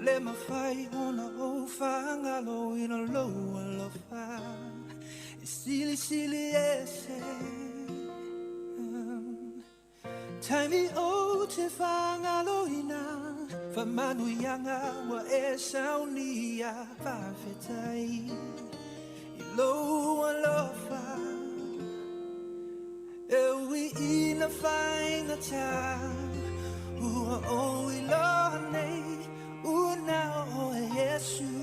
Le mafai ona ou faagaloina lou alofa e silisili ese. Taimi o te faagaloina faamanuiaga ua e saunia. Faafetai i lou alofa e ui ina faigata ua ou iloa nei ua na o oe Iesu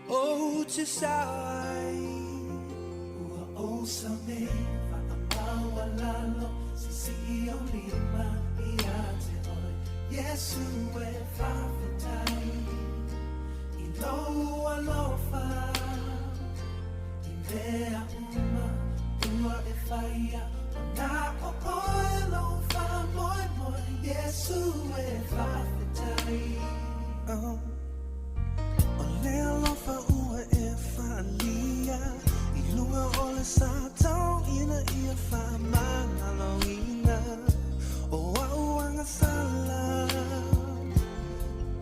ou te sao ai. Ua ou sao nei faamaualalo sisii ou lima ia te oe Iesu e faafetai i lou alofa i mea uma ua e faia ua na o oe lou faamoemoe Iesu e faafetai. Oh. O le alofa ua e faaalia i luga o le sa tauina ia faamagaloina o a'u agasala.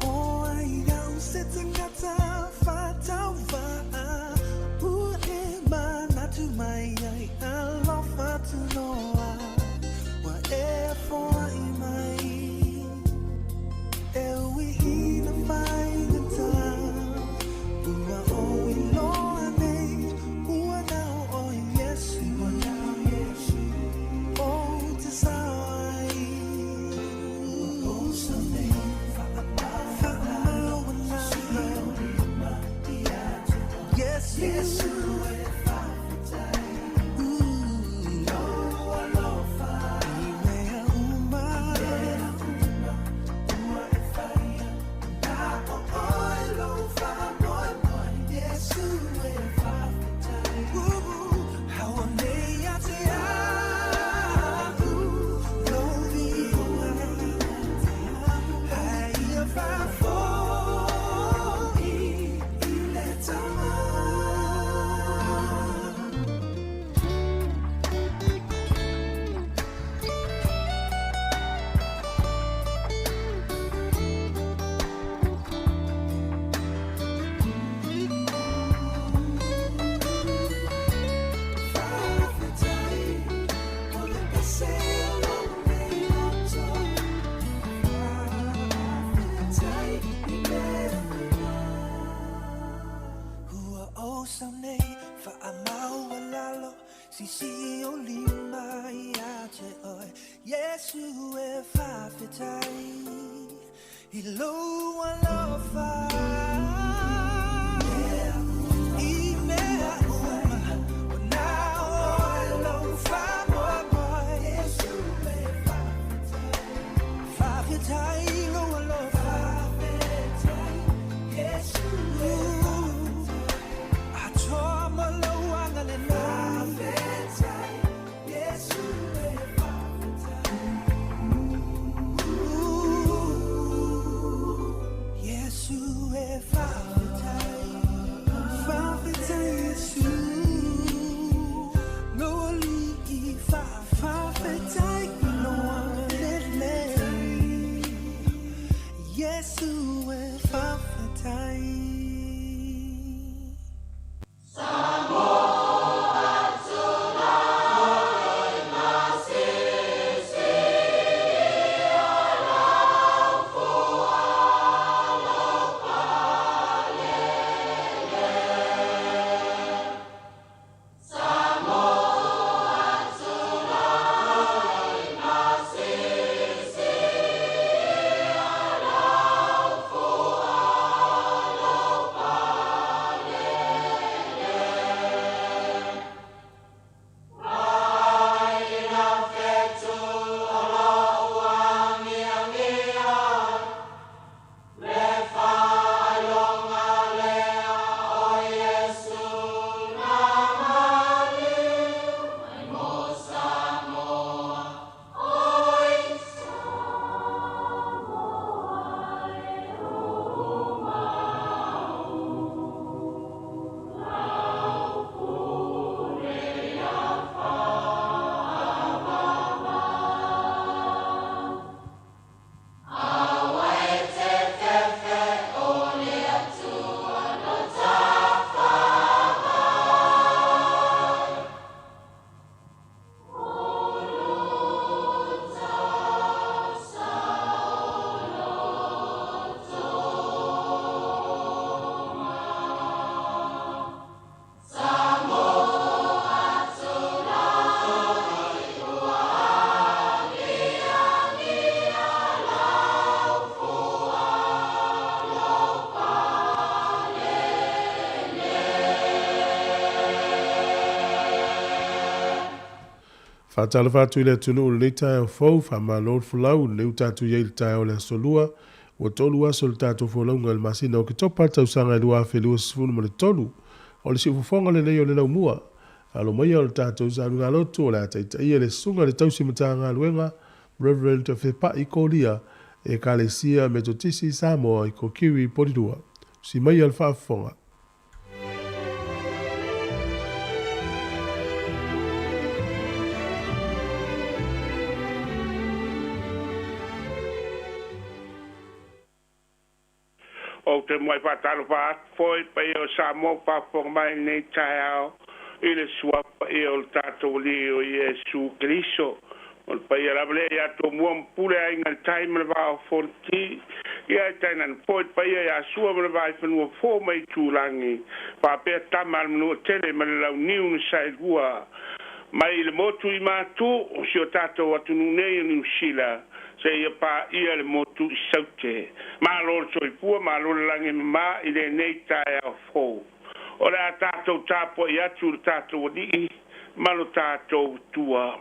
O ai au se tagata faatauvaa ua e manatu mai ai alofa tunoa ua e foai mai e ui ina faigata ua ou iloa nei ua na o oe Iesu ou te sao ai. Ua ou sao nei faamaualalo Iesu e faafetai i lou alofa i mea uma ua e faia na o oe lou faamoemoe Iesu e faafetai. Hau'oli nei ia te a'u lou viiga a ia faafo'i i le Tama. Faafetai o le pese o lou nei loto. Faafetai i mea uma ua ou sao nei faamaualalo sisii ou lima ia te oe Iesu e faafetai i lou alofa i mea uma ua na o oe lou faamoemoe. Faafetai i lou alofa atoa ma lou agalelei. Iesu e faafetai, faafetai Iesu lou alii faafetai i lou agalelei Iesu e faafetai. Faatalofa atu i le atunuu i lenei taeao fou, faamalo le folau, o lenei ua tatou i ai i le taeao o le Aso Lua, ua 3 aso o le tatou folauga i le masina o Oketopa i le tausaga e 2023. O le siufofoga lenei o le laumua. Alo maia o le tatou saluga lotu o le a taitaia le susuga i le tausi Matagaluega, Reverend Fepai Kolia, Ekalesia Metotisi i Samoa i Kokiwi, Polilua. Si maia le faafofoga. Ou te muai faatalofa atu foi i le paia o Samoa ua faafofoga mai i lenei taeao i le suafa paia o le tatou Alii o Iesu Keriso. O le paia lava lea ia Tumua ma Pule, Aiga i le Tai ma le Vaa o Fonoti, ia ae tainane foi le paia ia Sua ma le Vaifanua Fofo ma Itulagi, faapea Tama a le Manuatele ma le Launiu na Saelua mai le motu i Matu o si o tatou atunuu nei o Niu Sila seia paia le motu i Saute. Malo le soifua, malo le lagi e mama i lenei taeao fou. O le a tatou tapuai atu i le tatou Alii ma lo tatou Atua.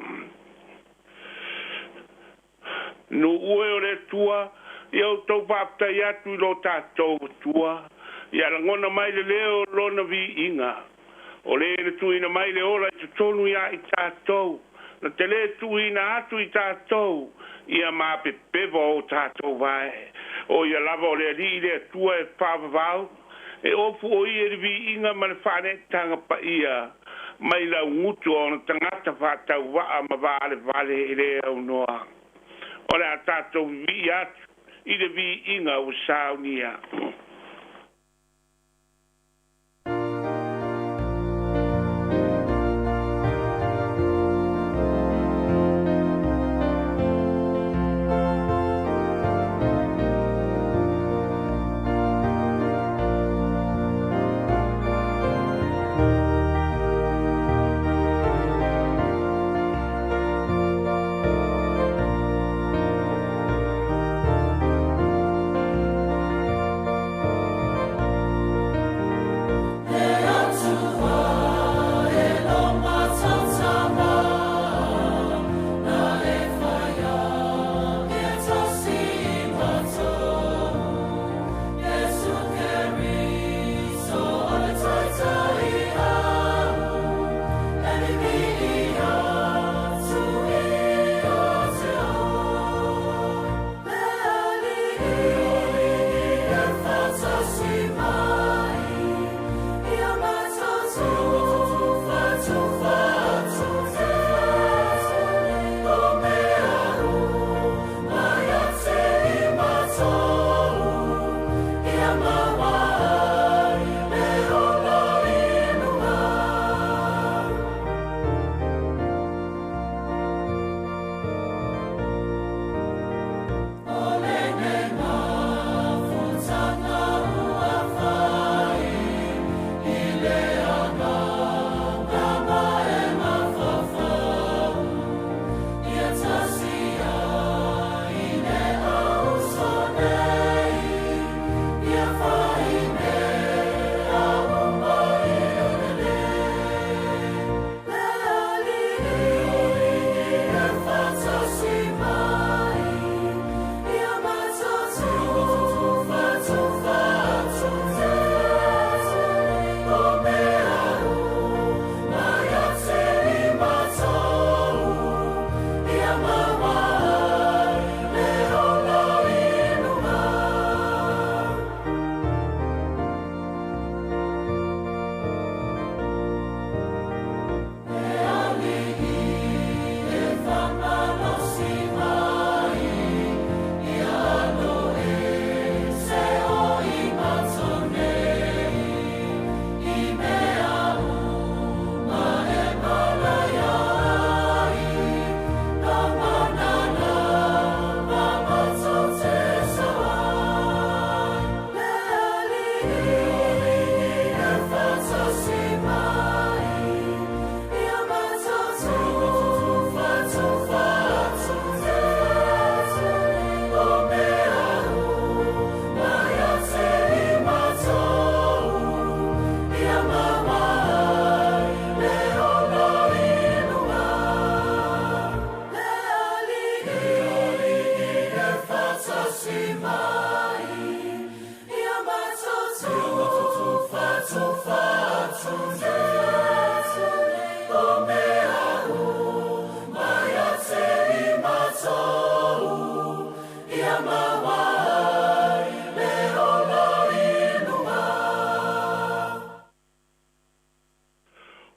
Nuu e o le Atua, ia outou faafetai atu i lo tatou Atua, ia lagona mai le leo o lona viiga. O le na tuuina mai le ola i totonu ia i tatou, na te lē tuuina atu i tatou ia mapepeva o tatou vae. O ia lava o le Alii le Atua e faavavau, e ofu o ia i le viiga ma le faaneetaga paia mai laugutu o ona tagata faatauvaa ma valevale e le aunoa. O le a tatou vivii atu i le viiga ua saunia.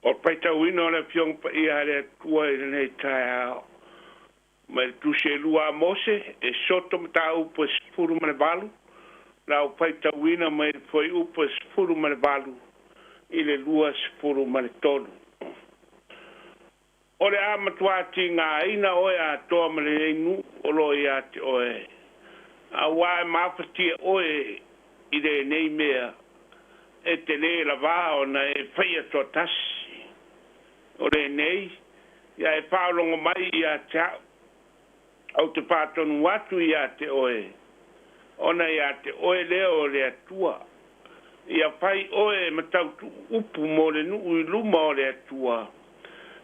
O paitauina o le Afioga Paia a le Atua i lenei taeao. Mai le Tusi e lua a Mose, e soto mataupu e 18, la o paitauina mai le fuaiupu e 18 i le 23. O le a matua tigaina oe atoa ma lenei nuu o loo ia te oe. Auā e mafatia oe i lenei mea e te lē lavā ona e faia toatasi. O lenei, ia e faalogo mai ia te a'u, ou te faatonu atu ia te oe, ona ia te oe lea o le Atua. Ia fai oe ma tautuu upu mo le nuu i luma o le Atua,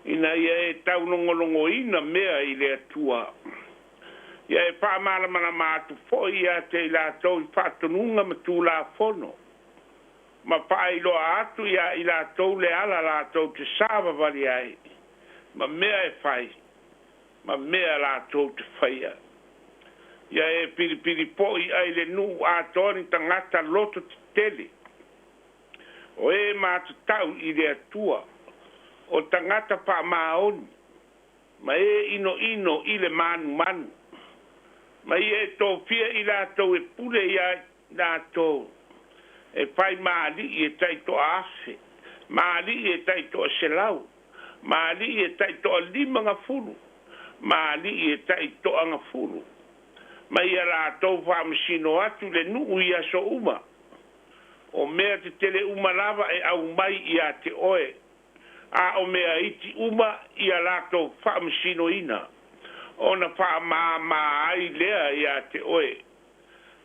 ina ia e taulogologoina mea i le Atua. Ia e faamalamalama atu foi ia te i latou i faatonuga ma tulafono, ma faailoa atu iā i latou le ala latou te savavali ai, ma mea e fai, ma mea latou te faia. Ia e pilipili poʻi ai le nuu atoa ni tagata loto tetele, o e matatau i le Atua, o tagata faamaoni, ma e inoino i le manumanu, ma ia e tofia i latou e pule iā latou, e fai ma alii e taitoa-afe, ma alii e taitoa-selau, ma alii e taitoa-limagafulu, ma alii e taitoagafulu. Ma ia latou faamasino atu le nuu i aso uma. O mea tetele uma lava e aumai ia te oe, a o mea iti uma ia latou faamasinoina, ona faamāmā ai lea ia te oe.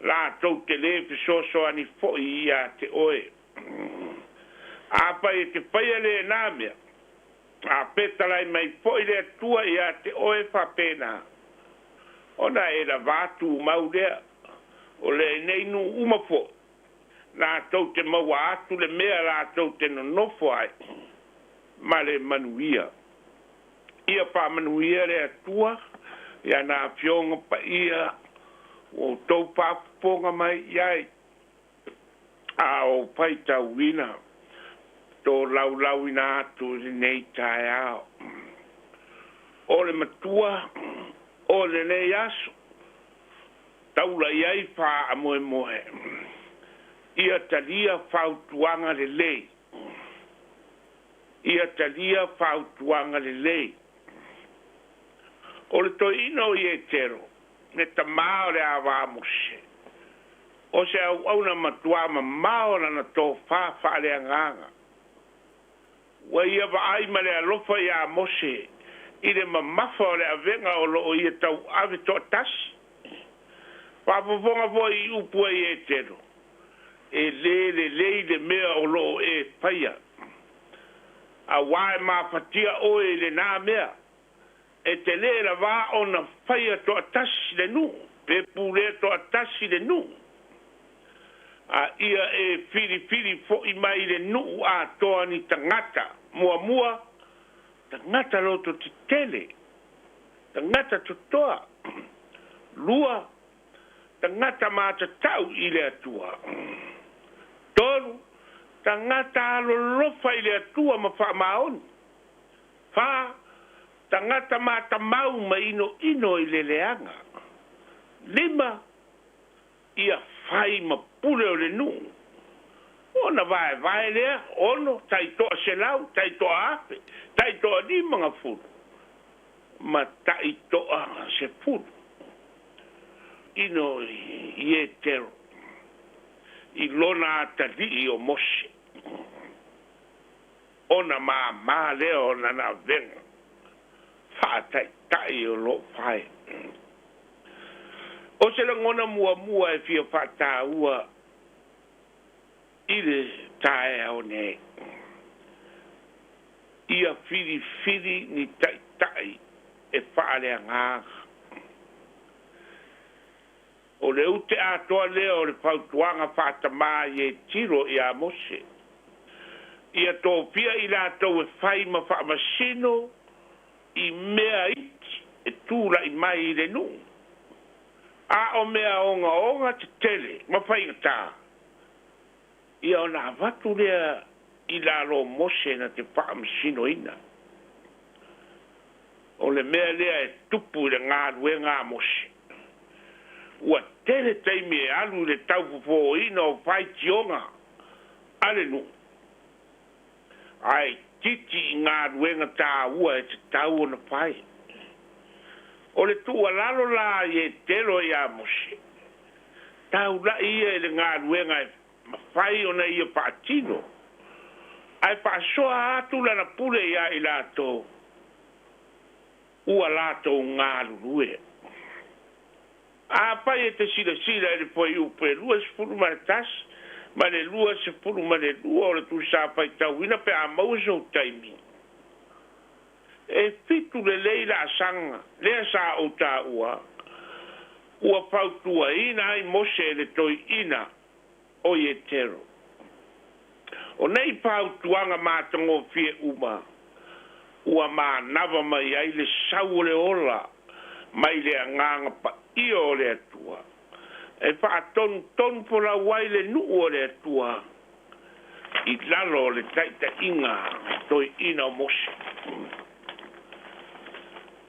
Latou te lē fesoasoani foi ia te oe. Afai e te faia lēnā mea, a fetalai mai foi le Atua ia te oe faapena, ona e lavā tumau lea, o lenei nuu uma foi, latou te maua atu le mea latou te nonofo ai ma le manuia. Ia faamanuia le Atua i ana Afioga Paia ua outou faafofoga mai i ai, a o faitauina tolaulauina atu i lenei taeao. O le matua o lenei aso, taula i ai faamoemoe, ia talia fautuaga lelei. Ia talia fautuaga lelei. O le toeaina o Ietero, le tamā o le ava a Mose, o se auauna matuā mamao lana tofā faaleagaga. Ua ia vaai ma le alofa iā Mose i le mamafa o le avega o loo ia tauave toatasi. Faafofoga foi i upu a Ietero, E lē lelei le mea o loo e faia, auā e mafatia oe i lenā mea. E te lē lavā ona faia toatasi le nuu, pe pulea toatasi le nuu, a ia e filifili foʻi mai le nuu atoa ni tagata, muamua, tagata loto tetele, tagata totoa, lua, tagata matatau i le Atua, tolu, tagata alolofa i le Atua ma faamaoni, fa, tagata matamau ma inoino i le leaga, lima, ia fai ma pule o le nuu, ona vaevae lea, ono, taitoa-selau, taitoa-afe, taitoa-limagafulu, ma taitoa-sefulu. Ino Ietero i lona atalii o Mose, ona māmā lea o lana avega faataitai o loo fai. O se lagona muamua e fia faataua i le taeao nei, ia filifili ni taitai e faaleagaga. O le ute atoa lea o le fautuaga faatamā Ietiro iā Mose. Ia tofia i latou e fai ma faamasino i mea iti e tula'i mai i le nu'u, a o mea ogaoga tetele ma faigatā ia ona avatu lea i lalo o Mose na te faamasinoina. O le mea lea e tupu i le galuega a Mose. Ua tele taimi e alu i le taufofōina o faitioga a le nu'u, ae itiiti i galuega tāua e tatau ona fai. O le tuualalo la a Ietelo iā Mose, taula'i ia i le galuega e mafai ona ia faatino, ae faasoa atu lana pule iā i latou ua latou galulue. Afai e te silasila i le fuaiupu e 21 ma le 22 o le tusa faitauina pe a maua sou taimi, e 7 lelei laasaga lea sa ou taua ua fautuaina ai Mose e le toeaina o Ietero. O nei fautuaga matagofie uma ua manava mai ai le sau o le ola mai le agaga paia o le Atua e faatonutonu folau ai le nu'u o le Atua i lalo o le taita'iga toeaina o Mose.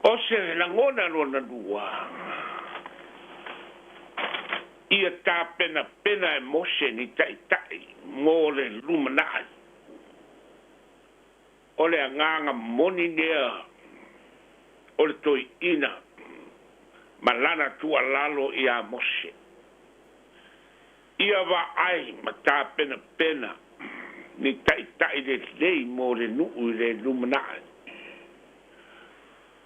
O se lagona lona lua, ia tapenapena e Mose ni ta'ita'i mo le lumana'i. O le agaga moni lea o le toeaina ma lana tuualalo iā Mose. Ia vaai ma tapenapena ni ta'ita'i lelei mo le nu'u i le lumana'i.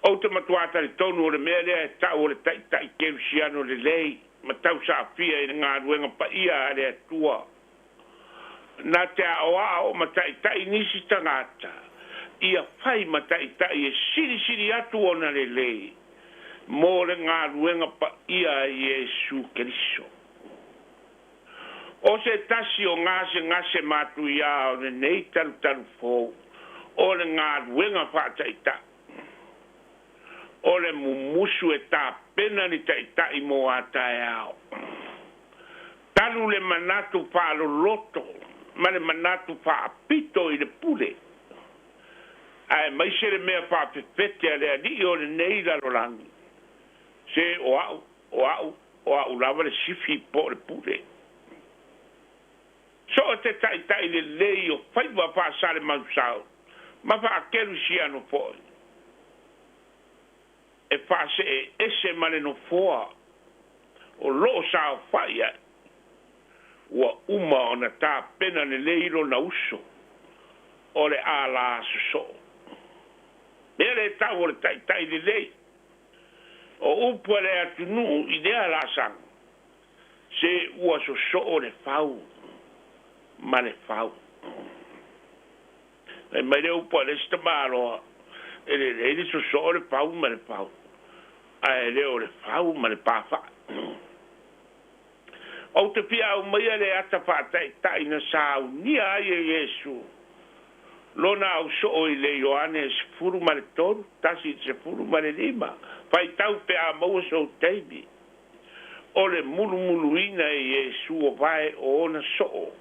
Ou te matuā talitonu o le mea lea e ta'u o le ta'ita'i kerisiano lelei ma tausaafia i le galuega paia a le Atua. Na te a'oa'o ma ta'ita'i nisi tagata ia fai ma ta'ita'i e silisili atu ona lelei mo le galuega paia a Iesu Keriso. O se tasi o gasegase matuiā o lenei talutalufou o le galuega faataita'i. O le mumusu e tapena ni ta'ita'i mo a taeao. Talu le manatu faaloloto ma le manatu faapito i le pule, aemaise le mea faafefete a le ali'i o lenei lalolagi, se o a'u o a'u o a'u lava le sifi po o le pule. So o te ta'ita'i lelei o faiva faasale-mausau ma faakelusiano fo'i e faase'eese ma le nofoa o loo saofa'i ai, ua uma ona tapena lelei lona uso o le alā sosoo. Mea le ta'u o le ta'ita'i lelei. O upu a le atunuu i lea laasaga, se ua sosoo le fau ma le fau. Fai mai le upu a le isi tamāloa, e lelei le sosoo le fau ma le fau, ae le o le fau ma le pafa'i. Ou te fia aumaia le ata faataita'i na saunia ai e Iesu lona ausoo i le Ioane 13, 1 i le 15. Faitau pe a maua sou taimi. O le mulumuluina e Iesu o vae o ona soo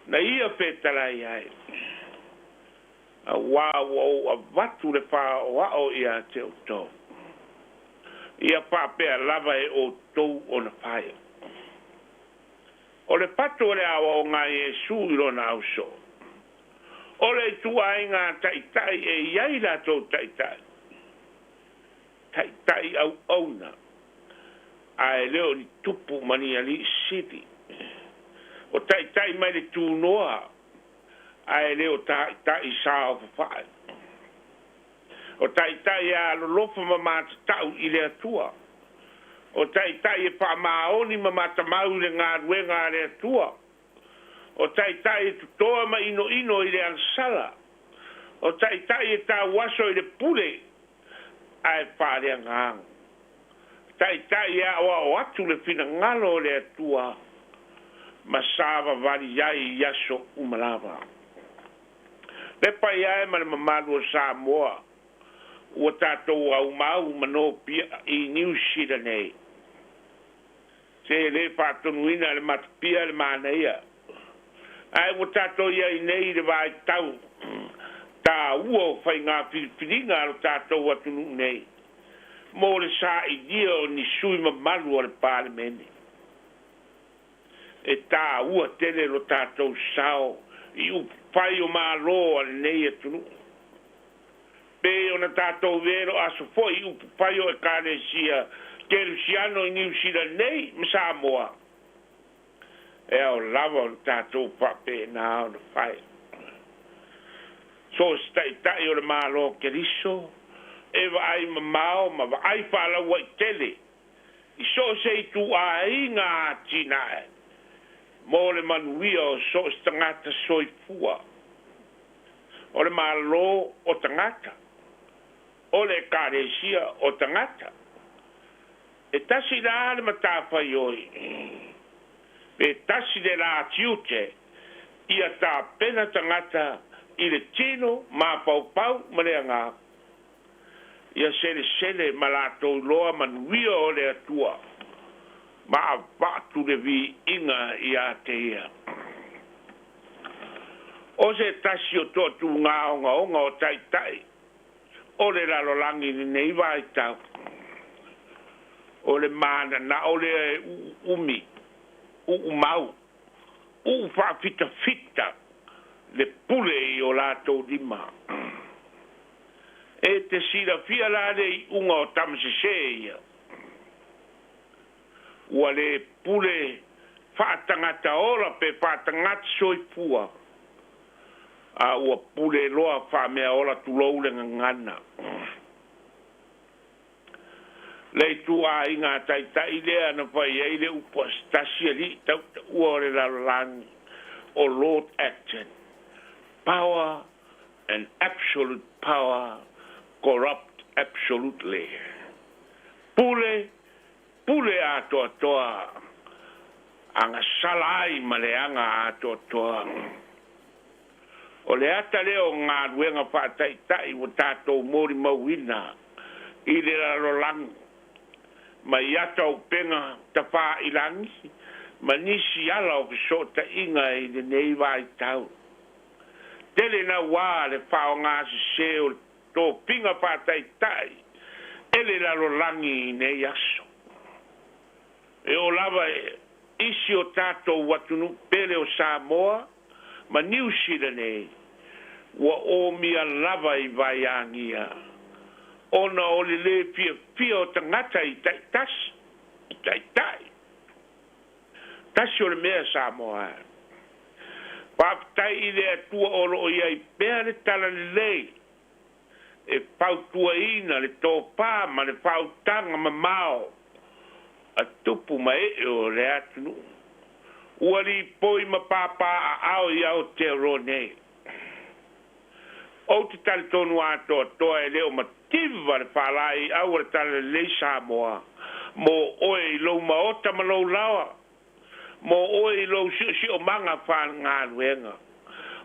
na ia fetalai ai, auā ua ou avatu le faaoao iā te outou, ia faapea lava e outou ona fai. O le patu o le aoaoga a Iesu i lona ausoo, o le ituaiga ta'ita'i e iai latou ta'ita'i, ta'ita'i auauna, ae le o ni tupu ma ni ali'i sili. O ta'ita'i mai le tunoa, ae le o ta'ita'i saofafa'i. O ta'ita'i e alolofa ma matata'u i le Atua. O ta'ita'i e faamaoni ma matamau i le galuega a le Atua. O ta'ita'i e totoa ma inoino i le agasala. O ta'ita'i e tauaso i le pule ae faaleagaga. Ta'ita'i e a'oa'o atu le finagalo o le Atua ma savavali ai i aso uma lava. Le paia e ma le mamalu o Samoa ua tatou aumau ma nopia i Niu Sila nei. Se lē faatonuina le matapia le manaia ae ua tatou iai nei i le vaitau tāua o faigā filifiliga a lo tatou atunuu nei mo le sa'ilia o ni sui mamalu o le Palemene. E tāua tele lo tatou sao i upu fai o mālō a lenei atunuu. Pe ona tatou velo aso fo'i i upu fai o Ekalesia Kerisiano i Niu Sila nei ma Samoa. E ao lava ona tatou fa'apēnā ona fai. So se ta'ita'i o le Mālō Keriso e vaai mamao ma vaai fa'alaua'i i so o se itu'āiga atina'e mo le manuia o so o se tagata soifua. O le Mālō o tagata, o le Ekalesia o tagata. E tasi la le matafaioi pe tasi le lā tiute ia tapena tagata i le tino mapaupau ma le agaga. Ia selesele ma latou iloa manuia o le Atua ma avatu le viiga iā te ia. O se tasi o toatūgā ogaoga o ta'ita'i o le lalolagi lenei vaitau. O le manana'o lea e u'uumi u'umau u'u fa'afitafita le pule i o latou lima. E te silafia la le i'uga o tamasesē ia. Ua lē pule fa'atagata ola pe fa'atagata soifua a ua pule loa fa'amea ola tulou le gagana. Le itu'āiga ta'ita'i lea na fai ai le upu a se tasi ali'i tauta'ua o le lalolagi o Lord Acton: "Power and absolute power corrupt absolutely." Pule, pule atoatoa agasala ai ma le aga atoatoa. O le ata lea o galuega fa'ataʻitaʻi ua tatou molimauina i le lalolagi mai ata upega tafā'ilagi ma nisi ala o feso'ota'iga i lenei vaitau. Tele nauā le fa'aogāsesē o le tofiga fa'ataʻitaʻi e le lalolagi i nei aso. E oo lava isi o tatou atunuu pele o Samoa ma Niu Sila nei ua omia lava i vaiagia ona o le lē fiafia o tagata i ta'itasi i ta'ita'i. Tasi o le mea Samoa e. Fa'afetai i le Atua o lo'o iai pea le talalelei e fautuaina le tofā ma le faautaga mamao a tupu ma e'e o le atunuu. Ua lipoi ma pāpā a'ao i Aotearoa nei. Ou te talitonu atoatoa e lē o mativa le fa'alāi'au o le talalelei Samoa mo oe i lou maota ma lou laoa, mo oe i lou si'osi'omaga fa'alegaluega,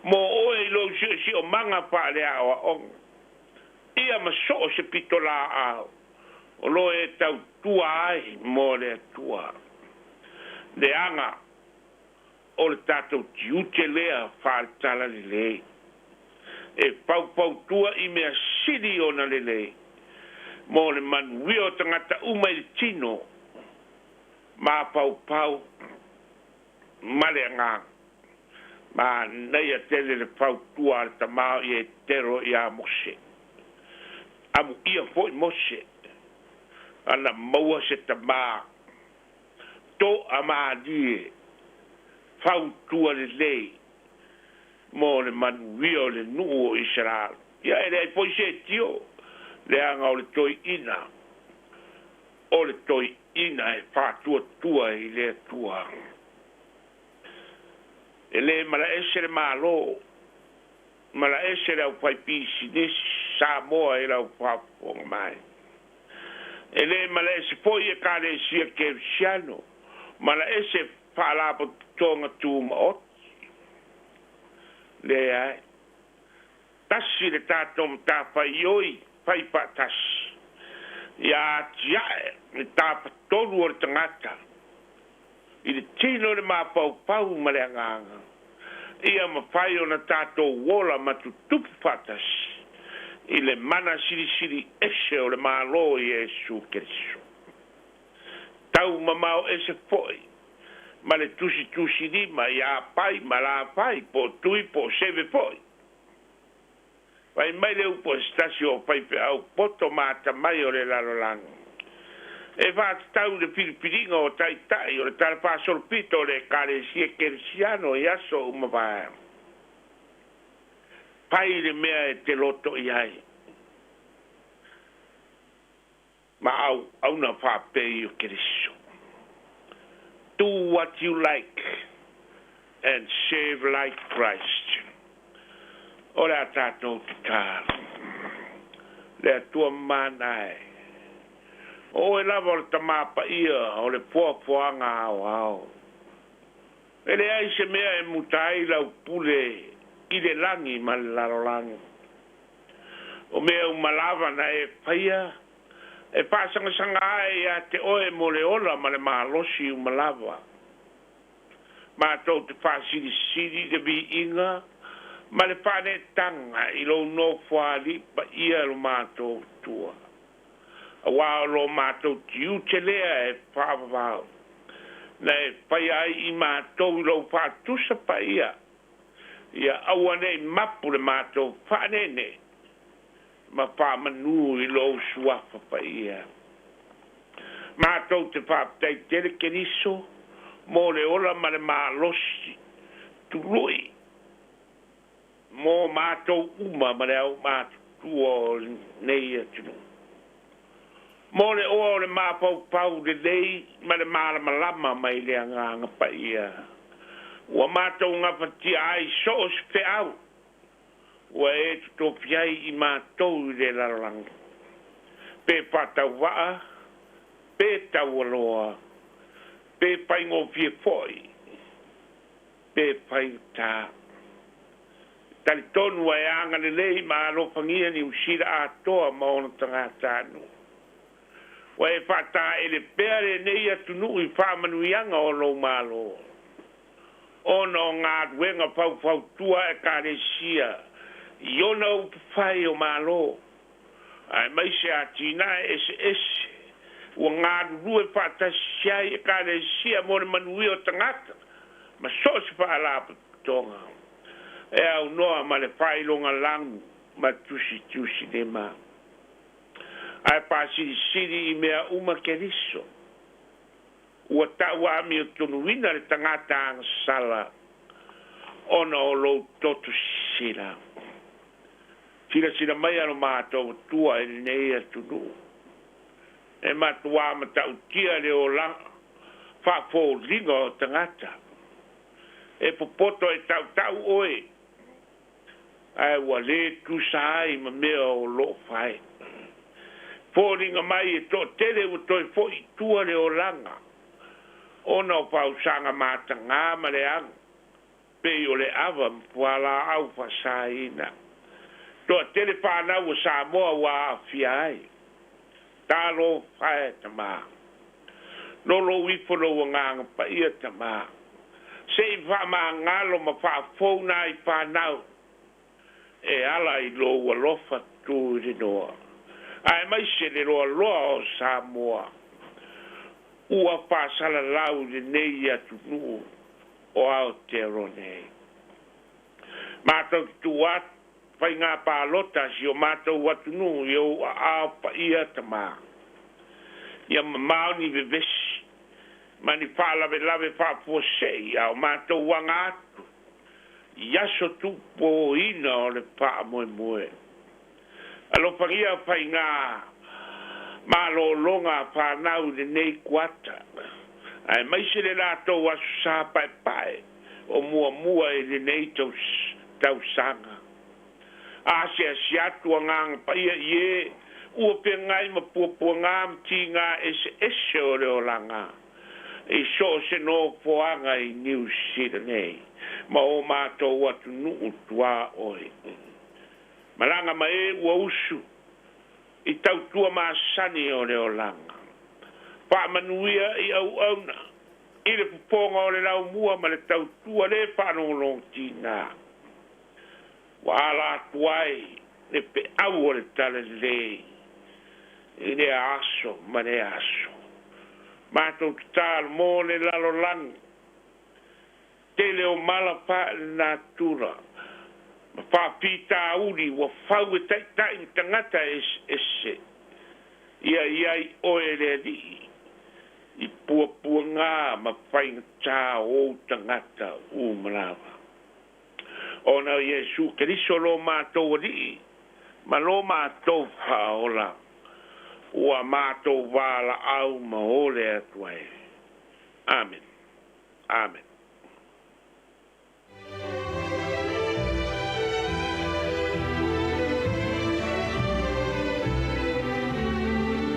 mo oe i lou si'osi'omaga fa'alea'oa'oga, ia ma so'o se pitolā'au o lo e tautua ai mo le Atua. Leaga o le tatou tiute lea fa'aletalalelei e paupautua i mea sili ona lelei mo le manuia o tagata uma i le tino mapaupau ma le agaga. Manaia tele le fautua a le tamā i Etero iā Mose. Amu'ia fo'i Mose ana maua se tamā to'amalie fautua lelei mo le manuia o le nuu o Iseraelu. Ia e leai fo'i se tio leaga o le toe'ina o le toe'ina e fa'atuatua i le Atua. E lē mala'ese le Mālō, mala'ese le aufaipisinisi Samoa e lau faafofoga mai. E lē mala'ese fo'i Ekalesia Kerisiano, mala'ese fa'alapotopotoga tumaoti. Leai. Tasi le tatou matafaioi fai faatasi ia atiae le tafatolu o le tagata i le tino le mafaufau ma le agaga ia mafai ona tatou ola ma tutupu faatasi i le mana silisili ese o le Malo Iesu Keriso. Tau mamao ese fo'i ma le tusitusilima ia pai ma lafai po o tui po o seve fo'i. Fai mai le upu a se tasi o faifeau poto ma atamai o le lalolagi e faatatau i le filifiliga o taitai o le talafaasolopito o le Ekalesia Kerisiano i aso ua mavae. Fai le mea e te loto i ai ma auauna faapei o Keriso. Do what you like and serve like Christ. O le a tatou tatalo. Le Atua mana e. O oe lava o le Tamā Paia o le foafoaga aoao. E leai se mea e muta ai lau pule i le lagi ma le lalolagi. O mea uma lava na e faia, e faasagasagaae iā te oe mo le ola ma le malosi uma lava. Matou te faasilisili le viiga ma le faaneetaga i lou Nofoalii paia lo matou Atua. Auā o lo matou tiute lea e faavavau, na e faia ai i matou i lou faatusa paia, ia aua ne i mapu le matou faaneenee ma faamanū i lou Suafa paia. Matou te faafetai tele Keriso mo le ola ma le malosi tului mo matou uma ma le aumatutua o lenei atunuu. Mo le oa o le mafaufau lelei ma le malamalama mai le Agaga Paia ua matou gafatia ai so o se feau ua e totofi ai i matou i le lalolagi, pe faatauvaa, pe taualoa, pe faigofie foi, pe faigata. Talitonu ua e agalelei ma alofagia Niu Sila atoa ma ona tagatanuu. Ua e faataele pea lenei atunuu i faamanuiaga o lou Malo, ona o galuega faufautua a Ekalesia i ona upufai o Malo, aemaise atinae eseese ua galulue faatasi ai Ekalesia mo le manuia o tagata ma so o se faalapotopotoga e aunoa ma le faailoga lanu ma tusitusilima. Ae faasilisili i mea uma Keriso ua tau amiotonuina le tagata agasala ona o lou toto sisila. Silasila mai a lo matou Atua i lenei atunuu e matuā matautia le olaga faafoliga o tagata. E popoto e tautau oe, ae ua lē tusa ai ma mea o loo fai. Foliga mai e toatele ua toe fo'i i tua le olaga ona o fausaga matagā ma leaga pei o le ava ma fualaau faasaina. Toatele fanau a Samoa ua aafia ai. Talofa e Tamā. No lou ifo lou Agaga Paia Tamā. Se i faamagalo ma faafou nai fanau e ala i lou alofa tuliloa, aemaise le loaloa o Samoa ua faasalalau i lenei atunuu o Aotearoa nei. Matou te tuu atu faiga palota a si o matou atunuu i ou aao paia Tamā. Ia mamao ni vevesi ma ni faalavelave faafuasei a o matou aga atu i aso tuupōina o le faamoemoe. Alofagia faiga malologa a fanau i lenei kuata, aemaise le latou Aso Sa Paepae o muamua i lenei tausaga. Asiasi atu Agaga Paia i e ua feagai ma puapuagā ma tigā eseese o le olaga i so o se nofoaga i Niu Sila nei ma o matou atunuu tuaoi. Malaga ma e ua usu i tautua masani o le olaga. Faamanuia i auauna i le popoga o le laumua ma le tautua lē faalogologotiga ua ala atu ai le peau o le talalelei i lea aso ma lea aso. Matou tatalo mo le lalolagi tele o mala faalenatura ma faafitauli ua fau e taʻitaʻi ma tagata eseese ia iai oe le alii i puapuagā ma faigatā o ou tagata uma lava. Ona o Iesu Keriso lo matou alii ma lo matou faaola ua matou valaau ma ole atu ai. Amen. Amen.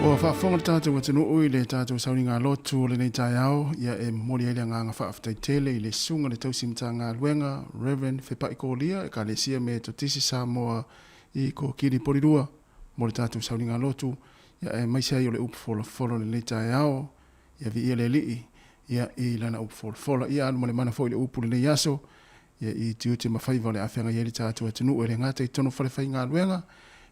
Ua faafofoga le tatou atunuu i le tatou sauniga lotu o lenei taeao, ia e momoli ai le agaga faafetai tele i le Susuga i le Tausi Matagaluega, Rev. Fepai Kolia, Ekalesia Metotisi Samoa i Kokili Polilua, mo le tatou sauniga lotu, ia aemaise ai o le upu folafola o lenei taeao, ia viia le Alii, ia i lana upu folafola. Ia alu ma le mana foi le upu i lenei aso, ia i tiute ma faiva o le a feagai ai le tatou atunuu e le gata i totonu o falefaigaluega,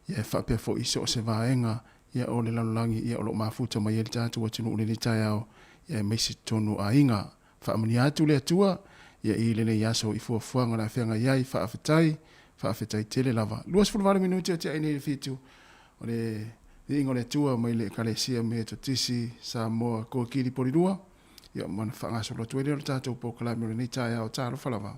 ia e faapea foi i so o se vaega ia o le lalolagi ia o lo o mafuta mai ai le tatou atunuu i lenei taeao, ia aemaise totonu o aiga. Faamanuia atu le Atua ia i lenei aso i fuafuaga o le a feagai ai. Faafetai, faafetai tele lava. 28 minute o tiai nei le fitu o le viiga o le Atua mai le Ekalesia Metotisi Samoa Kokili Polilua. Ia ma ona faagasolo atu ai lea o le tatou polokalame o lenei taeao. Talofa lava.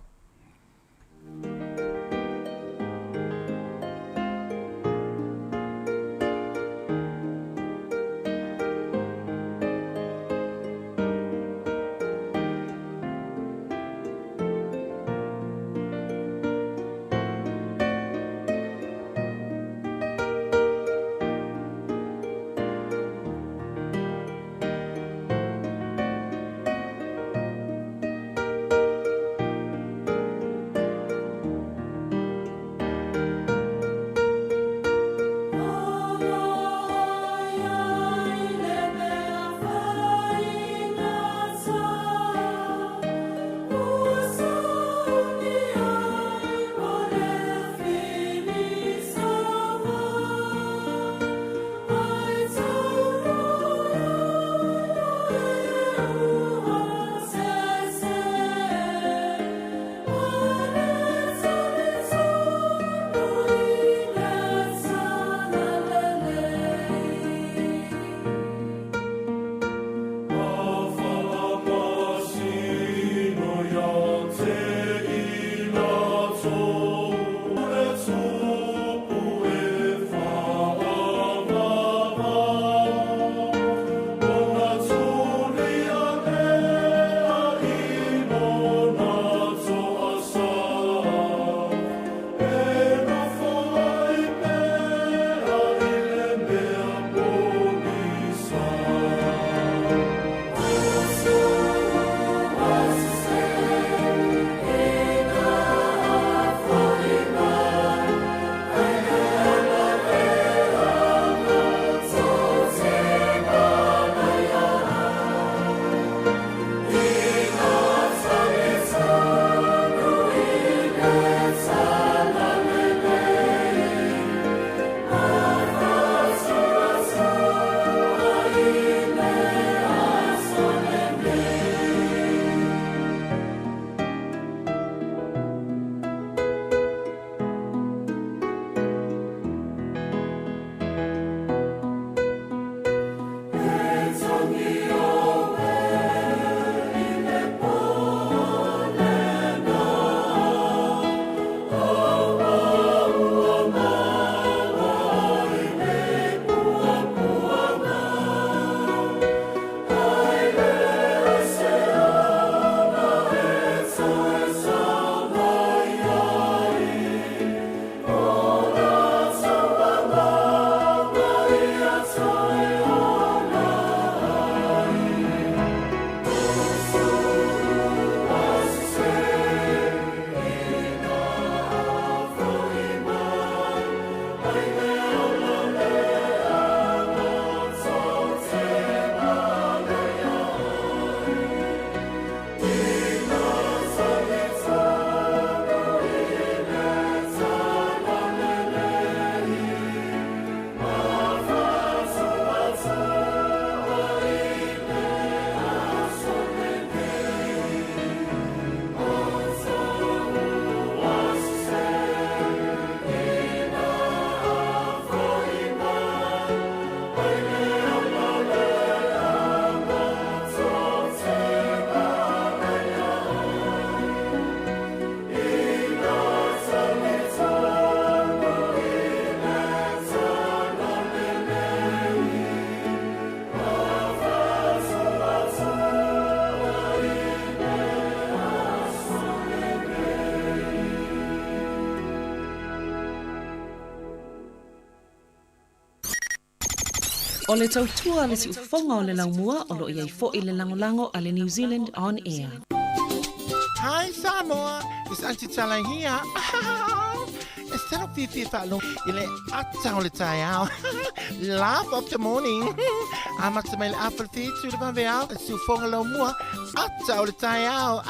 O le tautua a le siufofoga o le laumua o lo o i ai foi le lagolago a le New Zealand On Air. Hi Samoa, it's Auntie Tala here. E salo fiafia faalogo i le ata o le taeao. Laugh of the morning. Amata mai le afa le whitu le vaveao, e siufoga lau mua, ata o le taeao.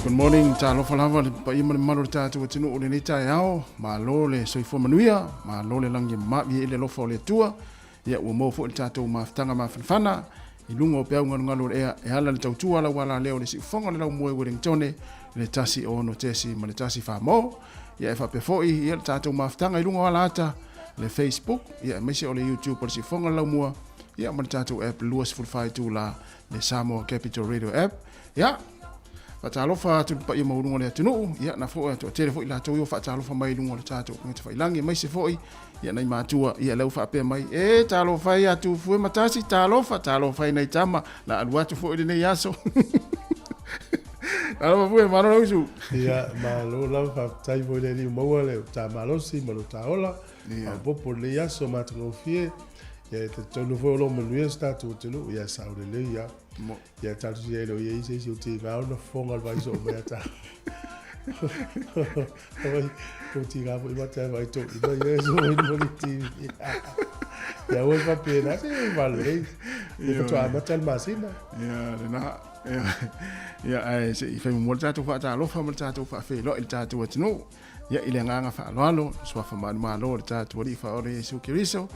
Good morning, talofa lava le paia ma le mamalu o le tatou atunuu i lenei taeao. Malo le soifua manuia, malo le lagi e mamavi i le alofa o le Atua. Ia ua maua foi le tatou mafutaga mafanafana i luga o peau galugalu o le ea e ala le tautua lau ala lea o le siufofoga o le laumua i Wellingtone i le 1 6 ma le 1 4 mo. Ia e faapea foi ia le tatou mafutaga i luga o ala ata le Facebook ia aemaise o le YouTube o le siufofoga o le laumua ia ma le tatou app 24 itula le Samoa Capital Radio app. Ia faatalofa atu i le paia maualuga o le atunuu, ia na foi toatele foi latou ia faatalofa mai i luga o le tatou upega tafailagi, aemaise foi ia nai matua, ia lea ua faapea mai, e talofa e ia Tufue ma Tasi, talofa, talofa e nai tama, la alu atu foi lenei aso. Talofa foi, malo lau usu. Ia, malo lava, faafetai foi le Alii ua maua le ta malosi ma lo ta ola, faaopoopo lenei aso matagofie. Ia, e talitonu foi o lo o manuia si tatou atunuu, ia sao lelei lava. Ia tatou ia e le o i ai se isi o tiga ona fofoga o le vai soo mai a ta. Vai, ko tiga foi ma te vai to ina ia so i mo ni TV. Ia ua fa pe na se va le. Ia ko toa mata le masina. Ia lena. Ia ai se i fai mo le tatou faatalofa ma le tatou faafeiloai i le tatou atunuu. Ia i le agaga faaaloalo, suafa manumalo o le tatou Alii Faaola Iesu Keriso,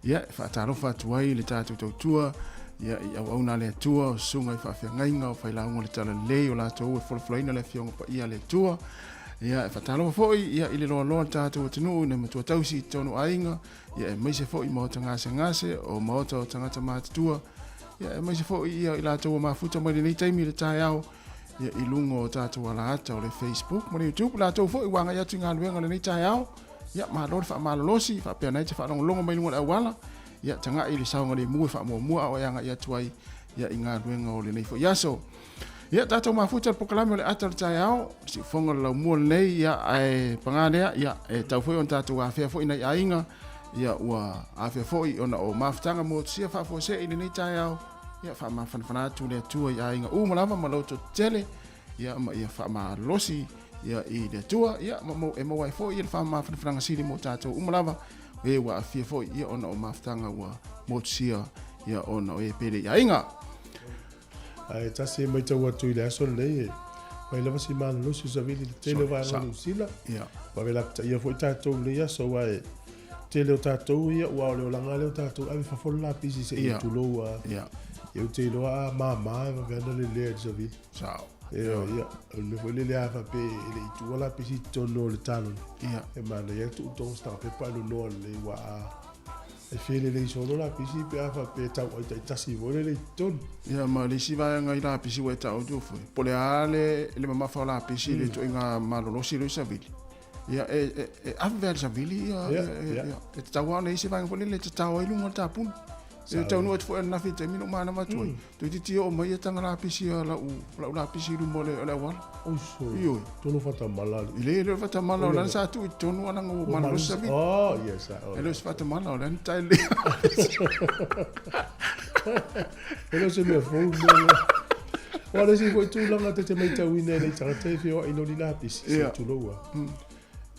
ia e faatalofa atu ai le tatou tautua ia i auauna a le Atua, o susuga i faafeagaiga, o failauga o le Talalelei, o latou e folafolaina le Afioga Paia a le Atua. Ia e faatalofa foi ia i le loaloa o le tatou atunuu i nai matua tausi i totonu o aiga, ia aemaise foi maota gasegase, o maota o tagata matutua, ia aemaise foi ia i latou ua mafuta mai lenei taimi i le taeao, ia i luga o tatou alaata o le Facebook ma le YouTube, latou foi ua agai atu i galuega lenei taeao, ia malo le faamalolosi, faapea nai te faalogologo mai luga o le auala, ia tagai i le saogalemu e faamuamua a o e agai atu ai ia i galuega o lenei foi aso. Ia tatou mafuta le polokalame o le ata o le taeao, siufofoga o le laumua lenei, ia ae paga lea, ia e tau foi ona tatou afea foi nai aiga, ia ua afea foi ona o mafutaga motusia faafuasei i lenei taeao, Ia faamafanafana atu le Atua i aiga uma lava ma loto tetele, ia ma ia faamalosi ia i le Atua, ia ma e maua ai foi ia le faamafanafanaga sili mo tatou uma lava, e ua aafia foi ia ona o mafutaga ua motusia ia ona o e pele i aiga. Ae tasi e matau atu i le aso lenei e mai lava si malolosi o savili i le tele o vaega o Niu Sila. Vave lapataia foi tatou i lenei aso aua e tele o tatou ia ua o le olaga lea o tatou ave fafo le lapisi se i tulou a. Ia ou te iloa a mama e vave ana le lea i le savili. Sao. Ia, ia, o le mea foi lele a faapea e le i tuua lapisi i totonu o le taloni. E manaia tuu tonu se tagapepa e nonoa lelei aua a e felelei solo lapisi pe a faapea e tau ai taitasi foi lele i totonu. Ia ma le isi vaega i lapisi ua e tau atu foi, po o le a le mamafa o lapisi i le ituaiga malolosi lea i savili. Ia, e, e, e ave pea le savili, ia, ia, ia, ia. E tatau lava ona i ai se vaega foi lele e tatao ai luga o le tapuni. E taunuu atu foi ananafi i le taimi na ou manava atu ai. Toeitiiti oo mai ia taga lapisi a lau, lau lapisi i luma o le, o le auala. Oiso. Ioe. Tolo faatamala alii. E le, e le o le faatamala, o lea sa tuu i totonu ana ua malolosi savili. Oh, yes. Oh, e le o se faatamala, o lea na tae lelei. E le o se mea fou mea lea. Aua o le isi foi tulaga ta te maitauina e nai tagata e feoai loli lapisi, se i tulou lava.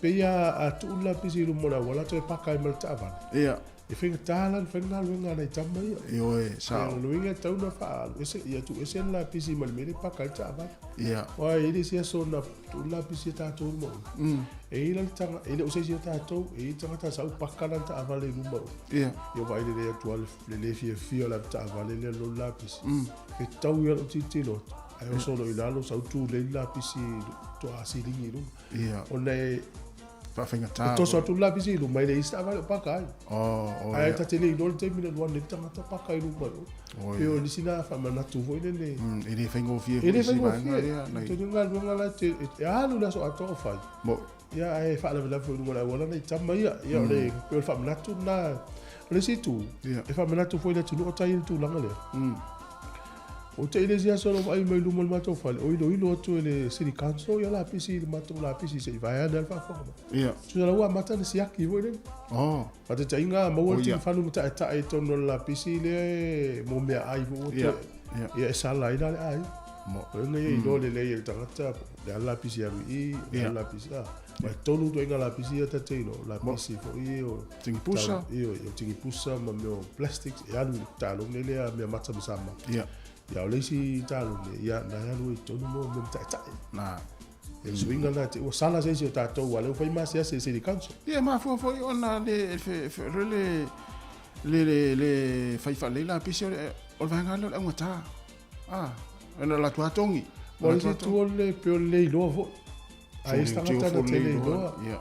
Pei a a tuu le lapisi i luma o le auala toe paka ai ma le taavale. Ia. E faigata la ona fai le galuega a nai tama ia. Ioe, sao. Ia, o le uiga e tatau ona faaalu ese, ia tuu ese le lapisi ma le mea lea e paka ai le taavale. Ia. Aua e i ai le isi aso na tuu le lapisi e tatou i luma o i. E i ai la le taga, e le o se isi o tatou, e i ai le tagata sa paka lana taavale i luma o i. Ia. Ia vaai lelei atu lava le le fiafia o le avetaavale lea loli lapisi. Fetau ia lou tilotilo atu, ae oso loa i lalo sau tulei le lapisi toa siligi i luga. Ia. Ona e Faafaigata. E toso atu le lapisi i luma, e leai se taavale o paka ai. Oh, oh, Ae ia. ta te le iloa le taimi na alu ane ai le tagata paka i luma i o. Oh, Pei ia. o nisi na faamanatu foi lele. E le faigofie E le foi isi vaega faigofie. lea, nai. Tonu galuega la te e alu le aso atoa o fai. Mo. Ia ae faalavelave foi i luga o le auala nai tama ia. Ia o le pei o le faamanatu lena. O le isi itu, Ia. e faamanatu foi i le atunuu o tai i le tulaga lea. Ou te i le isi aso na vaai mai luma o le matou fale, o iloilo atu e le City Council ia lapisi i le matou lapisi se i vae ane le faafofoga mai. Ia. Tusa la ua amata ona siaki foi lele. Oh. Faataitaiga a maua le Oh, ia. tilifanu ma taetae i totonu o le lapisi lea e mo meaai foi ua Ia. toe. Ia. Ia e sala ai la le ai. Mo. O le ia iloa lelei e le tagata, le a le lapisi e alu i i, le a le lapisi a. Ma e tolu ituaiga lapisi ia ta te iloa, o lapisi foi ia o Tingipusa. Ioe, o tingipusa ma mea o plastics e alu i le talone lea mea mata ma sama. Ia. Ia o le isi talone, ia na e alu ai i totonu mo mea mata'etae. Na. E suiga na te ua sala se isi o tatou aua lea ua fai masiasi e City Council. Ia e mafua foi ona le fe fe le le le le le fai faalelei lapisi o le o le vaega lea o le augata. Ah, ona o latou atogi. O le isi itu o le pei o le le iloa foi. A i ai se tagata na te le iloa. Ia.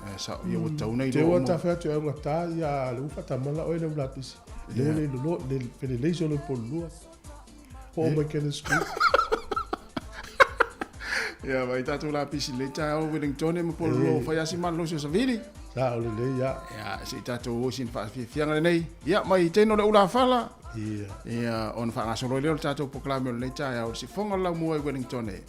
E sao, ia ua tatau ona Te iloa ua uma. ta fai atu e augata, ia le ua faatamala oe le au lapisi. Le ua le loloa, le felelei solo i Pololua. Oo mai Kenneth Street. Ia, vai tatou lapisi lelei taeao Wellingtone ma Pololua ua fai lava si malolosi o Savili. Sao lelei ia. Ia, se i tatou o i sina faafiafiaga lenei. Ia, mai teno le ulafala. Ia. Ia, ona faagasolo ai lea o le tatou polokalame o lenei taeao i le sifoga o le laumua i Wellingtone.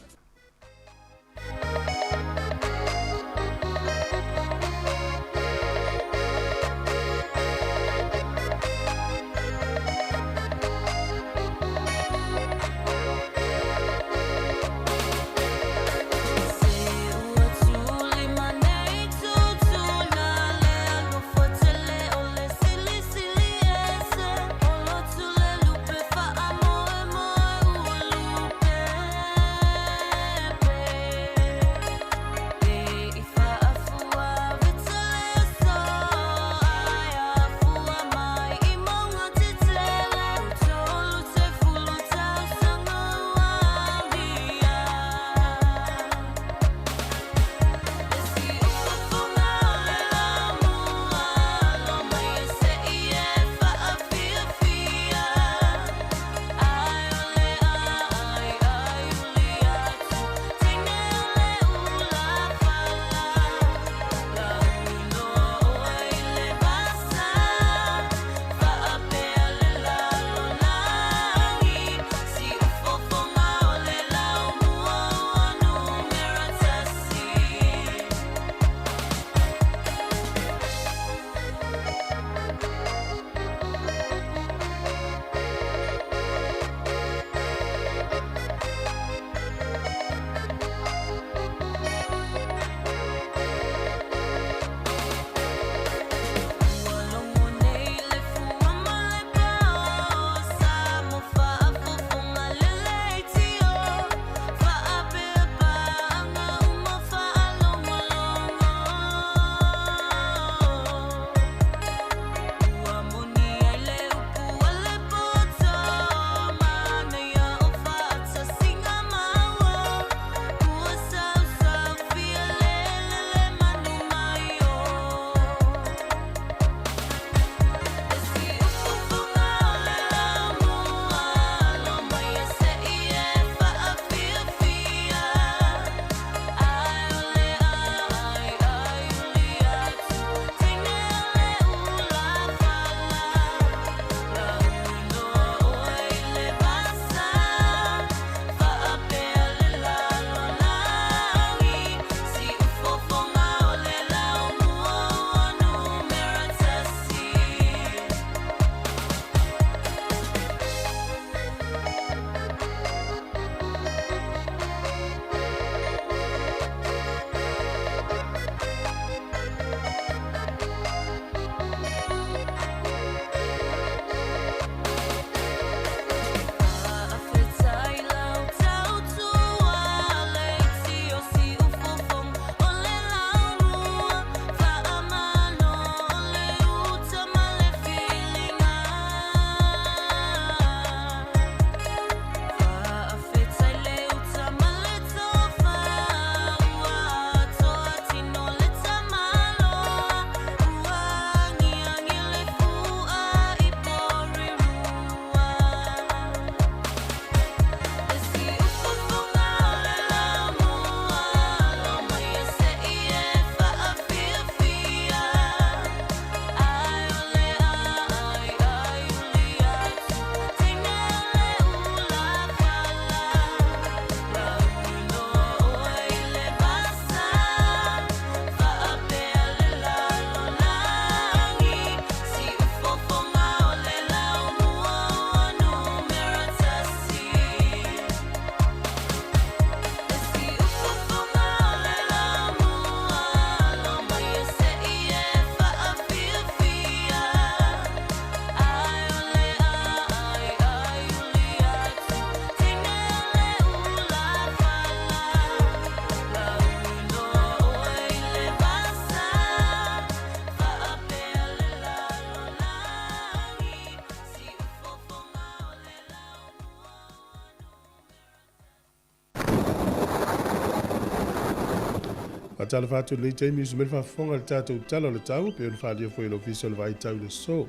Faatalofa atu i lenei taimi usu mai le faafofoga i le tatou Tala o le Tau e pei ona faaalia foi e le Ofisa o le Vaai Tau i le Aso.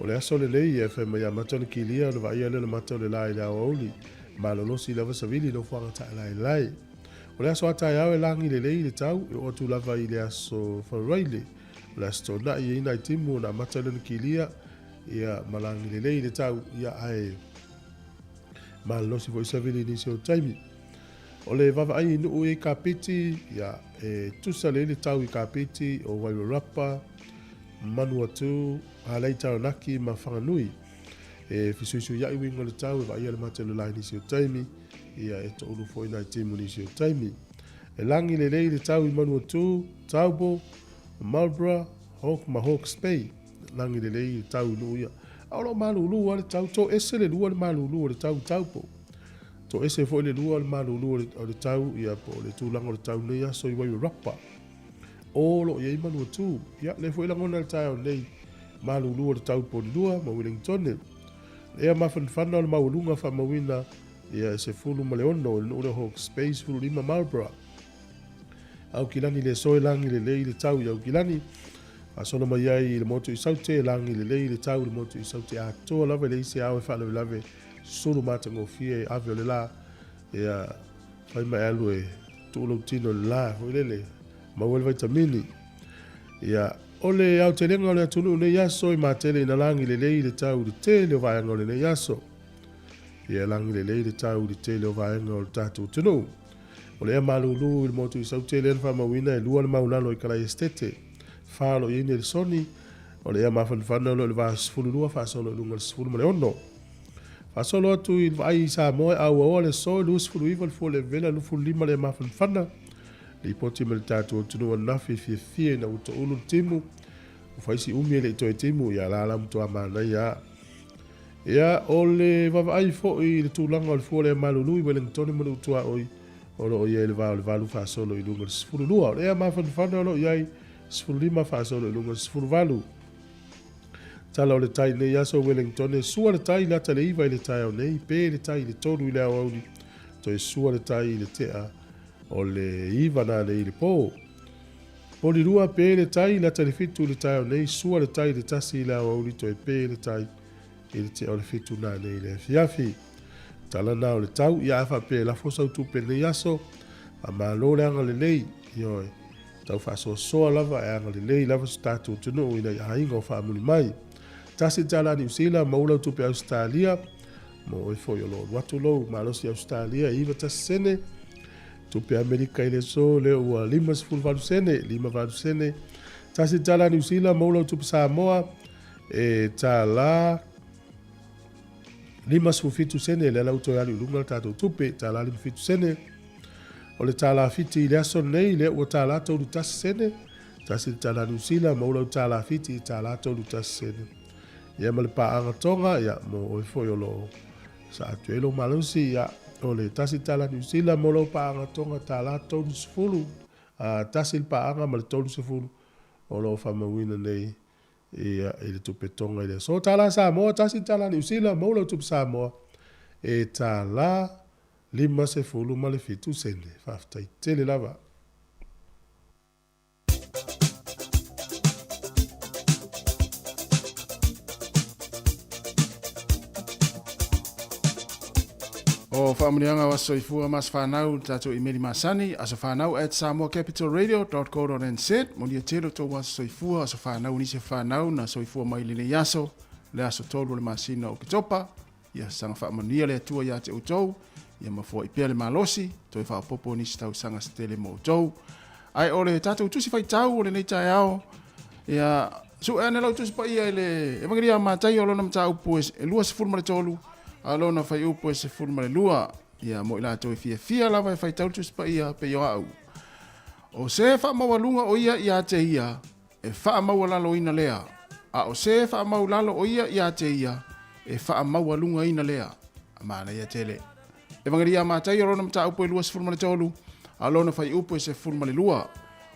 O le aso lenei, e fai mai amata ona kilia ona vaaia lea o le mata o le la i le aoauli, malolosi lava savili i nofoaga taelaelae. O le aso a taeao e lagi lelei le tau, e oo atu lava i le aso Faraile. O le aso Toonai e i ai nai timu ona amata lea ona kilia, ia ma lagi lelei le tau, ia ae malolosi foi savili i nisi o taimi. O le vaavaai i nuu i Kapiti, ia e tusa lelei le tau i Kapiti o Wairarapa, Manuatu, Hālei Taranaki ma Whanganui. E fesuisuiaʻi uiga o le tau e vaaia le mate o le la i nisi o taimi, ia e toʻulu foi nai timu i nisi o taimi. E lagi lelei le tau i Manuatu, Taupo, Marlborough, Hawke ma Hawke's Bay. Lagi lelei le tau i nuu ia. A o lo o malūlū lava le tau, toese le lua le malūlū o le tau i Taupo. Toese foi le lua le malūlū o le tau ia po o le tulaga o le tau nei aso i Wairarapa. O lo o i ai Manuatū. Ia, lea foi lagona i le taeao nei, malūlū o le tau i Polilua ma Wellingtone. Ea mafanafana o le maualuga faamauina ia e 16 i le nuu lea o Hawke's Bay, 15 Marlborough. Aukilani le soe lagi lelei le tau i Aukilani. Faasolo mai ai i le motu i Saute, lagi lelei le tau i le motu i Saute atoa lava e leai se ao e faalavelave sulu matagofie ave o le la. Ia, fai ma e alu e tuu lou tino i le la, foi lele, maua ai le vaitamini. Ia, o le aotelega o le atunuu i nei aso, e matele ina lagi lelei le tau i le tele o vaega o lenei aso. Ia, e lagi lelei le tau i le tele o vaega o le tatou atunuu. O le ea malūlū i le motu i Saute lea na faamauina e lua le maulalo i Kalaiestete. Fa o lo o i ai Nelesoni, o le ea mafanafana o lo o i le va 12 faasolo i luga i le 16. Faasolo atu i le vaai i Samoa e auaoa le aso e 29 le fua le vela 25 le mafanafana. Lipoti mai le tatou atunuu ananafi e fiafia ina ua toulu le timu. Ua fai si umi e le i toe timu, ia la la matua manaia a. Ia, o le vaavaai foi i le tulaga o le fua lea malulu i Wellingtone ma Nuutuaoi, o lo o i ai le va o le 8 faasolo i luga i le 12. O le ea mafanafana o lo o i ai 15 faasolo i luga i le 18. Tala o le tai i lenei aso Wellingtone, sua le tai i le ata le iva i le taeao nei, pe le tai i le tolu i le aoauli, toe sua le tai i le tea o le iva nanei i le po. Polirua, pe le tai i le ata le fitu i le taeao nei, sua le tai i le tasi i le aoauli, toe pe le tai i le tea o le fitu nanei i le afiafi. Tala na o le tau, ia a faapea e lafo sau tupe i lenei aso, faamalo le agalelei, ioe. Tau faasoasoa lava e agalelei lava so tatou atunuu i nai aiga o faamuli mai. Tasi le tala a Niu Sila, maua lau tupe Ausetalia, mo oe foi o lo o alu atu lou malosi Ausetalia e 91 sene, tupe Amerika i le aso lea ua 58 sene, 58 sene. Tasi le tala a Niu Sila, maua lau tupe Samoa, e tala 57 sene, lea la ua toe alu i luga le tatou tupe, tala 57 sene. O le tālā Fiti i le aso lenei, lea ua tālā 31 sene, tasi le tālā Niu Sila, maua lau tālā Fiti i tālā 31 sene. Ia ma le paaga Tonga, ia, mo oe foi o lo o sa atu ai lou malosi, ia, o le tasi le tālā Niu Sila, maua lau paaga Tonga tālā 30, a, tasi le paaga ma le 30 o lo o faamauina nei ia, i le tupe Tonga i le aso. Tālā Samoa, tasi le tālā Niu Sila, maua lau tupe Samoa e tālā 57 sene. Faafetai tele lava. O faamanuiaga o Aso Soifua ma Aso Fanau, le tatou imeli masani, asofanau at samoacapitalradio.co.nz. Molia tele o tou aso soifua, aso fanau nisi o fanau na soifua mai lenei aso, le aso tolu o le masina o Oketopa. Ia saga faamanuia le Atua ia te outou, ia mafoai pea le malosi, toe faaopoopo nisi tausaga se tele mo outou. Ae o le tatou tusi faitau o lenei taeao, ia sue ane lau tusi paia i le Evangelia a Mataio lona mataupu e 23, a lona fuaiupu e 12, ia mo i latou e fiafia lava e faitau le tusi paia pei o au. O se faamaualuga o ia ia te ia, e faamaualaloina lea, a o se faamaulalo o ia ia te ia, e faamaualugaina lea. Manaia tele. Evangelia a Mataio lona mataupu e 23, a lona fuaiupu e 12.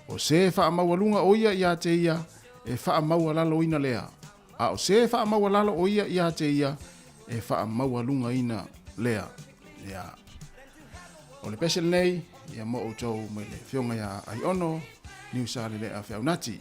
O se faamaualuga o ia ia te ia, e faamaualaloina lea, a o se faamaualalo o ia ia te ia, e faamaualugaina lea. Ia. O le pese lenei, Ia mo outou mai le Afioga ia Aiono Niusalelea Feaunati.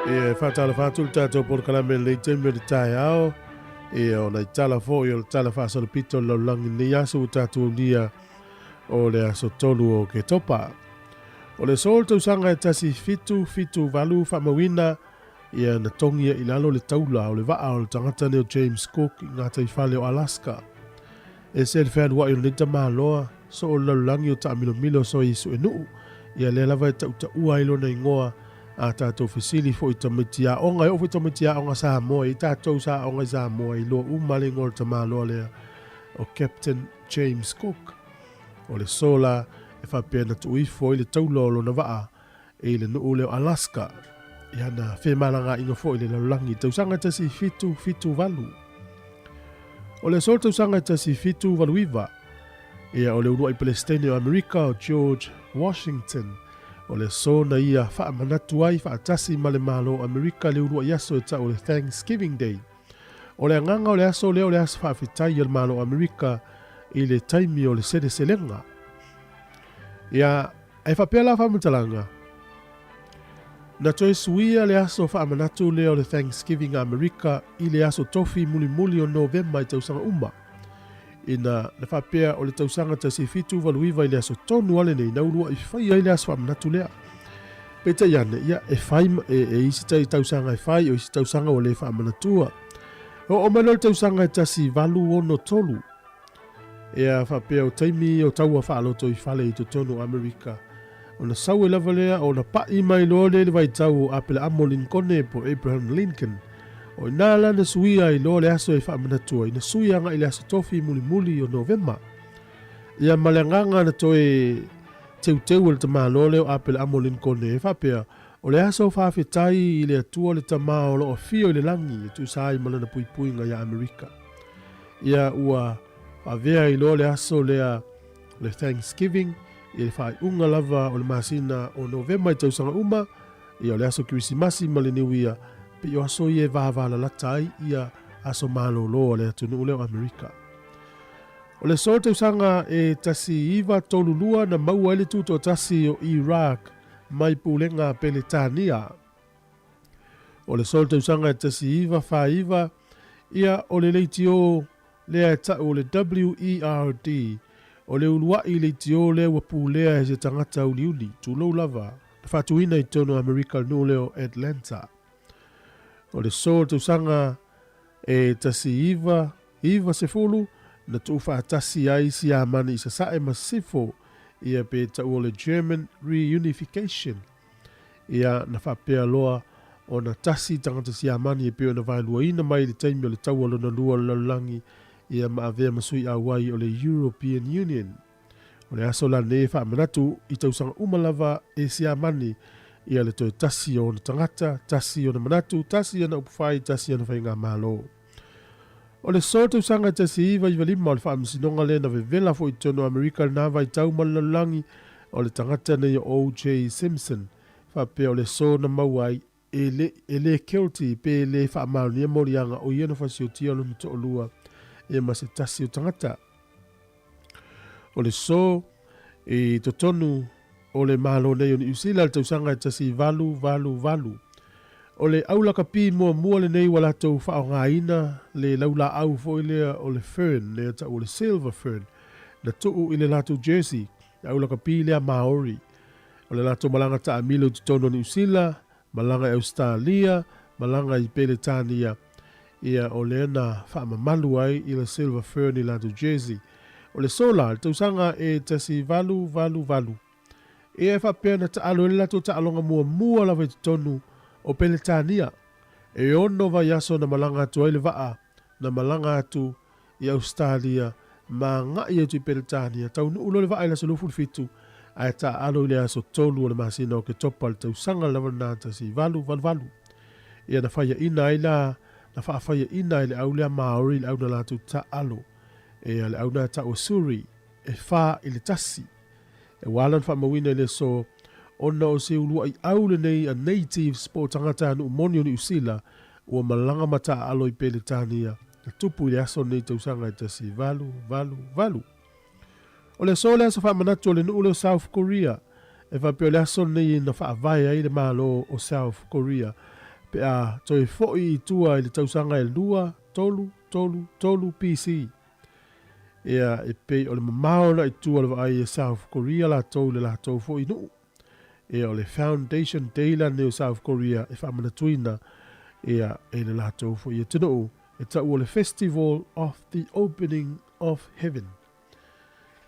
Ia, e faatalofa atu le tatou polokalame i lenei taimi o le taeao. Ia, o nai tala foi o le tala faasolopito o le lalolagi i lenei aso ua tatou aulia o le aso 3 o Oketopa. O le aso o le tausaga e 1778 faamauina ia na togia i lalo le taula o le vaa o le tagata lea o James Cook i gataifale o Alaska. E ese le fealuai o lenei tamaloa, soo le lalolagi o taamilomilo so i suenuu, ia lea lava e tautaua ai lona igoa a tatou fesili foi i tamaiti aoga, e oo foi i tamaiti aoga Samoa, i tatou sa aoga i Samoa, iloa uma le igoa o le tamaloa lea o Captain James Cook. O le aso la e faapea na tuu ifo ai le taula o lona vaa i le nuu lea o Alaska i ana femalagaaiga foi i le lalolagi i le tausaga 1778. O le aso o le tausaga 1789, ia o le uluai Pelesitene o Amerika o George Washington, o le aso na ia faamanatu ai faatasi ma le Malo o Amerika le uluai aso e tau o le Thanksgiving Day. O le agaga o le aso lea o le aso faafetai a le Malo o Amerika i le taimi o le seleselega. Ia, e faapea la faamatalaga, na toe suia le aso faamanatu lea o le Thanksgiving a Amerika i le aso tofi mulimuli o Novema i tausaga uma. Ina na faapea o le tausaga 1789 i le aso tonu a lenei na uluai fai ai le aso faamanatu lea. Peitai ane, ia, e fai, e, e isi tai tausaga e fai, o isi tausaga ua le faamanatua. E oo mai loa le tausaga e 1863, Ea faapea o taimi o taua faaloto i fale i totonu o Amerika. Ona sau ai lava lea ona paʻi mai loa lea i le vaitau o Apelaamo Linkone po o Abraham Lincoln. O i ina la na suia ai loa le aso e faamanatu ai, na sui agai i le aso tofi mulimuli o Novema. Ia ma le agaga na toe teuteu e le tamaloa lea o Apelaamo Linkone e faapea, o le aso faafetai i le Atua le Tama o lo o afio i le lagi e tusa ai ma lana puipuiga iā Amerika. Ia ua avea ai loa le aso lea le Thanksgiving i le faaiuga lava o le masina o Novema i tausaga uma, ia o le aso Kerisimasi ma le Niuia, pei o aso ia e vavalalata ai ia aso malolo a le atunuu lea o Amerika. O le aso o le tausaga e 1932 na maua ai le tutoatasi o Iraq mai pulega a Peretania. O le aso o le tausaga e 1949, ia o le leitio lea e tau o le WERD, o le uluai leitio lea ua pulea e se tagata uliuli, tulou lava, na faatuina i totonu o Amerika i le nuu lea o Atlanta. O le aso o le tausaga e 1990, na tuufaatasi ai Siamani i Sasae ma Sisifo, ia pe tau o le German Reunification. Ia, na faapea loa ona tasi tagata Siamani e pei ona vaeluaina mai i le taimi o le Taua Lona Lua o le Lalolagi, ia ma avea ma sui auai o le European Union. O le aso la lenei e faamanatu i tausaga uma lava e Siamani ia le toe tasi o ona tagata, tasi ona manatu, tasi ana upufai, tasi ana faigamalo. O le aso tausaga e 1995 o le faamasinoga lea na vevela foi i totonu o Amerika i lena vaitau ma le lalolagi, o le tagata nei o OJ Simpson, faapea o le aso na maua ai e le, e le guilty pe le faamaonia moliaga o ia na fasiotia lona toalua ia ma se tasi o tagata. O le aso i totonu o le Malo nei o Niu Sila i le tausaga e 1888. O le aulakapi muamua lenei ua latou faaaogaina le laulaau foi lea o le fern, lea tau o le silver fern, na tuu i le latou jersey, le aulakapi lea Maori. O le latou malaga taamilo i totonu o Niu Sila, malaga i Ausetalia, malaga i Peretania, ia o lea na faamamalu ai i le Silver Fern i latou jersey. O le sola, le tausaga e 1888, ia e faapea na taalo ai le latou taaloga muamua lava i totonu o Peretania. E ono vaiaso na malaga atu ai le vaa, na malaga atu i Ausetalia ma agai atu i Peretania, taunuu loa le vaa i le aso 27, ae taaalo i le aso 3 o le masina o Oketopa i le tausaga lava lena 1888. Ia na faiaina ai la, na faafaiaina ai le au lea Maori le au na latou taaalo, ia le au na tau o Surrey, e 4-1. E ua ala ona faamauina i le aso ona o se uluai au lenei a Natives po o tagatanuu moni o Niu Sila ua malaga ma taaalo i Peretania na tupu i le aso lenei tausaga e 1888. O le aso le aso faamanatu o le nuu lea o South Korea e faapea o le aso lenei na faavae ai le Malo o South Korea. Pe a toe foʻi i tua i le tausaga e 2, 3, 3, 3 BC. Ia, e pei o le mamao la i tua o le vaai e South Korea latou i le latou foi nuu. Ia, o le Foundation Day la lenei o South Korea e faamanatuina ia e le latou foi atunuu e tau o le Festival of the Opening of Heaven.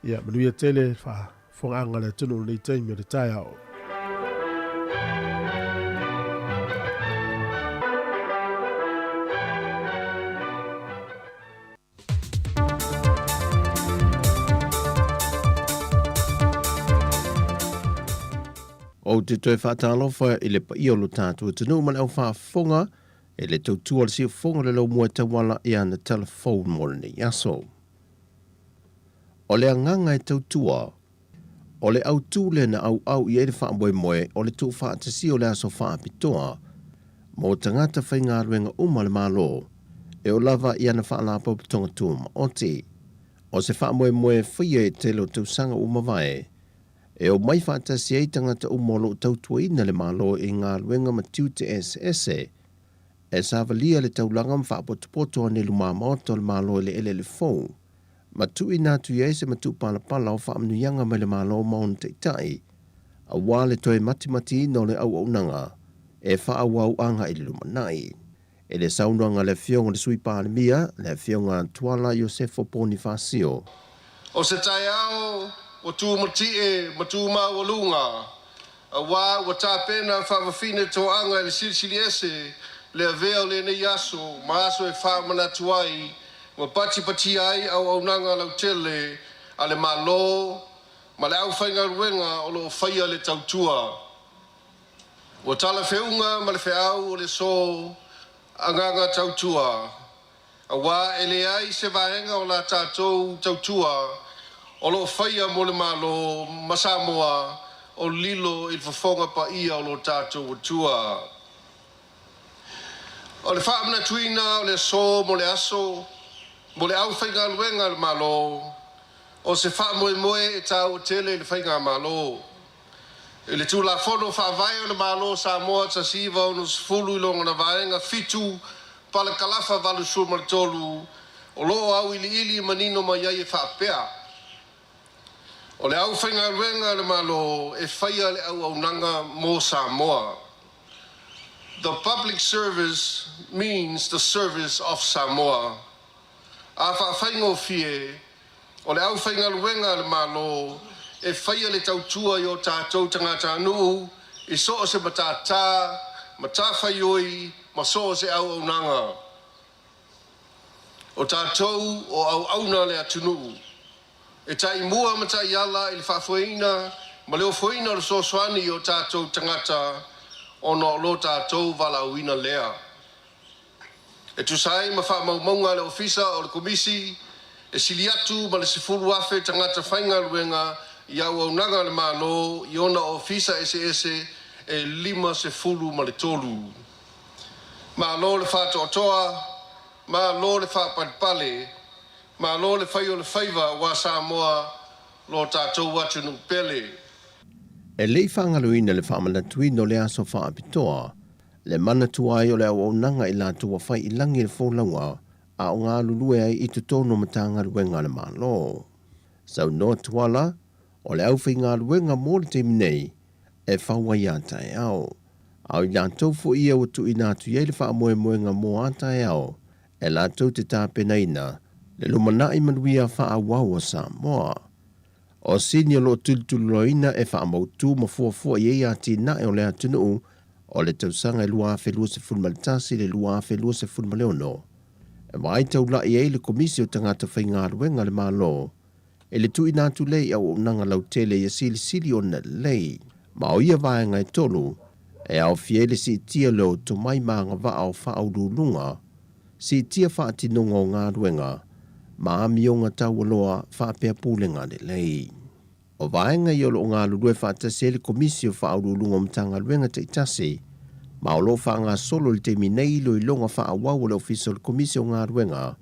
Ia, manuia tele le faafofogaaga a le atunuu i lenei taimi o le taeao. Ou te toe faatalofa i le paia o lo tatou atunuu ma le au faafofoga e le tautua le siufofoga o le laumua e tauala i ana telefone mo lenei aso. O le agaga e tautua, o le autū lea na auau i ai le faamoemoe o le tuufaatasia o le aso faapitoa mo tagata faigaluega uma a le Malo e oo lava i ana faalapotopotoga tumaoti. O se faamoemoe e faia i tele o tausaga ua mavae, e omai faatasi ai tagata uma o lo o tautuaina le Malo i galuega ma tiute eseese, e savalia le taulaga ma faapotopoto ane i lumamaota o le Malo i le eleele fou, ma tuuina atu i ai se matupalapala o faamanuiaga mai le Malo ma ona taitai, aua le toe matimatiina o le auaunaga e faaauau agai i le lumanai. I le saunoaga a le Afioga i le Sui Palemia, le Afioga Tuala Iosefo Ponifasio. O se taeao ua tumatie ma tumaualuga, Auā ua tapena faavafine toaga e le Silisili Ese le avea o lenei aso ma aso e faamanatu ai ma patipatia ai auaunaga lautele a le Malo ma le aufaigaluega o lo o faia le tautua. Ua talafeuga ma le feau o le so agaga tautua, auā e leai se vaega o la tatou tautua o lo o faia mo le Malo ma Samoa o lilo i le fofoga paia o lo tatou Atua. O le faamanatuina o le aso mo le aso mo le aufaigaluega a le Malo, o se faamoemoe e taua tele i le Faigamalo. I le Tulafono Faavae o le Malo o Samoa 1960 i lona Vaega 7, palakalafa 83, o lo o auiliili manino mai ai e faapea, O le aufaigaluega a le Malo e faia le auaunaga mo Samoa. The public service means the service of Samoa. A faafaigofie, o le aufaigaluega a le Malo e faia le tautua i o tatou tagatanuu i so o se matatā, matafaioi ma so o se auaunaga. O tatou o auauna a le atunuu, e taimua ma taiala i le faafoeina ma le ofoina o le fesoasoani i o tatou tagata ona o lo tatou valaauina lea. E tusa ai ma faamaumauga a le Ofisa o le Komisi, e sili atu ma le 10,000 tagata faigaluega i auaunaga a le Malo i ona ofisa eseese e 53. Malo le faatoatoa, malo le faapalepale, malo le fai o le faiva aua Samoa lo tatou atunuu pele. E le i faagaloina le faamanatuina o le aso faapitoa, le manatua ai o le auaunaga i latou ua fai i lagi le folauga a o galulue ai i totonu o Matagaluega a le Malo. Saunoa Tuala, o le aufaigaluega mo le taimi nei e fau ai a taeao. A o i latou foi ia ua tuuina atu i ai le faamoemoega mo a taeao e latou te tapenaina le lumanai manuia faaauau o Samoa. O sini o lo o tulituliloaina e faamautu ma fuafua i ai atinae o le atunuu o le tausaga e 2021 i le 2026, e vaai taula'i ai le Komisi o Tagata Faigaluega a le Malo i le tuuina atu lea i auaunaga lautele ia silisili ona lelei. Ma o ia vaega e tolu e aofia ai le siitia lea o tomai ma agavaa o faauluuluga, siitia faatinoga o galuega ma amioga taualoa faapea pulega lelei. O vaega ia o lo o galulue faatasi ai le Komisi o Faauluuluga o Matagaluega taitasi, ma o lo o faagasolo i le taimi nei iloiloga faaauau a le Ofisa o le Komisi o Galuega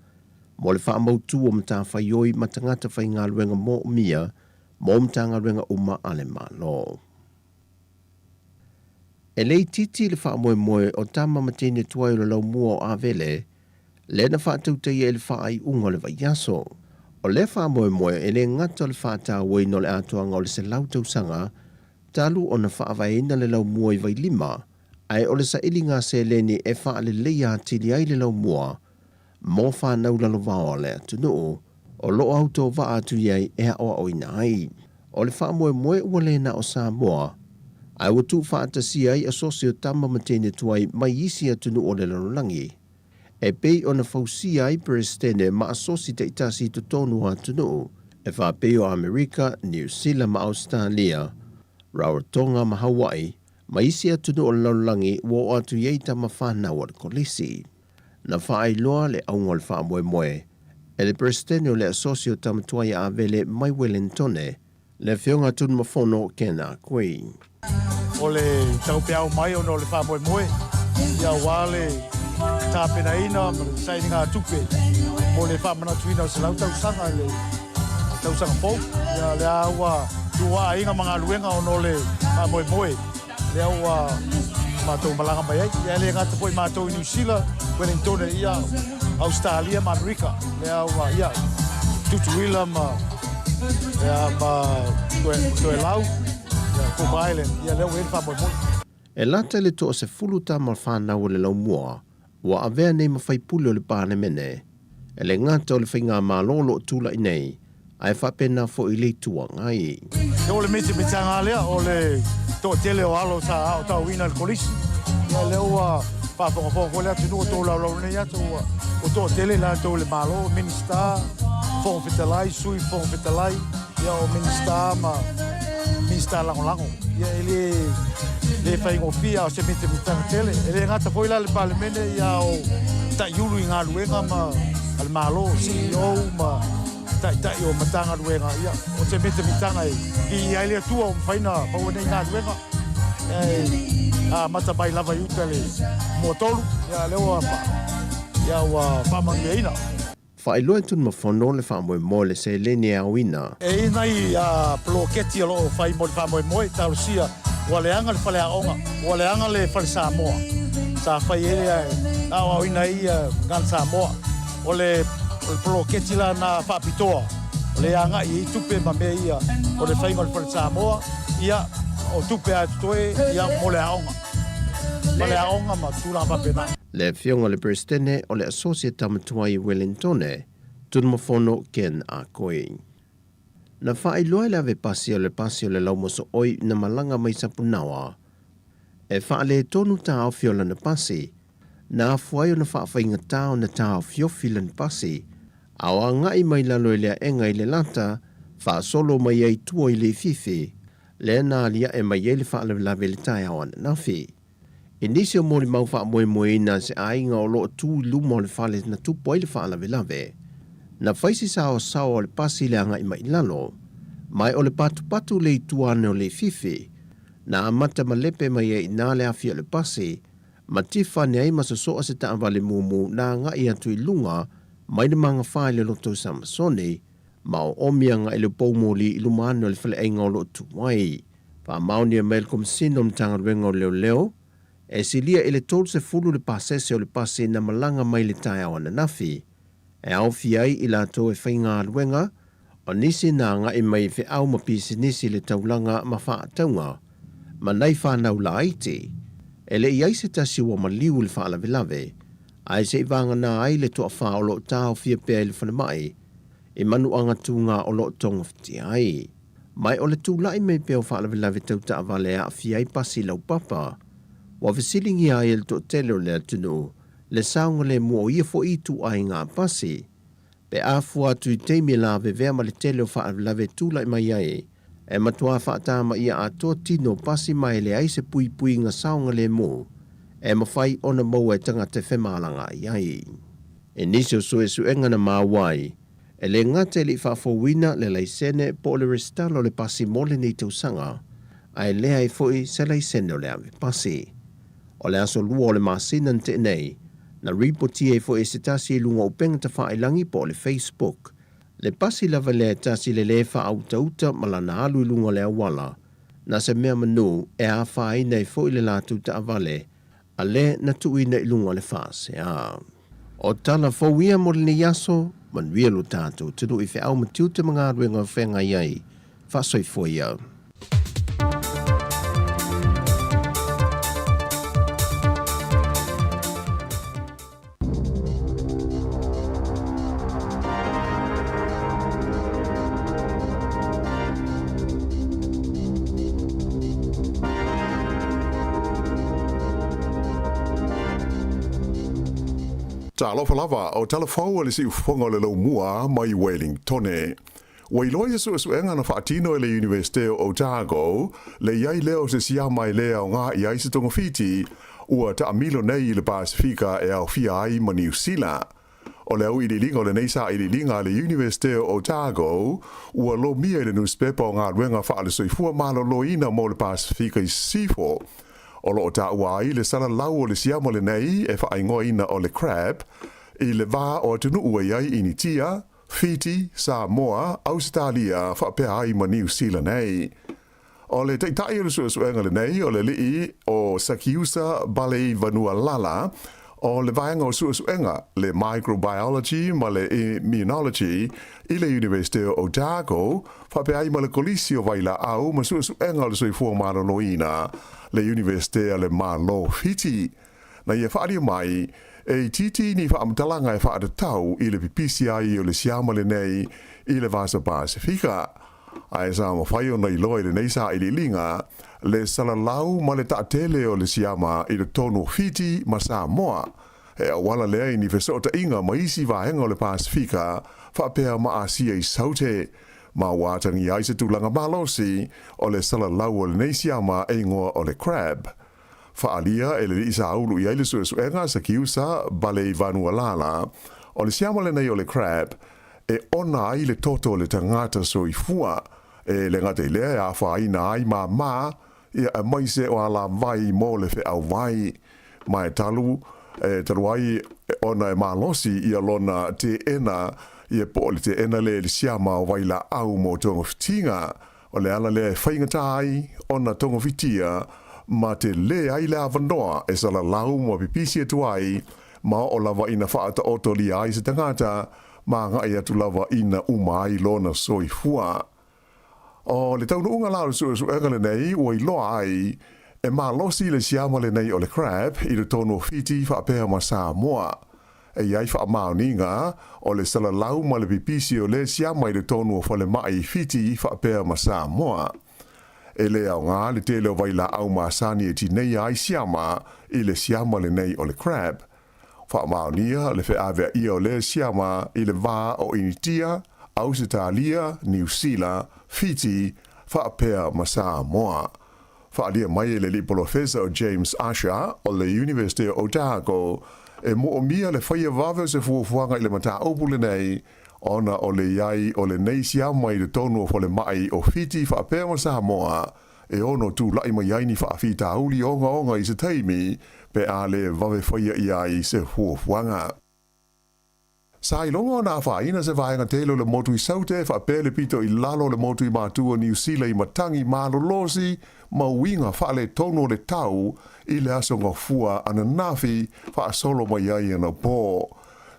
mo le faamautu o matafaioi ma tagata faigaluega moomia mo Matagaluega uma a le Malo. E le itiiti le faamoemoe o tama ma teine tuai o le laumua o Avele, lea na faatautaia i le faaiuga o le vaiaso. O lea faamoemoe e le gata o le faatauaina o le atoaga o le 100 tausaga talu ona faavaeina le laumua i Vailima, ae o le sailiga seleni e faaleleia atili ai le laumua mo fanau lalovaoa a le atunuu o lo o autovaa atu i ai e aoaoina ai. O le faamoemoe ua le na o Samoa, ae ua tuufaatasia ai asosi o tama ma teine tuai mai isi atunuu o le lalolagi, e pei ona fausia ai Peresetene ma asosi taitasi i totonu o atunuu e faapei o Amerika, Niu Sila ma Ausetalia, Rarotonga ma Hawaii, ma isi atunuu o le lalolagi ua oo atu i ai tama fanau a le Kolisi. Na faailoa le auga o le faamoemoe e le Peresetene o le Asosi o Tama Tuai a Avele mai Welentone, le Afioga Tunumafono Ken Ah Kui. O le taupeau mai ona o le faamoemoe aua le tapenaina ma le sailiga tupe mo le faamanatuina o 100 tausaga i le tausaga fou. Ia lea ua tuuaiga ma galuega ona o le faamoemoe lea ua matou malaga mai ai. Ia e le gata foi matou i Niu Sila, Wellingtone, ia Ausetalia ma Amerika. Lea ua ia Tutuila ma ia ma Toelau, ia Cook Island, ia lea ua i ai le faamoemoe. E lata i le toasefulu tama fanau o le laumua ua avea nei ma faipule o le Palemene, e le gata o le faigamalo o lo o tulai nei, ae faapena foi i le Itu Agai. O le mitamitaga lea o le toatele o alo sa aotauina i le kolisi, ia lea ua faafogafoga foi le atunuu o tolaulau nei aso ua toatele i latou i le Malo, Minisita, Fofoga Fetalai, Sui Fofoga Fetalai, ia o Minisita ma Minisita Lagolago. Ia e le le faigofie a o se mitamitaga tele. E le gata foi la le Palemene ia o taiulu i galuega ma a le Malo, CEO ma taitai o Matagaluega, ia o se mitamitaga e viia ai le Atua ua mafai ona maua nei galuega. E amata mai lava i uta le muatolu, ia lea ua ia ua faamanuiaina. Faailoa e Tunumafono le faamoemoe o le seleni e aoina. E i ai nai poloketi o lo o fai mo le faamoemoe, talosia ua leaga le faleaoga, ua leaga le fale Samoa sa fai ai le aoaoina ai Gun Samoa. O le poloketi la na faapitoa o le agai i ai tupe ma mea ia o le faiga o le fale Samoa, ia o tupe lava e totoe ia mo le aoga, faleaoga ma tulaga faapena. Le Afioga i le Peresetene o le Asosi a Tama Tuai i Wellingtone, Tunumafono Ken Ah Kui. Na faailoa e le ave pasi o le pasi o le laumosooi na malaga mai Sapunaoa e faaletonu taofi o lana pasi, na afua ai ona faafaigata ona taofiofi lana pasi, a o agai mai lalo i le aega i le lata, faasolo mai ai tua i Leififi, lea na aliae mai ai le faalavelave i le taeao ananafi. I nisi o molimau faamoemoeina a se aiga o lo o tu i luma o le fale na tupu ai le faalavelave, na fai se saoasaoa o le pasi i le agai mai i lalo, ma o le patupatu le itu ane o Leififi, na amata malepe mai ai i ina le afi o le pasi, ma tifa ane ai ma sosoa se taavale mumu na agai atu i luga mai le magafa i le loto o Samasoni, ma oomi agai i le poumoli i luma ane o le faleaiga o lo o tu ai. Faamaonia mai e le Komesina o Matagaluega o Leoleo, e silia i le 30 le pasese o le pasi na malaga mai le taeao ananafi, e aofia ai i latou e faigaluega, o nisi na agai mai i feau ma pisinisi i le taulaga ma faatauga, ma nai fanau laiti. E le i ai se tasi ua maliu i le faalavelave, ae se i vagana ai le toafa o lo o taofia pea i le falemai i manuaga tuga o lo o togafitia ai. Ma o le tulai mai pea o faalavelave tau taavale e aafia ai pasi laupapa, ua fesiligia ai e le toatele o le atunuu le saogalemu o ia foi ituaiga pasi, pe a fua atu i taimi e lavevea ma le tele o faalavelave e tulai mai ai, e matua faatamaia atoa tino o pasi ma e leai se puipuiga saogalemu e mafai ona maua e tagata e femalagaai ai. I nisi o suesuega na maua ai, e le gata e le i faafouina le laisene po o le resitala o le pasi mo lenei tausaga, ae leai foi se laisene o le ave pasi. O le aso 2 o le masina na tea nei, na ripotia ai foi e se tasi i luga o upega tafailagi po o le Facebook, le pasi lava lea e tasi le lē faautauta ma lana alu i luga o le auala, Na se mea manu e afaina ai foi le latou taavale, a lea na tuuina i luga o le faasea. O tala fou ia mo lenei aso, manuia lo tatou atunuu i feau ma tiute ma galuega o feagai ai. Faasoifua ia. Talofa lava, o tala fou a le siufofoga o le laumua mai Wellingtone. Ua iloa i se suesuega na faatino e le Iunivesite o Otago, le i ai lea o se siama e lē aoga i ai se togafiti, ua taamilo nei i le Pasefika e aofia ai ma Niu Sila. O le auiliiliga o lenei sailiiliga a le Iunivesite o Otago, ua lomia i le nusipepa o Galuega Faale-Soifua Maloloina mo le Pasefika i Sisifo, o lo o taua ai le salalau o le siama lenei e faaigoaina o le crab i le va o atunuu e i ai Initia, Fiti, Samoa, Ausetalia faapea ai ma Niu Sila nei. O le taitai o le suesuega lenei o le alii o Sakiusa Baleivanualala o le vaega o suesuega le Microbiology ma le Immunology i le Iunivesite o Otago faapea ai ma le Kolisi o Vailaau ma Suesuega o le Soifua Maloloina le Iunivesite a le Malo Fiti. Na ia faaalia mai, e itiiti ni faamatalaga e faatatau i le pipisi ai o le siama lenei i le Vasa Pasefika. Ae sa mafai ona iloa i lenei sailiiliga le salalau ma le taatele o le siama i totonu o Fiti ma Samoa. He auala lea i ni fesootaiga ma isi vaega o le Pasefika faapea ma Asia i Saute, ma ua atagia ai se tulaga malosi o le salalau o lenei siama e igoa o le crab. Faaalia e le alii sa ulu i ai le suesuega Sakiusa Baleivanualala, o le siama lenei o le crab e ona ai le toto o le tagata soifua, e le gata i lea e afaina ai māmā, ia aemaise o alavai mo le feauvai. Ma e talu, e talu ai ona e malosi ia lona teena, ia po o le teena lea i le siama o vailaau mo togafitiga. O le ala lea e faigata ai ona togafitia ma tele ai le avanoa e salalau ma pipisi atu ai ma oo lava ina faataotolia ai se tagata ma agai atu lava ina uma ai lona soifua. O le taunuuga la o le suesuega lenei ua iloa ai e malosi le siama lenei o le crab i totonu o Fiti faapea ma Samoa. E i ai faamaoniga o le salalau ma le pipisi o le siama i totonu o falemai i Fiti faapea ma Samoa. E le aoga le tele o vailaau masani e tineia ai siama i le siama lenei o le crab. Faamaonia le feaveaia o lea siama i le va o Initia, Ausetalia, Niu Sila, Fiti, faapea ma Samoa. Faaalia mai e le alii polofesa o James Usher o le Iunivesite o Otago, e moomia le faia vave o se fuafuaga i le mataupu lenei ona o le i ai o lenei siama i totonu o falemai o Fiti faapea ma Samoa e ono tulai mai ai ni faafitauli ogaoga i se taimi pe a le vave faia i ai se fuafuaga. Sa iloga ona afaina se vaega tele o le motu i Saute faapea le pito i lalo o le motu i Matua o Niu Sila i matagi malolosi ma uiga faaletonu o le tau i le aso gafua ananafi faasolo mai ai anapo.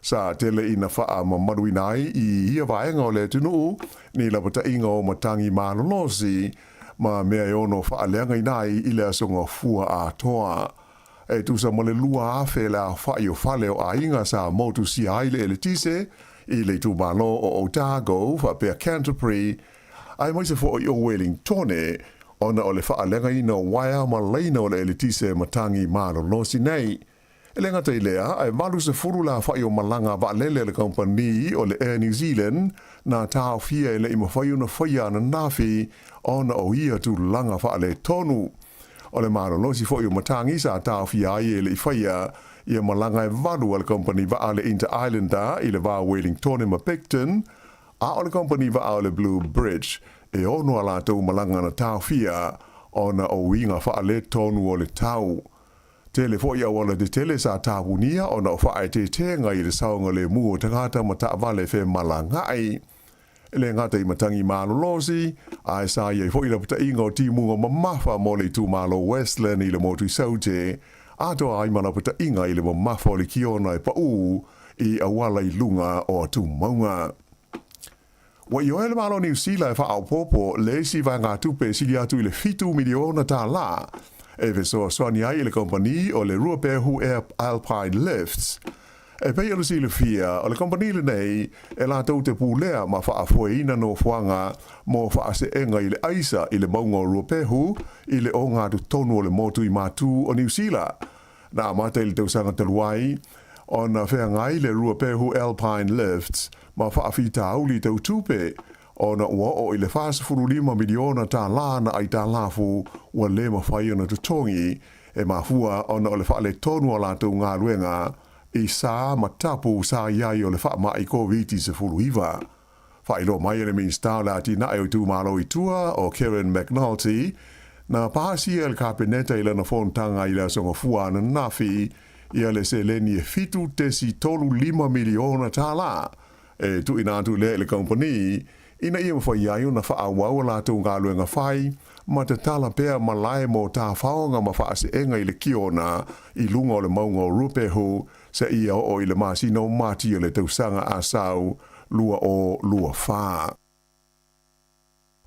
Sa tele ina faamamaluina ai i ia vaega o le atunuu ni lapataiga o matagi malolosi ma mea e ono faaleagaina ai i le aso gafua atoa. E tusa ma le 2,000 le aofai o fale o aiga sa motusia ai le eletise i le itumalo o Otago faapea Canterbury aemaise foi o Wellingtone ona o le faaleagaina o uaea ma laina o le eletise matagi malolosi nei. E le gata i lea, ae 80 le aofai o malaga vaalele a le kamupani o le Air New Zealand na taofia e le i mafai ona faia ananafi ona o ia tulaga faaletonu. O le malolosi foi o matagi sa taofia ai e le i faia ia malaga e valu a le kamupani vaa le Inter Islander i le va o Wellingtone ma Picton, a o le kamupani vaa o le Blue Bridge e ono a latou malaga na taofia ona o uiga faaletonu o le tau. Tele foi auala tetele sa tapunia ona o faaeteetega i le saogalemu o tagata ma taavale femalagaai. E le gata i matagi malolosi, ae sa i ai foi lapataiga o timuga mamafa mo le itumalo Westland i le motu i Saute, atoa ai ma lapataiga i le mamafa o le kiona e paʻū i auala i luga o atumauga. Ua ioe le Malo o Niu Sila e faaopoopo le isi vaegatupe e sili atu i le $7 miliona e fesoasoani ai i le kamupani o le Ruapehu Air Alpine Lifts. E pei ona silafia, o le kamupani lenei e latou te pulea ma faafoeina nofoaga mo faaseega i le aisa i le mauga o Ruapehu i le ogatotonu o le motu i Matū o Niu Sila. Na amata i le tausaga talu ai ona feagai le Ruapehu Alpine Lifts ma faafitauli tau tupe ona ua oo i le $45 miliona na aitalafu ua le mafai ona totogi, e mafua ona o le faaletonu o latou galuega i sa ma tapu sa i ai o le faamai Koviti-19. Faailoa mai e le Minisita o le Atinae o Itumalo i Tua, o Kevin McNulty, na pasia e le Kapeneta i lana fonotaga i le Aso Gafua ananafi ia le seleni e $7.35 miliona e tuuina atu lea i le kamupani ina ia mafai ai ona faaauau a latou galuega fai ma tatala pea malae mo tafaoga ma faaseega i le kiona i luga o le mauga o Ruapehu seia oo i le masina o Mati o le tausaga a sau 2024.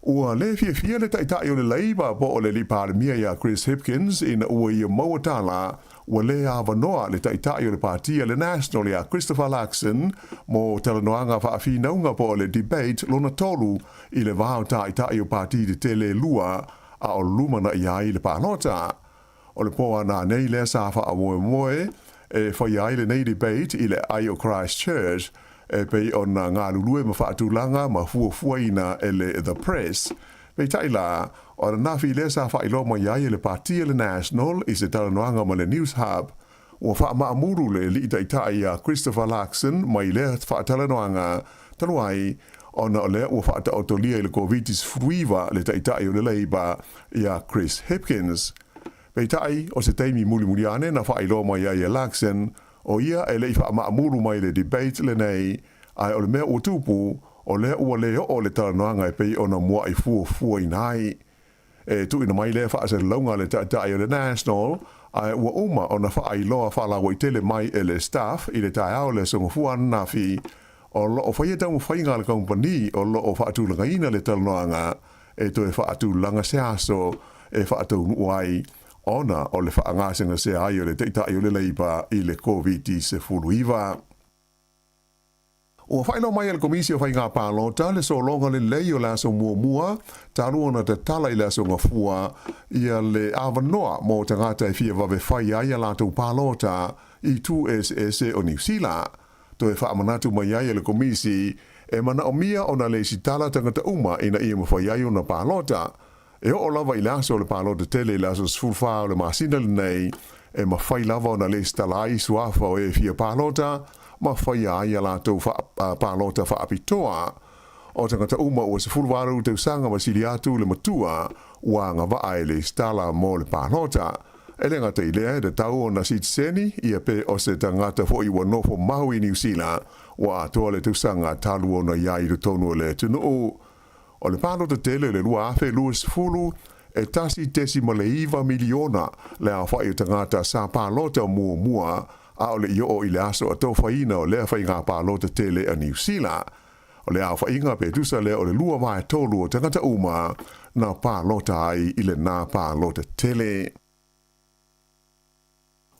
Ua le fiafia le Taitai o le Leipa po o le Alii Palemia ia Chris Hipkins ina ua ia maua tala ua le avanoa le Taitai o le Pati a le National ia Christopher Luxon mo talanoaga faafinauga po o le debate lona tolu i le va o Taitai o Pati tetele e lua a o lumanai ai le palota. O le pō a nanei lea sa faamoemoe e faia ai lenei debate i le aai o Christchurch e pei ona galulue ma faatulaga ma fuafuaina e le The Press. Peitai la, o ananafi lea sa faailoa mai ai e le Pati a le National i se talanoaga ma le Newshub, ua faamaamulu le alii taitai ia Christopher Luxon mai lea faatalanoaga talu ai ona o lea ua faataotolia i le Koviti-19 le taitai o le Labour ia Chris Hipkins. Peitai, o se taimi mulimuli ane na faailoa mai ai e Luxon, o ia e le i faamaamulu mai le debate lenei, ae o le mea ua tupu, o lea ua le oo le talanoaga e pei ona mua'i fuafuaina ai. E tuuina mai lea faasalalauga a le Taitai o le National, ae ua uma ona faailoa faalauaitele mai e le Stuff i le taeao o le Aso Gafua ananafi, o lo o faia taumafaiga a le kamupani o lo o faatulagaina le talanoaga e toe faatulaga se aso e faataunuu ai ona o le faagasegasea ai o le Taitai o le Leipa i le Koviti-19. Ua faailoa mai e le Komisi o Faiga Palota le sologa lelei o le aso muamua talu ona tatala i le Aso Gafua ia le avanoa mo tagata e fia vave fai ai a latou palota i itu eseese o Niu Sila. Toe faamanatu mai ai e le Komisi e manaomia ona lesitala tagata uma ina ia mafai ai ona palota. E oo lava i le aso o le palota tele i le aso 14 o le masina lenei, e mafai lava ona lesitala ai suafa o e fia palota ma faia ai a latou palota faapitoa. O tagata uma ua 18 tausaga ma sili atu le matua ua agavaa e lesitala mo le palota. E le gata i lea, e tatau ona sitiseni ia pe o se tagata foi ua nofo mau i Niu Sila ua atoa le tausaga talu ona i ai i totonu o le atunuu. O le palota tele o le 2020, e 1.9 miliona le aofai o tagata sa palota muamua a o le i oo i le aso atofaina o lea faiga palota tele a Niu Sila. O le aofaiga pe tusa lea o le 2/3 o tagata uma na palota ai i lena palota tele.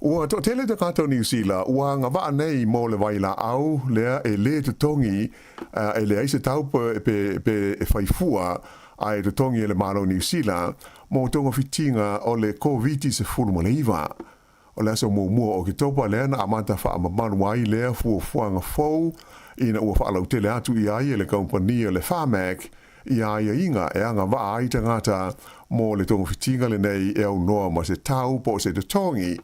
Ua toatele tagata o Niu Sila ua agavaa nei mo le vailaau lea e le totogi e leai se tau pe pe e fai fua ae e totogi e le Malo o Niu Sila mo togafitiga o le Koviti-19. O le aso muamua o Oketopa lea na amata faamamalu ai lea fuafuaga fou ina ua faalautele atu i ai e le kamupani o le Pharmac ia aiaiga e agavaa ai tagata mo le togafitiga lenei e aunoa ma se tau po o se totogi.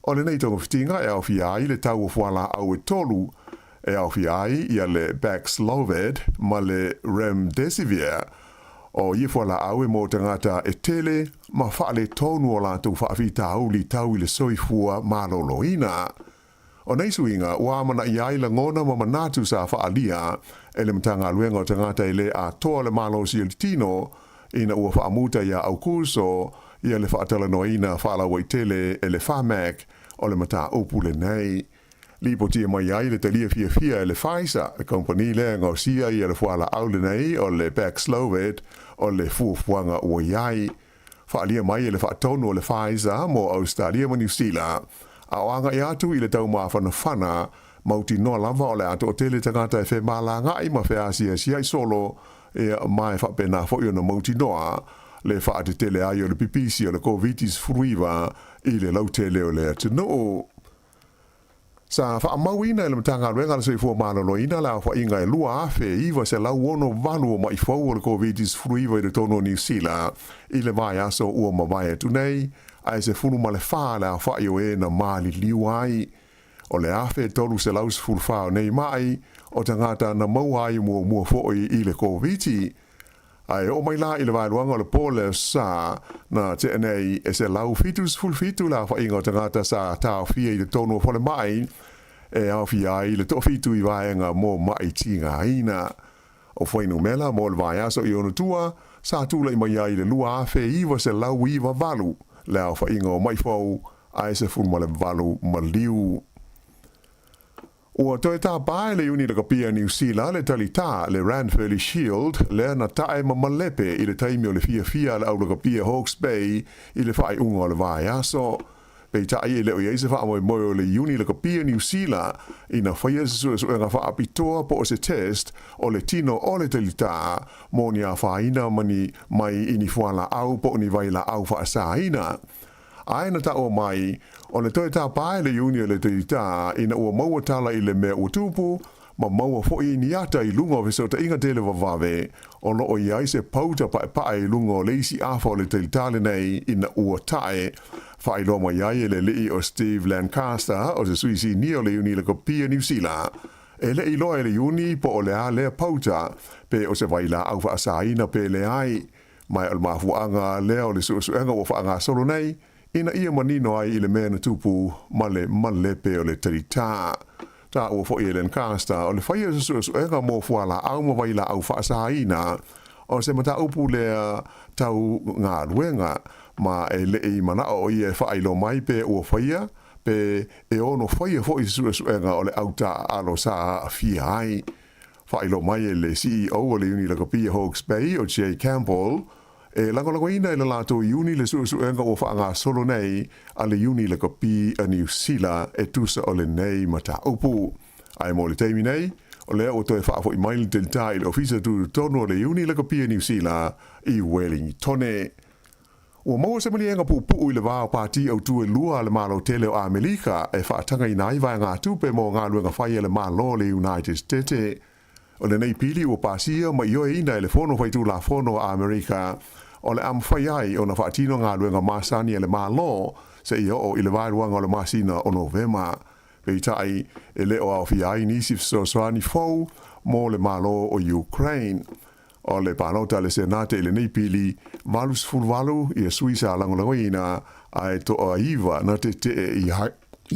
O lenei togafitiga e aofia ai le tau o fualaau e tolu, e aofia ai ia le Paxlovid ma le Remdesivir. O ia fualaau e mo tagata e tele ma faaletonu o latou faafitauli tau i le soifua maloloina. O nei suiga ua amanaia ai lagona ma manatu sa faaalia e le Matagaluega o Tagata e Lē Atoa le Malosi o le Tino ina ua faamuta iā Aukuso ia le faatalanoaina faalauaitele e le Pharmac o le mataupu lenei. Lipotia mai ai le talia fiafia e le Pfizer, le kamupani lea e gaosia ia le fualaau lenei o le Paxlovid o le fuafuaga ua i ai. Faaalia mai e le faatonu o le Pfizer mo Ausetalia ma Niu Sila, a o agai atu i le tau mafanafana, mautinoa lava o le a toatele tagata e femalagaai ma feasiasia'i solo, ia, ma e faapena foi ona mautinoa le faatetele ai o le pipisi o le Koviti-19 i le lautele o le atunuu. Sa faamauina e le Matagaluega a le Soifua Maloloina le aofaiga e 2,968 o ma'i fou o le Koviti-19 i totonu o Niu Sila i le vaiaso ua mavae atu nei, ae 14 le aofa'i o e na maliliu ai. O le 1,314 o nei ma'i o tagata na maua ai muamua foi i le Koviti. Ae oo mai la i le vaeluaga o le po le sa na tea nei, e 177 le aofaiga o tagata sa taofia i totonu o falemai e aofia ai le toafitu i vaega mo ma'i tigaina. O fuainumera mo le vaiaso i ona tua sa tulai mai ai le 2,998 le aofaiga o ma'i fou ae 18 maliu. Ua toe tāpā e le Iuni Lakapia Niu Sila le talitā, le Ranfurly Shield, lea na tae ma malepe i le taimi o le fiafia a le au lakapia Hawke's Bay i le faaiuga o le vaiaso. Peitai e le o i ai se faamoemoe o le Iuni Lakapia Niu Sila ina faia se suesuega faapitoa po o se test o le tino o le talitā mo ni afaina ma ni mai i ni fualaau po o ni vailaau faasaina. Ae na taua mai, o le toe tāpā e le Iuni o le Teitā ina ua maua tala i le mea ua tupu, ma maua foi i ni ata i luga o fesootaiga tele vavave, o lo o i ai se pauta paepae i luga o le isi afa o le Teitā lenei ina ua tae. Faailoa mai ai e le alii o Steve Lancaster, o se sui sinia o le Iuni Lakopia Niu Sila, e le i iloa e le Iuni po o le a lea pauta, pe o se vailaau faasaina pe leai. Ma o le mafuaaga lea o le suesuega ua faagasolo nei, ina ia manino ai i le mea na tupu ma le malepe o le talitā. Taua foi e Lancaster, o le faia o se suesuega mo fualaau ma vailaau faasaina, o se mataupu lea tau galuega, ma e le i manao o ia e faailoa mai pe ua faia, pe e ono faia foi se suesuega o le autaaalo sa aafia ai. Faailoa mai e le CEO o le Iuni Lakapia Hawke's Bay o Jay Campbell, e lagolagoina e le latou iuni le suesuega ua faagasolo nei a le Iuni Lakapi a Niu Sila e tusa o lenei mataupu. Ae mo le taimi nei, o lea ua toe faafoi mai le talitā i le Ofisa Tutotonu o le Iuni Lakapi a Niu Sila i Wellingtone. Ua maua se maliega puupuu i le va o pati autū e lua a le Malo tele o Amelika e faatagaina ai vaegatupe mo galuega fai a le Malo o le United Stete. O lenei pili ua pasia ma ioeina e le Fono Faitulafono a Amerika o le a mafai ai ona faatino galuega masani a le Malo seia oo i le vaeluaga o le masina o Novema. Peitai, e le o aofia ai nisi fesoasoani fou mo le Malo o Ukraine. O le palota a le Senate i lenei pili, 88 ia sui sa lagolagoina, ae toaiva na tetee i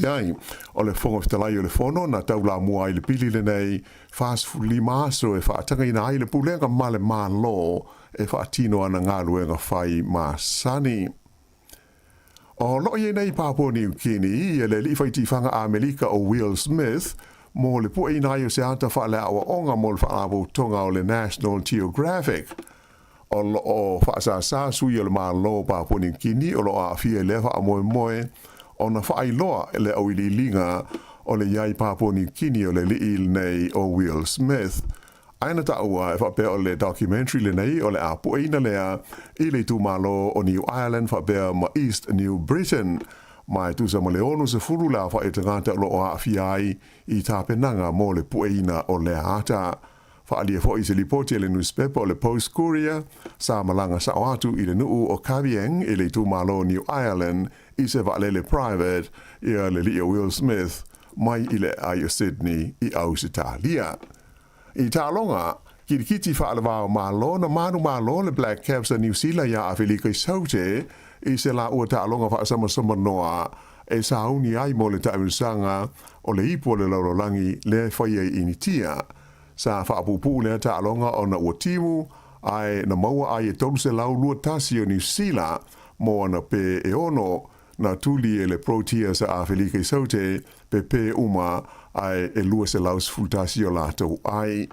ai. O le Fofoga Fetalai o le Fono na taulamua ai le pili lenei, 45 aso e faatagaina ai le Pulega ma le Malo e faatino ana galuega fai masani. O lo o i ai nei i Papua Niu Kini ia le alii faitifaga Amelika o Will Smith mo le pueina ai o se ata faaleaoaoga mo le faalapotopotoga o le National Geographic. O lo o faasāsā sui o le Malo o Papua Niu Kini o lo o aafia i lea faamoemoe ona faailoa le auiliiliga o le i ai Papua Niu Kini o le alii lenei o Will Smith. Ae na taua e faapea o le documentary lenei o le a pueina lea i le itumalo o New Ireland faapea ma East New Britain. Ma e tusa ma le 60 le aofai o tagata o lo o aafia ai i tapenaga mo le pueina o lea ata. Faaalia foi se lipoti a le nusipepa o le Post Courier sa malaga sao atu i le nuu o Kavieng i le itumalo o New Ireland i se vaalele private ia le lii o Will Smith mai i le aai o Sydney i Ausetalia. I taaloga, kilikiti faalevao Malo na manumalo le Black Caps a Niu Sila iā Afelika i Saute i se laua taaloga faasamasama-noa e sauni ai mo le taamilosaga o le ipu o le lalolagi lea e faia i Initia. Sa faapuupuu lea taaloga ona ua timu, ae na maua ai e 321 o Niu Sila mo ana pē e ono, na tuli e le Proteas a Afelika i Saute pe pē uma ae e 211 o latou ai.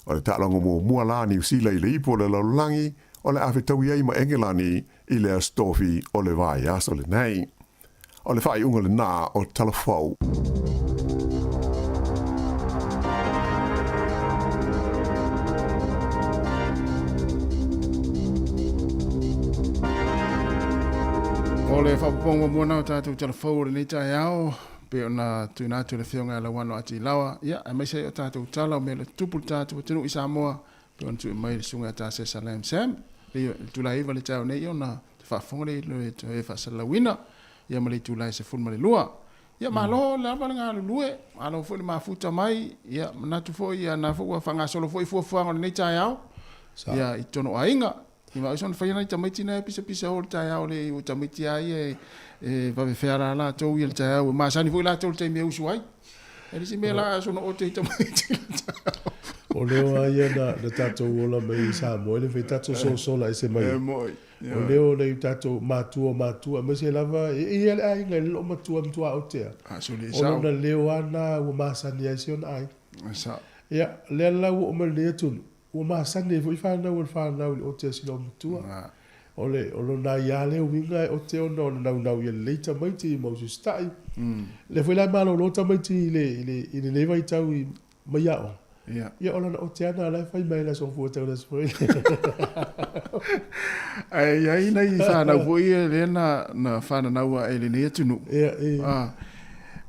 O le taaloga muamua la a Niu Sila i le Ipu o le Lalolagi o le a fetaui ai ma Engelani i le Aso Tofi o le vaiaso lenei. O le faaiuga lenā o Tala Fou. O le faaopoopoga muamua lena o tatou tala fou o lenei taeao, pei ona tuuina atu e le Afioga ia Lauano Atilawa, ia, aemaise ai o tatou tala o mea o le tutupu i le tatou atunuu i Samoa, pei ona tuuina mai le Susuga ia Tasesa Lam Sam, le itula e 9 i le taeao nei ona te faafofoga lea i le toe faasalalauina, ia ma le itula e 12. Ia malo lava le galulue, malo foi le mafuta mai, ia manatu foi ia na foi ua faagasolo foi fuafuaga o lenei taeao, ia i totonu o aiga. Ia ma oe faia nai tamaiti na e pisapisa o le taeao le o tamaiti a ia e, e vave feala latou ia le taeao e masani foi latou le taimi e usu ai. E le isi mea la aso no ote i tamaiti le taeao. O leo a ia na, na tatou ola mai i Samoa, e le fai tatou sosola ese mai. E moi. O leo nei tatou matua o matua, aemaise lava e i ai le aiga i le loomatua ma tuaotea. O lona leo lava lena ua masani ai si ona aiga. Ia, lea la ua oo mai i lenei atunuu, ua masani ai foi fanau a le fanau i le ote a si loomatua. O le, o lona aia lea uiga e ote ona o le naunau ia lelei tamaiti ma usiusitai. Lea foi la e malolo tamaiti i le, i le, i lenei vaitau i mai aoga. Ia. Ia o lana ote lava lena o la e fai mai le aso fua tau le aso foi. Ae i ai nai fanau foi ia lea na, na fananau ae i lenei atunuu. Ia, ia. Ah,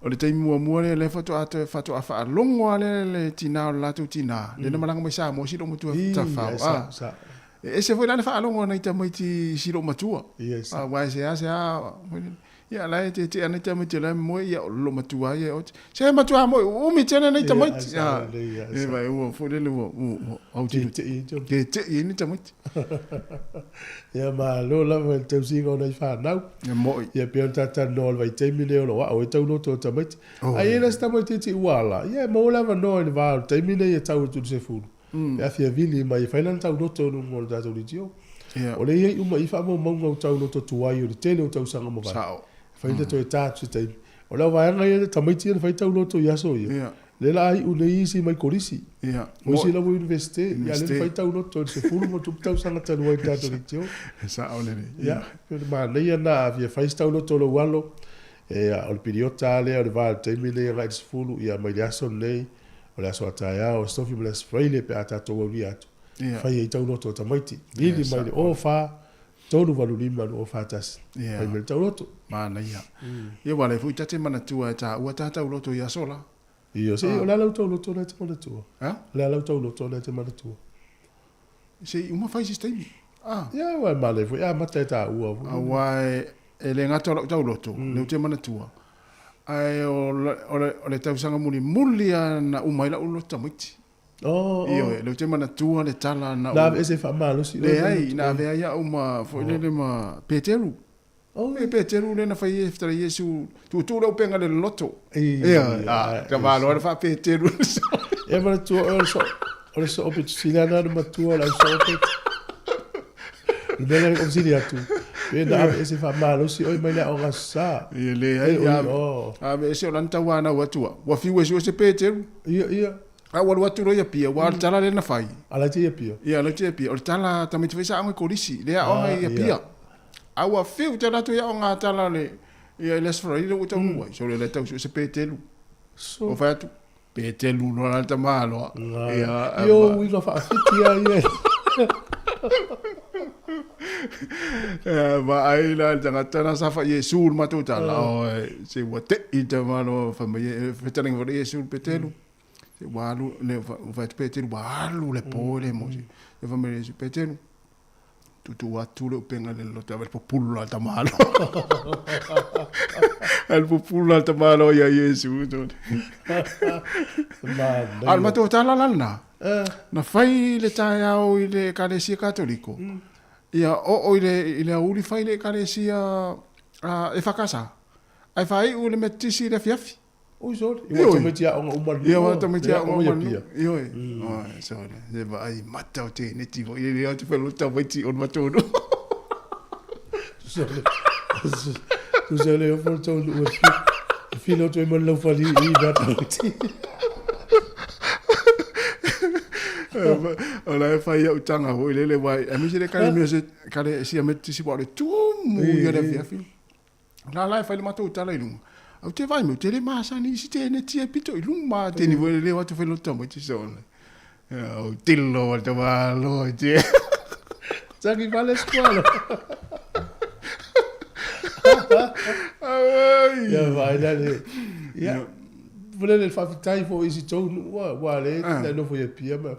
o le taimi muamua lea, lea faatoa toe faatoa faalogo lava lea le tinā o le latou tinā, lea na malaga mai Samoa si loomatua Ii, tafao. ai, sa, Ah, sa. e ese foi la le faalogo a nai tamaiti i si loomatua. Ia, sa. Ah, aua e seasea foi lele. Ia la e tietie ana tamaiti o la e moe ia o lo matua ia ote. Se matua moe umi tele nei tamaiti. Ia, E vai ua foi lele ua ua au tino. Tietie ni tamaiti. Ia malo lava i le tausiga o nai fanau. Ia moi. Ia pei ona talanoa o le vaitaimi lenei o lo o ao ai tauloto o tamaiti. Ai e le se tamaitiiti ua ala, ia e maua le avanoa i le va o le taimi lenei e tau atu i le 10. Pe a fia vili mai e fai lana tauloto i luga o le tatou leitio. O lea e i ai uma i faamaumauga o tauloto tuai o le tele o tausaga mavae. E fai le toe ta atu se taimi. O le au vaega ia, tamaiti ia na fai tauloto i aso ia, lea la a iu nei isi mai kolisi. O isi la ua Universite, ia lea na fai tauloto i le 10 ma tupu tausaga talu ai i le tatou leitio. Ia, pei o le manaia lena a fia fai se tauloto o lou alo, o le piriota lava lea o le va o le taimi lenei agai i le 10, ia mai le aso lenei, O le aso a taeao, o Sofi ma le Aso Faraile pe a tatou aulia atu. Yeah. Fai ai tauloto o tamaiti. Vili Yeah, mai le 04 385 2041. Yeah. Fai mai le tauloto. Manaia. Ia ua lea foi ta te manatua e taua ta tauloto i aso la. Ia, se o le a lau tauloto lea e te manatua? Ha? O le a lau tauloto lea e te manatua? Se i uma fai se isi taimi. Ah. Ia, aua e manaia foi, e amata e taua foi. Aua e, e le gata o lau tauloto, lea ou te manatua, ae o le, o le, o le tausaga mulimuli lava na uma ai lau loto tamaiti. Oh, oh. Ioe, lea ou te manatua le tala na Na aveese e faamalosi oe. Leai, na avea ai au ma, foi lele ma Peteru. Oh. E Peteru lea na fai ai fetalai Iesu, tuutuu le upega i le loloto. Ia, Ia, ah, ka malo le faa-Peteru. Ia manatua oe o le soo, o le soo pito sili ana le matua o le au soo pito. Le mea lea na ou fesili atu, pe na aveese faamalosi oe mai le aoga aso sa. Ia leai, E, ia, oi, oh. aveese o lana tauanau atu au. Ua fiu e sue se Peteru. Ia, ia. A ua alu atu loa i Apia, aua o le tala lea na fai. A la te i Apia? Ia, la te i Apia. O le tala a tamaiti foi sa aoga i Kolisi, lea aoga i Apia. A ua fiu tele atu i aoga a tala le, ia i le Aso Faraile ua taunuu ai. Sole le tau sue se Peteru. So. Ua fai atu, Peteru loa la le tama loa. Ia, Ia o uiga faafiti a ia. Ia, vaai la le tagata na sa fai Iesu le matou tala. Oi, se ua tei le tama loa fai mai, fetalaiga foi le Iesu le Peteru. Se ua alu, le fai atu Peteru, ua alu le po le mo se. Ia fai mai le Iesu, Peteru, tuutuu atu le upega i le loto, ave le pupulu la le tama loa. Ave le pupulu la le tama loa ia Iesu. A o le matou tala la lena, na fai le taeao i le Ekalesia Katoliko, ia oo i le, i le aoauli fai le Ekalesia EFKS, ae faaiu i le Metotisi i le afiafi. Oi sole, i ua tamaiti aoga uma le Ia ua tamaiti aoga uma le Ioe. Oi sole, se vaai mata o teneti foi le lea te whelo tamaiti o le matou nuu. Sole, tusa le ofo le tou nuu e filo atu ai ma le laufali i mea tamaiti. O la e fai au tanga foi lele wai, aemaise le kale mea se kale sia metisi wa o le tumu ia le afiafi. La la e fai le matou tala i luga. Au te vaai mai, ou te le masani i si teneti e pito i luma, teni foi le leo atu fai loto tamaiti sole. Au tilo wa te malo i te. Taki vale squalo. Auai. Ia vaai la le. Ia. Vole le faafetai foi i si tou nuu ua le na nofo i Apia ma.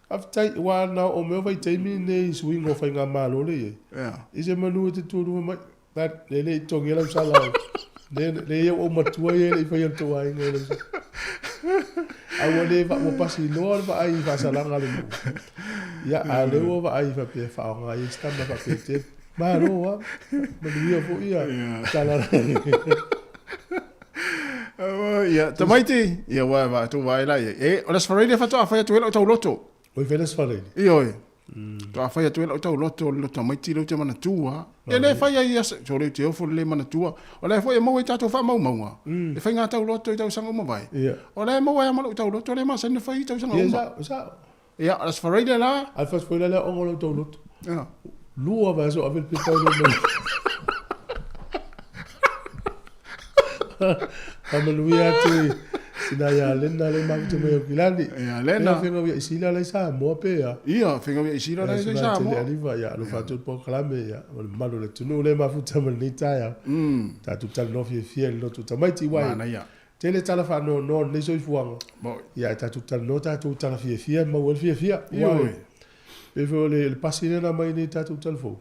Faafetai ua na o mea o vaitaimi nei i suiga o faigamalo le i ai. I se manu e te tualua mai. Le le i totogia lau sala. Le le ia ua ou matua ia e le i faia le tou aiga i lau sala. A ua le ua pasi loa le vaai i faasalaga a le nuu. Ia, a o lea ua vaai faapea e faaaoga ai se tama faapea te malo lava. Manuia foi ia tala. Ia, tamaiti, ia ua va tou vaai la ia. E, o le Aso Faraile faatoa fai atu ai lau tauloto. Oi fai le Aso Faraile? Ioe. Toa fai atu ai lau tauloto o le loto tamaiti lea ou te manatua. E le fai ai ia, so le te ofo le manatua. O la e foi e maua i tatou faamaumauga. E fai ngā tauloto i tausaga uma mavae. O la e maua ai ma lau tauloto le masani na fai i tausaga uma. Ia, o le Aso Faraile la. A le Aso Faraile lea oga lau tauloto. Lua vaiaso ave le pepa i lou mai. Faamanuia atu i sina ia Lena lea mafuta mai Aukilani. Ia Lena. Pe fegau ia Isila la i Samoa pe a. Ia fegau ia Isila la i Samoa. Tele aliva ia alofa atu le polokalame ia o le mamalu o le atunuu lea mafuta ma lenei taeao. Tatou talanoa fiafia i le loto tamaiti uae. Manaia. Tele tala faanoanoa o lenei soifuaga. Ia ae tatou talanoa tatou i tala fiafia e maua ai le fiafia. Uae. Pei foi o le pasi lea na aumai nei i tatou talafou.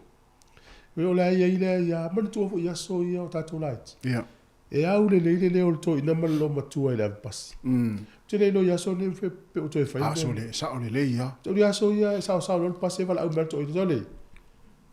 O le a i ai lea ia manatua foi i aso ia o tatou laiti. Ia. E au lelei le leo o le toeaina ma le loomatua i le ave pasi. Ou te le iloa i aso nei pe ua toe fai. Aso le, sao lelei ia. Te i aso ia e saosao loa le pasi e valaau mai le toeaina. Sole,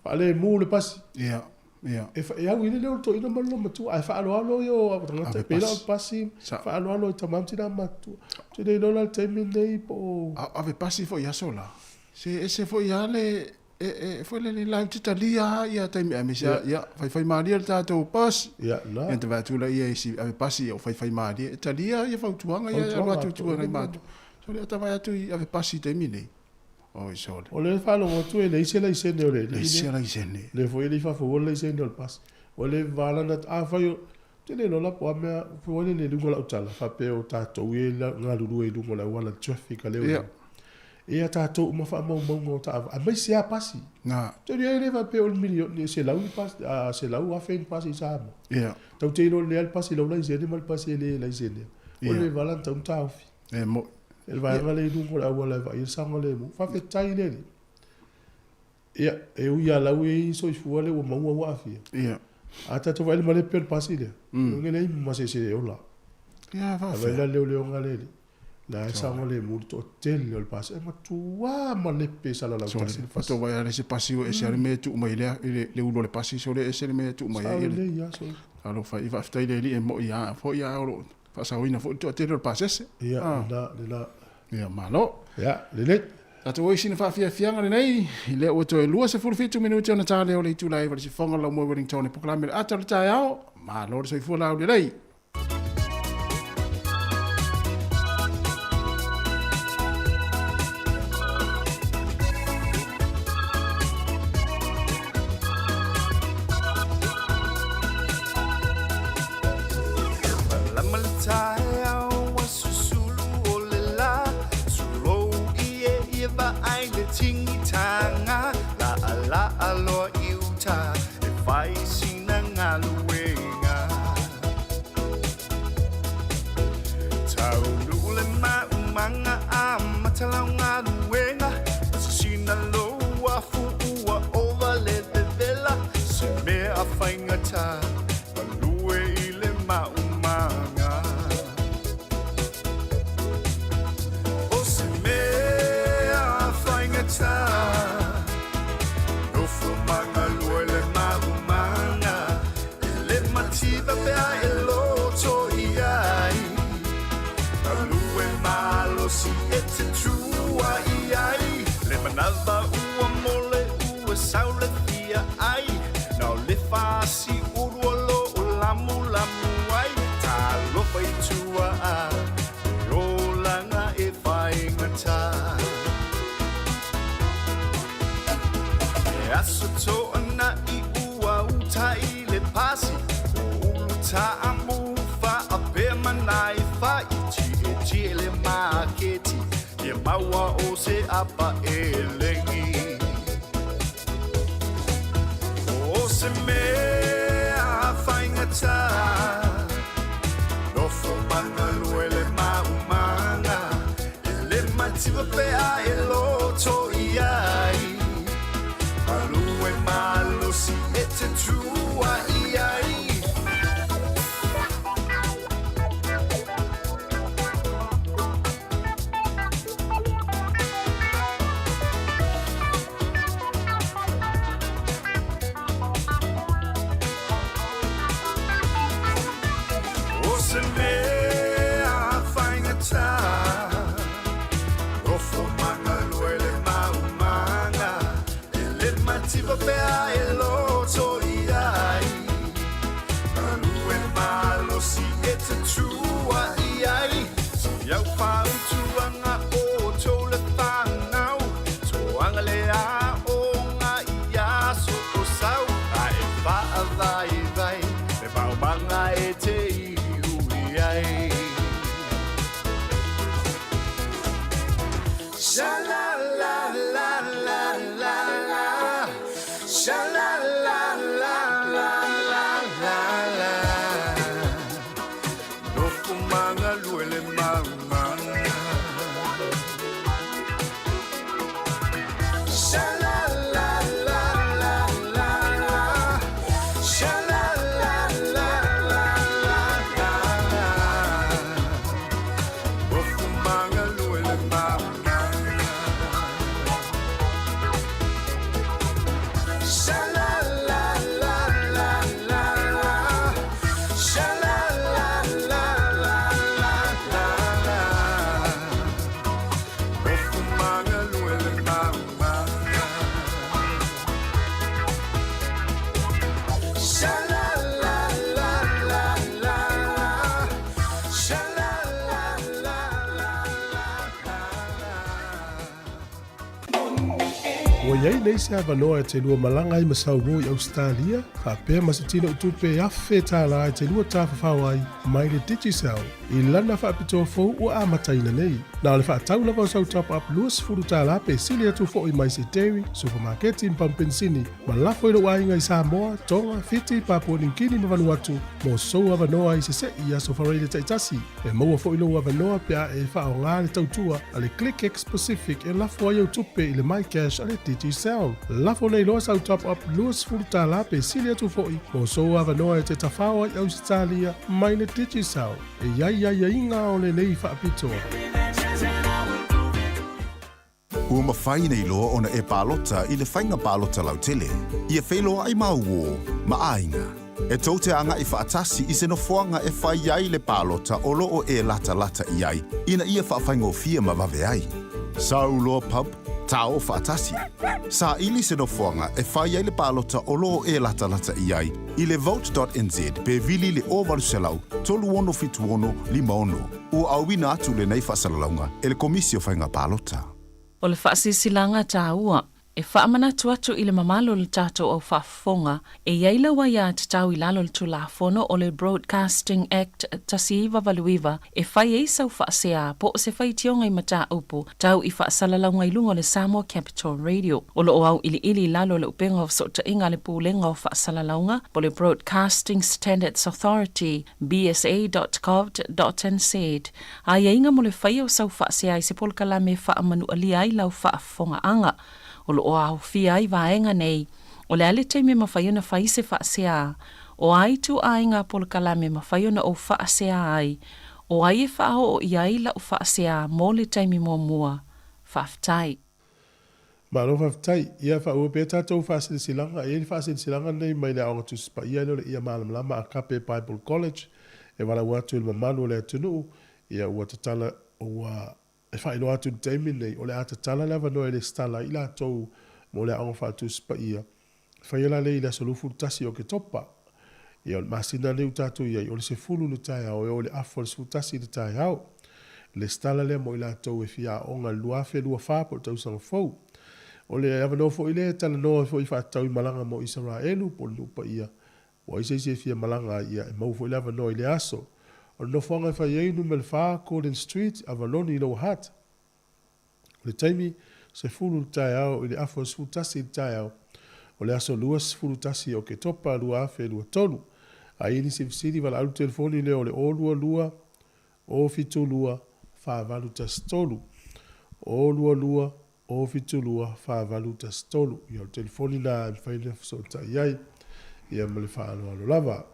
faalemu le pasi. Ia. Ia. E, e au i le leo o le toeaina ma le loomatua. Ae faaaloalo ia o tagata pei la o le pasi, faaaloalo i tama ma tina matutua. Ou te le iloa la le taimi lenei po o. Ave pasi foi i aso la. Se ese foi lava le e foi lele la te talia ia taimi aemaise yeah. ia faifai malie le tatou pasi yeah, la. Ia te vaai atu la ia isi ave pasi ia faifai malie e talia ia fautuaga ia alu atu tua nai matu so le ata vaai atu i ave pasi taimi nei oi sole o le faalogo atu e leai se laisene o le leai se laisene le foi e le i faafoua le laisene o le pasi o le vala na afai o te le iloa la po o a mea foi lele i luga o lau tala faapea o tatou ia e galulue i luga o le auala traffic a le yeah. Ia tatou uma faamaumauga o taavale, aemaise lava pasi. Na. Te e le faapea o le miliona, selau ni pasi, 100,000 ni pasi i Samoa. Ia. Tau te iloa lelei lava le pasi i lau laisene ma le pasi e le laisenea. O le vala na tatau ona taofi. E mo'i. E le vaega lea i luga o le auala e vaai ai le saogalemu. Faafetai le Alii. Ia, e ui lava lau e i soifua lea ua maua ua aafia. Ia. A tatou vaai i le malepe o le pasi lea, e leai ma se isi e ola. Ia, faafetai. Vaai la le leoleoga a le Alii. La e saogalemu le toatele o le pasi, e matua malepe salalau tasi le pasi. Faatoa vaai lava i se pasi ua ese lava le mea e tuu mai i le ulu o le pasi, sole ese le mea e tuu mai ai. Sao lelei lava sole. Talofa i, faafetai i le Alii e mo'i lava foi ae o lo o faasaoina foi le toatele o le pasese. Ia, lena, lena. Ia, malo. Ia, lelei. Tatou oi sina faafiafiaga lenei, i lea ua toe 27 minute ona ta lea o le itula 9 i le sifoga o le laumua i Wellington e polokalame le ata o le taeao. Malo le soifua laulelei. Malama le taeao ua susulu o le la Sulou i e ia vaai le tingitanga Laalaa loa i uta e fai sina galuega Taunuu le maumaga amata lau galuega Sisina lou afu ua ova le vevela Se mea faigata Palue i le maumaga O se mea faigata Nofo magalue le maumaga E le mativa pea e loto i ai. lava ua mo le ua sau le fia ai Na o le fasi ulu o lo o lamulamu ai Talofa i tua a le olaga e faigata E aso toana'i ua uta i le pasi O ulu taamu faapea manai fai Tietie le maketi Ia maua o se apa elegi O se mea faigata Nofo magalue le maumaga E le mativa pea e loto i ai Galue malosi e te tua i ai O se mea faigata Nofo magalue le maumaga E le mativa pea e loto i ai Galue malosi e te tua i ai Si au fautuaga o tou le fanau Toaga le aoga i aso o sau Ae faavaivai le maumaga e te iu i ai Sha la la la la la la Sha la la la la la la la Nofo magalue le maumaga Sha la la la la la la Sha la la la la la la la Nofo magalue le maumaga Sha la la la la la la Sha la la la la la la la Nofo magalue le maumaga Sha la la la la la la Sha la la la la la la Ua i ai nei se avanoa e te lua malaga ai ma sauō i Ausetalia, faapea ma se tinoutupe e $1,000 e te lua tafafao ai mai le Digicel i lana faapitoa fou ua amataina nei. Na o le faatau lava o sau top-up $20 pe sili atu foi mai se dairy, supamaketi ma pamu penisini ma lafo i lou aiga i Samoa, Tonga, Fiti, Papua Niu Kini ma Vanuatu mo sou avanoa i sese'i i aso faraile taitasi. E maua foi lou avanoa pe a e faaaoga le tautua a le ClickX Pacific e lafo ai au tupe i le MyCash a le Digicel. Lafo nei loa sau top-up $20 pe sili atu foi mo sou avanoa e te tafao ai Ausetalia mai le Digicel. E i ai aiaiga o lenei faapitoa. Ua mafai nei loa ona e palota i le faiga palota lautele, ia feiloai ma uō ma aiga. E tou te agaʻi faatasi i se nofoaga e fai ai le palota o lo o e latalata i ai ina ia faafaigofie ma vave ai. Sau loa pub, tao faatasi. Saili se nofoaga e fai ai le palota o lo o e latalata i ai i le vote.nz pe vili i le 0800 3676 56. Ua auina atu lenei faasalalauga e le Komisi o Faiga Palota. O le faasilasilaga taua e faamanatu atu i le mamalu o le tatou au faafofoga, e i ai lau aiatatau i lalo o le Tulafono o le Broadcasting Act 1989 e fai ai sau faasea po o se faitioga i mataupu tau i faasalalauga i luga o le Samoa Capital Radio. O lo o auiliili i lalo o le upega o fesootaiga a le Pulega o Faasalalauga po o le Broadcasting Standards Authority, bsa.govt.nz, Aiaiga mo le faia o sau faasea i se polokalame e faamanualia ai lau faafofogaaga. O lo o aofia ai vaega nei, o le a le taimi e mafai ona fai se faasea, o a ituaiga polokalame e mafai ona ou faasea ai, o ai e faaoo i ai lau faasea mo le taimi muamua. Faafetai. Malo faafetai. Ia faaauau pea tatou faasilasilaga. E i ai le faasilasilaga lenei mai le Aoga Tusi Paia lea o le Ia Malamalama Agape Bible College e valaau atu i le mamalu o le atunuu, ia ua tatala, ua. E faailoa atu i le taimi lenei, o le a tatala le avanoa e lesitala ai i latou mo le Aoga Faatusi Paia, e faia la lea i le aso 21 o Oketopa. Ia, o le masina lenei ua tatou i ai, o le 10 i le taeao e oo i le afa o le 11 i le taeao. Lesitala lea mo i latou e fia aoga i le 2024 po o le tausaga fou. O le avanoa foi lea e talanoa ai foi faatatau i malaga mo Isaraelu po o le nuu paia Ua ai se isi e fia malaga ai, ia, e maua foi le avanoa i lea aso. O le nofoaga e fai ai, Numera 4, Gordon Street, Avaloni i Lower Hutt. O le taimi, 10 i le taeao i le afa o le 11 i le taeao o le aso 21 o Oketopa 2023. A i ai nisi fesili, valaau le telefoni lea o le 022 072 4813. 022 072 4813. Ia, o le telefoni lena e mafai ona fesootai ai, ia ma le faaaloalo lava.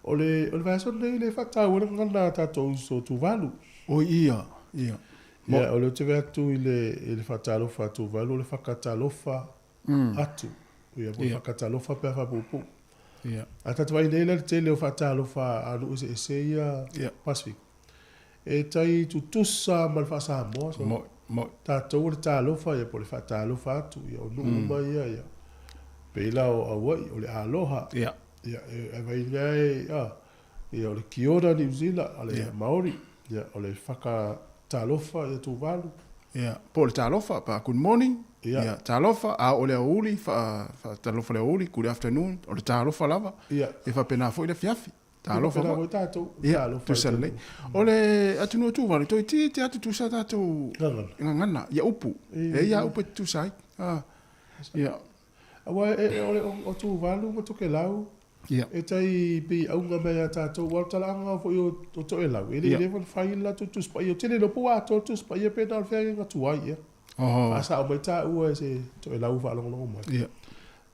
O le, o le vaiaso lenei le faataua le gagana a tatou uso Tuvalu. Oi, ia, ia. Ia, o lea ou te vaai atu i le, i le faatalofa a Tuvalu, o le fakatalofa atu. Ia, po o le fakatalofa pe a faapuupuu. Ia. A tatou vaai nei la i le tele o faatalofa a nuu eseese ia Pasefika. E tai tutusa ma le faa-Samoa. So, Moi, moi. Tatou o le talofa ia po o le faatalofa atu ia o nuu uma ia ia. Pei la o Aua'i o le aloha. Ia. Ia e e vai lea e a ia o le kia ora Niu Sila o le Maori ia o le whakatalofa ia Tuvalu. Ia, po o le talofa pa good morning. Ia. Ia, talofa, a o le aoauli, fa faatalofa le aoauli, good afternoon, o le talofa lava. Ia. E faapena foi le afiafi. Talofa Faapena foi. foi tatou, Ia, talofa i tusa lelei. O le atunuu o Tuvalu, toeitiiti lava tutusa tatou Gagana. gagana, ia upu. E i ai lava upu e tutusa ai. Ah, ia. Aua e, e, o, le, o Tuvalu ma Tokelau, Ia. e tai pei auga mai ia tatou, aua o le talaaga foi o, o Toelau, e le i Ia. leva ona fai le latou Tusi Paia. Ou te le iloa po ua atoa le Tusi Paia pe na o le feagaiga tuai, ia. Oho. Faasao mai taua e se Toelau ua faalogologo mai. Ia.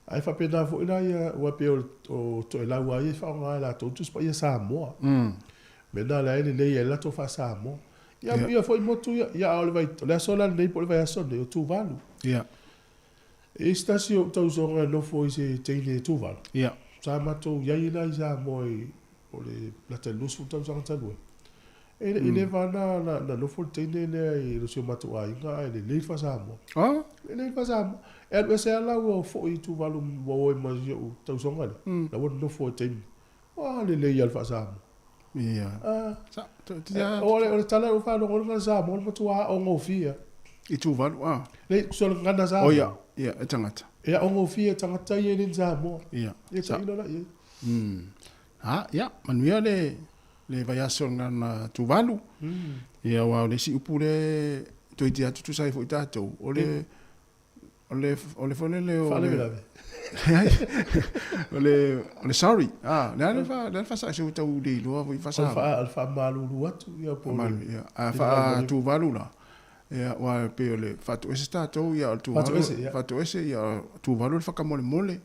Ae faapena foi la ia, aua pei o, o Toelau lava ia e faaaoga ai e latou Tusi Paia Samoa. Mea lena la e lelei ai le latou faa-Samoa. Ia, Ia. ia foi motu ia, ia a o le vai, o le aso la lenei po o le vaiaso lenei, o Tuvalu. Ia. E i ai se tasi o ou tausoga e nofo i se teine Tuvalu. Ia. Sa matou i ai la i Samoa i, o le lata i le 20 tausaga talu ai. E le i leva na, na, na nofo le teine lea i si o matou aiga ae lelei le faa-Samoa. Oh? Lelei le faa-Samoa. E alu ese lava la ua foi i Tuvalu ua o ai ma si ou tausoga lea. La ua nofo i taimi. Ua lelei lava le faa-Samoa. Ia. Ah. Sa, to, tia, O le, o le tala ua faalogo le Samoa, o le matua aogofie lava. I Tuvalu, ah. Le, so le gagana Samoa. Oh, ia, ia, e tagata. E aogofie tagata ia e le ni Samoa. Ia. Ia tailo la i ai. Ah, ia, manuia le, le vaiaso o le gagana Tuvalu. Ia, aua o le isi upu lea toeitiiti lava tutusa ai foi tatou, o le, o le, o le foi lele o le, Faalavelave. leai, o le, o le sorry. Ah, le a le fa, le a le faasaese ua tau le iloa foi O le faasamoa. faa, o le faamalulu atu, ia, po o le, Faamalu, ia. A faa-Tuvalu la, ia, aua e pei o le faatoese tatou, ia, o le Tuvalu, Faatoese, ia. faatoese, ia, o Tuvalu o le whakamolemole.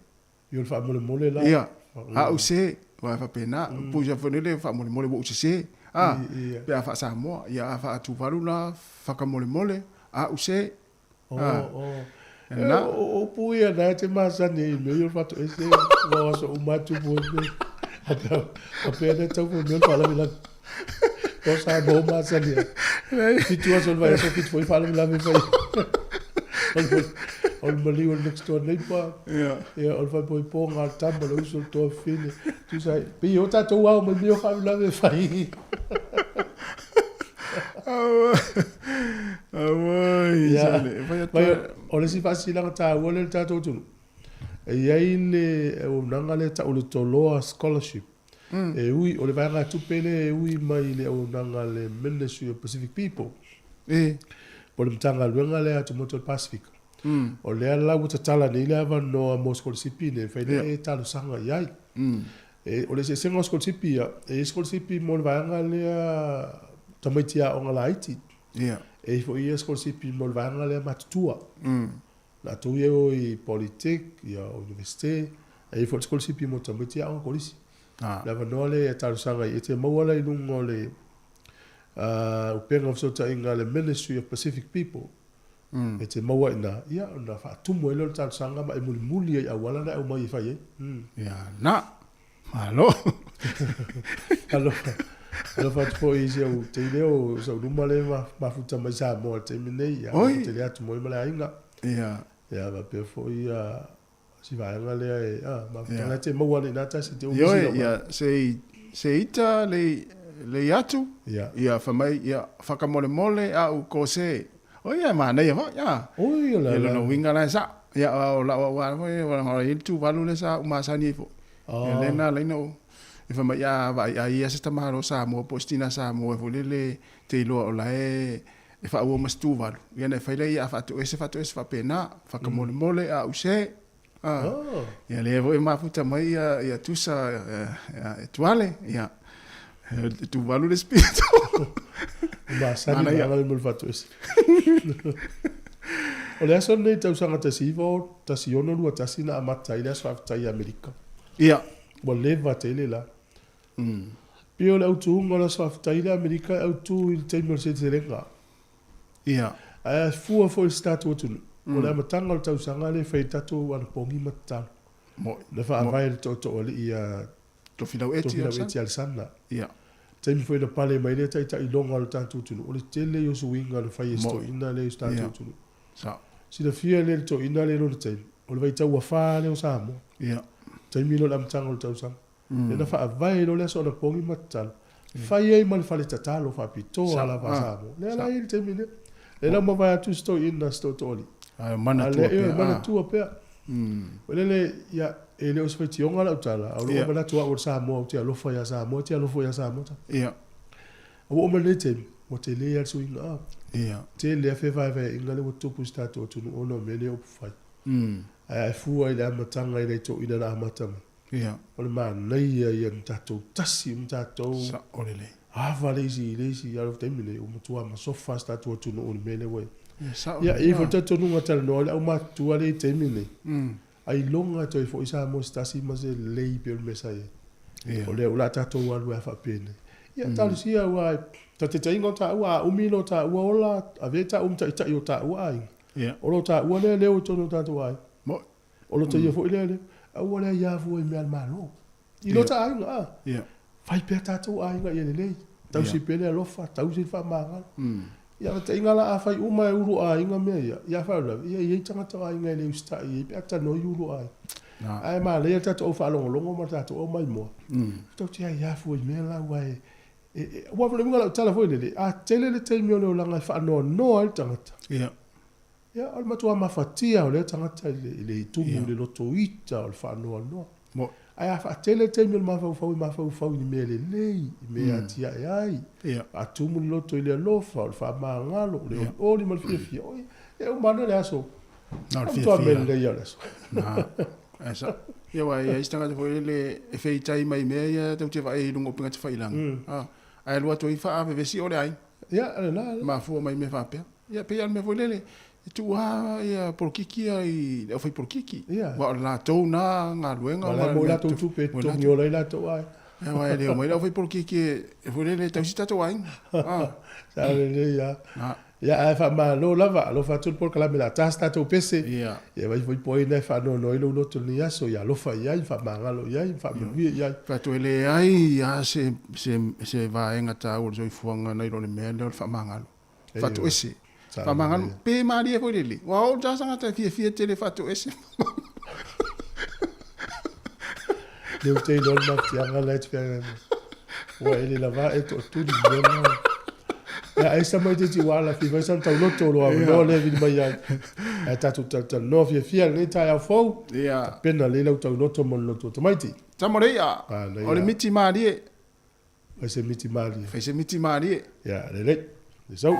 Ia, o le faamolemole la. Ia, a ou se, aua e faapena, puisa foi lele faamolemole ua ou sese. Ah, Ia. pe a faa-Samoa, ia, a faa-Tuvalu la, whakamolemole, a ou se. O, Ah. o. E lena. O, o upu ia na e te masani ai i mea ia o le faatoese, aua o aso uma atu mo i mea. A pea, a pea na tau foi mea o le faalavelave. O Samoa o masani ai. 7 aso o le vaiaso, 7 foi faalavelave fai. O le, o le maliu o le next door neighbor. Ia. Ia, o le faaipoipoga a le tama, le uso, le tuafafine. Tusa ai, pei o tatou ao mai mea o faalavelave e fai. Auai, Ia. sale, e fai atu Mai, ai. o le isi faasilaga taua lea i le tatou atunuu, e i ai le auaunaga lea e tau o le Toloa Scholarship. E ui, o le vaegatupe lea e ui mai i le auaunaga a le Ministry of Pacific People. E. Po o le Matagaluega lea a Atumotu o le Pasefika. O lea la ua tatala nei le avanoa mo sikolasipi nei, e mafai ona e talosaga i ai. E, o le eseesega o sikolasipi ia, e i ai sikolasipi mo le vaega lea tamaiti aoga laiti. Ia. E i ai foi ia sikolasipi mo le vaega lea matutua. Latou ia e o i Polytech, ia o Universite, e i ai foi le sikolasipi mo tamaiti aoga kolisi. Ah. Le avanoa lea e talosaga ai, e te maua la i luga o le upega o fesootaiga a le Ministry of Pacific People. E te maua i ina, ia, ona faatumu ai lea o le talosaga ma e mulimuli ai i auala na e aumai e fai ai. Ia, na. Malo. Alofa. Alofa atu foi i si au teine o sau luma le mafuta mai Samoa i le taimi nei. Ia, Oi. tele atu mo i ma le aiga. Ia. Ia, faapea foi ia si vaega lea e, ah, mafuta Ia. la te maua nei nā tasi te umi Ioe, sila ia, se i, se ita le, le atu, Ia. ia, whamai, ia, whakamolemole a u ko se. O ia, manaia foi, ia. Oi, o la Ia, la. lona uiga la e sa'o. Ia, o la'u auā foi, o i le Tuvalu lea sa ou masani ai foi. Ia, lea na ala ai ona ou, e fai mai, a vaai a i ai se tamāloa Samoa po o se tinā Samoa foi lele te iloa o la e e faaauau ma se Tuvalu. Ia ona e fai lea ia a faatoese faatoese faapena, whakamolemole a use. A, ia lea foi e mafuta mai ia, ia Tusa ia, e Tuale, ia. E Tuvalu le isi pito. Masani Manaia. ma le mo le faatoese. O le aso lenei tausaga 19, 1621 na amata ai le aso faafetai i Amerika. Ia. Ua leva tele la. Pei o le autuga o le aso faafetai i le Amerika e autu i le taimi o le seleselega. Ia. Ae fua foi i si tatou atunuu, o le amataga o le tausaga lea e fai ai tatou anapogi ma tatalo. Mo'i. Na faavae e le tootooalii ia Tofilau Eti Tofilau Eti Alesana. Ia. Taimi foi na pale mai lea taitailoga o le tatou atunuu, o le tele ia o suiga na fai e si Mo'i. toeaina lea i si tatou Ia. atunuu. Sao. Silafia lea e le toeaina lea i lona taimi, o le vaitau ua fa lea o Samoa. Ia. Taimi lea o le amataga o le tausaga. Lea na faavae loa le aso anapogi ma tatalo. Fai ai ma le fale tatalo faapitoa Sao. lava a Ah. Samoa. Lea la Sao. e i ai le taimi lea. Lea la ua mavae atu si toeaina si tootooalii. Ae A manatua lea, pea. ioe, manatua pea. Foi lele, ia, e le o se faitioga lau tala, a o lou Ia. manatu au o le Samoa, ou te alofa ia Samoa, e te alofa ia Samoa. Ia. A ua oo mai lenei taimi, ua tele lava le suiga. A, Ia. tele lava fevaevaeaiga lea ua tupu i si tatou atunuu ona o mea nei o upufai. Ae a e fua i le amataga i le toeaina na amata mai, Ia. o le manaia ia na tatou tasi ma tatou Sa'o lelei. ava le isi i le isi, a o le taimi lenei, ua matua masofa si tatou atunuu i le mea lea ua i ai. Ia, sa'o Ia, e lelei. i ai foi le talitonuga talanoa i le aumatutua lea i le taimi lenei. Ailoga e toe foi Samoa se tasi ma se lelei pei o le mea sa i ai. Ia. O lea o le a tatou alu ai faapenei. Ia, talosia aua ta taitaiga o taua, a umi lo taua ola, avea taua ma taitai o taua aiga. Ia. O lo taua lea leo i totonu o tatou aiga. Mo'i. O lo taia foi lea leo. Aua le aia fua i mea a le Malo. I lo Ia. ta aiga, a. Ia. Fai pea tatou aiga ia lelei. Tausi Ia. pea le alofa, tausi le faamagalo. Ia taitaiga la a fai uma e ulu aiga mea ia. Ia faalavelave, ia e i ai tagata o aiga e le usitai i ai pe a talanoa i ulu aiga. Na. Ae manaia le tatou au faalogologo ma le tatou au maimoa. Tatou te aia fua i mea la aua e aua o le uiga o lau tala foi lele, a tele le taimi o le olaga e faanoanoa ai le tagata. Ia. Ia, o le matua mafatia o lea tagata i le, i le tumu, Ia. i le lotoita, o le faanoanoa. Mo'i. Ae a faatele le taimi o le mafaufau i mafaufau i ni mea lelei, i mea atiae ai, Ia. faatumu le loto i le alofa, o le faamagalo, o le Ia. olioli ma le fiafia. Oi, e uma ane le aso. Na o le A matua fiafia. mea lelei lava o le aso. Na. Ae sa'o. Ia aua e i ai se tagata foi lele e feitai mai i mea ia tatou te vaai ai i luga o upega tafailagi. A, ae alu atu ai faaavevesi o le aiga. Ia, lena. E mafua mai i mea faapea. Ia pei lava o le mea foi lele, e tuu lava ia polokiki ia i le aufai polokiki. Ia. Aua o le latou na galuega Ma la e ma maua i le mea latou tupe e mo i totogi latou. ola ai latou aiga. Ia, aua e le omai le aufai polokiki e foi lele e tausi tatou aiga. A. Sa lelei lava. Na. Ia, ae faamalo lava, alofa atu le polokalame o le a ta se tatou pese. Ia. Ia vai foi poina e faanoanoa ai lou loto i lenei aso, ia alofa i ai, faamagalo i ai, faamanuia i ai. Faatoa leai lava se, se, se vaega taua o le soifuaga nai lo le mea lea o le faamagalo. Faatoese. Sa Faamagalo, lelei. pe malie foi lele. Ua oo le tagata e fiafia tele faatoese. Lea ou te iloa le mafatiaga la e te feagai mai. Ua e le lava e toatuli mea na. Ia, ai sa mai te ti ua ala fifa ai sana tauloto o lo avanoa lea e vili mai ai. Ae tatou talatalanoa fiafia lenei taeao fou. Ia. Tapena lelei lau tauloto mo le loto o tamaiti. Tama le i'a, Manaia. o le miti malie. Fai se miti malie. Fai se miti malie. Ia, lelei. Le sau.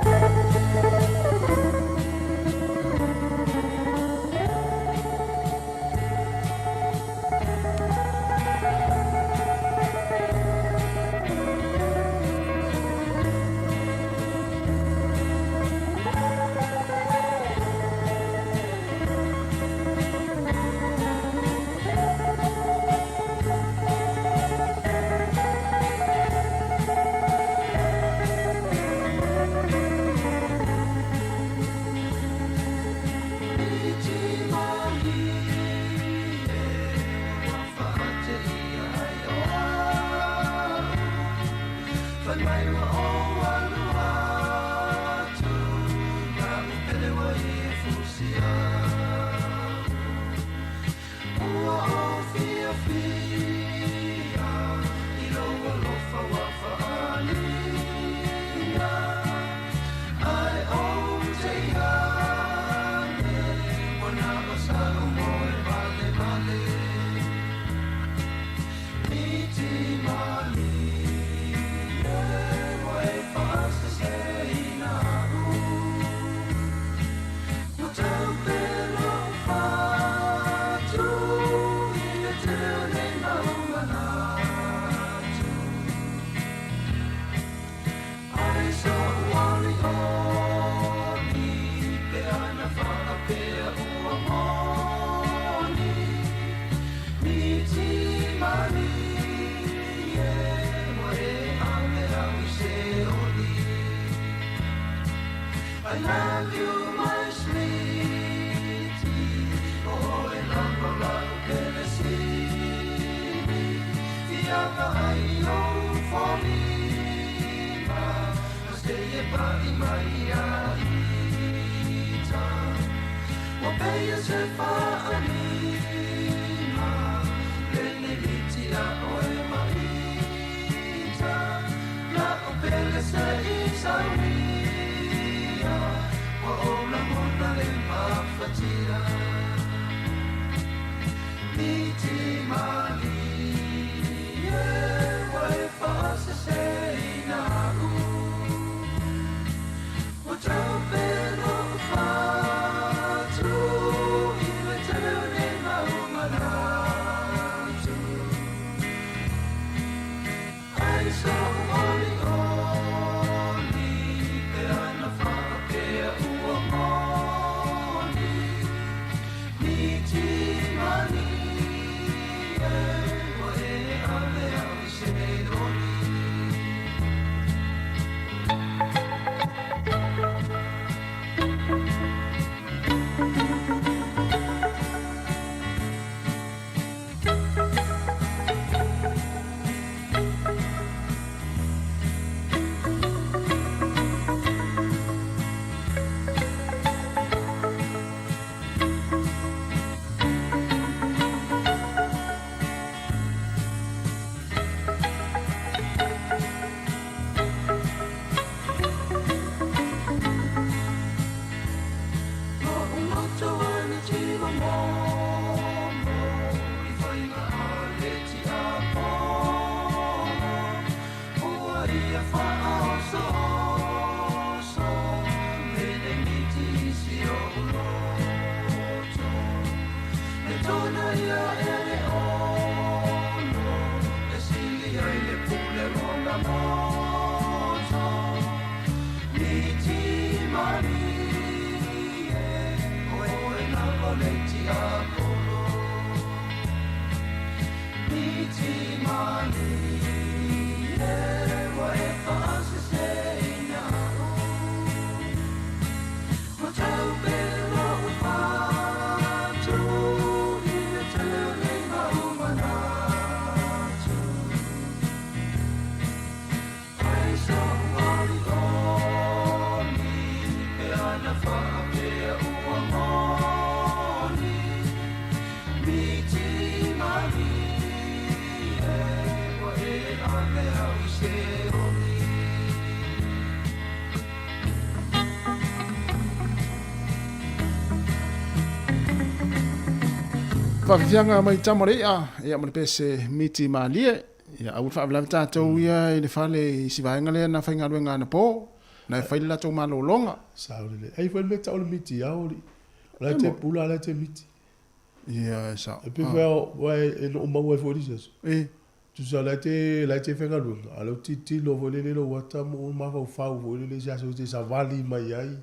Fai mai ua ou alu atu La'u pele ua ia fusia Ua ou fiafia I lou alofa ua fa'aaliga Ae ou te i ane Ua na o sa'u moe valevale Miti malie Ua e fa'aseseina a'u Ua taupe lo'u fatu I le tele o nei mau manatu Ai so'u olioli Pe ana fa'apea ua moni Miti malie Ua e ave au i se oli I love you my sweetie O oe lava la'u pele sili Fia vaai i ou foliga Se e pa'i mai ia ita Ua pei e se fa'aaliga Lenei miti a oe ma ita La'u pele se'i sauia Ua ou lagona le mafatia Miti malie Ua e fa'aseseina a'u Ua taupe lo'u fatu I le tele o nei mau manatu Ai so'u olioli Pe ana fa'apea ua moni Miti malie Ua e ave au i se oli. Lo'u loto ana tivamomo I faiga a le tiakono Ua ia fa'aosooso Lenei miti i si o'u loto E tona ia e le ono E sili ai le pule ona moto Miti malie O oe lava le tiapolo Miti malie Ua e fa'aseseina a'u Ua taupe lo'u fatu I le tele o nei mau manatu Ai so'u olioli Pe ana fa'apea ua moni Miti malie Ua e ave au i se oli. Faafiafiaga mai tama o le i'a, ia ma le pese miti malie. Ia aua le faavelave tatou ia i le fale i si vaega lea na faigaluega anapo, na e fai le latou malologa. Sao lelei. Ai foi le mea tau o le miti ao alii. O la e te pula, o la e te miti. Ia e sao. E pei foi aua e noo maua ai foi i le isi aso. E. Tusa la e te la e te faigaluega, a o lea ua tilotilo foi lele lou ata ma ou mafaufau foi lele i se aso e te savali mai ai.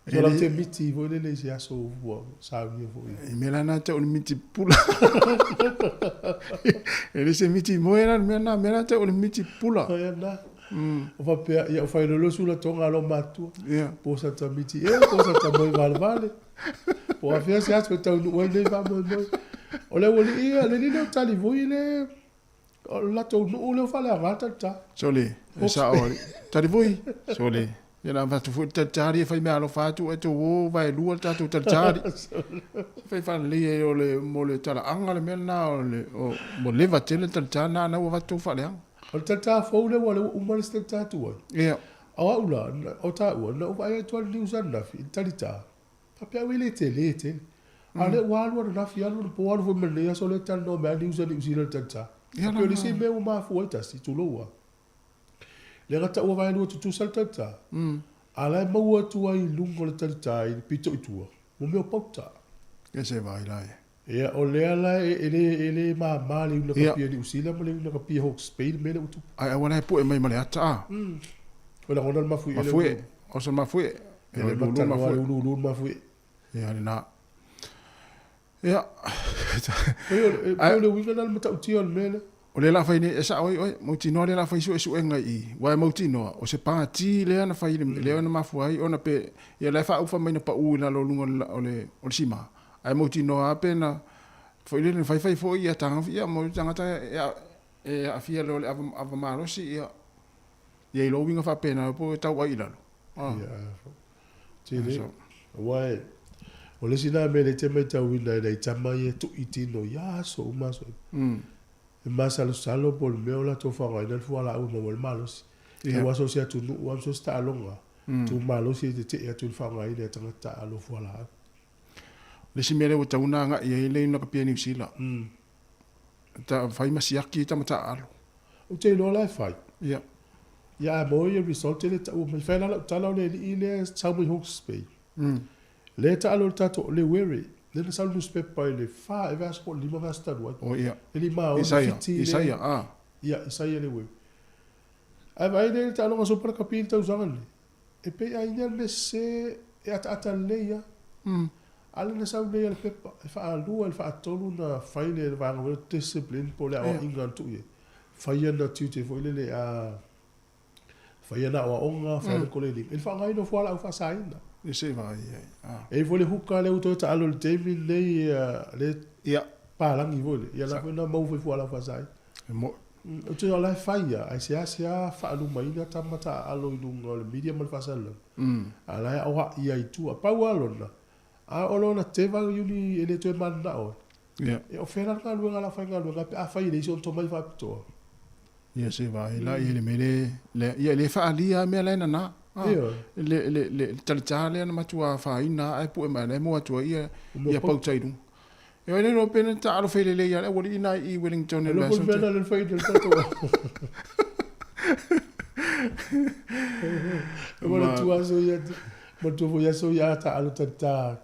So la te miti foi lele i se aso ua saunia foi. E mea la na te o le miti pula. E le se miti moe la le mea na, mea la te o le miti pula. Ia na. O faapea, ia o failolosu la tonga lo matua. Ia. Po sa ta miti e, po sa ta moe valevale. Po afea se aso e taunuu ai lenei faamoemoe. O le aualii ia, le lile o tali foi le. O le latou nuu lea ua faaleaga le talita. Sole, e sao alii. Tali foi, sole, ia na avatu foi le talita alii e fai meaalofa atu ae tou o vaelua le tatou talita alii. Fai faalelei ai o le mo le talaaga le mea lena o le o ua leva tele le talita lena na ua avatu tou faaleaga. O le talita fou lea ua lea ua uma le isi talita tuai. Ia. O au la, o taua, na ou vaai atu lava i le news ananafi i le talita, faapea au e le tele tele. A o lea ua alu ananafi, alu anapo, alu foi ma lenei aso lea e talanoa mai lava news a Niu Sila i le talita. Ia Pei o le isi mea ua mafua ai tasi, tulou lava. Lea na taua vaelua tutusa le talita, a o la e maua atu ai i luga o le talita i le pito i tua, mo mea o pauta. Ia se vaai la e. Ia, o lea la e le, e le mama le iuna kapia Niu Sila ma le iuna kapia Hawke's Bay le mea lea ua tupu. Ae aua la e pue mai ma le ata a. O lagona le mafuie. Mafuie, o se mafuie. E le matanoa le uluulu le mafuie. Ia lena. Ia. Pei o le uiga lena o le matautia o le mea lea. O lea la fai nei, e sao ai oe, mautinoa lea la fai suesuega i i, aua e mautinoa, o se pati lea na fai, lea na mafua ai ona pe, ia la e faaufa mai na pau i lalo o luga o le, o le sima, ae mautinoa lava pe na, foi lele na faifai foi ia taga, ia mo tagata e aafia loa i le ava malosi, ia, ia i lou uiga faapena po o tau ai i lalo. Ia, tele. Aua e, o le isi lena mea lea e te matauina i nai tama ia e tui tino i aso uma aso uma. E masalosalo po o le mea o latou faaaogaina le fualaau e maua ai le malosi. Aua so o se atunuu lava ma so o se taaloga, tu malosi e tetee atu i le faaaogaina e tagata taaalo o fualaau. O le isi mea lea ua tatau ona agai i ai le Unakapia Niu Sila, ta fai ma siaki tama taaalo. Ou te iloa la e fai. Ia. Ia a maua ia result e le taua mai. Fai la lau tala o le alii lea e sau mai Hawke's Bay. Lea e taalo i le tatou Lewere, lea na sau le newspaper i le 4 ea vaiaso po o le 5 vaiaso talu ai. Oh ia. Le lima ono Isaia, fiti lea. Isaia, ah. Ia, Isaia Lewere. Ae vaai lea i le taaloga Super Rugby i le tausaga lenei. E pei a ia le mea sese e ataata lelei lava. A lea na sau nei a le pepa, e faalua i le faatolu ona fai le vaega foi lea discipline po o le aoaiga na tuu i ai. Fai ana tiute foi lele a fai ana aoaoga, fai ana koleniga, i le faaaogaina o fualaau faasaina. E se i vaai i ai. E i ai foi le huka lea ua toe taalo i le taimi lenei, le palagi foi lea, ia la foi na maua foi i fualaau faasaina. E mo'i. Ou te iloa o la e fai lava, ae seasea faalumaina tama taaalo i luga o le media ma le faasalalau, a o la e aoai ai i tua. Pau lava lona, a o lona teva iuli e le toe mananao ai. Ia o fea la le galuega a le aufaigaluega pe afai e leai se ona tomai faapitoa? Ia se vaai la i le mea le, ia e le faaalia lava mea la e nana. Le, le, le talita lea na matua afaina ae pue mai la e moa atu ai ia, ia pauta i luga. E oi le pena ta alo fele le ia le wali ina i Wellington e la so. Pena le fai del tato. Mo tu aso ia mo tu fo ia so ia ta alo ta ta.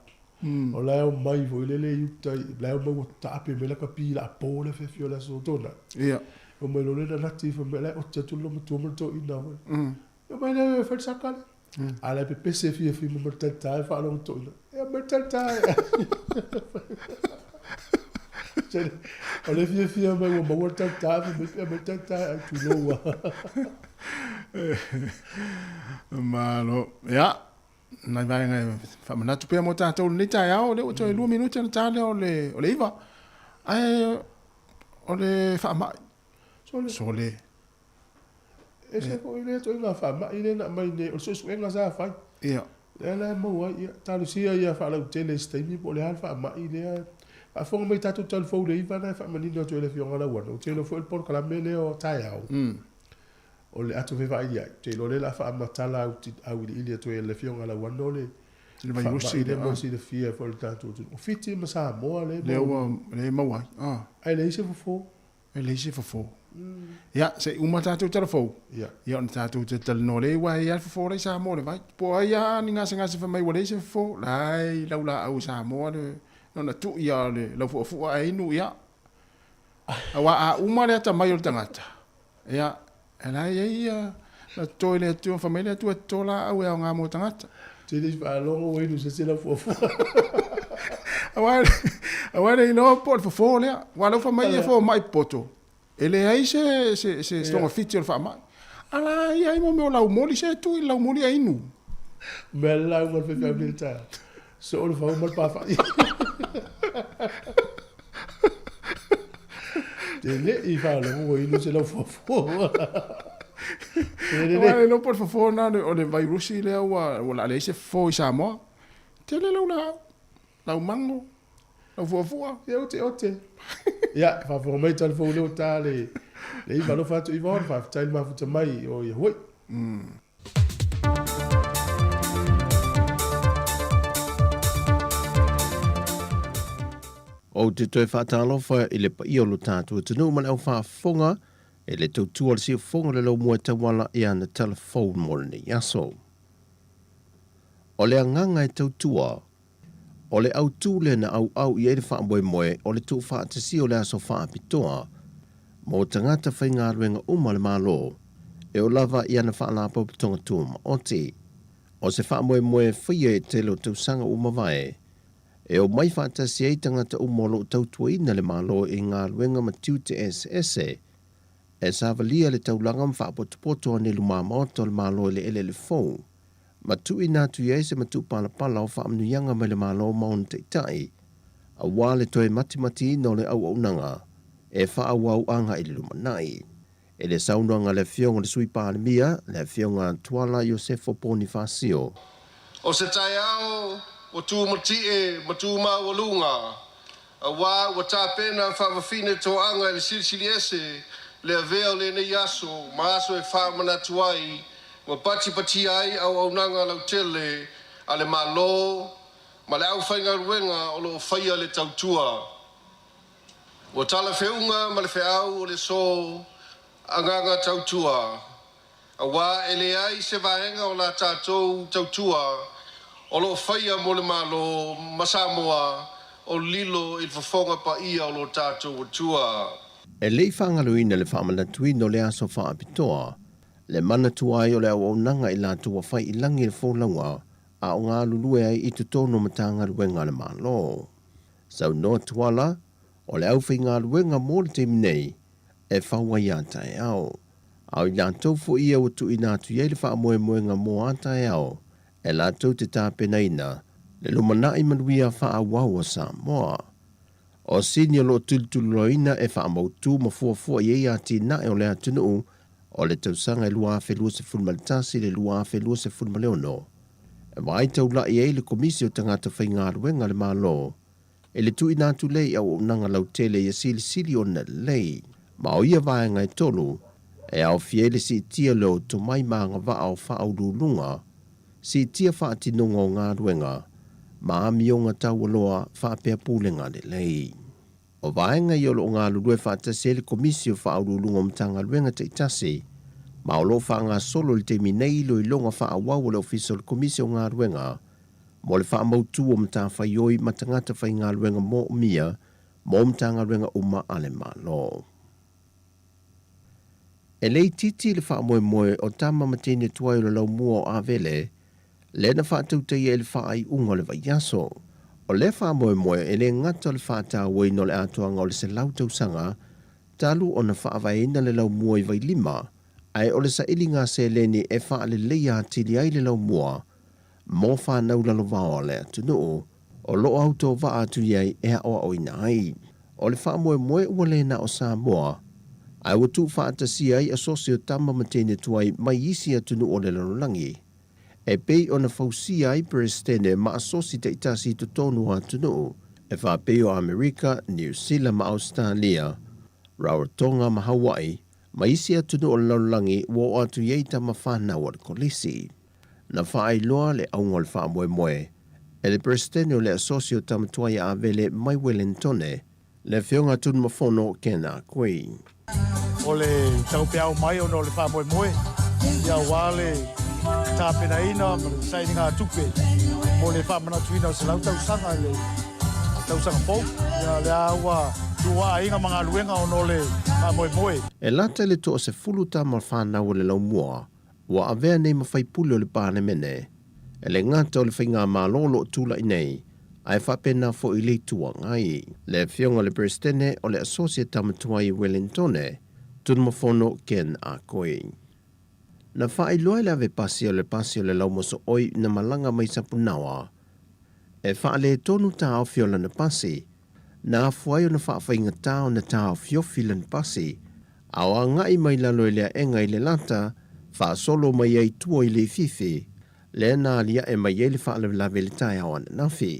O la e omai foi lele i uta la e omai ua taape mai la ka pi la po le fefi o le aso tona. Ia. O mai lo le na nati fo me la o te tu lo matua mo to ina foi. E mai le fai saka le. A la pepese fia fi mo tata e faalogo toeaina. E mai tata e. O le fiafia mai ua maua le tata fai mai pea mai tata ai tulou a. Malo. Ia, nai vaega e faamanatu pea mo tatou i lenei taeao, lea ua toe 2 minute ona ta lea o le 9. Ae o le faamai. Sole. Sole. E ese foi lea ituaiga faamai lea na aumai nei, o le suesuega sa fai. Ia. Lea la e maua ai, ia, talosia ia faalautele i se taimi po o le a le faamai lea. Faafofoga mai tatou talifou i le iva lena e faamanino atu ai e le Afioga Lauano. Ou te iloa foi o le polokalame lea o taeao, o le ato fevailiai. Ou te iloa lea o le a faamatala auiliili atu ai e le Afioga Lauano le faamai lea mo silafia foi e le tatou atunuu. O Fiti ma Samoa lea e maua. Lea ua, lea e maua ai. Ae leai se fofo. E leai se fofo. Ia, se i uma tatou tala fou. Ia, ona tatou toe talanoa lea, aua e i ai lava le fofo la i Samoa le vai. Po o ai lava ni gasegase fai mai ua leai se fofo, la e i lau laau i Samoa le ona tui lava o le laufuafua ae inu, ia. Aua a uma le atamai o le tagata, ia, e la e i ai ia, na totoe le Atua, fai mai le Atua e toto laau e aoga mo tagata. Te le faalogo ua inu se isi laufuafua. Aua aua e le iloa po o le fofo lea. Aua o lea ua fai mai ia fomai popoto, e leai se se se togafiti o le faamai. A la e i ai mo mea o laumoli, se tuu i le laumoli ae inu. Mea le lauga a le faifeau nei i le taeao. Soo le fau ma le pafa'i. Te le'i faalogo ua inu se lau fuafua. Aua e le iloa po o le fofo lena o le vairusi lea ua o le a leai se fofo i Samoa. Tele lau laau, lau mago, lau fuafua. Ia ote ote. Ia, faafofoga mai tala fou leo ta le le iva alofa atu iva ona faafetai le mafuta mai o ia hoi. Ou te toe faatalofa i le paia o lo tatou atunuu ma le au faafofoga e le tautua o le siufofoga o le laumua e tauala i ana tala fou mo lenei aso. O le agaga e tautua, o le autū lea na auau i ai le faamoemoe o le tuufaatasia o le aso faapitoa mo tagata faigaluega uma a le Malo e oo lava i ana faalapotopotoga tumaoti. O se faamoemoe e faia e tele o tausaga ua mavae, e omai faatasi ai tagata uma o lo o tautuaina le Malo i galuega ma tiute eseese, e savalia le taulaga ma faapotopoto ane i lumamaota o le Malo i le eleele fou, ma tuuina atu i ai se matupalapala o faamanuiaga mai le Malo ma ona taitai, aua le toe matimatiina o le auaunaga e faaauau agai i le lumanai. I le saunoaga a le Afioga i le Sui Palemia, le Afioga Tuala Iosefo Ponifasio. O se taeao ua tumatie ma tumaualuga, auā ua tapena faavafine toaga e le Silisili Ese le avea o lenei aso ma aso e faamanatu ai ma patipatia ai auaunaga lautele a le Malo ma le aufaigaluega o lo o faia le tautua. Ua talafeuga ma le feau o le aso Agaga Tautua, auā e leai se vaega o la tatou tautua o lo o faia mo le Malo ma Samoa o lilo i le fofoga paia o lo tatou Atua. E le i faagaloina le faamanatuina o le aso faapitoa, le manatua ai o le auaunaga i latou ua fai i lagi le folauga a o galulue ai i totonu o Matagaluega a le Malo. Saunoa Tuala, o le aufaigaluega mo le taimi nei e fau ai a taeao. A o i latou foi ia ua tuuina atu i ai le faamoemoega mo a taeao e latou te tapenaina le lumanai manuia faaauau o Samoa. O sini o lo o tulituliloaina e faamautu ma fuafua i ai atinae o le atunuu o le tausaga e 2021 i le 2026, e vaai taula'i ai le Komisi o Tagata Faigaluega a le Malo i le tuuina atu lea i auaunaga lautele ia silisili ona lelei. Ma o ia vaega e tolu e aofia ai le siitia lea o tomai ma agavaa o faauluuluga, siitia faatinoga o galuega, ma amioga taualoa faapea pulega lelei. O vaega ia o lo o galulue faatasi ai le Komisi o Faauluuluga o Matagaluega taitasi, ma o lo o faagasolo i le taimi nei iloiloga faaauau a le Ofisa o le Komisi o Galuega mo le faamautu o matafaioi ma tagata faigaluega moomia mo Matagaluega uma a le Malo. E le itiiti le faamoemoe o tama ma teine tuai o le laumua o Avele, lea na faatautaia i le faaiuga o le vaiaso. O lea faamoemoe e le gata o le faatauaina o le atoaga o le 100 tausaga talu ona faavaeina le laumua i Vailima, ae o le sailiga seleni e faaleleia atili ai le laumua mo fanau lalovaoa o le atunuu o lo o autovaa atu i ai e aoaoina ai. O le faamoemoe ua le na o Samoa, ae ua tuufaatasia ai asosi o tama ma teine tuai mai isi atunuu o le lalolagi, e pei ona fausia ai Peresetene ma asosi taitasi i totonu o atunuu e faapei o Amerika, Niu Sila ma Ausetalia, Rarotonga ma Hawaii, ma isi atunuu o le lalolagi ua oo atu i ai tama fanau a le Kolisi. Na faailoa le auga o le faamoemoe e le Peresetene o le Asosi o Tama Tuai a Avele mai Welentone, le Afioga Tunumafono Ken Akui. O le taupeau mai ona o le faamoemoe ia aua le tapenaina ma le sailiga tupe mo le faamanatuina o 100 tausaga i le tausaga fou. Ia lea ua tuuaiga ma galuega ona o le faamoemoe. E lata i le toasefulu tama fanau o le laumua ua avea nei ma faipule o le Palemene, e le gata o le faigamalo o lo o tulai nei, ae faapena foi i le Itu Agai. Le Afioga i le Peresetene o le Asosi a Tama Tuai i Welentone, Tunumafono Ken Akoi. Na faailoa e le ave pasi o le pasi o le laumosooi na malaga mai Sapunaoa e faaletonu taofi o lana pasi. Na afua ai ona faafaigatā ona taofiofi lana pasi, a o agai mai lalo i le aega i le lata, faasolo mai ai i tua i Leififi, lea na aliae mai ai le faalavelave i le taeao ananafi.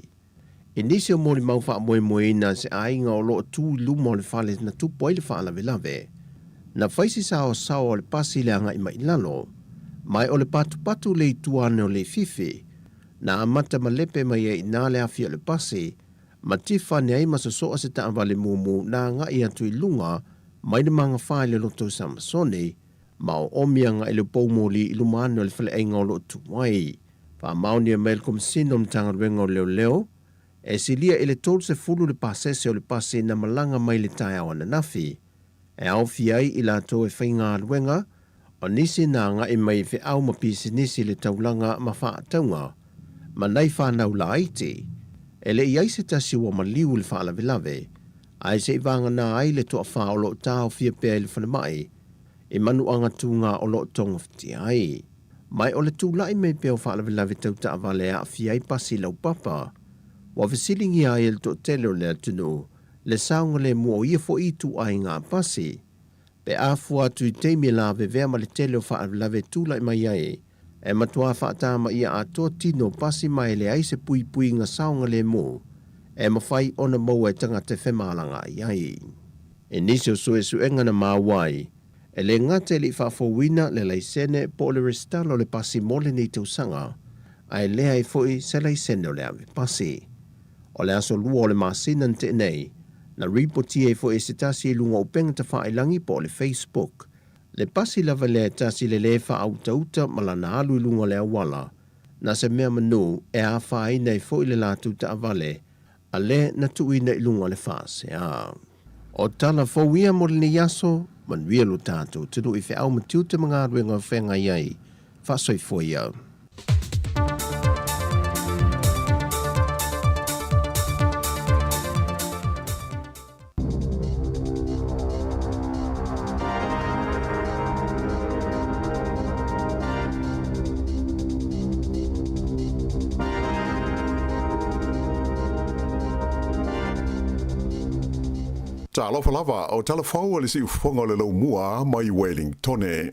I nisi o molimau faamoemoeina a se aiga o lo o tu i luma o le fale na tupu ai le faalavelave, na fai se saoasaoa o le pasi i le agai mai i lalo, ma o le patupatu le i tua ane o Leififi, na amata malepe mai ai i ina le afi o le pasi, ma tifa ane ai ma sosoa se taavale mumu na agai atu i luga mai le magafa i le loto o Samasoni, ma oomi agai i le poumoli i luma ane o le faleaiga o lo o tu ai. Faamaonia mai e le Komesina o Matagaluega o Leoleo, e silia i le 30 le pasese o le pasi na malaga mai i le taeao ananafi, e aofia ai i latou e faigaluega, o nisi na agai mai i feau ma pisinisi i le taulaga ma faatauga, ma nai fanau laiti. E le i ai se tasi ua maliu i le faalavelave, ae se i vagana ai le toafa o lo o taofia pea i le falemai i manuaga tuga o lo o togafitia ai. Ma o le tulai mai pea o faalavelave tau taavale e aafia ai pasi laupapa, ua fesiligia ai e le toatele o le atunuu le saogalemu o ia foi ituaiga pasi, pe a fua atu i taimi e lavevea ma le tele o faalavelave e tulai mai ai, e matuā faatamaia atoa tino o pasi ma e leai se puipuiga saogalemu e mafai ona maua e tagata e femalagaai ai. I nisi o suesuega na maua ai, e le gata e le i faafouina le laisene po o le resitala o le pasi mo lenei tausaga, ae leai foi se laisene o le ave pasi. O le aso 2 o le masina na tea nei, na ripotia ai foi e se tasi i luga o upega tafailagi po o le Facebook, le pasi lava lea e tasi le lē faautauta ma lana alu i luga o le auala, na se mea manu e afaina ai foi le latou taavale a lea na tuuina i luga o le faasea. O tala fou ia mo lenei aso, manuia lo tatou atunuu i feau ma tiute ma galuega o feagai ai. Faasoifua ia. Talofa lava, o tala fou a le siufofoga o le laumua mai Wellingtone.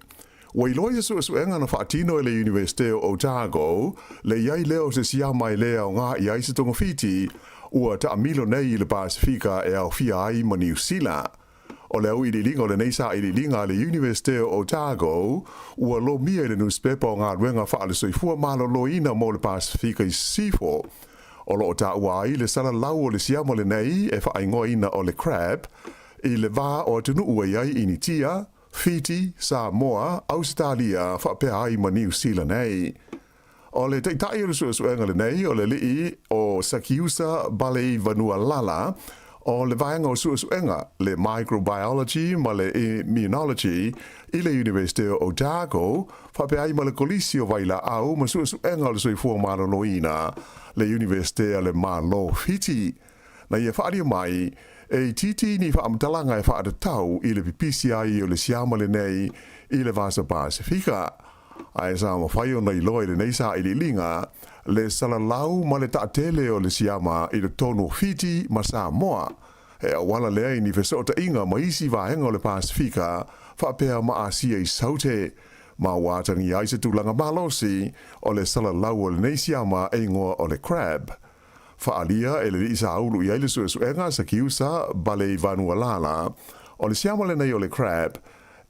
Ua iloa i se suesuega na faatino e le Iunivesite o Otago, le i ai lea o se siama e lē aoga i ai se togafiti, ua taamilo nei i le Pasefika e aofia ai ma Niu Sila. O le auiliiliga o lenei sailiiliga a le Iunivesite o Otago, ua lomia i le nusipepa o Galuega Faale-Soifua Maloloina mo le Pasefika i Sisifo, o lo o taua ai le salalau o le siama lenei e faaigoaina o le crab, i le va o atunuu e i ai Initia, Fiti, Samoa, Ausetalia faapea ai ma Niu Sila nei. O le taitai o le suesuega lenei o le alii o Sakiusa Baleivanualala o le vaega o suesuega le Microbiology ma le Immunology i le Iunivesite o Otago faapea ai ma le Kolisi o Vailaau ma Suesuega o le Soifua Maloloina le Iunivesite a le Malo Fiti. Na ia faaalia mai, e itiiti ni faamatalaga e faatatau i le pipisi ai o le siama lenei i le Vasa Pasefika. Ae sa mafai ona iloa i lenei sailiiliga le salalau ma le taatele o le siama i totonu o Fiti ma Samoa. He auala lea i ni fesootaiga ma isi vaega o le Pasefika faapea ma Asia i Saute, ma ua atagia ai se tulaga malosi o le salalau o lenei siama e igoa o le crab. Faaalia e le alii sa ulu i ai le suesuega Sakiusa Baleivanualala, o le siama lenei o le crab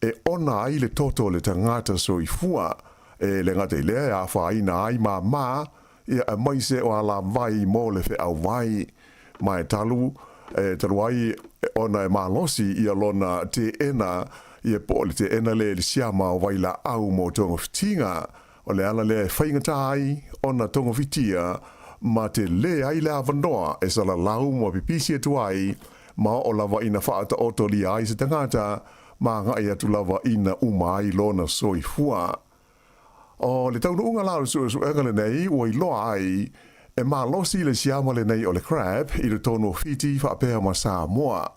e ona ai le toto o le tagata soifua, e le gata i lea e afaina ai māmā, ia aemaise o alavai mo le feauwai. Ma e talu, e talu ai ona e malosi ia lona teena, ia po o le teena lea i le siama o vailaau mo togafitiga, O le ala lea e faigata ai ona togafitia ma te lē ai le avanoa e salalau ma pipisi atu ai ma oo lava ina faataotolia ai se tagata ma agai atu lava ina uma ai lona soifua. O le taunuuga la o le suesuega lenei ua iloa ai e malosi le siama lenei o le crab i totonu o Fiti faapea ma Samoa.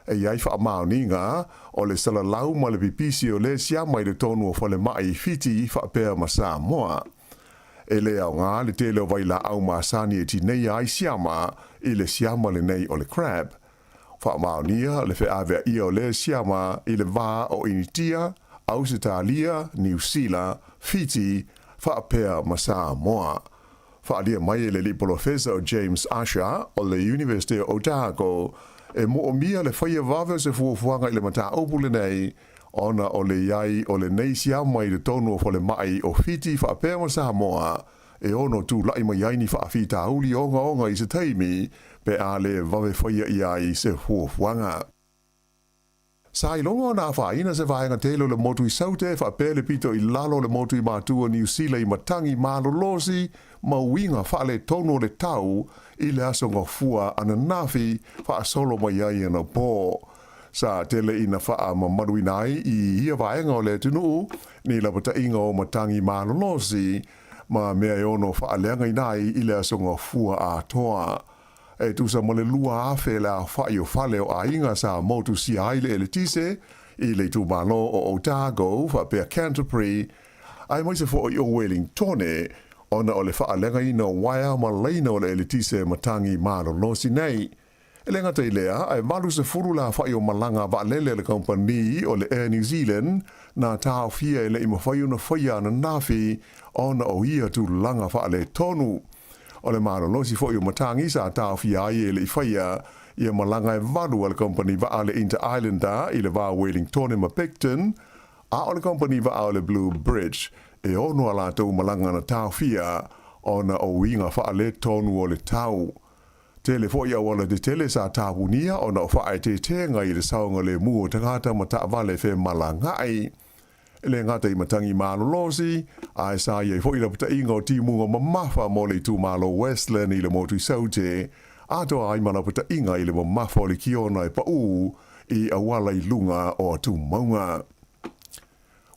E i ai faamaoniga o le salalau ma le pipisi o le siama i totonu o falemai i Fiti faapea ma Samoa. E le aoga le tele o vailaau masani e tineia ai siama i le siama lenei o le crab. Faamaonia le feaveaia o lea siama i le va o Initia, Ausetalia, Niu Sila, Fiti, faapea ma Samoa. Faaalia mai e le alii polofesa o James Ussher o le Iunivesite o Otago, e moomia le faia vave o se fuafuaga i le mataupu lenei ona o le i ai o lenei siama i totonu o falemai o Fiti faapea ma Samoa e ono tulai mai ai ni faafitauli ogaoga i se taimi pe a le vave faia i ai se fuafuaga. Sa iloga ona afaina se vaega tele o le motu i Saute faapea le pito i lalo o le motu i Matua o Niu Sila i matagi malolosi ma uiga faaletonu o le tau i le aso gafua ananafi faasolo mai ai anapo. Sa tele ina faamamaluina ai i ia vaega o le atunuu ni lapataiga o matagi malolosi ma mea e ono faaleagaina ai i le aso gafua atoa. E tusa ma le 2,000 le aofai o fale o aiga sa motusia ai le eletise i le itumalo o Otago faapea Canterbury, aemaise foi o Wellingtone ona o le faaleagaina o uaea ma laina o le eletise matagi malolosi nei. E le gata i lea, ae 80 le aofai o malaga vaalele a le kamupani o le Air New Zealand na taofia e le i mafai ona faia ananafi ona o ia tulaga faaletonu. O le malolosi foi o matagi sa taofia ai e le i faia ia malaga e valu a le kamupani vaa le Inter Islander i le va o Wellingtone ma Picton, a o le kamupani vaa o le Blue Bridge e ono a latou malaga na taofia ona o uiga faaletonu o le tau. Tele foi auala tetele sa tapunia ona o faaeteetega i le saogalemu o tagata ma taavale femalagaai. E le gata i matagi malolosi, ae sa i ai foi lapataiga o timuga mamafa mo le itumalo Westland i le motu i Saute, atoa ai ma lapataiga i le mamafa o le kiona e paū i auala i luga o atumauga.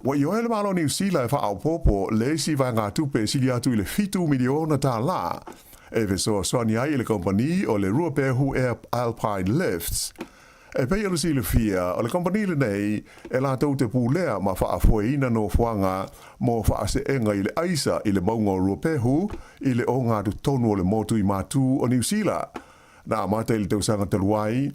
Ua ioe le Malo o Niu Sila e faaopoopo le isi vaegatupe e sili atu i le $7 miliona e fesoasoani ai i le kamupani o le Ruapehu Air Alpine Lifts. E pei ona silafia, o le kamupani lenei e latou te pulea ma faafoeina nofoaga mo faaseega i le aisa i le mauga o Ruapehu i le ogatotonu o le motu i Matū o Niu Sila. Na amata i le tausaga talu ai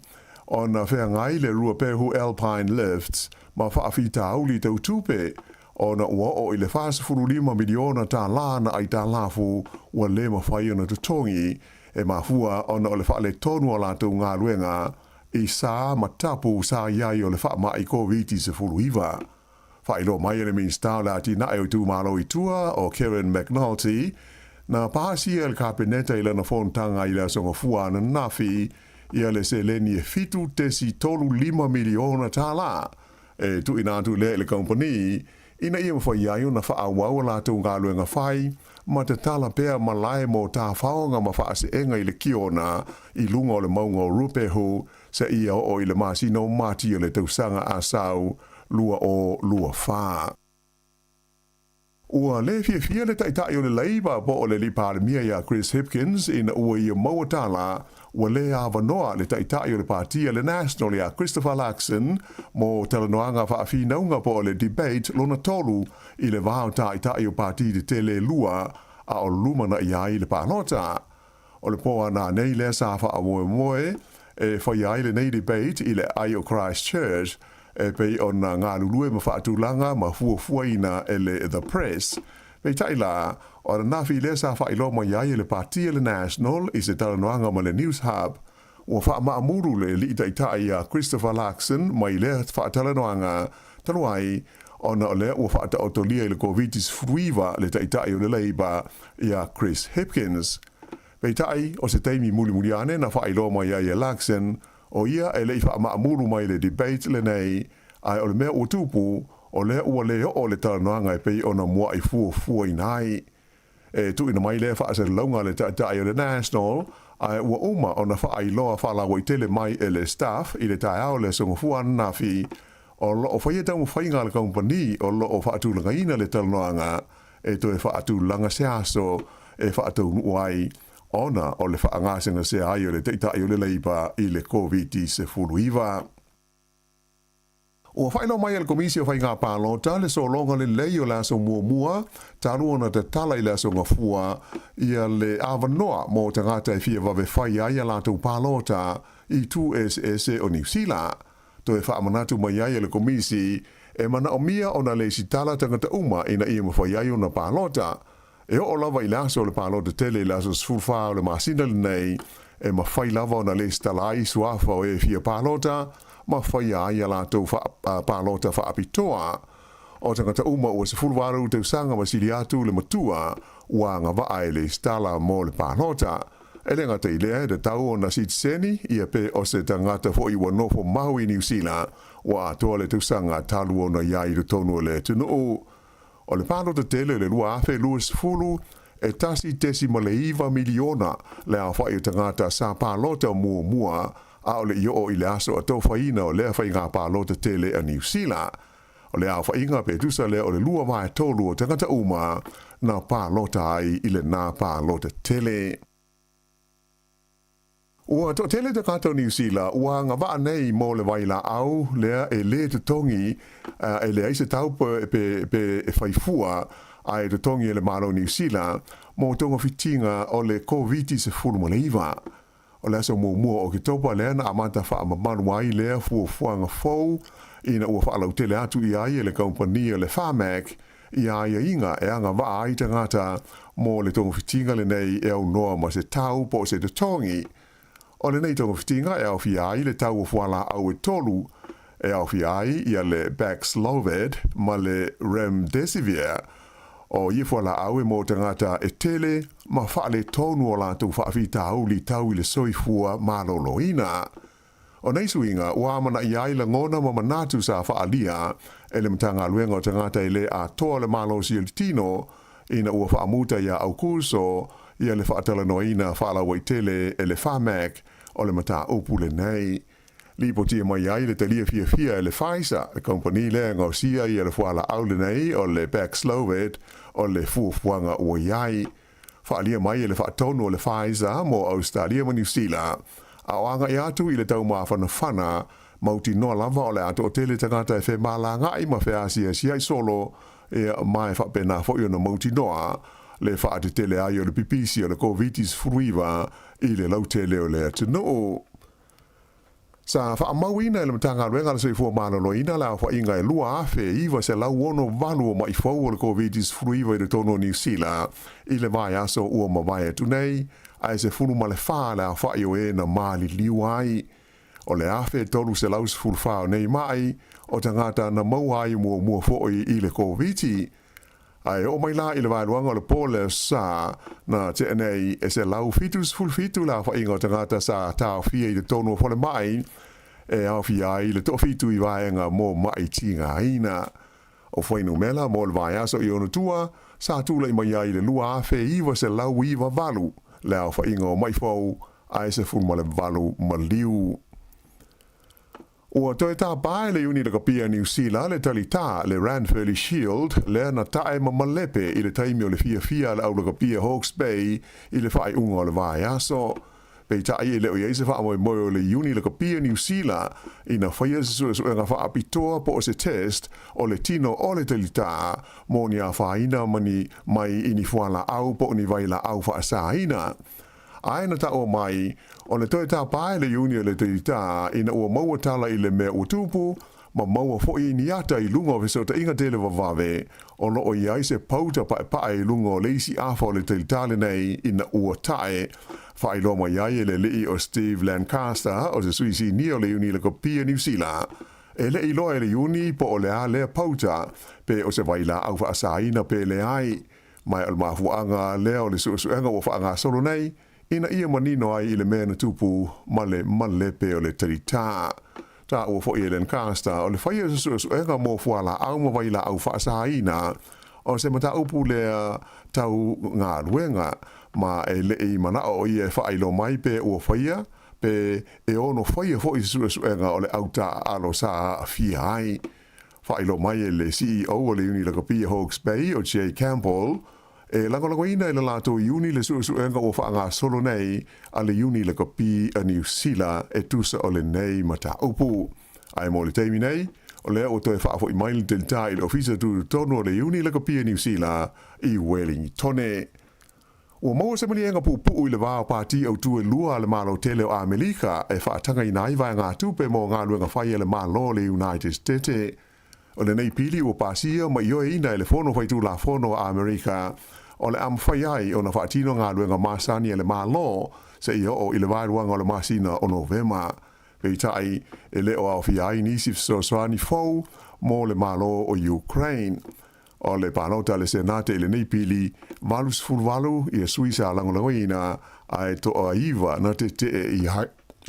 ona feagai le Ruapehu Alpine Lifts ma faafitauli tau tupe ona ua oo i le $45 miliona na aitalafu ua le mafai ona totogi e mafua ona o le faaletonu o latou galuega i sa ma tapu sa i ai o le faamai Koviti-19. Faailoa mai e le Minisita o le Atinae o Itumalo i Tua, o Kevin McNulty, na pasia e le Kapeneta i lana fonotaga i le aso Gafua ananafi ia le seleni e $7.35 miliona e tuuina atu lea i le kamupani ina ia mafai ai ona faaauau a latou galuega fai ma tatala pea malae mo tafaoga ma faaseega i le kiona i luga o le mauga o Ruapehu seia oo i le masina o Mati o le tausaga a sau 2024. Ua le fiafia le Taitai o le Labour po o le alii Palemia ia Chris Hipkins ina ua ia maua tala ua le avanoa le Taitai o le Patia le National ia Christopher Luxon mo talanoaga faafinauga po o le debate lona tolu i le va o Taitai o Pati tetele e lua a o lumanai ai le palota. O le po a nanei lea sa faamoemoe e faia ai lenei debate i le aai o Christchurch e pei ona galulue ma faatulaga ma fuafuaina e le The Press. Peitai la, o ananafi lea sa faailoa mai ai e le Patia le National i se talanoaga ma le Newshub, ua faamaamulu le alii taitai ia Christopher Luxon mai lea faatalanoaga talu ai ona o lea ua faataotolia i le Koviti-19 le taitai o le Labour ia Chris Hipkins. Peitai, o se taimi mulimuli ane na faailoa mai ai e Luxon, o ia e le i faamaamulu mai le debate lenei, ae o le mea ua tupu, o lea ua le oo le talanoaga e pei ona mua'i fuafuaina ai. E tuuina mai lea faasalalauga a le Taitai o le National, ae ua uma ona faailoa faalauaitele mai e le Stuff i le taeao o le Aso Gafua ananafi, o lo o faia taumafaiga a le kamupani o lo o faatulagaina le talanoaga e toe faatulaga se aso e faataunuu ai ona o le faagasegasea ai o le Taitai o le Labour i le Koviti-19. Ua faailoa mai e le Komisi o Faiga Palota le sologa lelei o le aso muamua talu ona tatala i le aso Gafua ia le avanoa mo tagata e fia vave fai ai a latou palota. i itu eseese o Niu Sila. Toe faamanatu mai ai e le Komisi, e manaomia ona lesitala tagata uma ina ia mafai ai ona palota. E oo lava i le aso o le palota tele i le aso 14 o le masina lenei, e mafai lava ona lesitala ai suafa o e fia palota ma faia ai a latou palota faapitoa. O tagata uma ua 18 tausaga ma sili atu le matua ua agavaa e lesitala mo le palota. E le gata i lea, e tatau ona sitiseni ia pe o se tagata foi ua nofo mau i Niu Sila ua atoa le tausaga talu ona i ai i totonu o le atunuu. O le palota tele o le 2020, e 1.9 miliona le aofai o tagata sa palota muamua a o le i oo i le aso atofaina o lea faiga palota tele a Niu Sila. O le aofaiga pe tusa lea o le 2/3 o tagata uma na palota ai i lena palota tele. Ua toatele tagata o Niu Sila ua agavaa nei mo le vailaau lea e lē totogi, e leai se tau pe pe e fai fua, ae e totogi e le Malo o Niu Sila mo togafitiga o le Koviti-19. O le aso muamua o Oketopa lea na amata faamamalu ai lea fuafuaga fou ina ua faalautele atu i ai e le kamupani o le Pharmac ia aiaiga e agavaa ai tagata mo le togafitiga lenei e aunoa ma se tau po o se totogi. O lenei togafitiga e aofia ai le tau o fualaau e tolu, e aofia ai ia le Paxlovid ma le Remdesivir. O ia fualaau e mo tagata e tele ma faaletonu o latou faafitauli tau i le soifua maloloina. O nei suiga ua amanaia ai lagona ma manatu sa faaalia e le Matagaluega o Tagata e Lē Atoa le Malosi o le Tino ina ua faamuta iā Aukuso ia le faatalanoaina faalauaitele e le Pharmac o le mataupu lenei. Lipotia mai ai le talia fiafia e le Pfizer, le kamupani lea e gaosia ia le fualaau lenei o le Paxlovid o le fuafuaga ua i ai. Faaalia mai e le faatonu o le Pfizer mo Ausetalia ma Niu Sila, a o agai atu i le tau mafanafana, mautinoa lava o le a toatele tagata e femalagaai ma feasiasiaʻi solo, ia, ma e faapena foi ona mautinoa le faatetele ai o le pipisi o le Koviti-19 i le lautele o le atunuu. Sa faamauina e le Matagaluega a le Soifua Maloloina le aofaiga e 2,968 o maʻi fou o le Koviti-19 i totonu o Niu Sila i le vaiaso ua mavae atu nei, ae 14 le aofai o e na maliliu ai. O le 1,314 o nei maʻi o tagata na maua ai muamua foi i le Koviti. Ae oo mai la i le vaeluaga o le po le Aso Sa na tea nei, e 177 le aofaiga o tagata sa taofia i totonu o falemai e aofia ai le toafitu i vaega mo maʻi tigaina. O fuainumera mo le vaiaso i ona tua sa tulai mai ai le 2,998 le aofaiga o maʻi fou ae 18 maliu. Ua toe tāpā e le Iuni Lakapi a Niu Sila le talitā, le Ranfurly Shield, lea na tae ma malepe i le taimi o le fiafia a le au lakapi a Hawke's Bay i le faaiuga o le vaiaso. Peitai e le o i ai se faamoemoe o le Iuni Lakapi a Niu Sila ina faia se suesuega faapitoa po o se test o le tino o le talitā mo ni afaina ma ni mai i ni fualaau po o ni vailaau faasaina. Ae na taua mai, o le toe tāpā e le Iuni o le Teitā ina ua maua tala i le mea ua tupu, ma maua foi ni ata i luga o fesootaiga tele vavave, o lo o i ai se pauta paepae i luga o le isi afa o le Teitā lenei ina ua tae. Faailoa mai ai e le alii o Steve Lancaster, o se sui sinia o le Iuni Lakopia Niu Sila, e le i iloa e le Iuni po o le a lea pauta, pe o se vailaau faasaina pe leai. Ma o le mafuaaga lea o le suesuega ua faagasolo nei, ina ia manino ai i le mea na tupu ma le malepe o le talitā. Taua foi e Lancaster, o le faia o se suesuega mo fualaau ma vailaau faasaina, o se mataupu lea tau galuega, ma e le i manao o ia e faailoa mai pe ua faia, pe e ono faia foi se suesuega o le autaaalo sa aafia ai. Faailoa mai e le CEO o le Iuni Lakapi a Hawke's Bay, o Jay Campbell, e lagolagoina e le latou iuni le suesuega ua faagasolo nei a le Iuni Lakapi a Niu Sila e tusa o lenei mataupu. Ae mo le taimi nei, o lea ua toe faafoi mai le talitā i le Ofisa Tutotonu o le Iuni Lakapi a Niu Sila i Wellingtone. Ua maua se maliega puupuu i le va o pati autū e lua a le Malo tele o Amerika e faatagaina ai vaegatupe mo galuega fai a le Malo o le United State. O lenei pili ua pasia ma ioeina e le Fono Faitulafono a Amerika o le a mafai ai ona faatino galuega masani a le Malo seia oo i le vaeluaga o le masina o Novema. Peitai, e le o aofia ai nisi fesoasoani fou mo le Malo o Ukraine. O le palota a le Senate i lenei pili, 88 ia sui sa lagolagoina, ae toa-iva na tetee i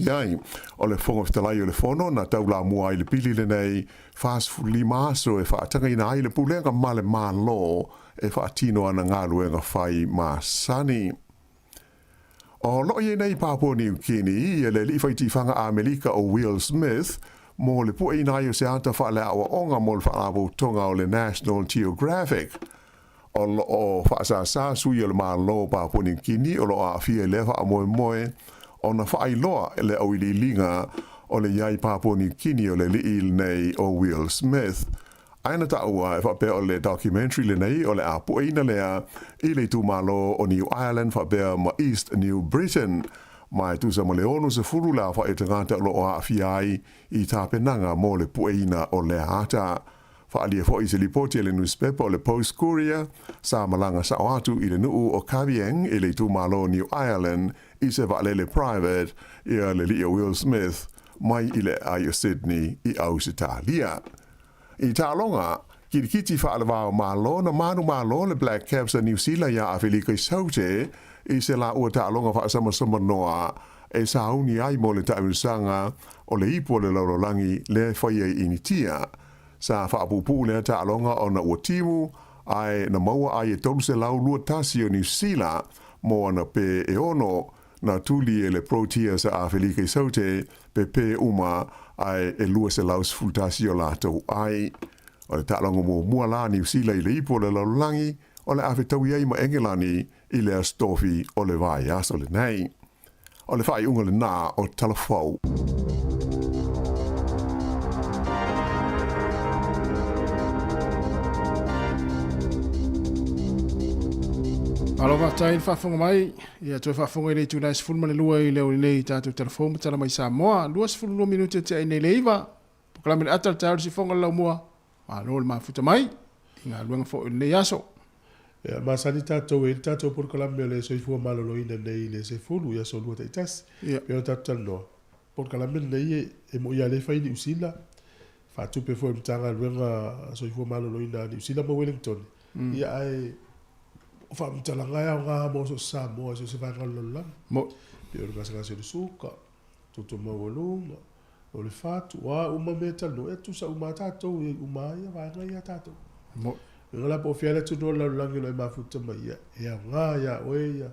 ai. O le Fofoga Fetalai o le Fono na taulamua ai le pili lenei, 45 aso e faatagaina ai le Pulega ma le Malo e faatino ana galuega fai masani. O lo o i ai nei i Papua Niu Kini ia le alii faitifaga Amerika o Will Smith mo le pueina ai o se ata faaleaoaoga mo le faalapotopotoga o le National Geographic. O lo o faasāsā sui o le Malo o Papua Niu Kini o lo o aafia i lea faamoemoe ona faailoa le auiliiliga o le i ai Papua Niu Kini o le alii lenei o Will Smith. Ae na taua e faapea o le documentary lenei o le a pueina lea i le itumalo o New Ireland faapea ma East New Britain. Ma e tusa ma le 60 le aofai o tagata o lo o aafia ai i tapenaga mo le pueina o lea ata. Faaalia foi i se lipoti a le nusipepa o le Post Courier, sa malaga sao atu i le nuu o Kavieng i le itumalo o New Ireland i se vaalele private ia le lii o Will Smith mai i le aai o Sydney i Ausetalia. I taaloga, kilikiti faalevao Malo na manumalo le Black Caps a Niu Sila iā Afelika i Saute i se laua taaloga faasamasama-noa e sauni ai mo le taamilosaga o le ipu o le lalolagi lea e faia i Initia. Sa faapuupuu lea taaloga ona ua timu ae na maua ai e 321 o Niu Sila mo ana pē e ono Na tuli e le Proteas a Afelika i Saute pe pē uma ae e 211 o latou ai. O le taaloga muamua la a Niu Sila i le ipu o le lalolagi o le a fetaui ai ma Engelani i le Aso Tofi o le vaiaso lenei. O le faaiuga lena o Talafou. Malo faafetai le faafofoga mai. Ia toe faafofoga i le itula e 12 i le aoauli nei i tatou telefou ma tala mai Samoa. 22 minute tea i nei le 9. Polokalame le ata le taeao le sifoga le laumua. Malo le mafuta mai i galuega foi o lenei aso. Ia, masani tatou e i ai le tatou polokalame o le soifua maloloina nei i le 10 i aso lua taitasi. Ia. Pei ona tatou talanoa, polokalame lenei e moi lava lea e fai i Niu Sila, faatupe foi e le Matagaluega Soifua Maloloina a Niu Sila ma Wellington. Ia ae o faamatalaga e aoga mo so o se Samoa i so o se vaega o le lalolagi. Mo. Pei o le gasegase o le suka, toto maualuga, o le fatu, o a uma mea e talanoa, e tutusa uma lava tatou, e uma lava ia vaega ia a tatou. Mo. Lea la po o fea le atunuu o le lalolagi o lo o e mafuta mai, ia, e aoga ia oe ia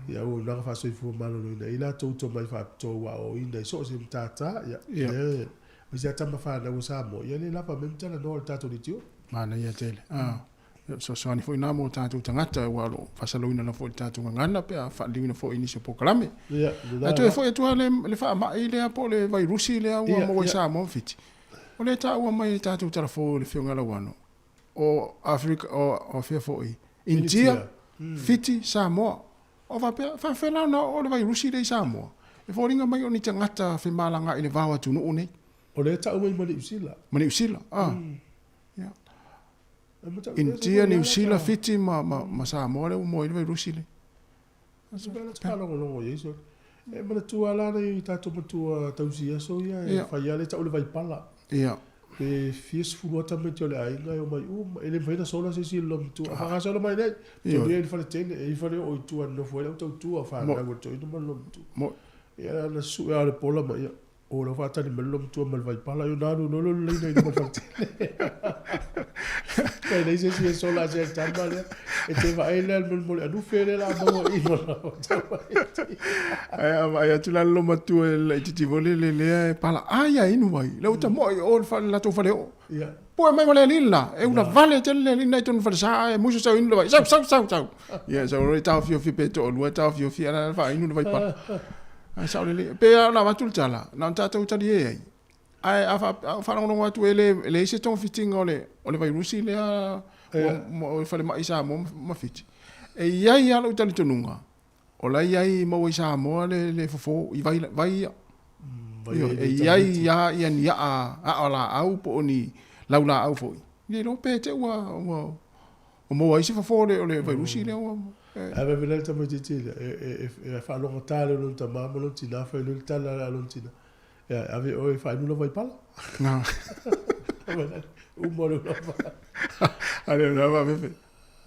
ia auaunaga faasoifua maloloina i latou tomai faapitoa ua aoaoina i so o se matata, ia, Ia. lea, aemaise lava tama fanau a Samoa, ia le lava mea ma talanoa o le tatou leitio. Manaia tele. Ah, ia fesoasoani foi na mo tatou tagata aua o lo o faasalauina lava foi i le tatou gagana pe a faaliliuina foi i nisi o polokalame. Ia, Ae toe foi atu lava le, le faamai lea po o le vairusi lea ua Ia, maua i ia. Samoa ma Fiti. O lea e taua mai e tatou talafou o le Afioga ia Lauano, o Afrika, o, o fea foi, Initia, Fiti, Samoa. O faapea, faafefea la ona oo le vairusi lea i Samoa? E foliga mai o ni tagata femalagaai i le va o atunuu nei. O lea e tau mai ma Niu Sila. Ma Niu Sila, ah. Ia. Initia, Niu Sila, Fiti ma, ma, ma Samoa lea ua maua ai le vairusi lea. Faalogologo i ai sole. E manatua la nai tatou matua tausi aso ia e fai lava le tau le vaipala. Ia. Pe fia sefulu lava tamaiti o le aiga e omai uma, e le mafai ona sola se isi i le lomtua. A faagasolo mai nei, tolia i le faletele, e i ai fale oo i tua e nonofo ai le au tautua o fanau a le toeaina ma le lomtua. Ia na susue lava o le pola ma ia. O lau faatali mai le lomatua ma le vaipala, ia ona alu loa lea o le laina i luma o le faletele. E leai se isi e sola ase ai le tama lea. E te vaai lea i le mo le anufe lea o le a maua i i ma lau tamaiti. Ae a vaai atu la le lomatua i le laitiiti foi lele lea e pala ai a inu ai, lea ua tamoa i o i le latou faleoo. Ia. Pue mai ma le alii lena, e ula vale tele le alii lena i totonu o le falesa ae musu sau inu le vai, sau, sau, sau, sau. Ia, sau loa le taofiofi pe toalua taofiofi ae la e faainu le vaipala. Ae sao lelei. Pe a ona avatu le tala, na ona tatou talie ai. Ae a faalogologo atu e le e leai se togafitiga o le o le vairusi lea ua o le falemai i Samoa ma Fiti. E i ai lava lou talitonuga, o la e i ai maua i Samoa le, le fofo i vai, vai ia. Ioe, e i ai lava ia ni a'a, a'a laau po o ni laulaau foi, le iloa pe te ua, ua, ua maua ai se fofo o le, o le vairusi lea ua... Ae vave le tamaitiiti lea, e, e, e, e faalogata lea o lona tama ma lona tina, fai loa le tala a lona tina, Ia, ave oe e faainu lau vaipala. Uma le lava. Ale o lava fefe.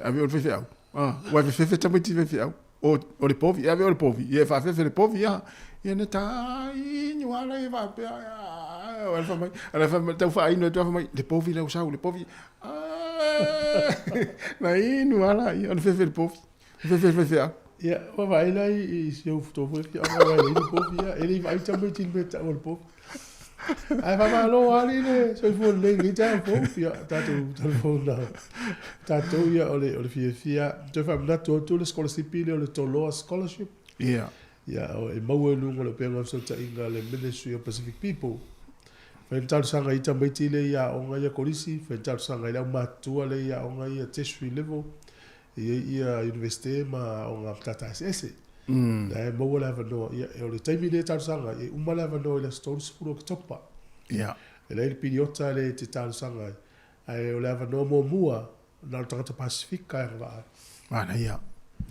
Ave o le faifeau. Ah, ua e fefefe tamaiti faifeau. O, o le povi, e ave o le povi. Ia e faafefe le povi, ah. Ia na ta inu ala e faapea. Ah, o le fai mai, ale fai mai tau faainu atu fai mai, le povi lau sau, le povi. Ah, na inu ala, ia o le fefe le povi. Fefe le faifeau. Ia, ua vaai la i si ou tou foi faiaoga aua e leai ni povi, ia, e le i vaai tamaiti i le mea e tau o le povi. Ae faamalo lava alii le soifua lelei i lenei taeao fou. Ia, tatou talafou na tatou, ia, o le, o le fiafia. Toe faamanatu atu le sikolasipi lea o le Toloa Scholarship. Ia. Ia, e maua i luga o le upega o fesootaiga a le Ministry of Pacific People. Fai le talosaga i tamaiti lea i aoga ia kolisi, fai le talosaga i le aumatutua lea i aoga ia tertiary level, E i ai ia Iunivesite ma aoga matata eseese. La e maua le avanoa. Ia, o le taimi lea e talosaga ai, e uma le avanoa i le aso 30 o Oketopa. Ia. E leai le piriota lea e te talosaga ai. Ae o le avanoa muamua, na o le tagata Pasifika e agavaa ai. Manaia.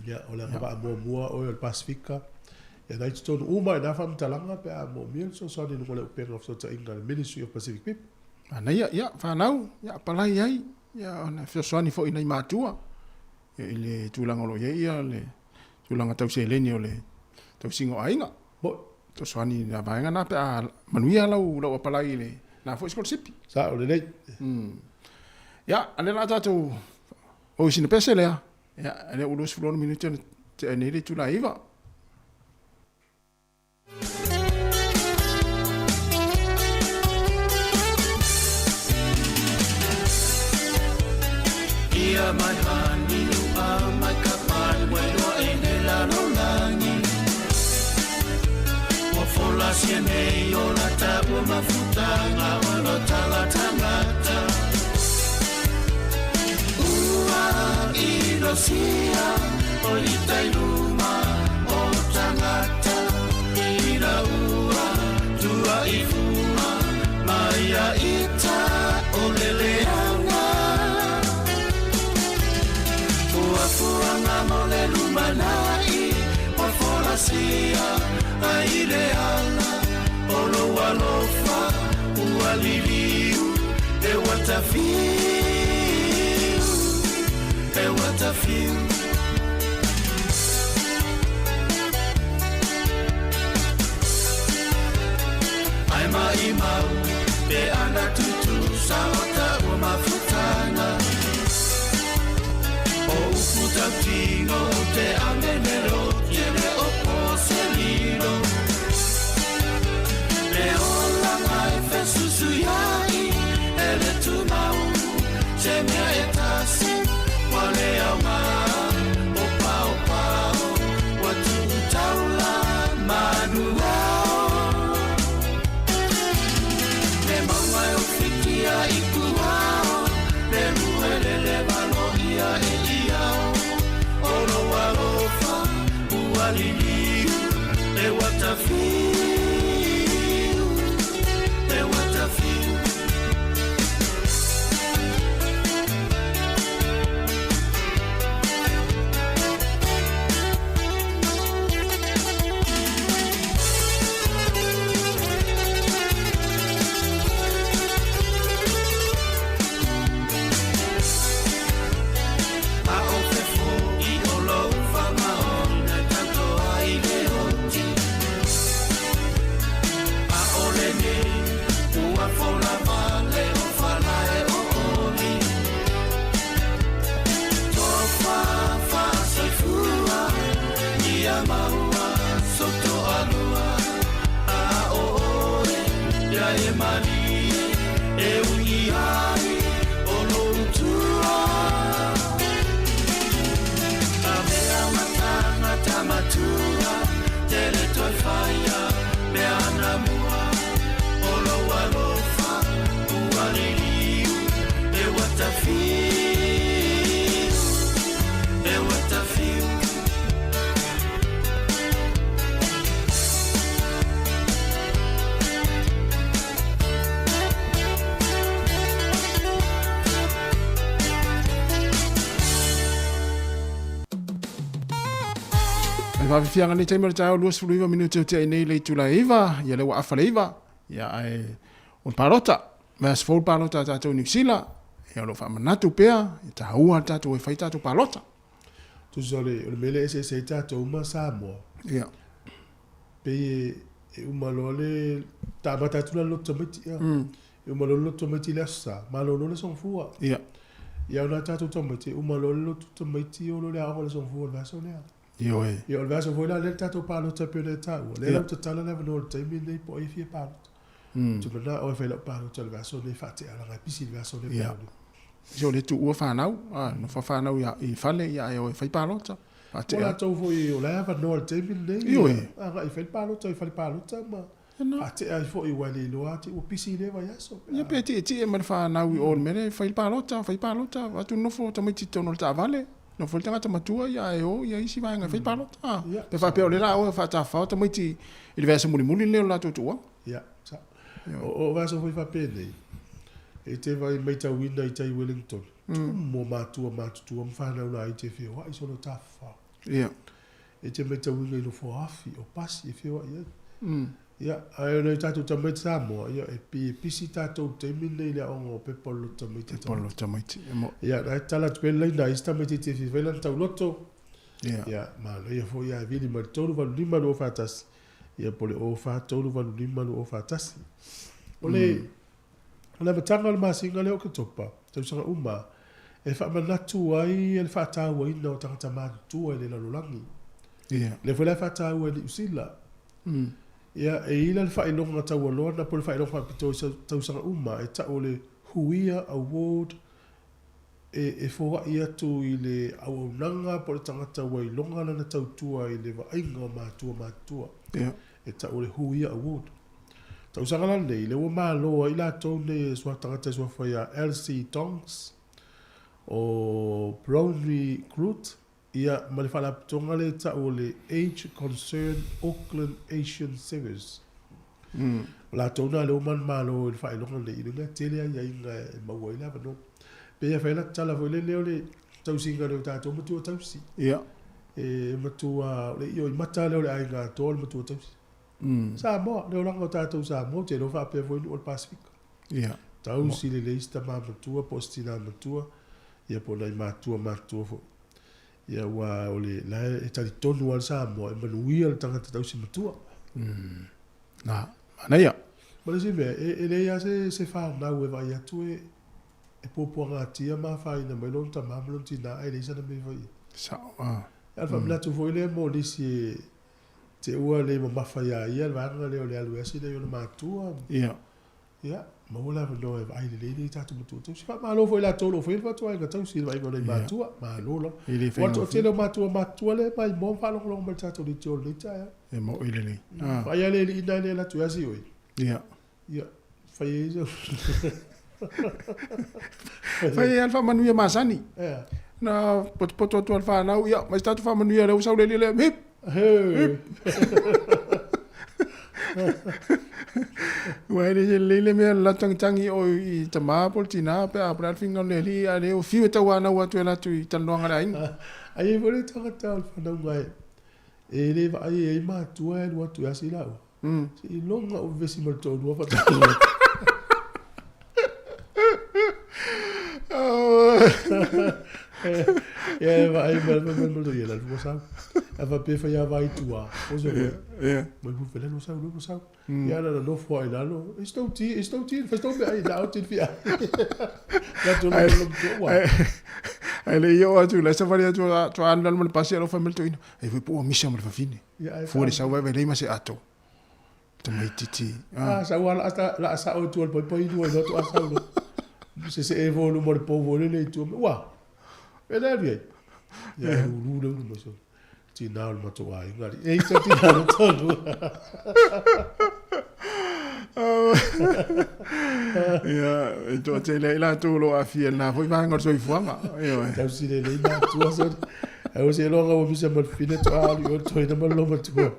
Ia, o le agavaa muamua oe o le Pasifika. Ia, na i totonu uma i na faamatalaga pe a moomia le fesoasoani i luga o le upega o fesootaiga a le Ministry of Pacific People. Manaia, ia, fanau, ia, apalai ai. Ia, ona fesoasoani foi i nai matua i le tulaga o lo o i ai ia le tulaga tau seleni o le tausiga o aiga. Moi. Fesoasoani i na vaega na pe a manuia lau lau apalai i le na foi sikolasipi. Sao lelei. Ia, a lea la tatou o i sina pese lea. Ia, lea ua 26 minute ona tea nei le itula e 9. Ia mai hani ua mai ka pali ua iloa e nei lalolagi Ua folasia nei o la taua mafutaga o lo tala tagata Ua inosia o i tai luma o tagata Ina ua tua i fua mai a ita o le leaga Fuafuaga mo le lumanai ua folasia ai le ala o lou alofa ua liliu e ua tafiu e ua tafiu. Ai maʻimau pe ana tutusa o taua mafutaga O upu tautino o te amene o tele o po se lilo Le olaga e fesusuiai e le tumau Se mea e tasi ua le aoga o paopao Ua tuu taula manu ao Le mauga e ofitia i puao Le luelele valoia e iao O lou alofa ua liliu E ua tafiu E ua tafiu. A o fe foʻi o lou faamaoni e tato ai le oti A o lenei ua fola vale o falae o oli Tofa faasoifua ia maua sotoalua A o oe ia e malie e ugi ai o lou tua Avea ma tagata matua tele toe faia mea anamua O lou alofa ua liliu e ua tafiu e ua tafiu. Le faafiafiaga i lenei taimi o le taeao 29 minute o tea i nei le itula e 9, ia lea ua afa le 9, ia ae o le palota, vaiaso fou le palota a tatou i Niu Sila, ia o lo o faamanatu pea, e taua le tatou e fai tatou palota. Tusa o le, o le mea lea e eseese ai tatou ma Samoa. Ia. Pei e, e uma loa le amata atu la le loto tamaiti. Ia. E uma loa le loto tamaiti i le Aso Sa, malolo le Aso Gafua. Ia. Ia o nai tatou tamaiti, e uma loa le loto tamaiti o loa le aoga i le Aso Gafua o le vaiaso lea. Ioe. Ia o le vaiaso foi la lea le tatou palota e pei ona e taua, lea la ua tatala le avanoa i le taimi lenei po o ai e fia palota. Ou te manao e fai lau palota i le vaiaso lenei faatea leaga e pisi i le vaiaso lea. Ia. Se o le tuua fanau, a, nofo fanau i fale, ia ae o e fai palota. Faatea. O latou foi o la e avanoa i le taimi lenei. Ioe. Agai e fai le palota i fale palota ma faatea ai foi aua e le iloa atu ua pisi i lea vaiaso. Ia pe tietie ma le fanau i o i le mea lea e fai le palota, fai palota, avatu nofo tamaiti i totonu o le taavale, nofo ai le tagata matua ia ae o ia isi vaega e fai palota. A, pe faapea o lea la oe e faatafafao tamaiti i le vaiaso mulimuli lenei o le latou tuuaga. Ia, sao. O vaiaso foi faapenei, e te vaai matauina i tai Wellington, tumu o matua matutua ma fanau laiti e feoai solo tafafao. Ia. E te matauina i nofoa afi o pasi e feoai ai. Ia, ae o nai tatou tamaiti Samoa, ia, e e pisi tatou i le taimi lenei i le aoga o pepa o le loto tamaiti. Pepa o le loto tamaiti, e mo. Ia, na e tatala atu pea le laina a isi tamaiti e te fia fai lana tauloto. Ia. Ia, manaia foi ae vili mai le 385 241, ia po o le 0 4 3 8 5 2 4 1. O le, o le amataga o le masina lea o Oketopa, tausaga uma, e faamanatu ai le faatauaina o tagata matutua i le lalolagi. Ia. Lea foi la e faataua e Niu Sila. Ia, e i ai la le faailoga taualoa na po o le faailoga faapitoa i tausaga uma e tau o le Huia Award e foai atu i le auaunaga po o le tagata ua iloga lana tautua i le vaaiga o matua matutua. Ia. E tau o le Huia Award. Tausaga la lenei, lea ua malo ai latou nei e tagata e suafa ia Elsie Tonks, o Bronwy Groot, ia, ma le faalapotopotoga lea e tau o le Age Concern Auckland Asian Service. O latou na lea ua manumalo i le faailoga lenei, i le mea tele aiaiga e maua ai le avanoa. Pei e fai lau tala foi lele o le tausiga lea o tatou matua tausi. Ia. E matua, o le ioimata lea o le aiga atoa o le matua tausi. Samoa, le olaga o tatou Samoa, ou te iloa faapea foi nuu o le Pasefika. Ia. Tausi lelei si tama matua po o si tina matua, ia po o nai matua matutua foi. Ia aua o le la e talitonu lava le Samoa e manuia le tagata tausi matua. Na, manaia. Ma le isi mea, e leai lava se se fanau e vaai atu e e puapuagatia ma afaina mai lona tama ma lona tina ae leai sana mea e fai i ai. Sao, a. A o le faamanatu foi lea mo nisi e te ua le mamafa ia ia le vaega lea o le alu e asi nai ona matua. Ia. Ia, maua le avanoa e vaai lelei nei tatou matua tausi. Faamalo foi i latou o lo o faia le fatuaiga tausi i le vaaiga o nai matua. Malo lava. E le Aua faigofie. o le toatele o matua matutua lea e maimoa ma faalogologo mai i le tatou leitio i lenei taeao. E mo'i lelei. Vaai lava le alii lena e le alu atu e asi oe. Ia. Ia, fai ai sau. Fai ai lava le faamanuia masani. Ia. Na potopoto atu lava le fanau, ia, mai se tatou faamanuia lea ua sau le alii lea, hip! Hip! Ua e le lelei le mea le tagitagi o i tama po o le tina pe a po o le a le finagalo o le alii, a o lea ua fiu e tauanau atu e alu atu i talanoaga a le aiga. Ai ai foi le tagata o le fanauga e le vaai e ai matua e alu atu e asi laua. Seiloga ua vevesi ma le toalua faatoa. Ia e vaai mai mai mai mai ia la lua sau. A faapea fai a vai tua. O se koe. Ia. Mai pu fele lua sau lua sau. Ia na nofo ai lalo. E stau ti, e stau ti, fai stau me ai na o ti fia. La tu lo lo tu wa. Ai le i oo atu, la e savali atu a alu lalo ma le pasi alofa mai le toeaina. Ai foi po ua misa ma le vavine. Fua le sau vaevae lelei ma se ato. Tamaititi. Ah, sau a la a sao i tua o le paepae lua i loto a sau loa. Sese'e foi i luma o le pou foi lele i tua mai. Ua! E le alu i ai. Ia e lulu le ulu mai solo. Tina o le matou aiga alii. E i tau tina o le tolu. Ia, e toatele ai latou o lo o aafia i lena foi vaega o le soifuaga. Ioe. Tausi lelei matua sole. Ae ua seiloga ua misa ma le fine toa alu i o le toeaina ma le lomatua.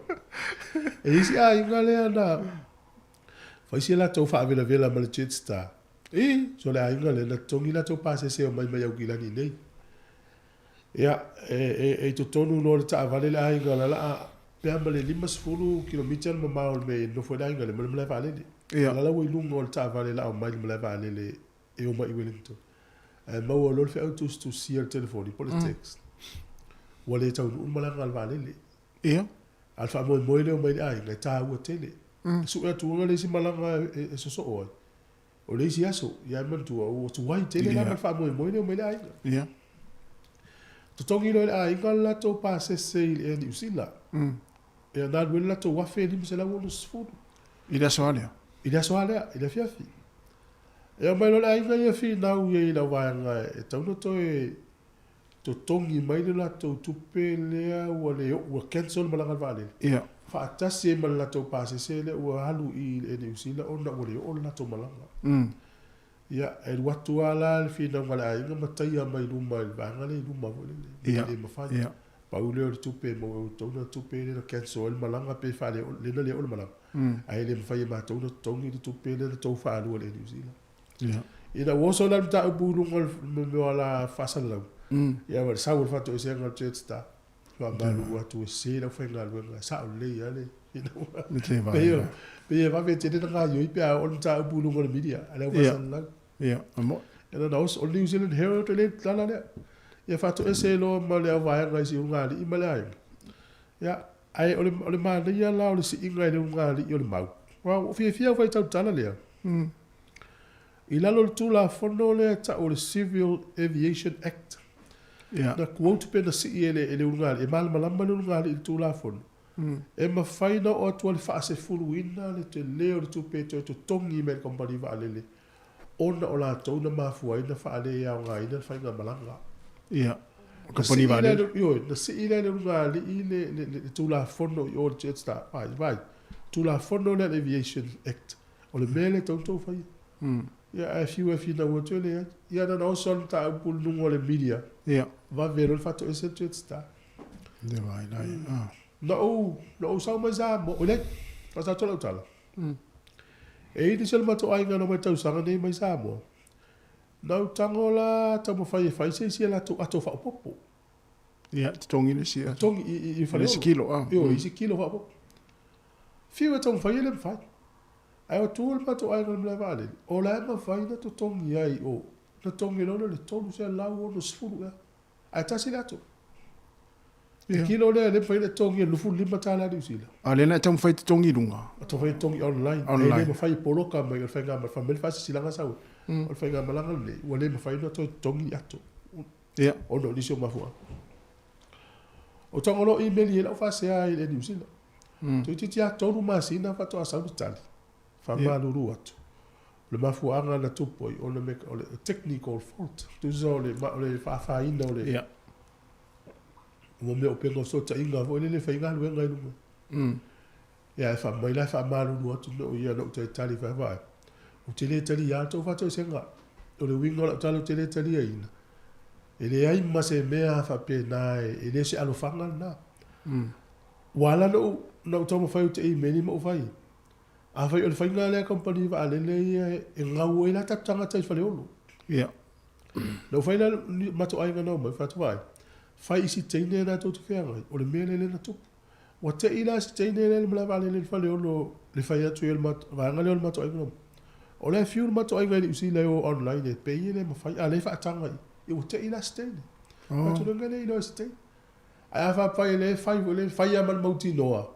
E i ai si aiga lea na fai si a latou faavelavela ma le Jetstar. I? So le aiga lea na totogi latou pasese omai mai Aukilani nei. Ia, e i totonu loa o le taavale le aiga o la a pe a ma le 50 kilomita le mamao o le mea e nofo ai le aiga lea ma le malae vaalele. Ia. La la ua i luga o le taavale la omai i le malae vaalele e omai i Wellington. Ae maua loa le feau tusitusia i le telefoni po o le text, ua le taunuu le malaga a le vaalele. Ia. A o le faamoemoe lea e omai i le aiga e taua tele. E sue atu le isi malaga e sosoo ai. O le isi aso, ia e manatua, ua tuai tele la ma le faamoemoe lea e omai le aiga. Ia. Totogi loa e le aiga le latou pasese i le Air Niu Sila. Ia na alu ai le latou $1,560. I le aso lava lea? I le aso lava lea, i le afiafi. E omai loa le aiga ia finau i ai i lau vaega e tatau ona toe totogi mai le latou tupe lea ua le oo, ua cancel le malaga a le vaalele. Ia. Faatasi ai ma le latou pasese lea ua alu i le Air Niu Sila ona ua le oo le latou malaga. Ia, e alu atu lava la le finauga a le aiga ma taia mai luma i le vaega lea i luma foi lele. Ia. E le mafai. Ia. Pau lea o le tupe e maua e outou na tupe lea na cancel ai le malaga pe faale lea na le oo le malaga. Ae le mafai e matou ona totogi le tupe lea na tou faalua i le Air Niu Sila. Ia. Ina ua oso la le mataupu i luga o le mea o ala faasalalau, ia ma le sau o le faatoesega o le Jetstar, faamalu atu e sese le aufaigaluega, e sao lelei lava le finauga. Pei o, pei e vave tele ona gaoioi pe a oo le mataupu i luga o le media a le aufaisalallau. Ia, e moni. Ia na oso, o le New Zealand Herald e le tala lea. Ia faatoese loa ma le auvaega i si ulugalii ma le aiga. Ia, ae o le, o le manaia la o le siiga i le ulugalii o le mau. Aua ua ou fiafia au faitau i le tala lea. I lalo o le Tulafono lea e tau o le Civil Aviation Act, na quote pe na sii e le ulugalii, e malamalama le ulugalii i le Tulafono, e mafai ona oo atu ai le faasefuluina le tele o le tupe e toe totogi mai e le kamupani vaalele ona o latou na mafua ai ona faaleaogaina le faigamalaga. Ia, kamupani vaalele. Ioe, na sii la e le ulugalii le Tulafono i o i le Jetstar, vaai, vaai, Tulafono lea le Aviation Act, O le mea lea e tatau ona outou faia. Ia, ae fiu e finau atu e leai. Ia na ona oso lava le mataupu i luga o le media. Ia. Vave loa le faatoese le Jetstar. Le vai lai. Ah. Na ou, na ou sau mai Samoa, oi leai, faasao atu lau tala. E i ai nisi o le matou aiga na omai tausaga nei mai Samoa. Na ou tago la taumafai e fai se isi a latou ato faaopoopo. Ia, totogi le isi ato. Totogi i Faleolo. Le isi kilo, ah. Ioe, isi kilo faaopoopo. Fiu e taumafai e le mafai. Ae o tua le matou aiga i le malae vaalele, o la e mafai ona totogi ai o, na totogi loa lea o le $360 ea. Ae tasi le ato. Le kilo lea e le mafai ona totogi e $25 Niu Sila. A o lea na e taumafai e totogi i luga? Taumafai e totogi online. Online. E le mafai e poloka mai o le faigamalaga, fai mai le faasilasilaga sau ai, o le faigamalaga lenei ua le mafai ona toe totogi ato. Ia. Ona o nisi o mafuaaga. O tago loa email i ai lau faasea i le Niu Sila. Toeitiiti lava 3 masina faatoa sau le tali, faamalulu atu. O le mafuaaga na tupu ai, ona o le technical fault, tusa o le, o le faafaina o le, Ia. ua mea o upega o fesootaiga foi lele e faigaluega i luga. Ia ae fai mai la e faamalulu atu mea o ia na ou toe tali vaevae. Ou te le talia le tou faatoesega. O le uiga o lau tala ou te le taliaina, e leai ma se mea faapena e le o se alofaga lena. Ua ala ona ou na ou taumafai ou te email ma ou fai ai. Afai o le faiga lea a kamupani vaalele ia e gau ai la tatou tagata i Faleolo. Ia. Na ou fai la matou aiga na omai, fai atu vaai, fai i si teine lena tou te feagai, o le mea lea lea na tupu. Ua te i la si teine lea i le malae vaalele i le Faleolo le fai atu i ai o le vaega lea o le matou aiga na omai. O la e fiu le matou aiga i Niu Sila e o online e pay e le mafai, a o lea e faataga i i, ua te i la si teine. Fai atu loa, e le iloa e se teine. Ae a faapai e le fai foi lea, fai lava ma le mautinoa,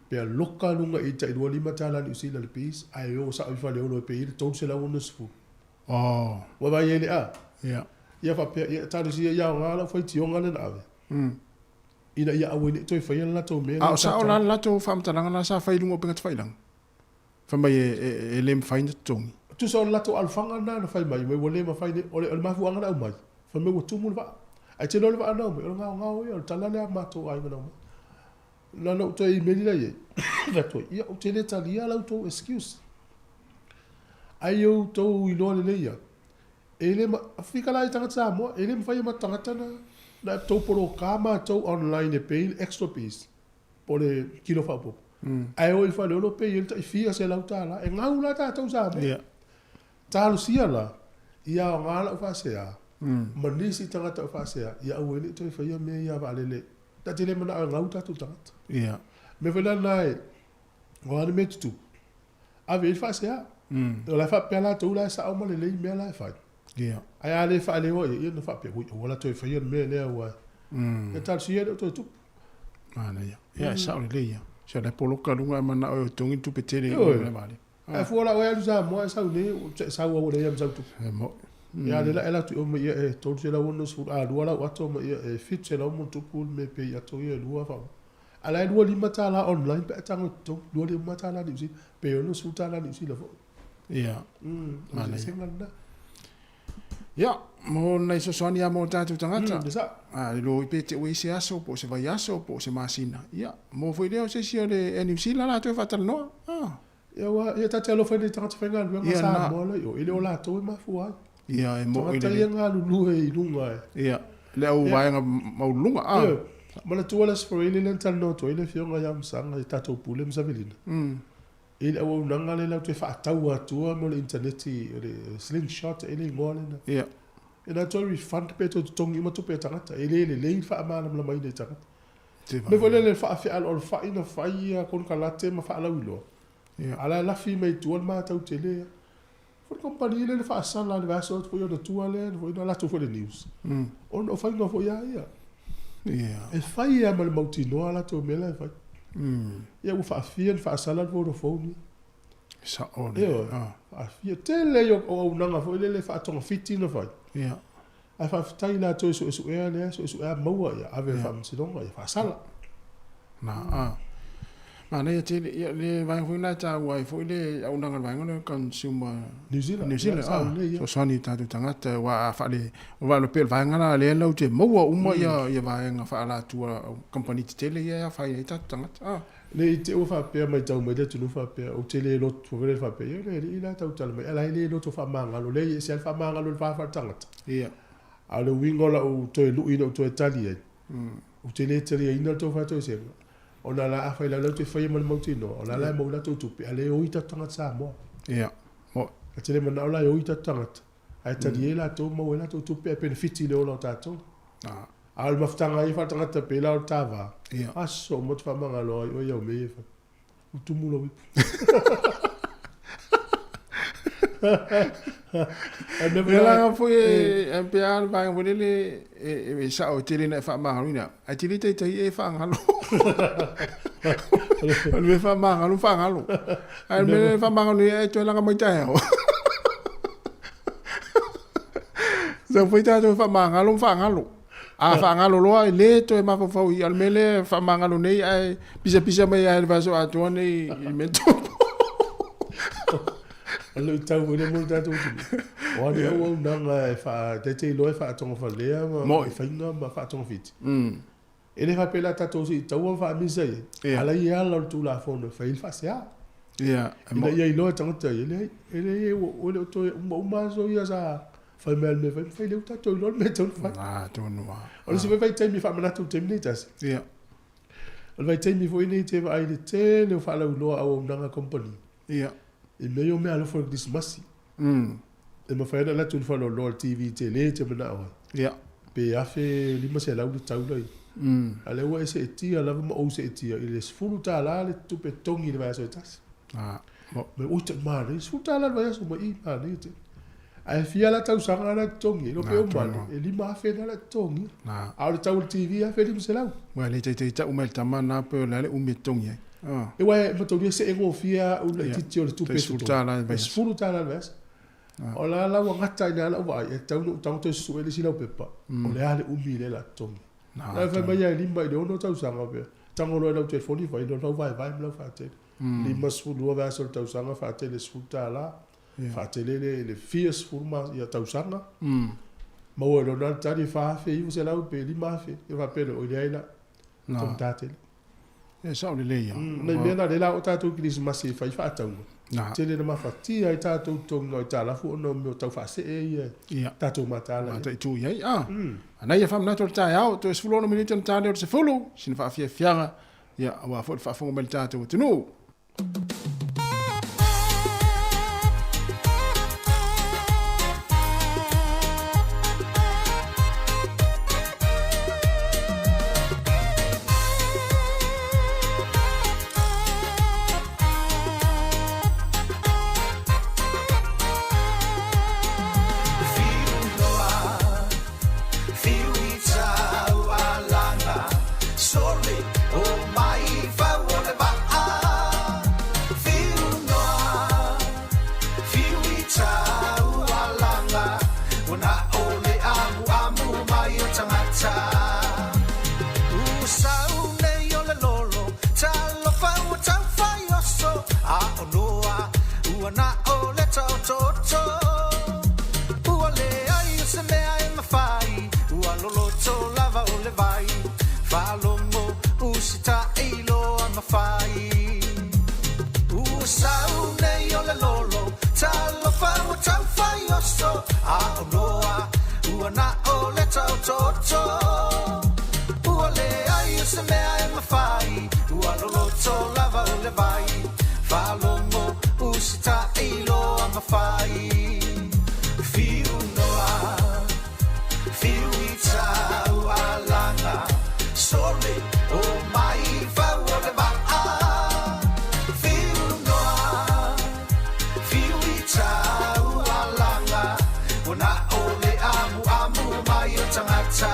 pe loka luga i tai $25 Niu Sila le piece, ae o sao i Faleolo e pay ai le $360. Oh. Ua vaai ai le a? Ia. Ia faapea, ia talosia ia aoga lau faitioga lea na ave. Ina ia aua ai ne i toe faia le latou mea lea. A o sao la le latou faamatalaga la sa fai i luga o upega tafailagi? Fai mai e le mafai ona totogi. Tusa o le latou alofaga lena na fai mai, ua le mafai, o le mafuaaga na aumai, fai mai ua tumu le vaa. Ae tele o le vaa na aumai, o le gaogao ia, o le tala lea a matou aiga na aumai. Na ona ou toe imeli la i ai, fai atu ai, ia ou te le talia la outou excuse. Ai outou iloa lelei ia, e le ma, fika la i tagata Samoa, e le mafai e matou tagata na, na tou poloka matou online e pay le extra piece. po o le kilo faaopoopo, ae o i Faleolo pay ai le tai fia $100. E gau la tatou Samoa. Ia. Talosia la, ia aoga lau faasea. Ma nisi tagata o faasea, ia aua e le i toe faia mea ia a vaalele. Ta te le manao e gau tatou tagata. Ia. Mea foi la lena e, o a ni mea e tutupu, ave i ai le faasea. O la e faapea latou la e sao ma lelei mea la e fai. Ia. Ae a le faaleoa ia, ia ona faapea, ui, aua la toe faia le mea lea ua... Ia talosia e le o toe tupu. Manaia. Ia, e sao lelei ia. Se o la e poloka luga e manao e totogi le tupe tele i o i le vaalele. Ae fua la oe alu Samoa e sau nei, e sau au leai ma sau tupe. E mo'i. Ia lea la e alu atu i o ma ia e 360, a lua lau ato ma ia e 700 ma ona tupu le mea pay ato ia e lua faauma. A la e $25 online pe a tago i totonu, $25 Niu Sila, pe $60 Niu Sila foi. Ia. O le eseesega lena. Ia, mo nai fesoasoani lava mo tatou tagata. E sao. A le iloa pe te i ua i ai se aso po o se vaiaso po o se masina. Ia, mo foi lea o se isi o le Air New Zealand latou e faatalanoa. Ah. Ia ua, ia ta te alofa i nei tagata faigaluega Samoa la i o, e le o latou e mafua ai. Ia, e mo'i le. Tagata ia e galulue i luga e. Ia, le au vaega maualuluga. Ah. Ioe, manatua le Aso Faraile lea na talanoa atu ai le Afioga ia Masaga i tatou pule ma Savelina. I le auaunaga lea latou te faataua atua mo le initaneti, o le slingshot ea le igoa lena. Ia. E na toe refund pe toe totogi uma tupe a tagata. E le lelei le faamalamalamaina i tagata. Mea foi lele le faafealoalofai na fai ia konekarate ma faalauiloa. Ia. A la e lafi mai i tua le matau tele. Foi le kamupani lea na faasala i le vaiaso atu foi ona tua lea na foi na alu atu foi i le news. Ona o faiga foi a ia. Ia. E fai lava ma le mautinoa a latou mea la e fai. Ia ua faafia ona faasala le Vodafone ia. Sao lea. Ioe. Faafia. Tele ia o auaunaga foi lele faatogafiti na fai. Ia. Ae faafetai i latou e suesuea lea, suesuea maua ia ave i le Faamasinoga ia faasala. Na, a. Manaia tele, ia le vaega foi lena e taua ai foi le auaunaga a le vaega lea o Consumer New Zealand, New Zealand, a, fesoasoani i tatou tagata aua a faale, aua e pei o le vaega la lea latou te maua uma ia ia vaega faaalatua a kamupani tetele ia e afaina ai tatou tagata, a. Ne i te i ua faapea matau mai le atunuu faapea, ou te le loto foi lele faapea, ia le alii la e tautala mai, a la e le loto faamagalo, leai e ese lava le faamagalo i le va faaletagata. Ia. A o le uiga o lau toe lui ina ua toe tali ai, ou te le taliaina le tou faatoesega, ona la afai la latou te faia ma le mautinoa, o la la e maua latou tupe, a le oi tatou tagata Samoa. Ia. E te le manao la e oi tatou tagata, ae talie latou maua ai latou tupe ae penefiti i le ola o tatou. A o le mafutaga ia faaletagata pei la o le ta va, aso uma ou te faamagalo ai oe i au mea ia e fai. Ua tumu lou ipu. Ia la foi e pe a le vaega foi lele e sao e tele na e faamagaloina ae te le taitai e faagalo. O le mea faamagalo faagalo. Ae o le mea faamagalo nei e toe laga mai taeao. Sau foi tatou faamagalo ma faagalo. A faagalo loa e le toe mafaufau i, a o le mea lea e faamagalo nei ae pisapisa mai lava i le vaiaso atoa nei i le mea tupu. O le luitau foi lea mo le tatou atunuu. O a ni auaunaga e faataitailoa e faatogafalea ma faiga ma faatogafiti. E le faapea la tatou se i taua ma faamisa i ai, a la e i ala o le Tulafono e fai ai le faasea. Ina ia iloa e tagata ia, e leai, e leai, ua le o toe uma uma aso ia sa fai mai le mea fai, fai lea ua tatou iloa le mea e tatau ona fai. Atonu lava. O le isi foi vaitaimi e faamanatu i le taimi nei tasi. Ia. O le vaitaimi foi nei te vaai i le tele o faalauiloa a auaunaga kamupani. Ia. I mea ia o meaalofa o le Kerisimasi. E mafai ona alu atu i le faleoloa i le TV tele e te manao ai. Ia. Pe $1,500 le tau la i. A lea ua e seetia lava ma ou seetia i le $10 le tupe totogi i le vaiaso e tasi. Mai oi te manaia, $10 le vaiaso mai i manaia tele. Ae fia la tausaga la e totogi ai, iloa pe uma ane, e $5,000 na la e totogia. A o le tau o le TV e $1,500. Ua le taitai tau mai le tama na pe o le a le umi e totogi ai. E uae e matauli e see gofie a au laitiiti o le tupe e totogi. $10 le vaiaso. $10 le vaiaso. O la la ua gata ai ina lau vaai, e tatau ona ou tago toe susue le isi laupepa, o le a le umi lea o le a totogi. La e fai mai ia e 5 i le 6 tausaga pea, tago loa i lau telefoni fai loa lau vaevae ma lau faatele. 52 vaiaso o le tausaga faatele $10, faatele le le fia sefulu ma ia tausaga. Maua ai loa na le tali e $4,900 pe $5,000, ia faapea lea, oi leai la, taugata tele. E sao lelei lava. Nai mea na lea la oo tatou i Kerisimasi e fai faatauga. Tele ina mafatia ai tatou totogi o aitalafu ona o mea o tau faasee ia e tatou mataala i ai. Mataitu i ai, a. Anai ia faamanatu o le taeao, toe 16 minute ona ta lea o le 10, sina faafiafiaga, ia, aua foi le faafofoga mai le tatou atunuu. o le taotooto. Ua leai o se mea e mafai, ua loloto lava o le vai. Faalogo usitai loa ma fai. Fiu noa, fiu i tau alaga, sole o mai fau o le vaa. Fiu noa, fiu i tau alaga, ua na o le amuamu mai o tagata.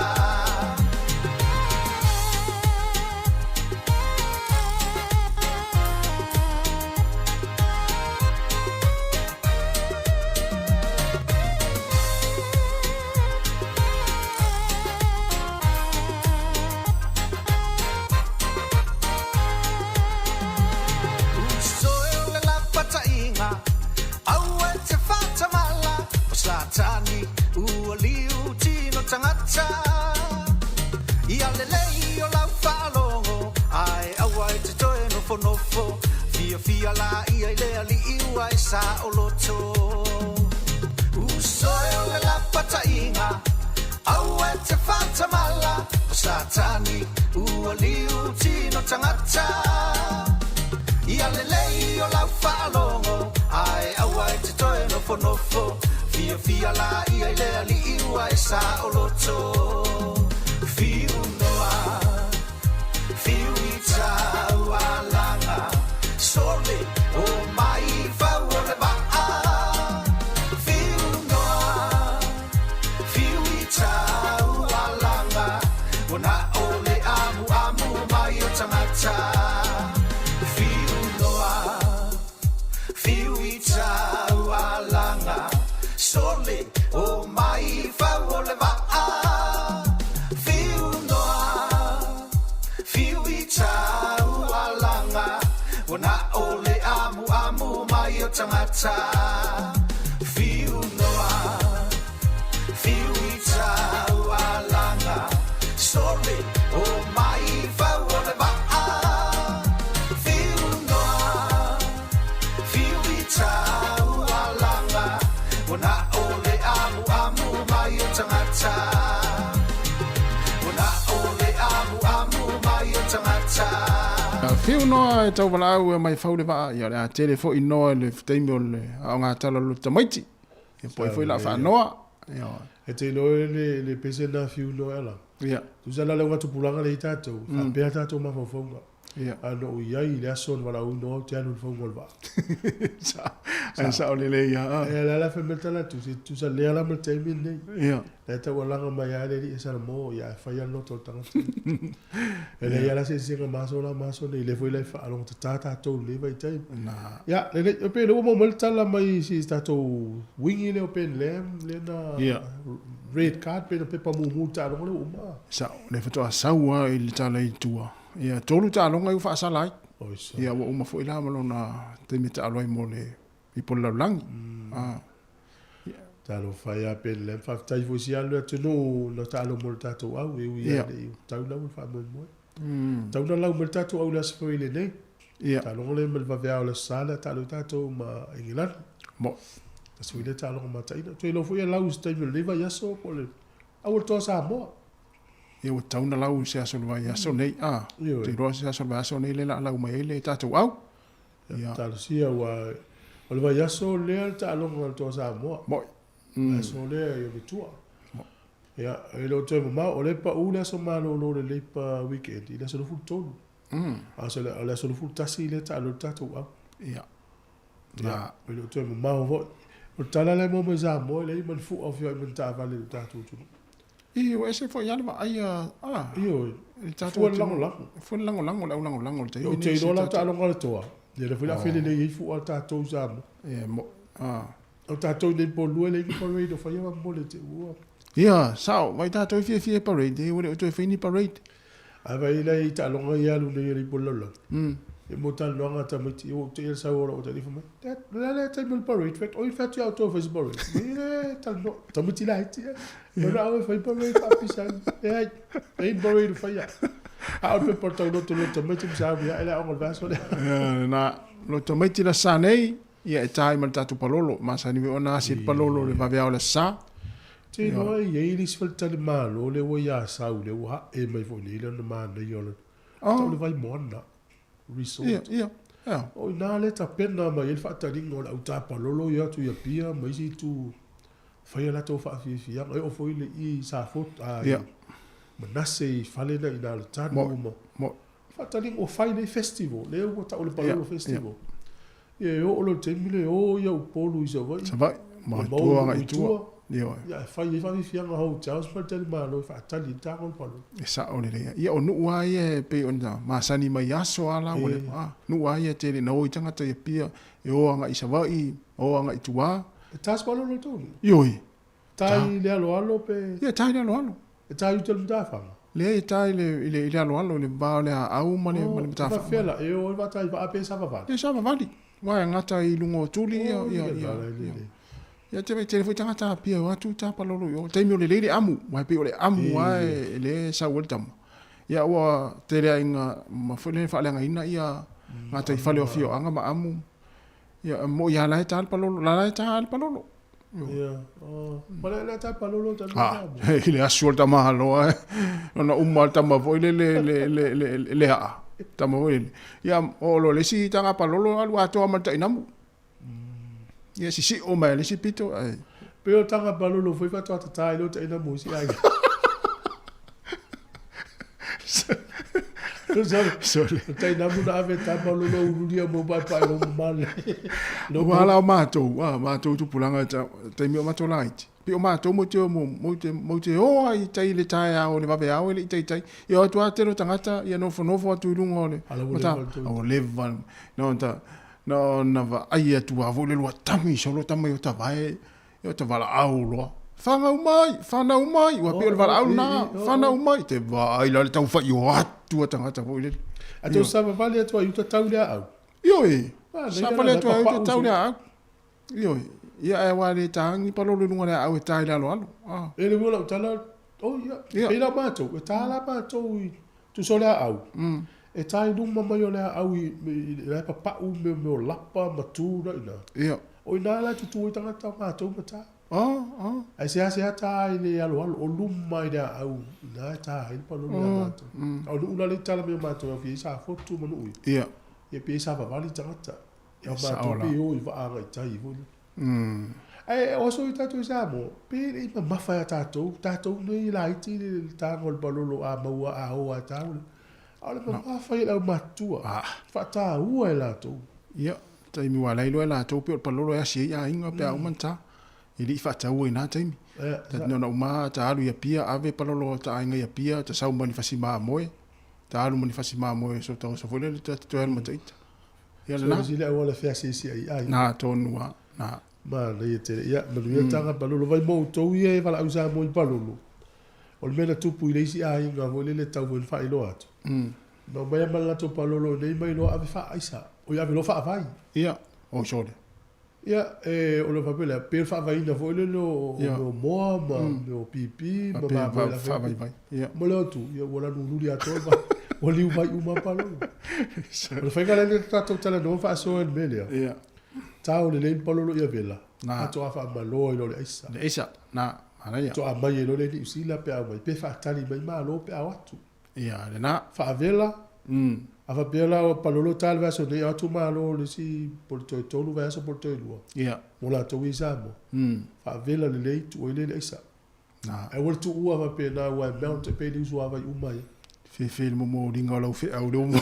Usoe o le lapataiga, aua e te faatamala, o Satani ua liu tino tagata. Ia lelei o lau faalogo, ae aua e te toe nofonofo, fiafia laia i le alii ua e saoloto. Usoe o le lapataiga, aua e te faatamala, o Satani ua liu tino tagata. Ia lelei o lau faalogo, ae aua e te toe nofonofo, fiafia laia i le alii ua e saoloto. Fiu noa, fiu i tau alaga, sole o mai fau o le vaa. Fiu noa, fiu i tau alaga, ua na o le amuamu mai o tagata. Fiu noa, fiu i tau alaga, sole o mai fau o le vaa. Fiu noa, fiu i tau alaga, ua na o le amuamu mai o tagata. Fiu noa, fiu i tau alaga, sole o mai fau o le vaa. Fiu noa, fiu i tau alaga, ua na o le amuamu mai o tagata. Ua na o le amuamu mai o tagata. Fiu noa e tauvalaau e mai fau le vaa, ia o le a tele fo'i noa i le taimi o le aogatala o le loto tamaiti. Ia po ai foi la faanoa. Ia. E te iloa le pese lena fiu noa e ala. Ia. Tusa la le ugatupulaga lea i tatou, faapea tatou mafaufauga. Ia. A na ou i ai i le aso na valaauina au ou te alu i le fauga o le vaa. Ae sao lelei lava. Ia, o le a la fai mai le tala atu, se tusa lea la ma le taimi lenei. Ia. La e taualaga mai lava le alii e Salamo, ia ae fai lava le loto o le tagata. E leai lava la se eseesega ma aso la ma aso nei, lea foi la e faalogotata tatou i lenei vaitaimi. Na. Ia, lelei, e pei o lea ua maua mai le tala mai si tatou wingi lea o Ben Lam, lea na Ia. red card pe na pepa mumu i le taaloga lea ua uma. Sao, lea faatoa sau lava i le tala i tua. Ia, 3 taaloga ia ua faasala ai. Oi sa. Ia, ua uma foi la ma lona taimi e taalo ai mo le i po le lalolagi. Ah. Talofa ia Ben Lam, faafetai foi si alu atunuu na taalo mo le tatou au, e ui Ia. lava le i tau lau le faamoemoe. Tau na lau mai le tatou au i le aso foi lenei. Ia. Taaloga lea ma le vaveao o le Aso Sa lea taalo ai tatou ma Engelana. Mo. Tasi foi lea taaloga mataina. Toe iloa foi e lau i se taimi o lenei vaiaso po o le au o le Toa Samoa. Ia ua tatau ona lau i se aso o le vaiaso nei, a. Ioe. Ou te iloa se aso o le vaiaso nei lea o le a lau mai ai le tatou au. Ia. Talosia ua o le vaiaso lea le taaloga a le Toa Samoa. Moi. Aso lea i Omitua. Moi. Ia, e le o toe mamao, o lea e pau le aso malolo o le Labour Weekend i le aso 23. A o le aso 21 lea e taalo ai le tatou au. Ia. Ia, e le o toe mamao foi. O le tala lea e maua mai Samoa, e leai ma ni fua o feoai ma ni taavale i le tatou atunuu. Ii, ua ese foi lava le vaai a, a. Ioe. I le tatou Fua le atunuu. lagolago. Fua le lagolago, le au lagolago i le taimi Ou te lenei i si iloa la tatou. taaloga a le toa, ia lea foi o le a felelei ai fua a tatou i Samoa. Ia, mo, a. O tatou i nei Paul e leai ni parade o faia faamolemole te ua. Ia, sao, vai tatou e fiafia i parade, ua le o toe fai ni parade. Ae vaai la i taaloga ia alu nei e le i po le lalolagi. Ia mo talanoaga a tamaiti, ia ua ou te'i le sau o lou atalii fai mai, Dad, o le a lea taimi o le parade, fai atu, oi fai atu ia outou e fai se parade. E le talanoa, tamaiti laiti e, mana au e fai parade faapisa ai. Leai, leai ni parade o faia. A o le pepa o le tauloto loa tamaiti ma sauni ae le aoga o le vaiaso lea. Ia, lena, lo tamaiti le sa nei, ia e ta ai ma le tatou palolo. Masani foi ona asi le palolo i le vaveao o le Aso Sa. Te iloa e i ai le isi faletalimalo lea ua i Asau lea ua hae mai foi nei lana manaia o le tau le Vaimoana Resort. Ia, ia, ia. O i ina lea e tapena mai ai le faataliga o le au tapalolo ia atu i Apia ma isi itu fai a latou faafiafiaga. E oo foi i le i Safotu, a, i Manase i fale na i ina le Tanu ma faataliga ua fai nei festival lea ua tau o le Palolo Festival. Ia e oo loa i le taimi lea e o ia Upolu i Savaii. Savaii, ma tua agai i tua. Ioe. Ia e fai ai faafiafiaga hotels ma faletalimalo e faatali ai le taga o le palolo. E sao lelei lava. Ia o nuu lava ia e pei ona masani mai i aso lava la ua leva. A, nuu lava ia e tele ina o i tagata i Apia, e o agai i Savaii, o agai i tua. E ta se palolo i tou nuu? Ioe. Ta i le aloalo pe? Ia, e ta i le aloalo. E ta i uta i le matafaga? Leai, e ta i le, i le, i le aloalo, i le va o le aau ma le, ma le matafaga. E faafefea la, e o ai vaa ta i vaa pe savavali? E savavali, aua e gata i luga o tuli, ia, ia, ia, ia. Ia, te vaai, tele foi tagata Apia e o atu ta palolo i o. Taimi o lelei le amu, aua e pei o le amu lava e, lea e sau ai le tama. Ia, ua tele lava ina, ma foi lea faaleagaina ia gataifale o afioaga ma amu. Ia, mo'i lava la e ta le palolo, la la e ta le palolo. Ia, oh. Ma le le ta palolo ta Ah, i le asu o le tama aloa, eh. Ona uma le tama foi le le le le le le aa. Tama foi le. Ia, o lo le isi tanga palolo alu atoa ma le tainamu. Ia, sisio mai le isi pito. Ai. Pe o tanga palolo foi faatoa tata ai lea o tainamu isi aiga. Sorry. O tainamu na ave ta palolo ululia mo paepae lo mamale. Ua ala o matou, a, matou tupulaga ta, taimi o matou laiti. Pei o matou mo te mo, mo te, mo te o ai tai le taeao le vaveao e le i taitai. Ia o atu a tele o tagata, ia nofonofo atu i luga o le, Ala ua mata, leva le tou. ua leva, no ta, na ona vaai atu lava foi le lua tami solo tama i o tavae, ia o ta valaau loa. Fanau mai, fanau mai, ua pei o le valaau lena, fanau mai, te vaai la le taufai o atu a tagata foi lele. A tou savavali atu ai uta tau le aau. Ioe, savavali atu ai uta tau le aau. Ioe, ia ae aua e le ta ni palolo i luga o le aau e ta i le aloalo. Ah. E le ua lau tala, oh ia, yeah. Pei la matou, e ta la matou i tusa o le aau. E ta i luma mai o le aau i, i, i la e papau me, me o lapa ma tu na ina. Ia. O ina la e tutu ai tagata o matou ma ta. Ah, ah. Ae seasea ta i le aloalo, o luma i le aau, ina e ta ai le palolo ia matou. A o nuu la le i tala mai o matou e afia ai Safotu ma nuu ia. Ia. Ia pei e savavali tagata. Ia matou pe o i vaa agai tai foi lele. Ae o aso i tatou i Samoa, pe le i mamafa ia tatou, tatou nei laiti le taga o le palolo a maua a o a tau. A o le mamafa ia le aumatutua, faataua e latou. Ia, taimi ua alai loa e latou pei o le palolo e asi ai aiga pe a uma ona ta. E le i faataua i na taimi. Ta na uma ta alu i Apia, ave palolo ta aiga i Apia, ta sau ma ni fasi mamoe, ta alu ma ni fasi mamoe so ta oso foi lele ta toe alu ma ta ita. Ia lena. So le auala feasiasi ai ai. Na tonu a, na. Manaia tele. Ia, manuia tanga palolo. Vai mo outou ia e valaau Samoa i palolo. O le mea na tupu i le isi aiga foi lele tau foi na faailoa atu. Na omai ma le latou palolo nei mai loa ave faaaisa. Oi ave loa faavai. Ia, oh sole. Ia, e, o le faapea lea, pe o le faavaiina foi lele o, o mea o moa ma mea o pipi ma mamoe la faavaivai. Ia. Ma le atu, ia ua lanu luli atoa le ua liu vai uma palolo. O le faiga lea le tatou talanoa faasoa i le mea lea. Ia. Tao lelei le palolo ia vela. Atoa faamaloa i lo le aisa. Le aisa, na, manaia. Toa mai e lo le Niu Sila pe a mai, pe faatali mai malo pe a o atu. Ia, lena. Faavela. A faapea la o palolo ta le vaiaso nei, o atu malo le isi po le toe tolu vaiaso po le toe lua. Ia. Mo latou i Samoa. Faavela lelei, tuu ai lea i le aisa. Na. Ae ua le tuua faapena aua e melt e pei le usuavai uma ai. Fefe le momoliga o lau feau le omo.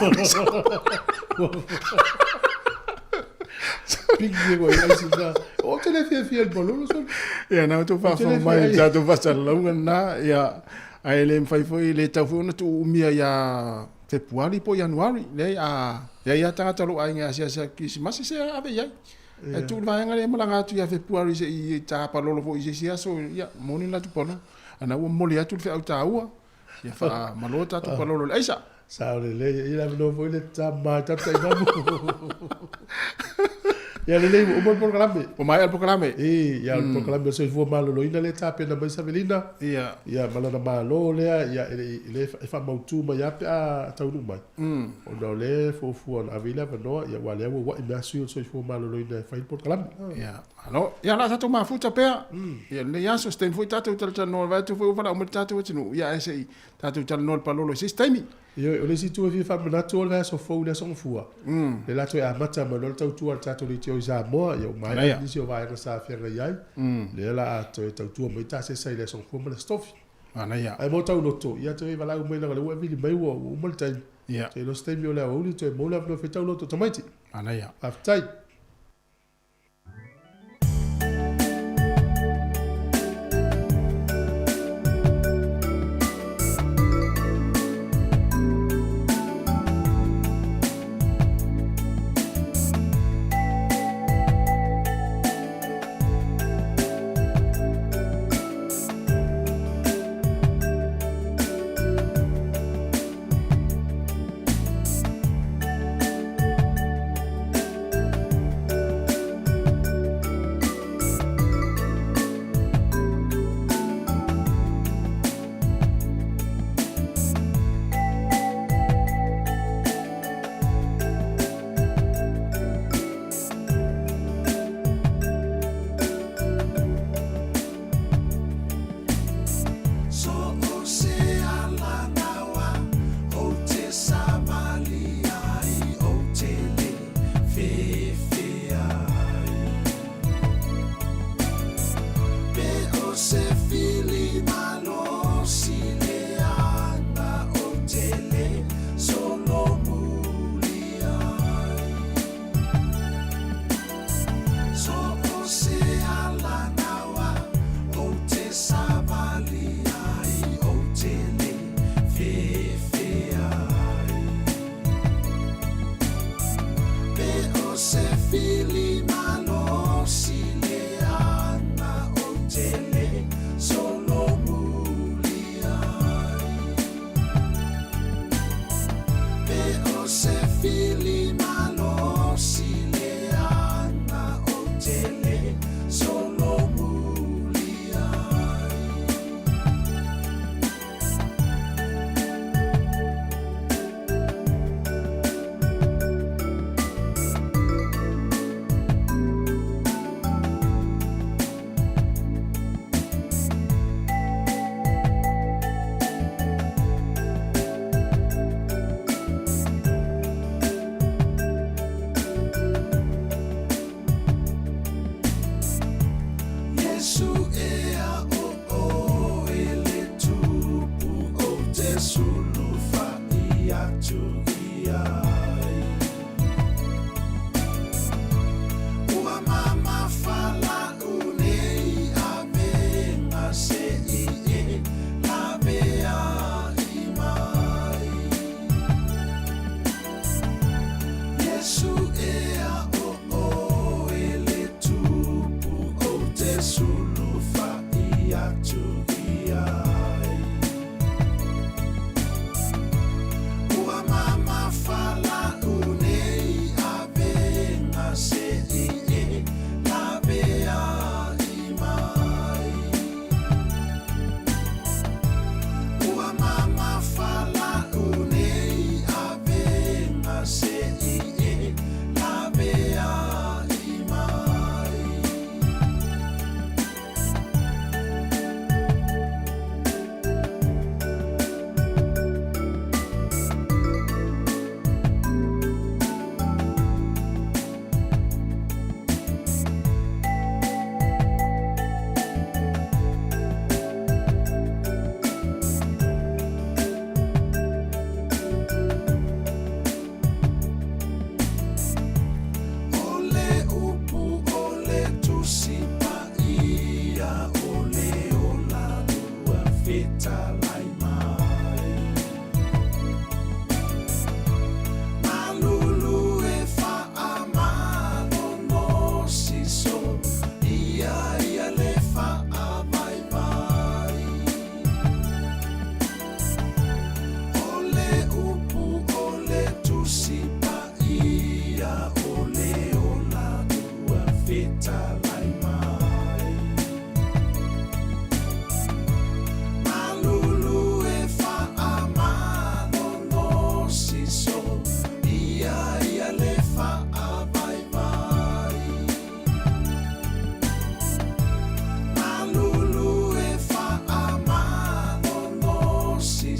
Pingi e koe ai sina. O te le fiafia i le palolo sole. Ia, na outou faafofoga mai i le tatou faasalalauga lena, ia, ae le mafai foi, le tatau foi ona tuuumia ia Fepuari po o Ianuari, leai, a i ai lava tagata o lou aiga e asiasi atu Kerisimasi, se ave i ai. Ae tuu le vaega lea e malaga atu ia Fepuari se i tapalolo foi i se isi aso, ia, moni le latou palolo. A na ua momoli atu le feau taua, ia faamalo tatou palolo i le aisa. Sao lelei, ia le avanoa foi le tama e tatou tainamu. Ia lelei ua uma le polokalame. Ua maea le polokalame. Ia o le polokalame o le soifua maloloina lea e tapena mai Savelina. Ia. Ia ma lana malo lea, ia e le i, lea e faamautu mai lava pe a taunuu mai. Ona o lea e fuafua ona ave i ai le avanoa, ia aua o lea ua ua'i mai lava sui o le soifua maloloina e fai le polokalame. Ia, malo. Ia, o le a tatou mafuta pea. Ia, lenei aso, se taimi foi tatou talatalanoa, vaai atu foi ua valaau mai le tatou atunuu, ia ae se i tatou talanoa i le palolo i se isi taimi. Ioe, o le isi itu e fia faamanatu o le vaiaso fou i le Aso Gafua, lea la toe amata mai loa le tautua a le tatou leitio i Samoa, ia ua maea nisi o vaega sa feagai ai, lea la a toe tautua mai tasesa i le Aso Gafua ma le Aso Tofi. Ae mo tauloto, ia toe valaau mai leaga o lea ua e vili mai ua uma le taimi. Toe iloa se taimi o le aoauli toe maua le avanoa e fai tauloto tamaiti. Faafetai.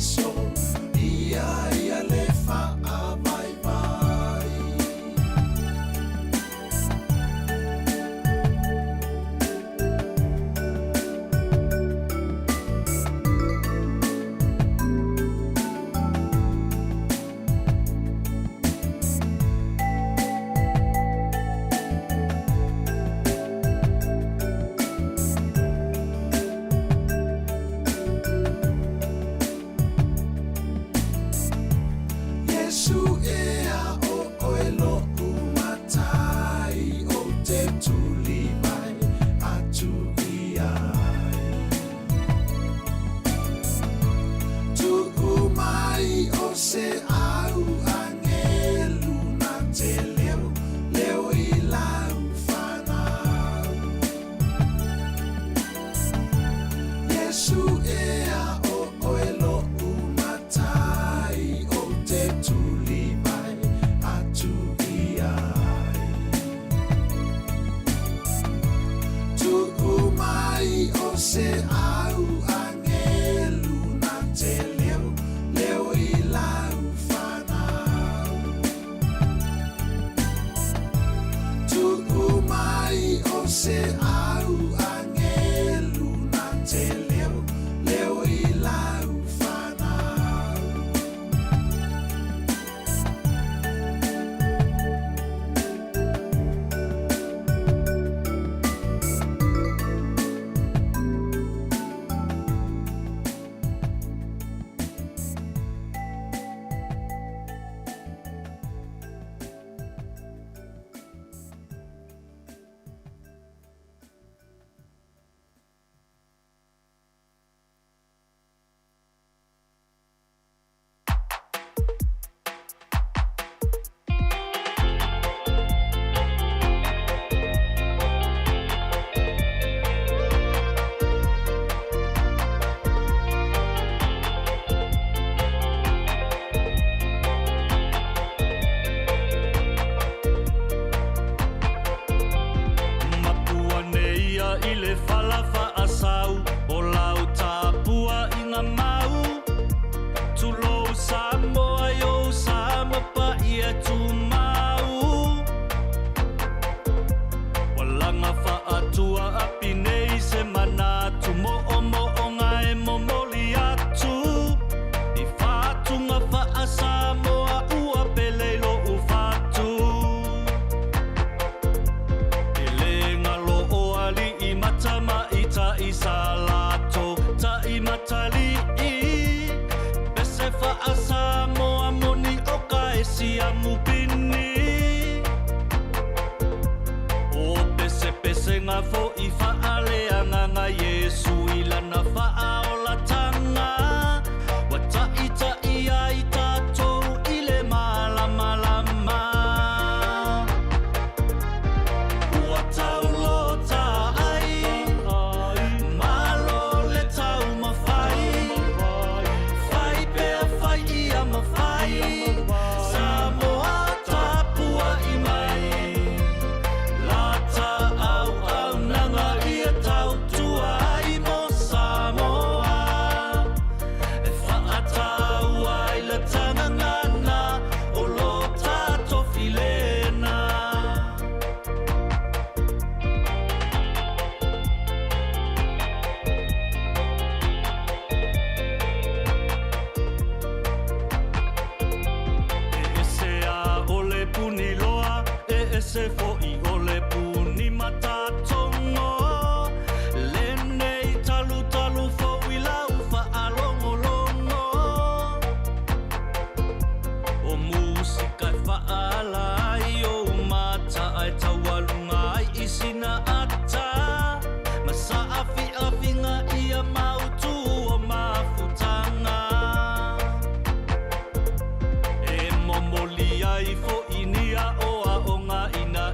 Keriso, ia ia le faavaivai. Iesu ea o oe lo'u matai, ou te tuli mai atu i ai. Tuu mai o se au angelu na te leo, leo i lau fanau. Iesu ea o oe lo'u matai, ou te tuli mai atu i ai. Tuu mai o se au angelu na te leo, leo i lau fanau. Tuu mai o se au angelu na te leo, leo i lau fanau. Mapua nei ia i le fala faasau o lau tapuaiga mau. Tulou Samoa i ou sa ma paia tumau. Ua laga faatua api nei se manatu moomooga e momoli atu. I fatuga faa-Samoa ua pele i lou fatu. E le galo o alii ma tamaitai sa latou taimatalii. Pese faa-Samoa moni o ka e siamu pini. O pesepesega fo'i faaleagaga Iesu i lana faaolatanga. Ua taʻitaʻi ai tatou i le malamalama. Ua taulota ai, malo le taumafai. Fai pea fai ia mafai, Samoa tapuai mai. Lata auaunaga ia tautua ai mo Samoa. E faataua ai le tagagana o lo tatou filena. E ese a o le puni loa, e ese fo'i o le puni matatogo. Lenei talutalu fou i lau faalogologo. O musika e faaala ai ou mata ae taualuga ai i sina ata. Ma saafiafiga ia mautu o mafutaga. E momoli ai fo'i ni aoaoga ina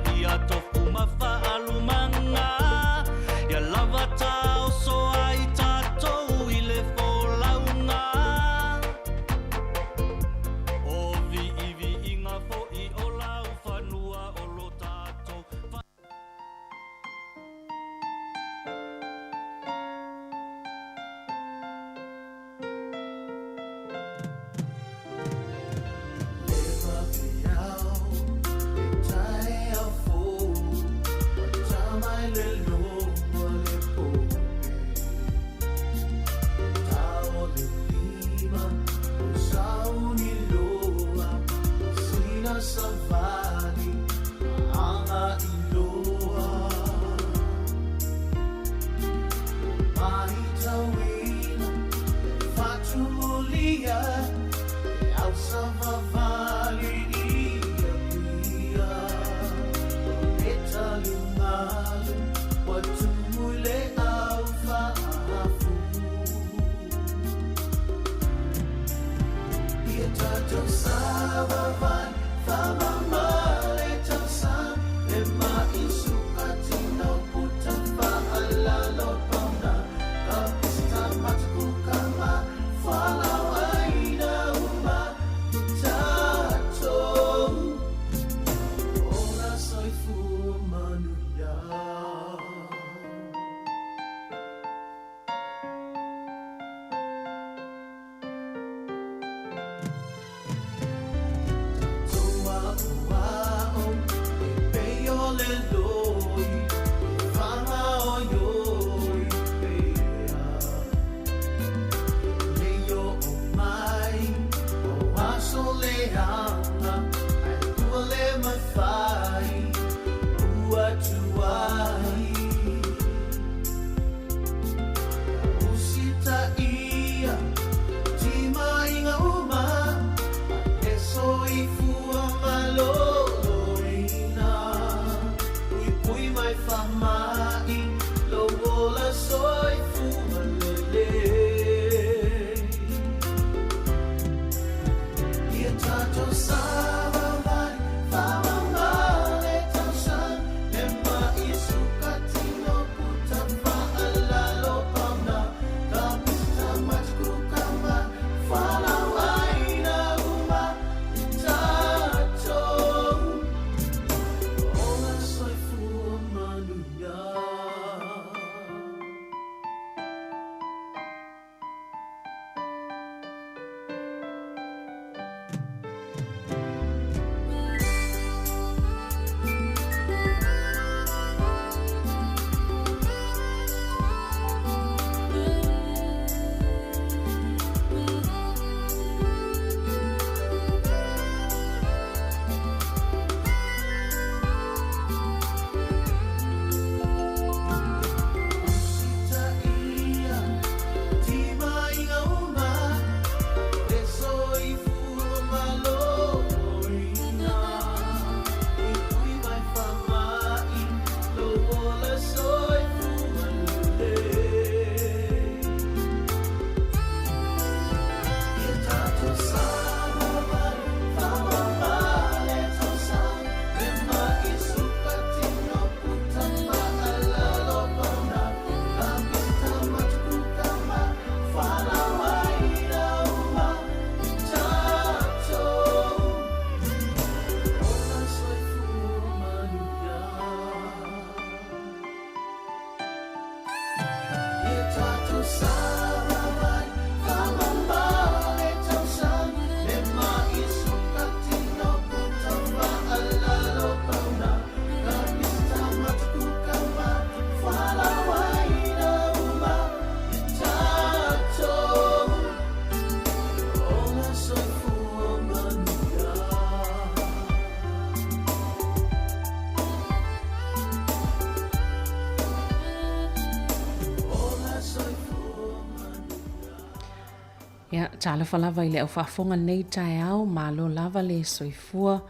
Ia, talofa lava i le au faafofoga lenei taeao, malo lava le soifua,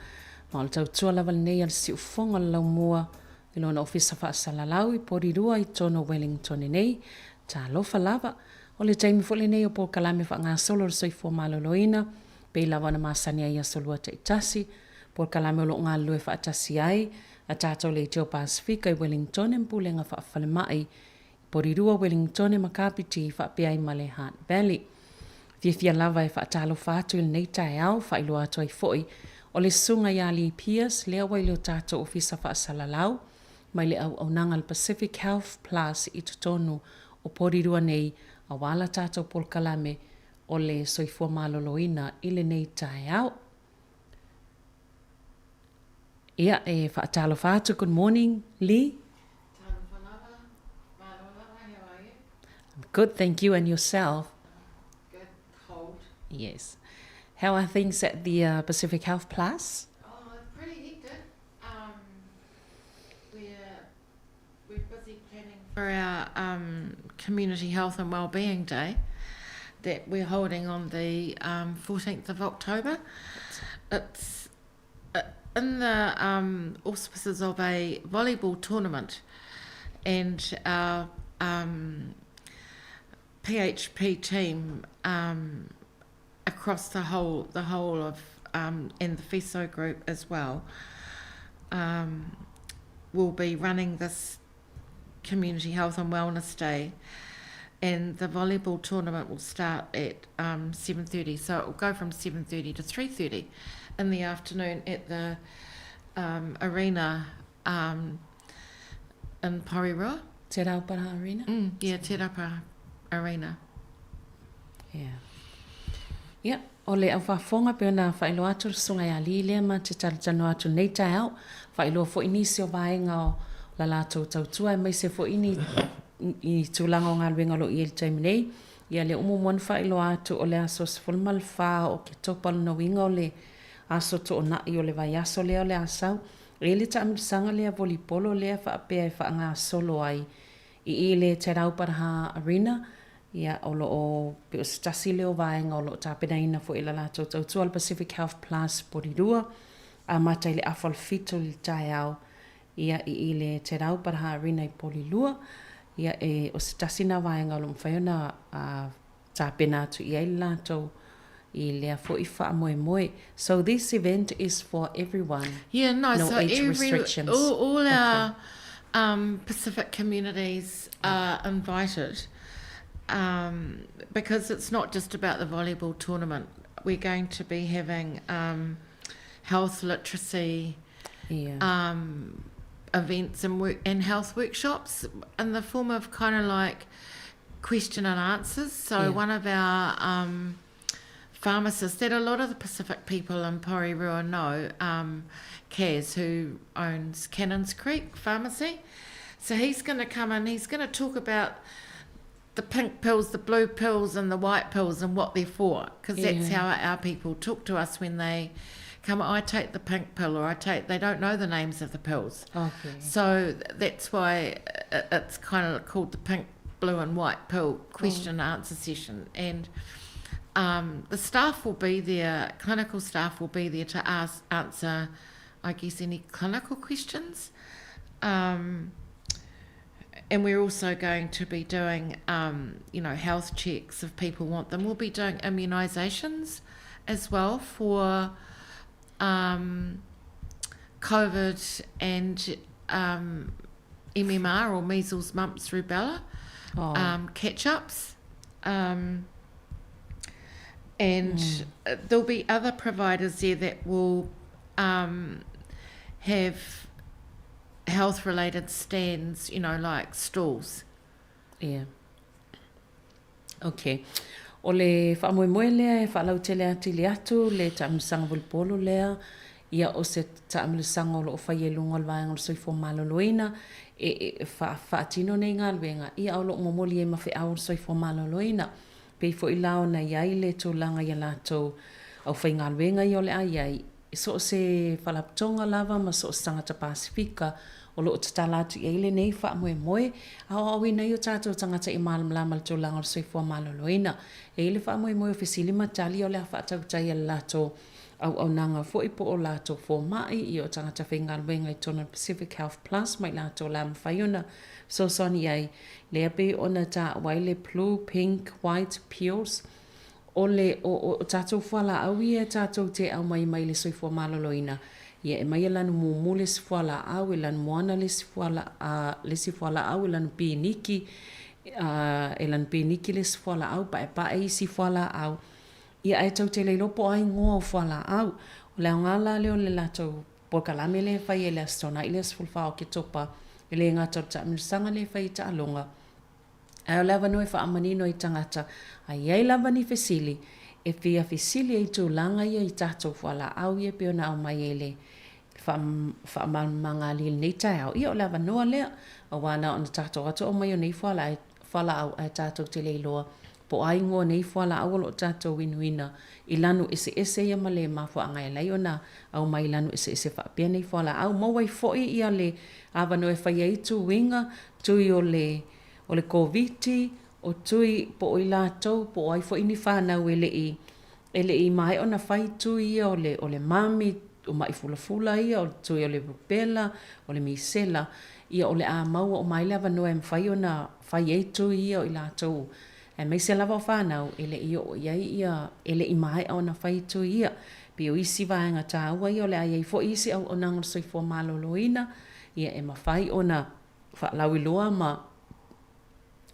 ma o le tautua lava lenei a le siufofoga o le laumua i lona ofisa faasalalau i Porirua i totonu o Wellington nei. Talofa lava. O le taimi foi lenei o polokalame faagasolo o le soifua maloloina, pei lava ona masani ai i aso lua taitasi, polokalame o lo o galulue faatasi ai a tatou Leitio Pasefika i Wellington ma Pulega Faafalemai i Porirua, Wellington ma Kapiti faapea ai ma le Hutt Valley. Fiafia lava e faatalofa atu i lenei taeao, faailoa atu ai foi o le Susuga ia Lee Pearce lea ua i le o tatou Ofisa Faasalalau mai le auaunaga a le Pacific Health Plus i totonu o Porirua nei aua la tatou polokalame o le soifua maloloina i lenei taeao. Ia, e faatalofa atu, good morning, Lee. Talofa lava, malo lava, how are you? I'm good, thank you, and yourself? Good. Cold. Yes. How are things at the uh, Pacific Health Plus? Oh, it's pretty hectic. Um, we're, we're busy planning for our um, Community Health and Wellbeing Day that we're holding on the um, 14th of October. It's uh, in the um, auspices of a volleyball tournament and our um, PHP team um, across the whole the whole of um, and the FISO group as well um, will be running this Community Health and Wellness Day and the volleyball tournament will start at um, 7.30 so it will go from 7.30 to 3.30 in the afternoon at the um, arena um, in Porirua. Te Rauparaha Arena? Mm, yeah, Te Rauparaha Arena. Yeah. Ia, o le au faafofoga pei ona faailoa atu le susuga ia Lee lea ma te talotanoa atu nei taeao, faailoa foi nisi o vaega o la latou tautua aemaise foi ni i tulaga o galuega o lo o i ai i le taimi nei. Ia lea ua muamua ona faailoa atu o le aso 14 o Oketopa lona uiga o le aso toonai o le vaiaso lea o le a sau. E i ai le taamilosaga lea volipolo lea faapea e faagasolo ai i i le Te Rauparaha Arena, ia, o lo o pei o se tasi lea o vaega o lo o tapenaina foi e la latou tautua o le Pacific Health Plus Porirua, amata i le afa o le fitu i le taeao, ia, i i le Te Rauparaha Arena i Porirua, ia, e, o se tasi na vaega o lo o mafai ona a, tapena atu i ai le latou i lea foi faamoemoe. So this event is for everyone. Yeah, no, no so age every, restrictions. All, all okay. our um, Pacific communities are invited um, because it's not just about the volleyball tournament. We're going to be having um, health literacy yeah. um, events and work and health workshops in the form of kind of like question and answers. So yeah. one of our um, pharmacists that a lot of the Pacific people in Porirua know, um, Kaz, who owns Cannons Creek Pharmacy. So he's going to come and he's going to talk about the pink pills, the blue pills, and the white pills and what they're for, because that's yeah. how our people talk to us when they come. I take the pink pill, or I take. They don't know the names of the pills. Okay. So that's why it's kind of called the pink, blue, and white pill question and answer session. And um, the staff will be there, clinical staff will be there to ask, answer, I guess, any clinical questions. Um, and we're also going to be doing, um, you know, health checks if people want them. We'll be doing immunisations as well for um, COVID and um, MMR or measles, mumps, rubella oh. um, catch ups. Um, and mm. there'll be other providers there that will um, have health related stands, you know, like stalls. Yeah. Okay. O le faamoemoe lea e faalautele atili atu le taamilosaga volipolo lea, ia o se taamilosaga o lo o faia i luga o le Vaega o le Soifua Maloloina e, e faatino nei galuega, ia o lo o momoli ai ma feau o le Soifua Maloloina. Pei foi la ona i ai le tulaga i a latou aufaigaluega ia o le a i ai, i so o se faalapotopotoga lava ma so o se tagata Pasefika o lo o tatala atu i ai lenei faamoemoe, aoaoina ai o tatou tagata i malamalama i le tulaga o le soifua maloloina. E i ai le faamoemoe o fesili ma tali o le a faatautai e le latou auaunaga foi po o latou fomai i o tagata faigaluega i totonu o le Pacific Health Plus ma i latou la mafai ona fesoasoani i ai, lea pei ona taua ai le blue, pink, white pills, O le, o, o, o tatou fualaau ia e tatou te aumai mai le soifua maloloina, ia e mai e lanu mumu le isi fualaau, e lanu moana le isi fuala, a, le isi fualaau, e lanu piniki, a, e lanu piniki le isi fualaau, paepae isi fualaau. Ia ae tou te le iloa po o ai igoa o fualaau. O le aoga la lea o le latou polokalame lea e fai ai i le Aso Toonai i le aso 14 o Oketopa, e le gata o le taamilosaga lea e fai i taaloga, Ae o le avanoa e faamanino ai tagata, a i ai lava ni fesili, e fia fesili ai i tulaga ia i tatou fualaau ia e pei ona aumai ai le faamalamalamaga a Alii i lenei taeao, ia o le avanoa lea, aua na ona tatou atu aumai o nei fualaau ae tatou te le iloa Po o a igoa o nei fualaau o lo o tatou inuina i lanu eseese ia ma le mafuaaga e ala ai ona aumai i lanu eseese faapea nei fualaau. Maua ai foi ia le avanoa e fai ai tuiga, tui o le o le Koviti, o tui po o i latou po o ai foi ni fanau e le i e le i maea ona fai tui ia o le o le mami, o maʻi fulafula ia, o le tui o le rupela, o le misela, ia o le a maua uma ai le avanoa e mafai ona fai ai tui ia o i latou aemaise lava o fanau e le i oo i ai ia e le i maea ona fai tui ia. Pei o isi vaega taua ia o le a i ai foi isi auaunaga o le soifua maloloina ia e mafai ona faalauiloa ma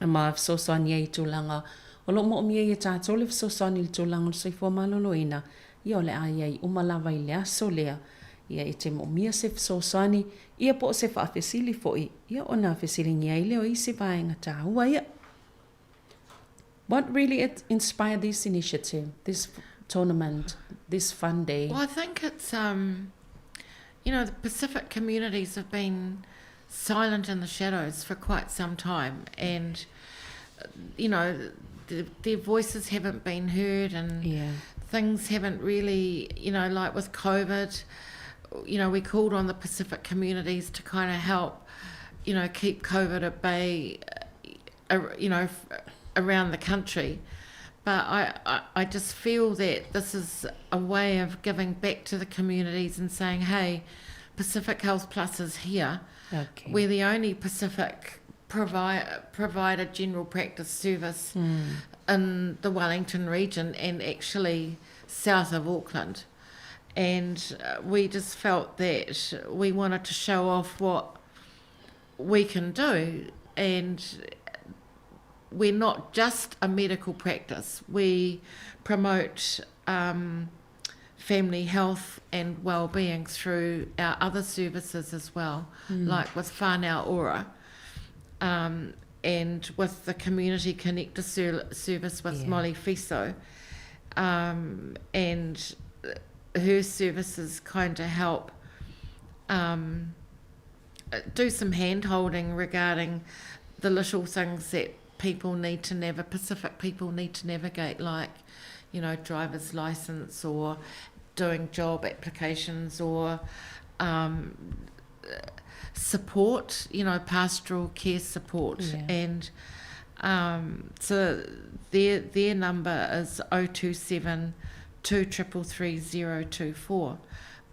ma fesoasoani ai i tulaga o lo o moomia ai e tatou le fesoasoani i le tulaga o le soifua maloloina, ia o le a i ai uma lava i le aso lea, ia e te moomia se fesoasoani, ia po o se faafesili foi, ia ona fesiligia ai lea o isi vaega taua ia. What really inspired this initiative, this tournament, this fun day? Well, I think it's, um, you know, the Pacific communities have been silent in the shadows for quite some time and, you know, the, their voices haven't been heard and yeah. things haven't really, you know, like with COVID, you know, we called on the Pacific communities to kind of help, you know, keep COVID at bay, uh, you know, around the country. But I, I, I just feel that this is a way of giving back to the communities and saying, hey, Pacific Health Plus is here. Okay. We're the only Pacific provide provider general practice service mm. in the Wellington region and actually south of Auckland. And uh, we just felt that we wanted to show off what we can do. And we're not just a medical practice. We promote um, family health and well-being through our other services as well, mm. like with Whānau Ora um, and with the Community Connector ser- service with yeah. Molly Fiso. Um, and her services kind of help um, do some hand holding regarding the little things that people need to navigate, Pacific people need to navigate, like, you know, driver's license or doing job applications or um, support, you know, pastoral care support. Yeah. And um, so their, their number is 027 2333 024.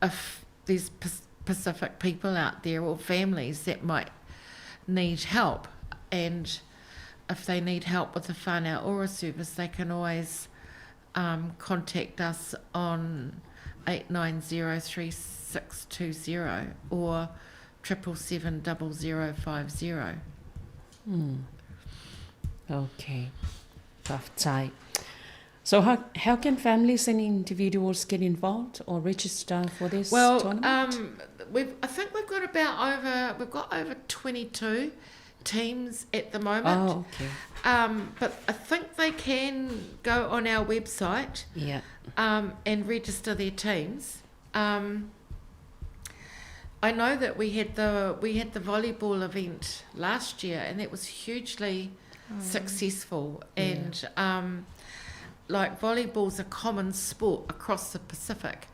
If there's Pacific people out there or families that might need help. And if they need help with the Whānau Ora service, they can always um, contact us on 8903620 or 7770050. Mm. Okay. Faafetai. So how, how can families and individuals get involved or register for this well, tournament? Um, we've, I think we've got about over we've got over 22 teams at the moment. Oh, okay. Um, but I think they can go on our website yeah. um, and register their teams. Um, I know that we had the we had the volleyball event last year, and that was hugely oh. successful. And yeah. um, like volleyball's a common sport across the Pacific,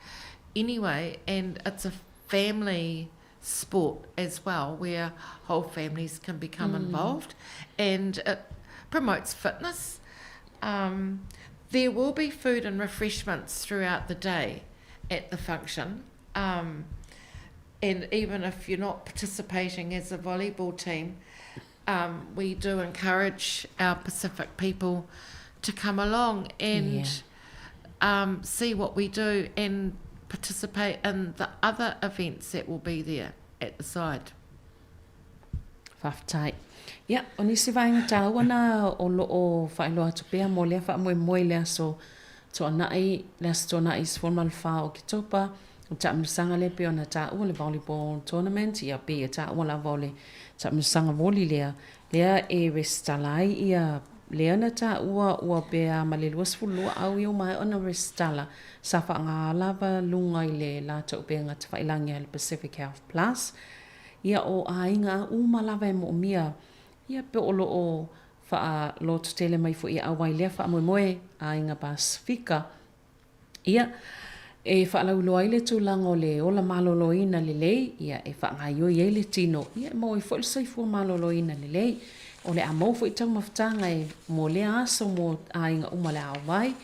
anyway, and it's a family sport as well, where whole families can become mm. involved, and it promotes fitness. Um, there will be food and refreshments throughout the day at the function. Um, and even if you're not participating as a volleyball team, um, we do encourage our Pacific people to come along and yeah. um, see what we do and participate in the other events that will be there at the site. Faafetai. Ia, o nisi vaega taua na o lo o faailoa atu pea mo lea faamoemoe i le aso Toanai, le aso Toanai 14 o Oketopa, o taamilosaga lea pei ona taua le volleyball tournament, ia pei e taua lava o le taamilosaga voli lea, lea e resitala ai ia lea na taua ua pe a ma le 22 au ia ua maea ona resitala, sa faaaga lava luga i le latou upega tafailagi a le Pacific Health Plus, Ia o aiga uma lava e moomia, ia pe o lo o Faalototele mai foi e auai lea faamoemoe Aiga Pasefika. Ia, e faalauiloa ai le tulaga o le ola maloloina lelei, ia, e faagaioi ai le tino, ia, e maua ai foi le soifua maloloina lelei. O le a maua foi taumafataga e mo lea aso mo aiga uma o le a auai.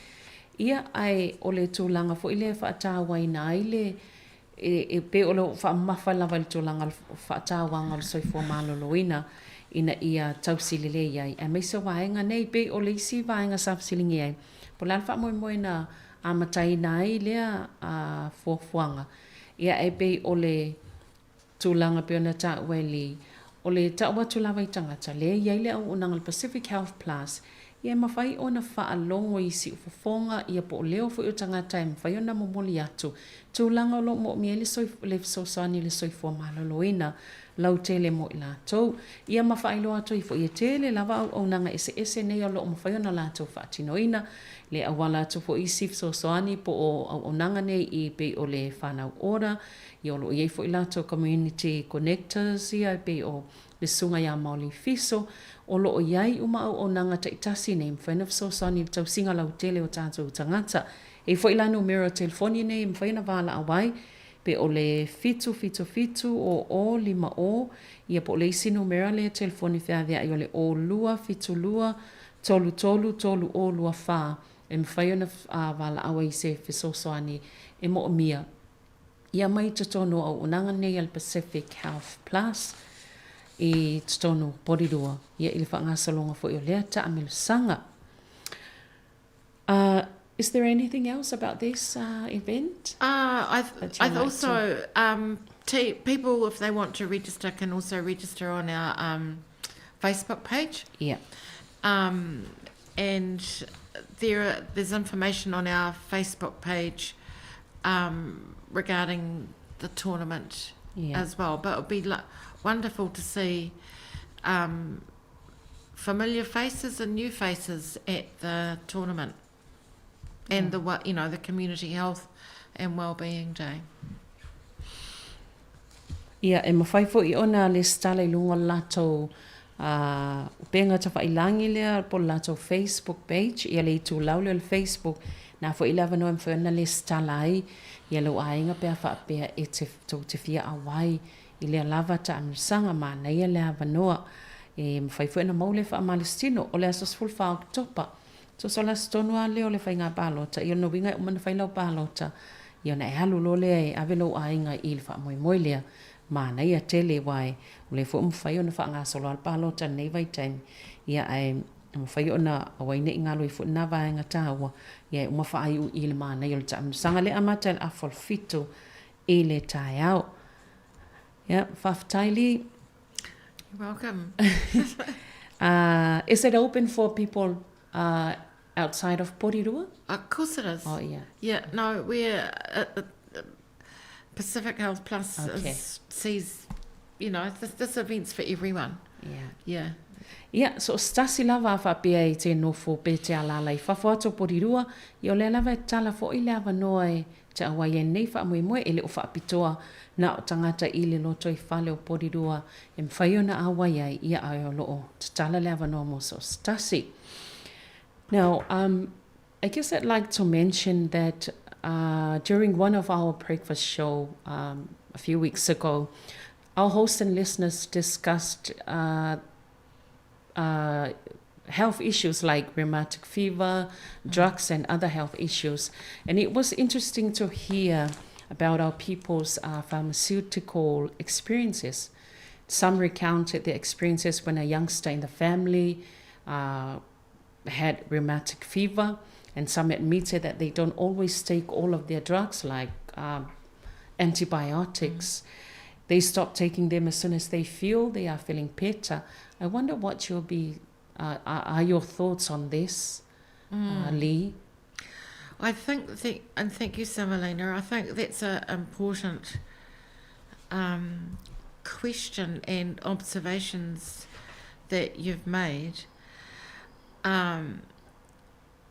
Ia, ae o le tulaga foi lea e faatauaina ai le E pei o lo o faamamafa lava i le tulaga o le faatauaga o le soifua maloloina ina ia tausi lelei ai, aemaise o vaega nei. E pei o le isi vaega sa fesiligia ai, po o le a le faamoemoe na amataina ai lea fuafuaga, ia e pei o le tulaga e pei ona taua e Lee, o le tau atu lava i tagata, lea e i ai le auaunaga a le Pacific Health Plus, ia e mafai ona faalogo i siufofoga ia po o leo foi o tagata e mafai ona momoli atu tulaga o lo o moomia ai le le fesoasoani i le soifua maloloina lautele mo i latou. Ia ma faailoa atu ai foi e tele lava auaunaga eseese nei o lo o mafai ona latou faatinoina le auala atu foi isi fesoasoani po o auaunaga nei i pei o le Whanau Ora, ia o lo o i ai foi latou community connectors ia e pei o le Susuga ia Maoli Fiso, o lo o i ai uma auaunaga taitasi nei e mafai ona fesoasoani i le tausiga lautele o tatou tagata. E i ai foi la numera o telefoni nei e mafai ona valaau ai, pe o le 777 00 50, ia po o le isi numera lea telefoni feaveai o le 02 72 33 30 24 e mafai ona valaau ai i se fesoasoani e moomia. Ia mai totonu o auaunaga nei a le Pacific Health Plus i totonu o Porirua, ia i le faagasologa foi o lea taamilosaga. Uh, is there anything else about this uh, event? Uh, I've, I've like also, to... um, people, if they want to register, can also register on our um, Facebook page. Yeah. Um, and there, there's information on our Facebook page um, regarding the tournament yeah. as well. But it would be lo- wonderful to see um, familiar faces and new faces at the tournament and yeah. the you know the community health and well-being day. Ia, e mafai foi ona lesitala i luga o le latou upega tafailangi lea po o le latou Facebook page, ia le itulau lea o le Facebook, na foi le avanoa e mafai ona lesitala ai ia lou aiga pe a faapea e te, tou te fia auai i lea lava taamilosaga, manaia le avanoa. E mafai foi ona maua le faamalositino o le aso 14 Oketopa. Tusa o le aso tonu lava lea o le faiga palota, ia o lona uiga e uma ona fai lau palota, ia ona e alu loa lea e ave lou aiga i le faamoemoe lea. Manaia tele aua e o lea foi ua mafai ona faagasolo lava le palota i lenei vaitaimi, ia ae mafai ona aua ai ne i galo ai foi lena vaega taua, ia e uma faaiu i le manaia o le taamilosaga lea e amata i le afa o le fitu i le taeao. Ia, faafetai Lee. You're welcome. Is it open for people uh, outside of Porirua? Of course it is. Oh, yeah. Yeah, no, we're... Uh, uh, Pacific Health Plus okay. is, sees, you know, this, this event's for everyone. Yeah. Yeah. Ia, so o se tasi lava a faapea i te nofo pe te alaala i fafo atu o Porirua, ia o lea lava e tatala foi le avanoa e te auai ai nei faamoemoe e le o faapitoa na o tagata i le lotoifale o Porirua e mafai ona auai ai, ia ae o lo o tatala le avanoa mo so o se tasi. Now, um, I guess I'd like to mention that uh, during one of our breakfast show um, a few weeks ago, our hosts and listeners discussed uh, uh, health issues like rheumatic fever, drugs, and other health issues. And it was interesting to hear about our people's uh, pharmaceutical experiences. Some recounted their experiences when a youngster in the family uh, had rheumatic fever, and some admitted that they don't always take all of their drugs, like um, antibiotics. They stop taking them as soon as they feel they are feeling better. I wonder what you'll be, uh, are, your thoughts on this, uh, mm. Lee? I think, th- and thank you, Samalina. I think that's an important um, question and observations that you've made. Um,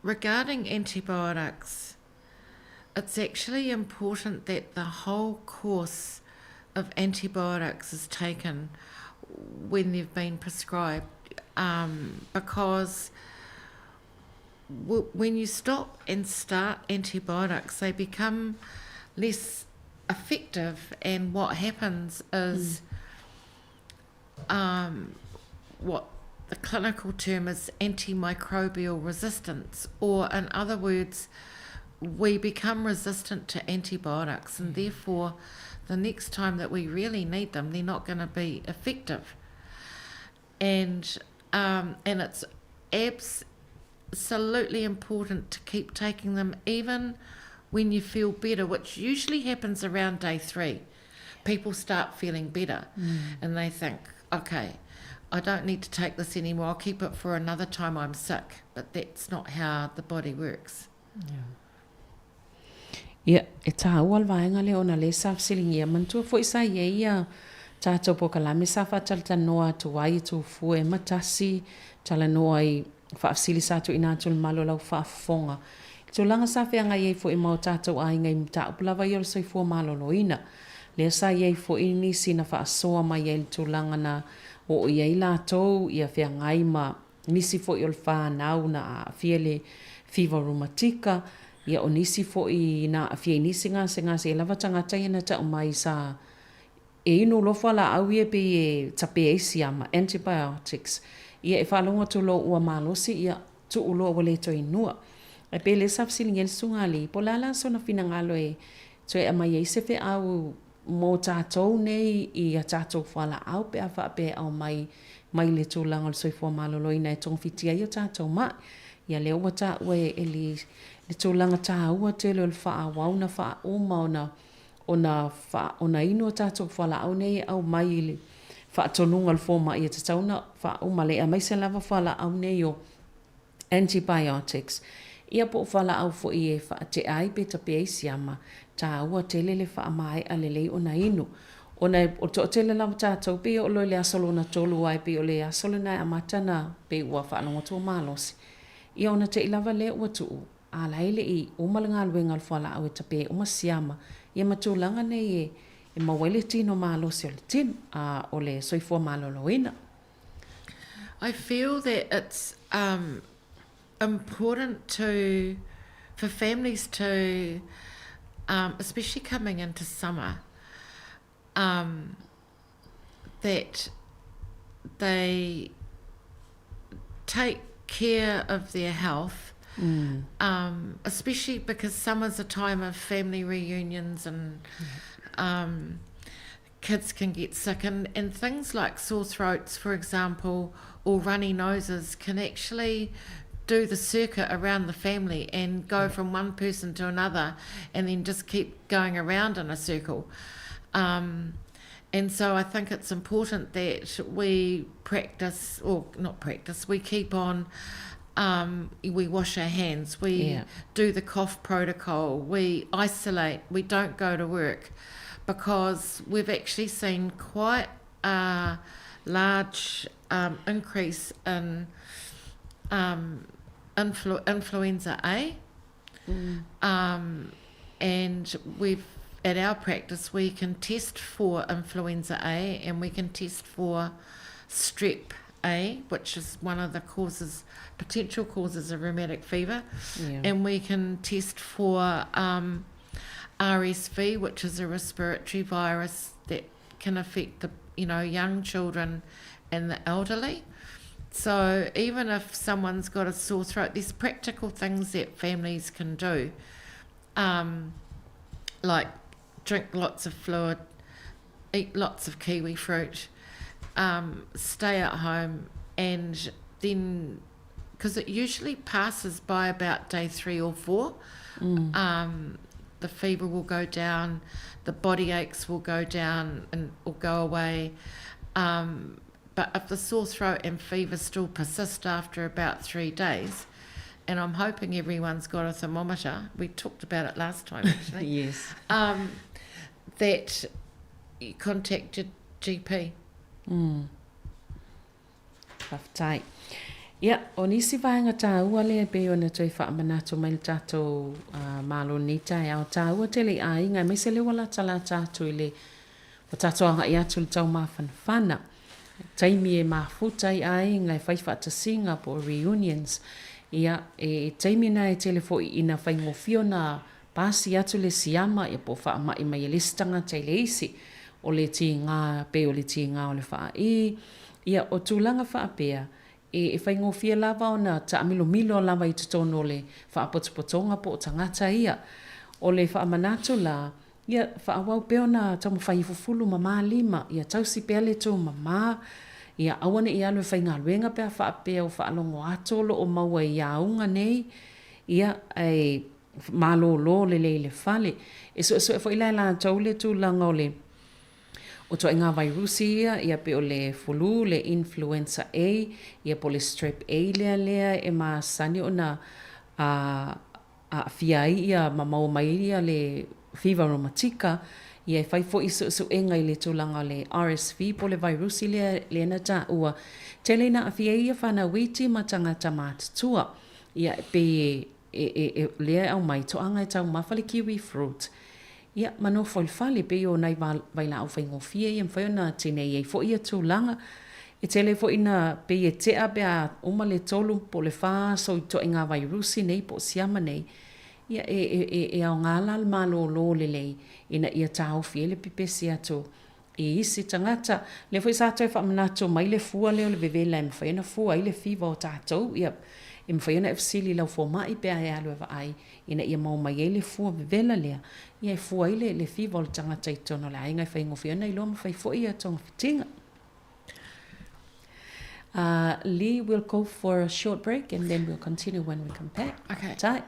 regarding antibiotics, it's actually important that the whole course of antibiotics is taken when they've been prescribed. Because when you stop and start antibiotics, they become less effective, and what happens is what the clinical term is antimicrobial resistance, or in other words, we become resistant to antibiotics, and therefore the next time that we really need them, they're not going to be effective. And it's absolutely important to keep taking them even when you feel better, which usually happens around day 3. People start feeling better and they think, okay, I don't need to take this anymore, I'll keep it for another time I'm sick. But that's not how the body works. Ia, e tāua le vaega lea ona lea sa fesiligia. Manatua foi sa i ai ia tātou polokalame sa faatalatalanoa atu ai i Tufue ma Tasi, talanoa i faafesili sa tuuina atu i le malo o lau faafofoga. I le tulaga sa feagai ai foi ma o tātou aiga i mataupu lava ia o le soifua maloloina. Lea sa i ai foi nisi na faasoa mai ai i le tulaga na oo i ai latou ia feagai ma nisi foi o le fanau na aafia i le fiva rumatika, ia o nisi foi na aafia i nisi gasegase e lava tagata ia na tau mai sa e inu loa fualaau ia pei e tape ai siama, antibiotics, ia e faalogo atu loa ua malosi ia tuu loa ua le toe inua. Ae pei lea sa fesiligia ai le susuga a Alii, po o le a la sona finagalo e toe aumai ai se feau mo tatou nei i a tatou fualaau pe a faapea e aumai mai le tulaga o le soifua maloloina e togafitia ai o tatou mai. Ia lea ua taua e Eli le tulaga taua tele o le faaauau ona faauma ona ona ona inu a tatou fualaau nei e aumai i le faatonuga o le fomai e tatau ona faauma lelei aemaise lava fualaau nei o antibiotics, ia po o fualaau foi e faatea ai pe tape ai siama, taua tele le faamaea lelei ona inu. Ona o le toatele lava tatou pei e oo loa i le aso lona tolu aua e pei o le aso lena e amata ona pei ua faalogo atu ua malosi, ia ona te i lava lea ua tuu, a la e le i uma le galuega a le fualaau e tape ai uma siama, ia ma tulaga nei e maua ai le tino malosi o le tino, a o le soifua maloloina. I feel that it's um, important to for families to, um, especially coming into summer, um, that they take care of their health, um, especially because summer's a time of family reunions and um, kids can get sick and, and things like sore throats, for example, or runny noses can actually do the circuit around the family and go from one person to another and then just keep going around in a circle. Um, and so I think it's important that we practice, or not practice, we keep on, um, we wash our hands, we yeah. do the cough protocol, we isolate, we don't go to work because we've actually seen quite a large um, increase in um, influ- influenza A. Mm. Um, and we've at our practice we can test for influenza A and we can test for strep A, which is one of the causes, potential causes of rheumatic fever, yeah. and we can test for um, RSV, which is a respiratory virus that can affect the you know young children and the elderly. So even if someone's got a sore throat, there's practical things that families can do, um, like drink lots of fluid, eat lots of kiwi fruit, um, stay at home, and then because it usually passes by about day 3 or 4. Mm. Um, the fever will go down, the body aches will go down and will go away. Um, but if the sore throat and fever still persist after about 3 days, and I'm hoping everyone's got a thermometer. We talked about it last time, actually. Yes. Um, that you contact your GP. Mm. Faafetai. Ia, o nisi vaega tāua lea e pei ona toe faamanatu mai le tatou uh, Malo nei taeao tāua tele i aiga, aemaise lea ua latalata atu i le, ua tatou agai atu i le taumafanafana. taimi e mafuta ai aiga e fai faatasiga po o reunions, ia, e taimi na e tele foi ina faigofie ona pasi atu le siama ia po o faamai mai e le isi tagata i le isi, o le tiga pei o le tiga o le faaii, ia o tulaga faapea e faigofie lava ona taamilomilo lava i totonu o le faapotopotoga po o tagata ia. O le faamanatu la, ia faaauau pea ona taumafai e fufulu mama lima, ia tausi pea le tumama, ia aua ne i alu e faigaluega pe a faapea ua faalogo atu o lo o maua i auga nei, ia ae malolo lelei i le fale. E suesue foi la e latou le tulaga o le O ituaiga vairusi ia, ia pei o le fulu, le influenza A, ia po o le strep A lea lea e masani ona aafia ai ia ma maua mai ai ia le fiva reumatika, ia e fai foi suesuega i le tulaga o le RSV po o le vairusi lea lea na taua tele ina aafia ai ia fanau iti ma tagata matutua. Ia e pei e, e, e, lea e aumai toaga e taumafa le kiwi fruit, Ia, ma nofo i le fale, pei o nai vailaau faigofie ia e mafai ona tinei ai foi ia tulaga. E tele foi ina pei e tea pe a uma le tolu po o le fa aso i ituaiga vairusi nei po o siama nei, ia e, e, e, e aoga la le malōlō lelei ina ia taofi ai le pepesi atu i isi tagata. Lea foi sa toe faamanatu mai le fua lea o le vevela e mafai ona fua ai le fiva o tatou, ia, e mafai ona e fesili i lau fomai pe a e alu e vaai ina ia maua mai ai le fua vevela lea, ia e fua ai le, le fiva o le tagata i totonu o le aiga e faigofie ona iloa ma fai foi ia togafitiga. Lee, we'll go for a short break and then we'll continue when we come back. Okay. Tai.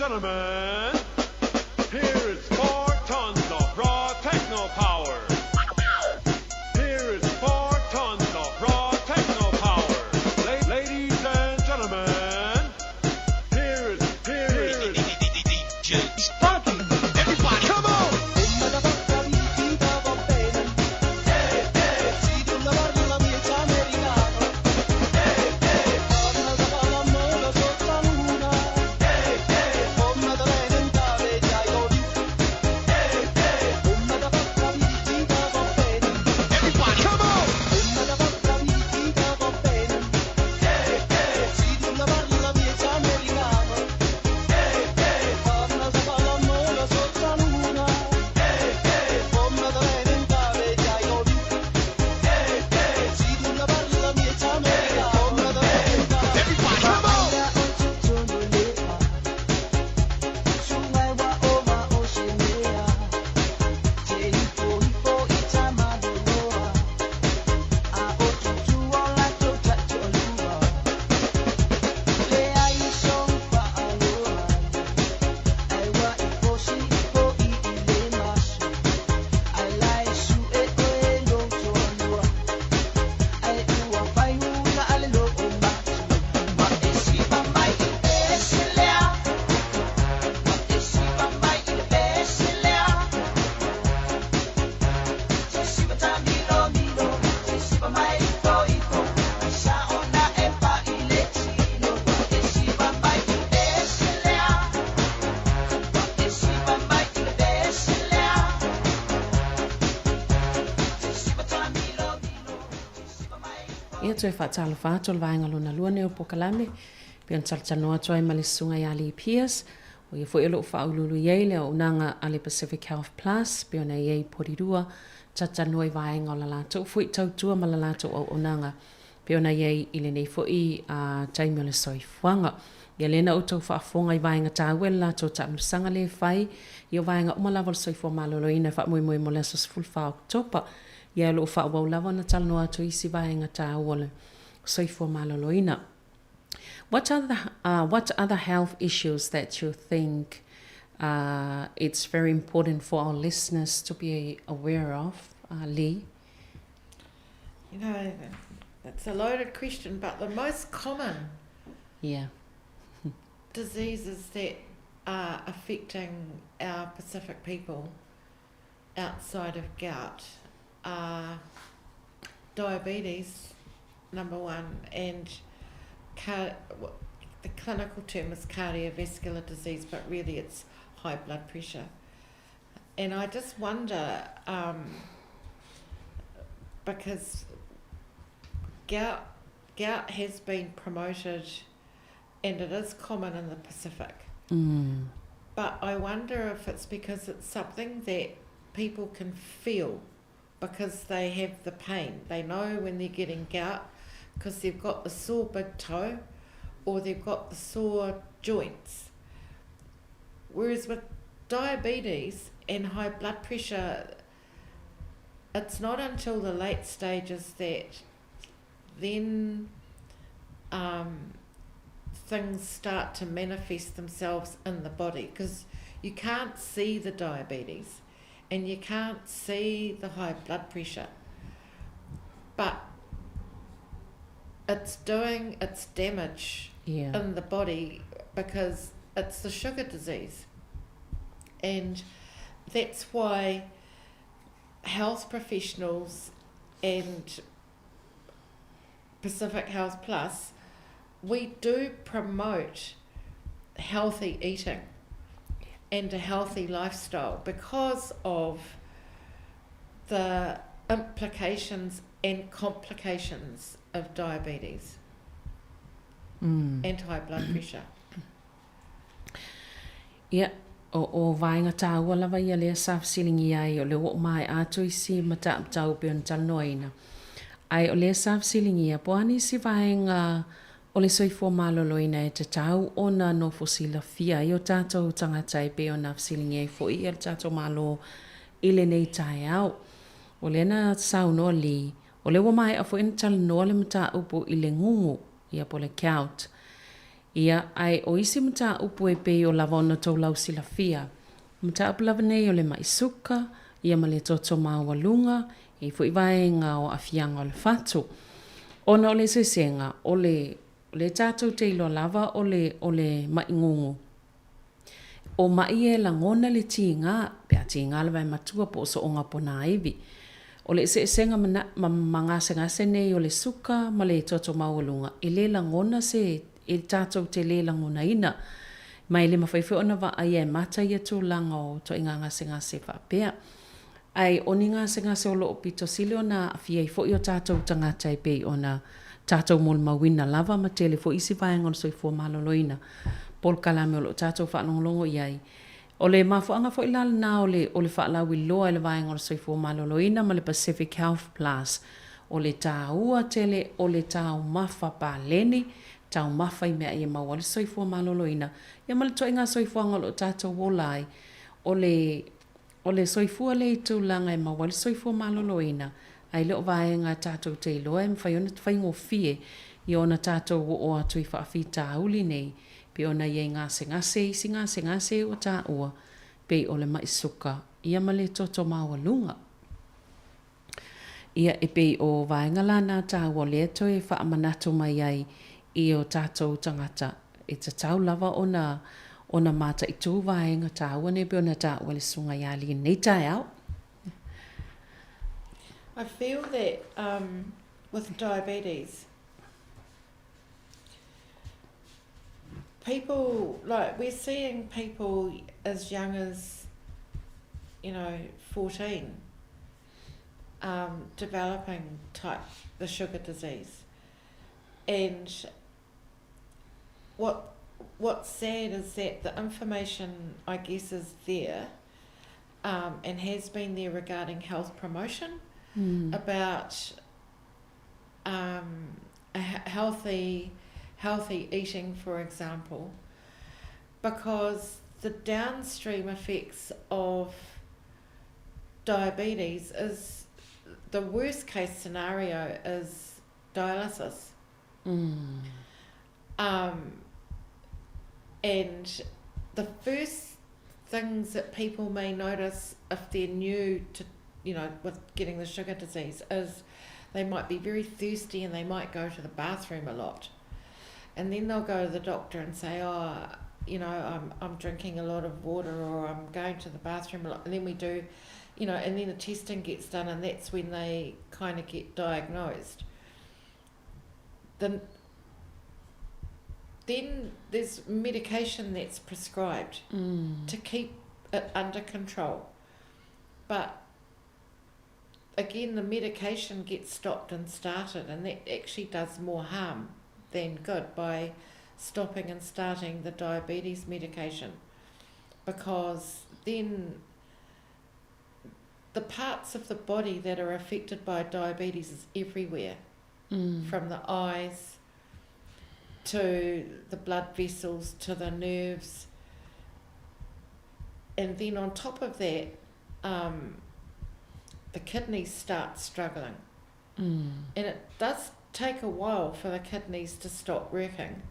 gentlemen, here is 4 tons of raw techno power. Here is 4 tons of raw techno power. Ladies and gentlemen, here is, here is DJ Spunky. Everybody, come on! Everybody, come on! Everybody, come on! Ia toe faatalofa atu o le vaega lona lua nei o polokalame pei ona talatalanoa atu ai ma le susuga ia Lee Pierce, o ia foi o lo o faauluulu i ai le auaunaga a le Pacific Health Plus pei ona i ai i Porirua, talatalanoa i vaega o la latou foi tautua ma la latou auaunaga pei ona i ai i lenei foi taimi o le soifuaga. Ia lea na outou faafofoga i vaega taua i le latou taamilosaga lea e fai i o vaega uma lava o le soifua maloloina e faamoemoe mo le aso 14 Oketopa. Ia o lo o faaauau lava ona talanoa atu i isi vaega taua o le soifua maloloina. What other, what other health issues that you think it's very important for our listeners to be aware of, Lee? You know, that's a loaded question, but the most common diseases that are affecting our Pacific people outside of gout are diabetes, number one, and the clinical term is cardiovascular disease, but really it's high blood pressure. And I just wonder, because gout has been promoted and it is common in the Pacific. But I wonder if it's because it's something that people can feel because they have the pain. They know when they're getting gout because they've got the sore big toe or they've got the sore joints. Whereas with diabetes and high blood pressure, it's not until the late stages that then things start to manifest themselves in the body, because you can't see the diabetes and you can't see the high blood pressure, but it's doing its damage in the body because it's the sugar disease. And that's why health professionals and Pacific Health Plus, we do promote healthy eating and a healthy lifestyle because of the implications and complications of diabetes and high blood pressure. Ia, o vaega taua lava ia lea sa fesiligia ai, o lea ua ou maea atu isi mataupu e pei ona talanoaina. Ae o lea sa fesiligia, po o a nisi vaega o le soifua maloloina e tatau ona nofo silafia ai o tatou tagata e pei ona fesiligia ai foi le tatou Malo i lenei taeao. O lea na saunoa Lee, o lea ua maea foi ona talanoa le mataupu i le gugu, ia po o le gout. Ia, ae o isi mataupu e pei o lava ona tou lausilafia, mataupu lava nei o le ma'i suka, ia ma le toto maualuga, e i ai foi vaega o aafiaga o le fatu. Ona o le eseesega, o le, o lea tatou te iloa lava o le, o le ma'i gugu, o ma'i e lagona le tiga, pe a tiga le vaematua po o sooga ponaivi. O le eseesega ma, ma gasegase nei o le suka ma le toto maualuga, e le lagona se, e tatou te le lagonaina. Ma e le mafai foi ona vaaia e mata ia tulaga o ituaiga gasegase faapea. Ae o ni gasegase o lo o pito sili ona aafia ai foi o tatou tagata e pei ona tatou molimauina lava ma tele foi isi vaega o le soifua maloloina polokalame o lo o tatou faalogologo i ai. O le mafuaaga foi la lena o le o le faalauiloa e le Vaega o le Soifua Maloloina ma le Pacific Health Plus o le taua tele o le taumafa paleni, taumafa i meaai e maua ai le soifua maloloina, ia ma le ituaiga soifuaga o lo o tatou ola ai. O le O le soifua lea i tulaga e maua ai le soifua maloloina, ae le o vaega tatou te iloa e mafai ona faigofie ia ona tatou oo atu i faafitauli nei pei ona i ai gasegase, isi gasegase ua taua pei o le mai suka ia ma le toto maualuga. Ia e pei o vaega la na taua o lea toe faamanatu mai ai i o tatou tagata e tatau lava ona ona mataitu vaega taua nei pei ona taua e le Susuga ia Ali i lenei taeao. I feel that um, with diabetes, people, like we're seeing people as young as, you know, 14 um, developing type the sugar disease. And what what's sad is that the information, I guess, is there um, and has been there regarding health promotion mm. about um, a healthy, healthy eating, for example, because the downstream effects of diabetes is the worst case scenario is dialysis. Mm. Um, and the first things that people may notice if they're new to, you know, with getting the sugar disease is they might be very thirsty and they might go to the bathroom a lot. And then they'll go to the doctor and say, oh, you know, I'm, I'm drinking a lot of water or I'm going to the bathroom a lot. And then we do, you know, and then the testing gets done and that's when they kind of get diagnosed. The, then there's medication that's prescribed mm. to keep it under control. But again, the medication gets stopped and started, and that actually does more harm than good by stopping and starting the diabetes medication because then the parts of the body that are affected by diabetes is everywhere mm. from the eyes to the blood vessels to the nerves. And then on top of that, um, the kidneys start struggling. Mm. And it does take a while for the kidneys to stop working.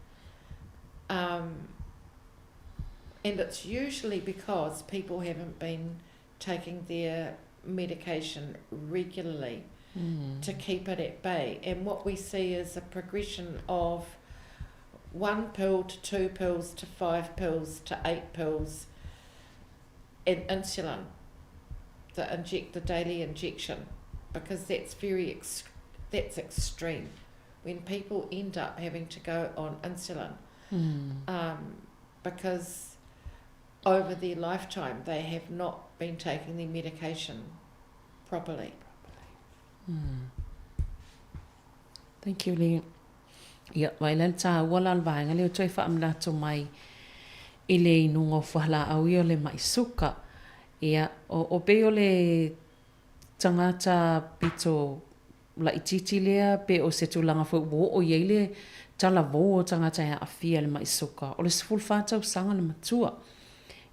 Um, and it's usually because people haven't been taking their medication regularly mm. to keep it at bay. And what we see is a progression of one pill to two pills to five pills to eight pills and insulin, the inject the daily injection, because that's very ex- that's extreme. When people end up having to go on insulin, mm. um, because over their lifetime they have not been taking their medication properly. Mm. Thank you, Lee. Ia, mai la le tāua la le vaega lea o toe faamanatu mai i le inuga o fualaau ia o le mai suka. Ia, o, o pei o le tagata pito laitiiti lea pe o se tulaga foi ua oo i ai le talavou o tagata e aafia i le mai suka, o le 14 tausaga le matua.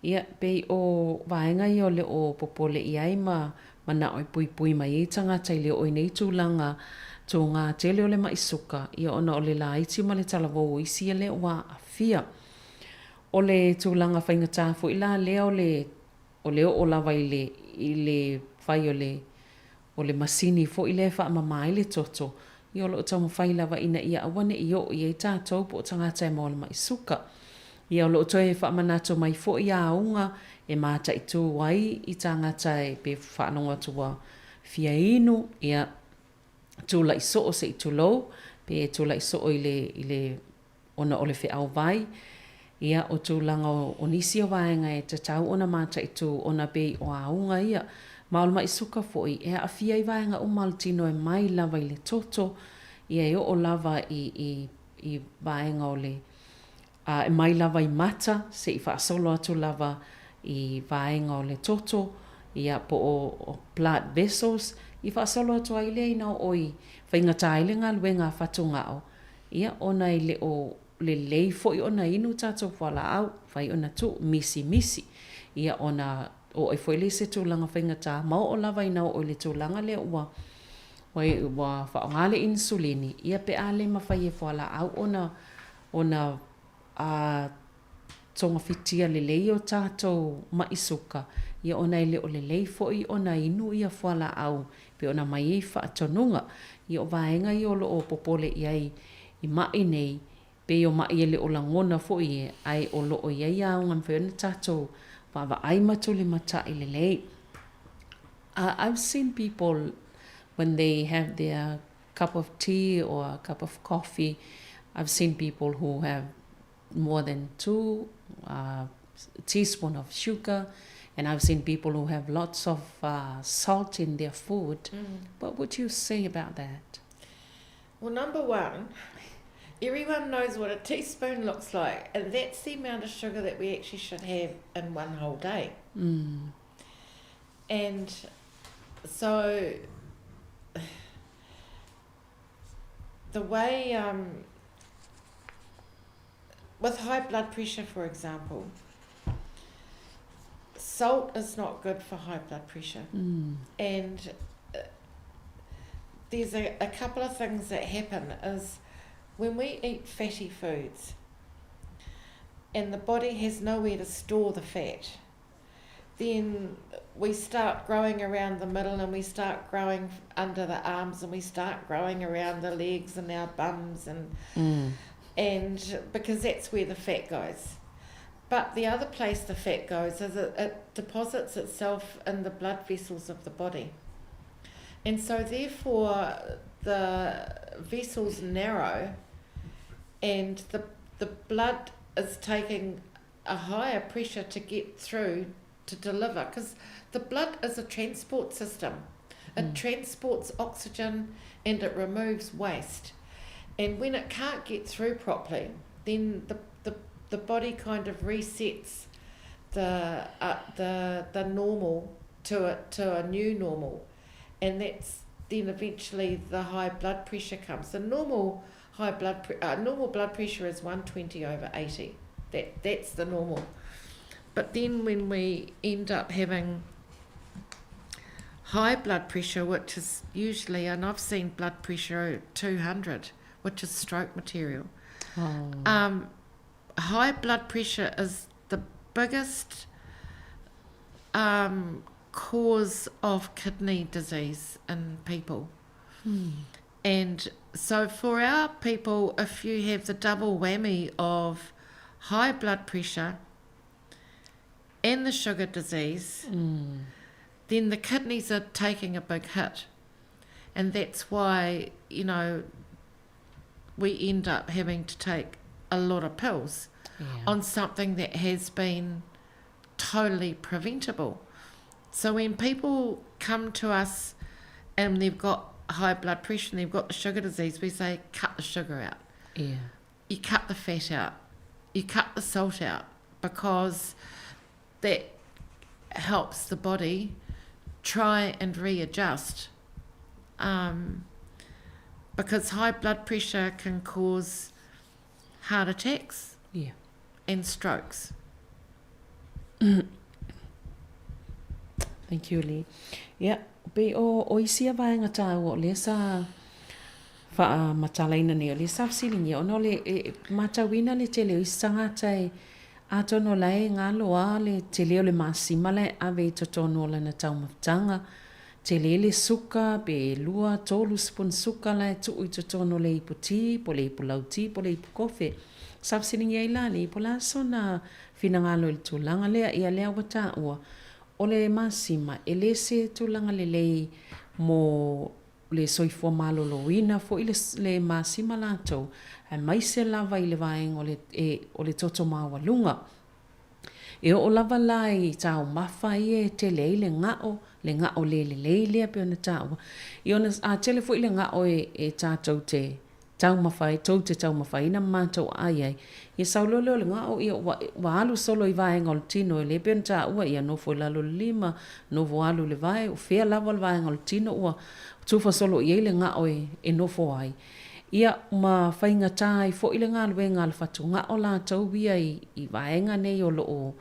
Ia, pei o vaega ia o le o popole i ai ma manao e puipui mai ai tagata i le oo i nei tulaga Tōgā tele o le maʻi suka, ia ona o le laiti ma le talavou o isi ia lea ua aafia. O le tulaga faigata foi la lea o le o le oo lava i le i le fai o le o le masini foi lea e faamama ai le toto, ia o lo o taumafai lava ina ia aua ne i oo i ai tatou po o tagata e maua le maʻi suka. Ia o lo o toe faamanatu mai foi auga e mataitū ai i tagata e pe faalogo atu ua fia inu, ia tula'i soo se i tulou, pe tula'i soo i le i le ona o le feʻau vai, ia, o tulaga o nisi o vaega e tatau ona mataitū ona pei o auga ia. Ma o le maʻi suka foi, e aafia i vaega uma o le tino e mai lava i le toto, ia e oo lava i, i, i vaega o le, a, e mai lava i mata, se i faasolo atu lava i vaega o le toto, ia, po o, o blood vessels, i faasolo atu ai lea ina oo i faigata ai le galuega a fatugao, Ia, ona e le o lelei foi ona inu tatou fualaau, mafai ona tuu misimisi. Ia, ona oo ai foi lea i se tulaga faigata, ma oo lava ina oo i le tulaga lea ua, ua, ua faaaoga le inisulini, ia pe a le mafai e fualaau ona, ona a togafitia lelei o tatou maʻi suka, ia ona e le o lelei foi ona inu ia fualaau pei ona aumai ai faatonuga. Ia o vaega ia o lo o popole i ai i maʻi nei, pei o maʻi e le o lagona foi e, ae o lo o i ai auga e mafai ona tatou vaavaai ma tulimataʻi lelei. I've seen people when they have their cup of tea or a cup of coffee, I've seen people who have more than 2 teaspoon of sugar and I've seen people who have lots of salt in their food. What would you say about that? Well, number one, everyone knows what a teaspoon looks like, and that's the amount of sugar that we actually should have in one whole day. And so the way, with high blood pressure, for example, salt is not good for high blood pressure. And there's a couple of things that happen is when we eat fatty foods and the body has nowhere to store the fat, then we start growing around the middle and we start growing under the arms and we start growing around the legs and our bums and and because that's where the fat goes. But the other place the fat goes is it deposits itself in the blood vessels of the body. And so therefore the vessels narrow and the blood is taking a higher pressure to get through to deliver, because the blood is a transport system. It transports oxygen and it removes waste. And when it can't get through properly, then the body kind of resets the normal to a new normal. And that's then eventually the high blood pressure comes. The normal high blood normal blood pressure is 120 over 80. That's the normal. But then when we end up having high blood pressure, which is usually, and I've seen blood pressure at 200, which is stroke material. High blood pressure is the biggest cause of kidney disease in people. And so for our people, if you have the double whammy of high blood pressure and the sugar disease, then the kidneys are taking a big hit. And that's why we end up having to take a lot of pills on something that has been totally preventable. So when people come to us and they've got high blood pressure and they've got the sugar disease, we say cut the sugar out. You cut the fat out. You cut the salt out, because that helps the body try and readjust. Because high blood pressure can cause heart attacks and strokes. Thank you, Lee. Yeah, pei o isi a vaega tāua o lea sa Faamatalaina nei o lea sa fesiligia ona o le e matauina le tele o isi tagata e atonu o la e galo a le tele o le masima la e ave i totonu o lana taumafataga tele le suka pe lua tolu sipuni suka la e tuu i totonu o le ipu ti po o le ipu lauti po o le ipu kofe. Sa fesiligia ai la alii po o le a sona finagalo i le tulaga lea ia lea ua taua o le masima e le se tulaga lelei mo le soifua maloloina foi le le masima latou, aemaise lava i le vaega o le e o le toto maualuga. E oo lava la i taumafa ia e tele ai le ga'o, le ga'o le lelei lea pei ona taua, ia ona a tele foi le ga'o e e tatou te taumafa ai, tou te taumafaina ma matou aai ai, ia sau loa lea o le ga'o, ia ua ua alu solo i vaega o le tino e le pei ona taua, ia nofo i lalo o le lima, nofo alu i le vae, o fea lava le vaega o le tino ua tufa solo i ai le ga'o e e nofo ai. Ia ma faigata ai foi le galuega a le fatuga'o latou ia i i vaega nei o lo o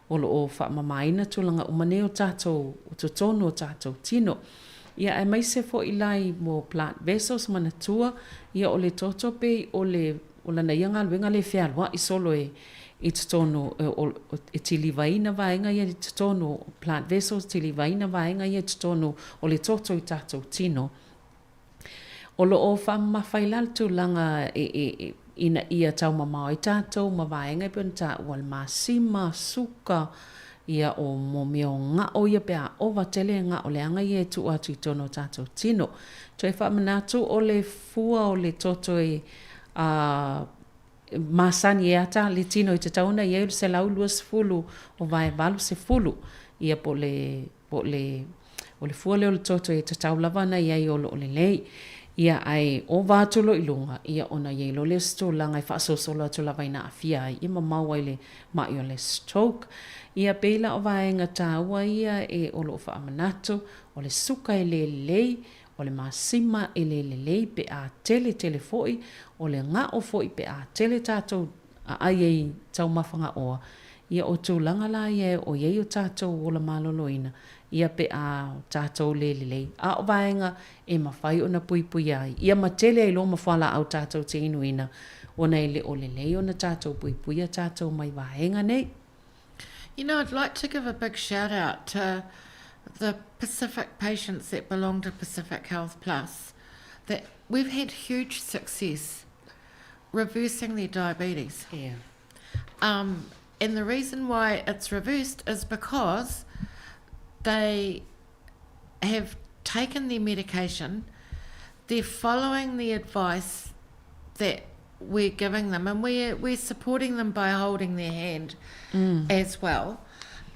o lo o faamamaina tulaga uma nei o tatou o totonu o tatou tino. Ia aemaise foi la i mo plant vessels manatua ia o le toto pei o le o lana ia galuega lea e fealuai solo e i totonu e tilivaina vaega ia i totonu plant vessels tilivaina vaega ia i totonu o le toto i tatou tino. O lo o faamamafa ai la le tulaga e ina ia taumamao ai tatou ma vaega e pei ona taua le masima, suka, ia o mo mea o ga'o ia pe a ova tele ga'o leaga ia e tuu atu i totonu o tatou tino. Toe faamanatu o le fua o le toto e a masani e ata le tino e tatau ona i ai o le 120 o vae 80 ia po o le po o le, o le fua lea o le toto e tatau lava ona i ai o lo o lelei. Ia, ae ova atu loa i luga, ia ona i ai loa lea o se tulaga e faasolosolo atu lava ina aafia ai, ia ma mau ai le ma'i o le stroke. Ia, pei la o vaega taua ia e o lo o faamanatu, o le suka e le lelei, o le masima e le lelei pe a tele tele foi, o le ga'o foi pe a tele tatou aai ai i taumafa gaoa, ia o tulaga la ia e oo i ai o tatou ola maloloina, ia pe a tatou le lelei. A o vaega e mafai ona puipuia ai, ia ma tele ai loa ma fualaau tatou te inuina, ona e le o lelei ona tatou puipuia tatou mai vaega nei. You know, I'd like to give a big shout out to the Pacific patients that belong to Pacific Health Plus that we've had huge success reversing their diabetes. Yeah. Um, and the reason why it's reversed is because they have taken their medication, they're following the advice that we're giving them, and we're, we're supporting them by holding their hand mm. as well.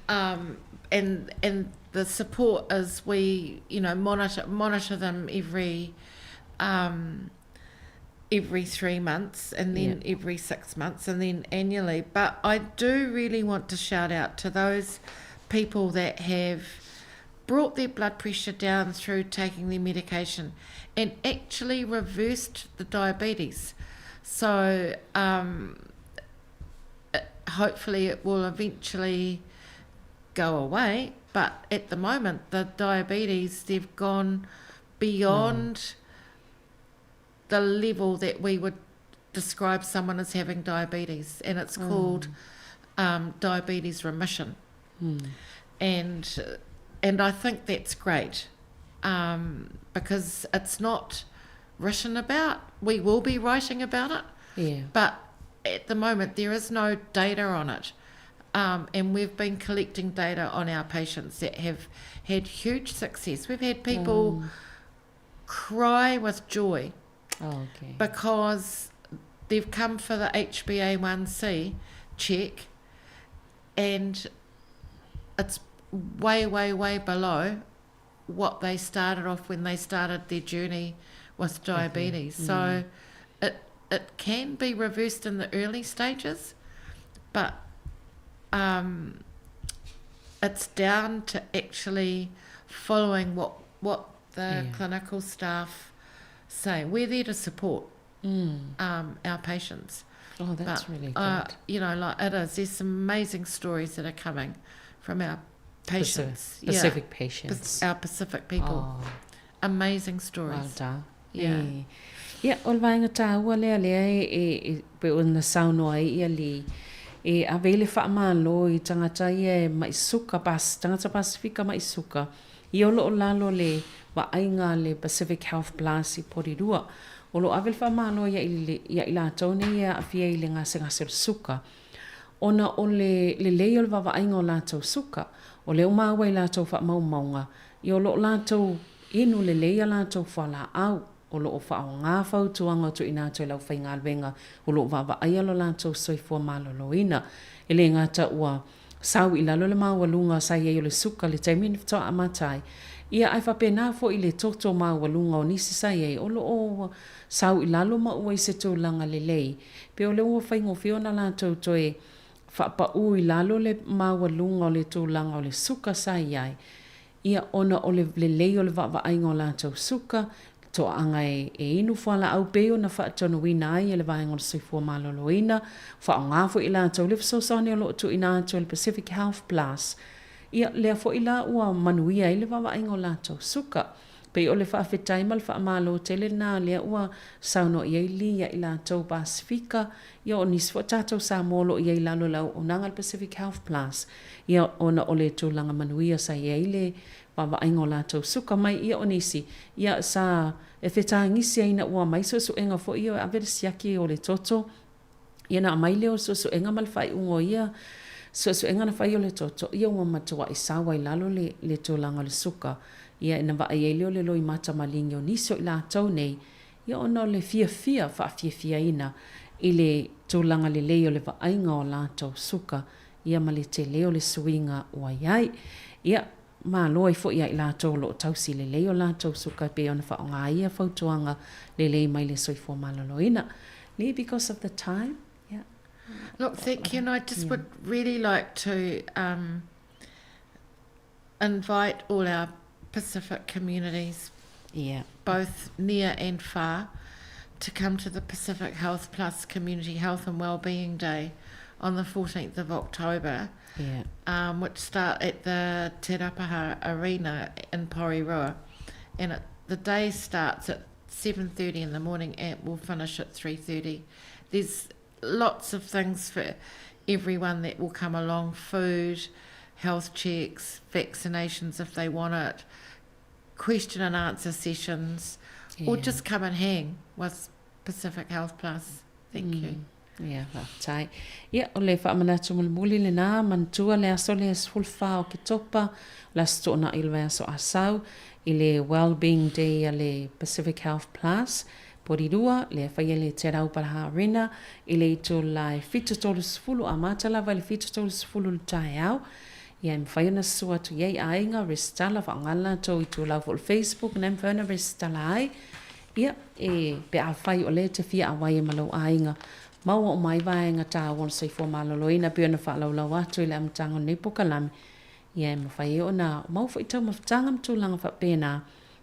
Um, and and the support is we you know monitor monitor them every um, every 3 months and then yeah. every 6 months and then annually. But I do really want to shout out to those people that have brought their blood pressure down through taking their medication and actually reversed the diabetes. So um, hopefully it will eventually go away. But at the moment, the diabetes, they've gone beyond mm. the level that we would describe someone as having diabetes, and it's mm. called um, diabetes remission. Mm. And and I think that's great um, because it's not written about. We will be writing about it, yeah. but at the moment there is no data on it. Um, and we've been collecting data on our patients that have had huge success. We've had people mm. cry with joy oh, okay. because they've come for the HbA1c check and it's way, way, way below what they started off when they started their journey with diabetes. Mm. So it it can be reversed in the early stages, but um, it's down to actually following what what the yeah. clinical staff say. We're there to support mm. um, our patients. Oh, that's but, really uh, good. Uh, you know, like it is. There's some amazing stories that are coming from our patients. Pacific yeah. patients. Our Pacific people. Oh. Amazing stories. Well done. Yeah. yeah. Ia, o le vaega taua lea lea e, e, e pei ona saunoa ai ia Lee, e ave ai le faamalo i tagata ia e mai suka, pas, tagata Pasefika mai suka, ia o lo o lalo le vaaiga a le Pacific Health Plus i Porirua. O lo o ave le faamalo ia i, ia i latou nei e aafia i le gasegase o le suka, ona o le lelei o le vaavaaiga o latou suka, o lea ua maua i latou faamaumauga, ia o lo o latou inu lelei a latou fualaau, o lo o faaaoga fautuaga o tuuina atu e le aufaigaluega o lo o vaavaaia lo latou soifua maloloina. E le gata ua sau i lalo le maualuga sa i ai o le suka i le taimi na faatoa amata ai, ia ae faapena foi le toto maualuga o nisi sa i ai o lo o sau i lalo ma ua i se tulaga lelei, pe o lea ua faigofie ona latou toe faapaū i lalo le maualuga o le tulaga o le suka sa i ai, ia ona o le lelei o le vaavaaiga o latou suka, toaaga e e inu fualaau pei ona faatonuina ai e le Vaega o le Soifua Maloloina, faaaoga foi e latou le fesoasoani o lo o tuuina atu e le Pacific Health Plus, ia lea foi la ua manuia ai le vaavaaiga o latou suka. Pei o le faafetai ma le faamalo tele lena lea ua saunoa i ai Lee ia i latou Pasefika, ia o nisi foi o tatou Samoa o lo o i ai i lalo o le auaunaga a le Pacific Health Plus, ia ona o le tulaga manuia sa i ai le vaavaaiga o latou suka mai, ia o nisi, ia sa e fetagisi ai ina ua aumai suesuega foi ia e ave le siaki o le toto, Ia ona aumai lea o le suesuega ma le faaiuga o ia suesuega na fai o le toto, ia ua matuai sau ai lalo le, le tulaga o le suka. Ia ona vaai ai lea o le loimata maligi o nisi o i latou nei, ia ona o le fiafia faafiafiaina i le tulaga lelei o le vaaiga o latou suka, ia ma le tele o le suiga ua i ai. Ia, malo ai foi ia i latou o lo o tausi lelei o latou suka e pei ona faaaoga ai ia fautuaga lelei mai le soifua maloloina. Lee, because of the time, yeah. Look, thank you, and I just would really like to um, invite all our Pacific communities, yeah. both near and far, to come to the Pacific Health Plus Community Health and Wellbeing Day on the 14th of October, yeah. um, which start at the Te Rapaha Arena in Porirua. And it, the day starts at 7.30 in the morning and will finish at 3.30. There's lots of things for everyone that will come along, food, health checks, vaccinations if they want it, question and answer sessions, yeah. or just come and hang with Pacific Health Plus. Thank mm. you. Ia, faafetai. Ia, o le faamanatu mulimuli lenā, manatua le aso lea 14 o Oketopa, o le Aso Toonai o le Vaiaso Asau, i le Wellbeing Day a le Pacific Health Plus, Porirua, lea e faia i le Te Rauparaha Arena, i le itula e 7:30, amata lava i le 7:30 i le taeao. Ia, e mafai ona susua atu i ai aiga, resitala, faaaoga le latou itulau foi o le Facebook, lena e mafai ona resitala ai. Ia, e, pe afai o lea e te fia auai ai ma lou aiga, maua uma ai vaega taua o le soifua maloloina pei ona faalaulau atu i le amataga o lenei pokalame, ia e mafai ai ona maua foi taumafataga ma tulaga faapena,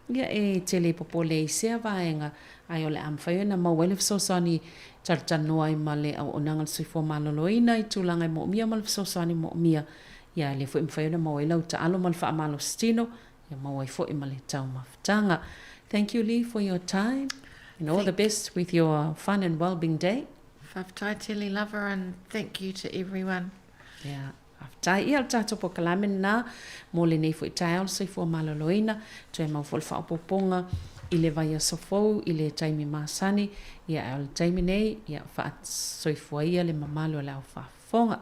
ia e te le popole i sea vaega, ae o le a mafai ona maua ai le fesoasoani talatalanoa ai ma le auaunaga o le soifua maloloina i tulaga e moomia ma le fesoasoani moomia, ia e le foi mafai ona maua ai lau taalo ma le faamalositino, ia maua ai foi ma le taumafataga. Thank you Lee for your time and all the best with your fun and well-being day. Faafetai tele lava and thank you to everyone. Yeah. Faafetai. Ia, o le tatou polokalame lena mo lenei foi taeao le soifua maloloina. Toe mau foi le faaopoopoga i le vaiaso fou i le taimi masani. Ia, ae o le taimi nei, ia, faasoifua ia le mamalu o le au faafofoga.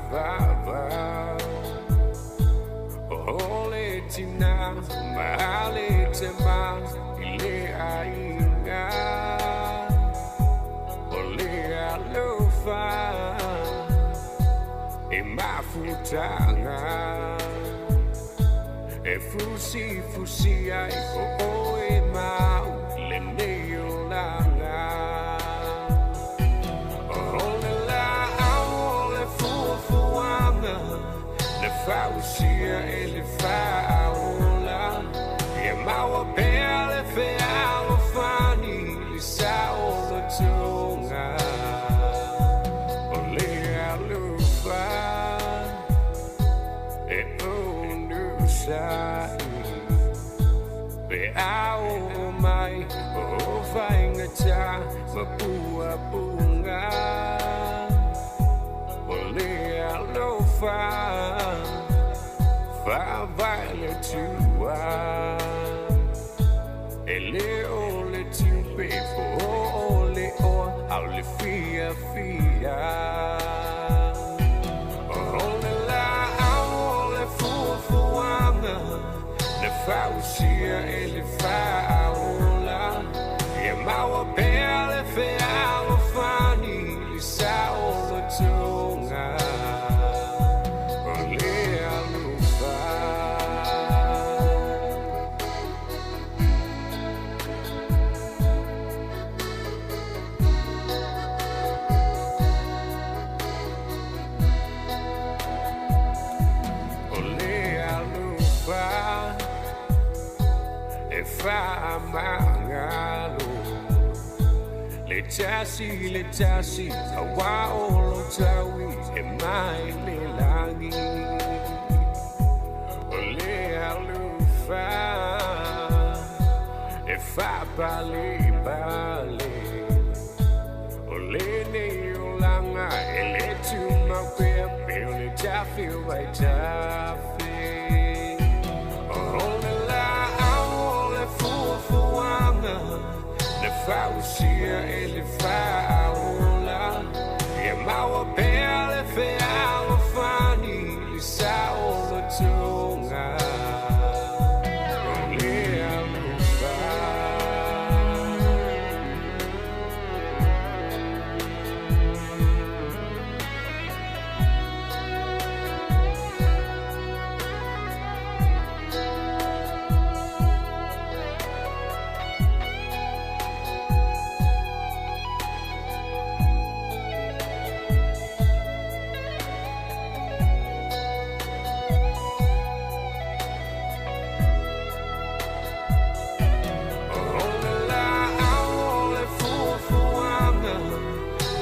faavavau O le tina ma le tama i le aiga O le alofa e mafutaga E fusi fusi ai o oe mau lenei olaga O le laau o le fuafuaga Na fausia e le faaola Ia maua pea le fealofani Le saolotoga O le alofa E onosai Pe a oo mai o faigata ma puapuga O le alofa faavae le Atua E le o le tupe po o le oa a o le fiafia O le laau o le fuafuaga Na fausia e le faaola Ia maua pea le fealofani Le saolotoga O le alofa. O le alofa e faamagalo Le tasi le tasi auā o lo taui e mai le lagi O le alofa e faapalepale O lenei olaga e lē tumau pea pei o le tafe o vaitafe O le laau o le fuafuaga Na fausia e le faaola Ia maua pea le fealofani Le saolotoga O le alofa. O le laau o le fuafuaga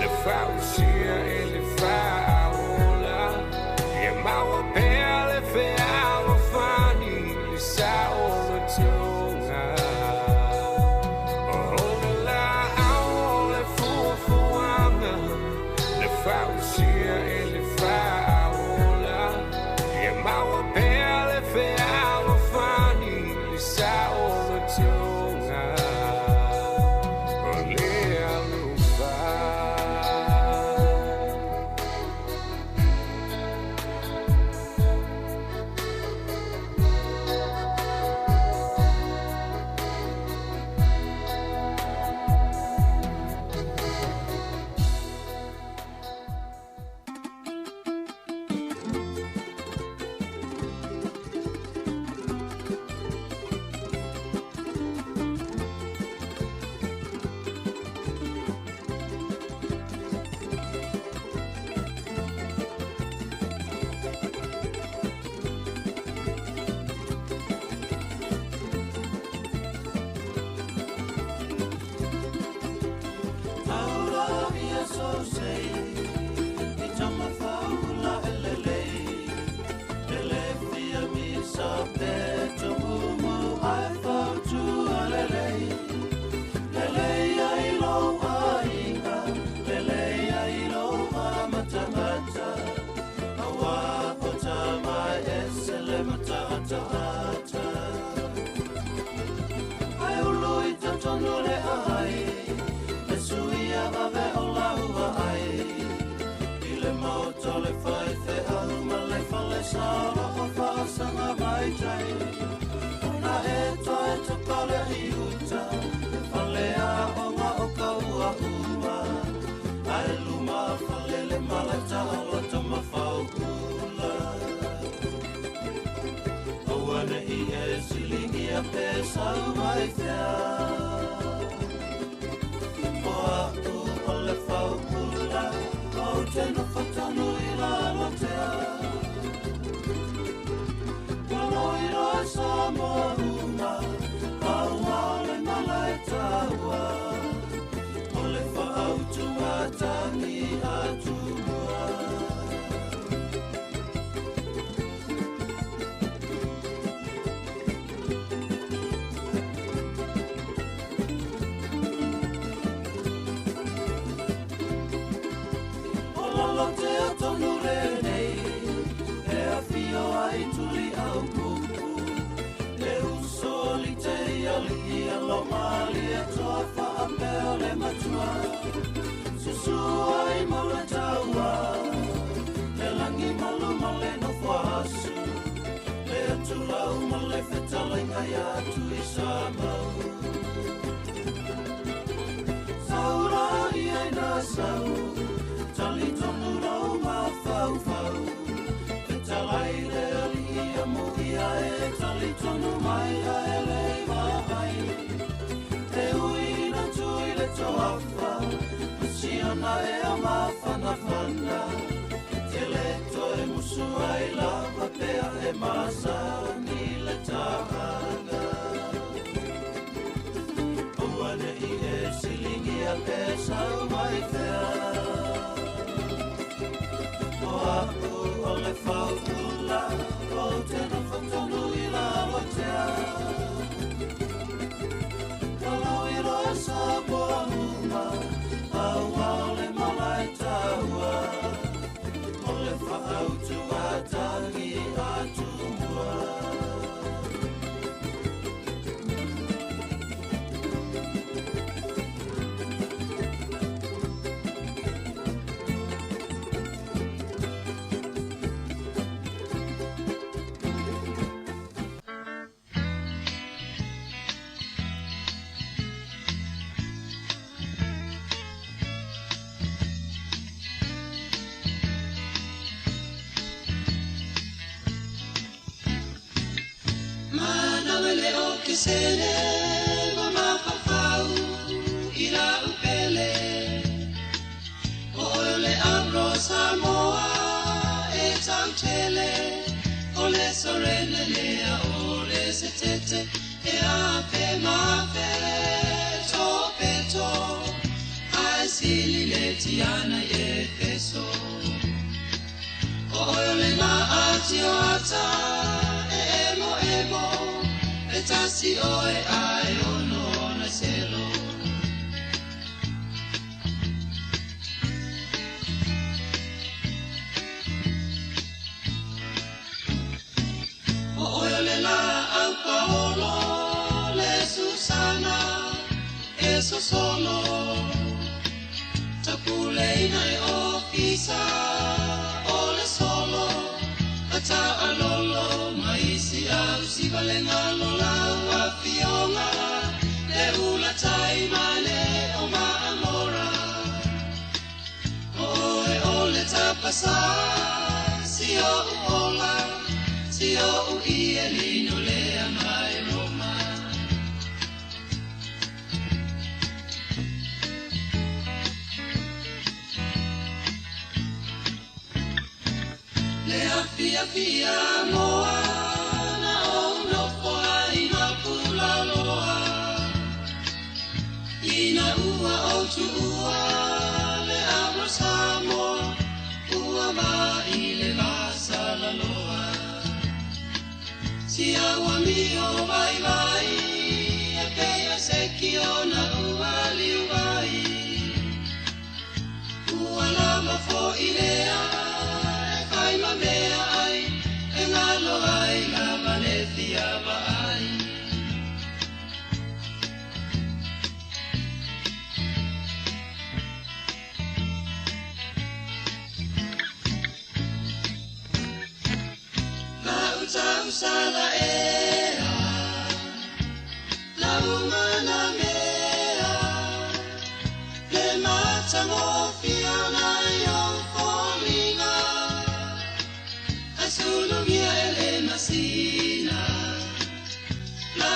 Na fausia e le faaola Ia maua pea le fealofani Le saolotoga O le laau o le fuafuaga Na fausia e le faaola Ia maua pea le fealofani Le saolotoga O le alofa. siligia pe sau mai fea. O a'u o le faupula, ou te nofo tonu i lalo tea. Ua loiloa Samoa uma, aua o le mala e taua. O le faautugatagi a Tumua. O lalo tea tonu lenei, e afio ai tuli au pupu. Le uso li te alii a lo malie toa faapea le matua. Susu ai mau le taua, le lagi malu ma le nofo asu. Le atulau ma le fetalaiga ia Tuisamau. Saura ia ina sau, tali tonu lau mafaufau. Fetalai le alii a muia e tali tonu mai a ele vaai. E ui na tui le toafa, siona e a mafanafana. Te le toe musu ai lava pea e masani le tahaga. Ua nei e siligia pe sau mai fea. O a'u o le faupula, ou te nofo tonu i lalo tea. Ua loiloa Samoa uma, aua o le mala e taua. O le faautugatagi a Tumua. Manawa le o ke sele ma mafafau i la upele. O ole avro Samoa e tautele. O le sorene lea o le setete e afe mafe to peto. Ai sili le tiana e peso. O ole ma ati o ata e emo emo. E tasi oe ai ono na selo. O oe o le la au Paolo, le Susana, e sosolo. Tapuleina e ofisa, o le solo. Ata alolo, maisi au sivalenga lola ua fionga. Le ula tai male o maamora. O oe o le tapasa, si o ola, si o u i e lino lea mai Roma. Le afia fia moa, na o nofo ai na pula loa. Ina ua o tuua, le avro Samoa, ua va i le vasa la loa. Si aua mio vai vai, e peia se ki ona ua liu vai. Ua lava fo i lea, e fai ma mea ai, e ngalo ai lava le fia vaai. La uta usala ea, la umana mea, le matangofia na i o foliga. Ai sulugia e le masina, la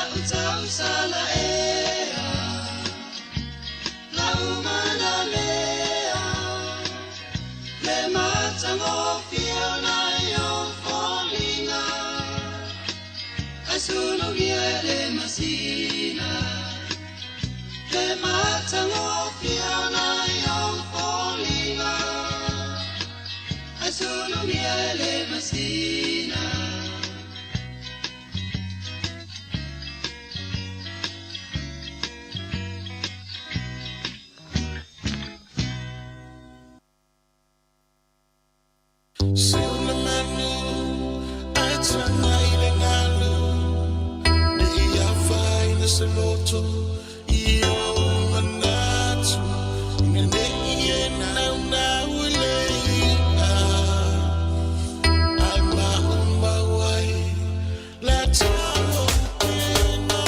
ia le masina. Se o le manu ae taga i le galu, ne i afaina se loto i ou manatu, ina ne i e naunau i le i'a, ae maumau ai la taua upega.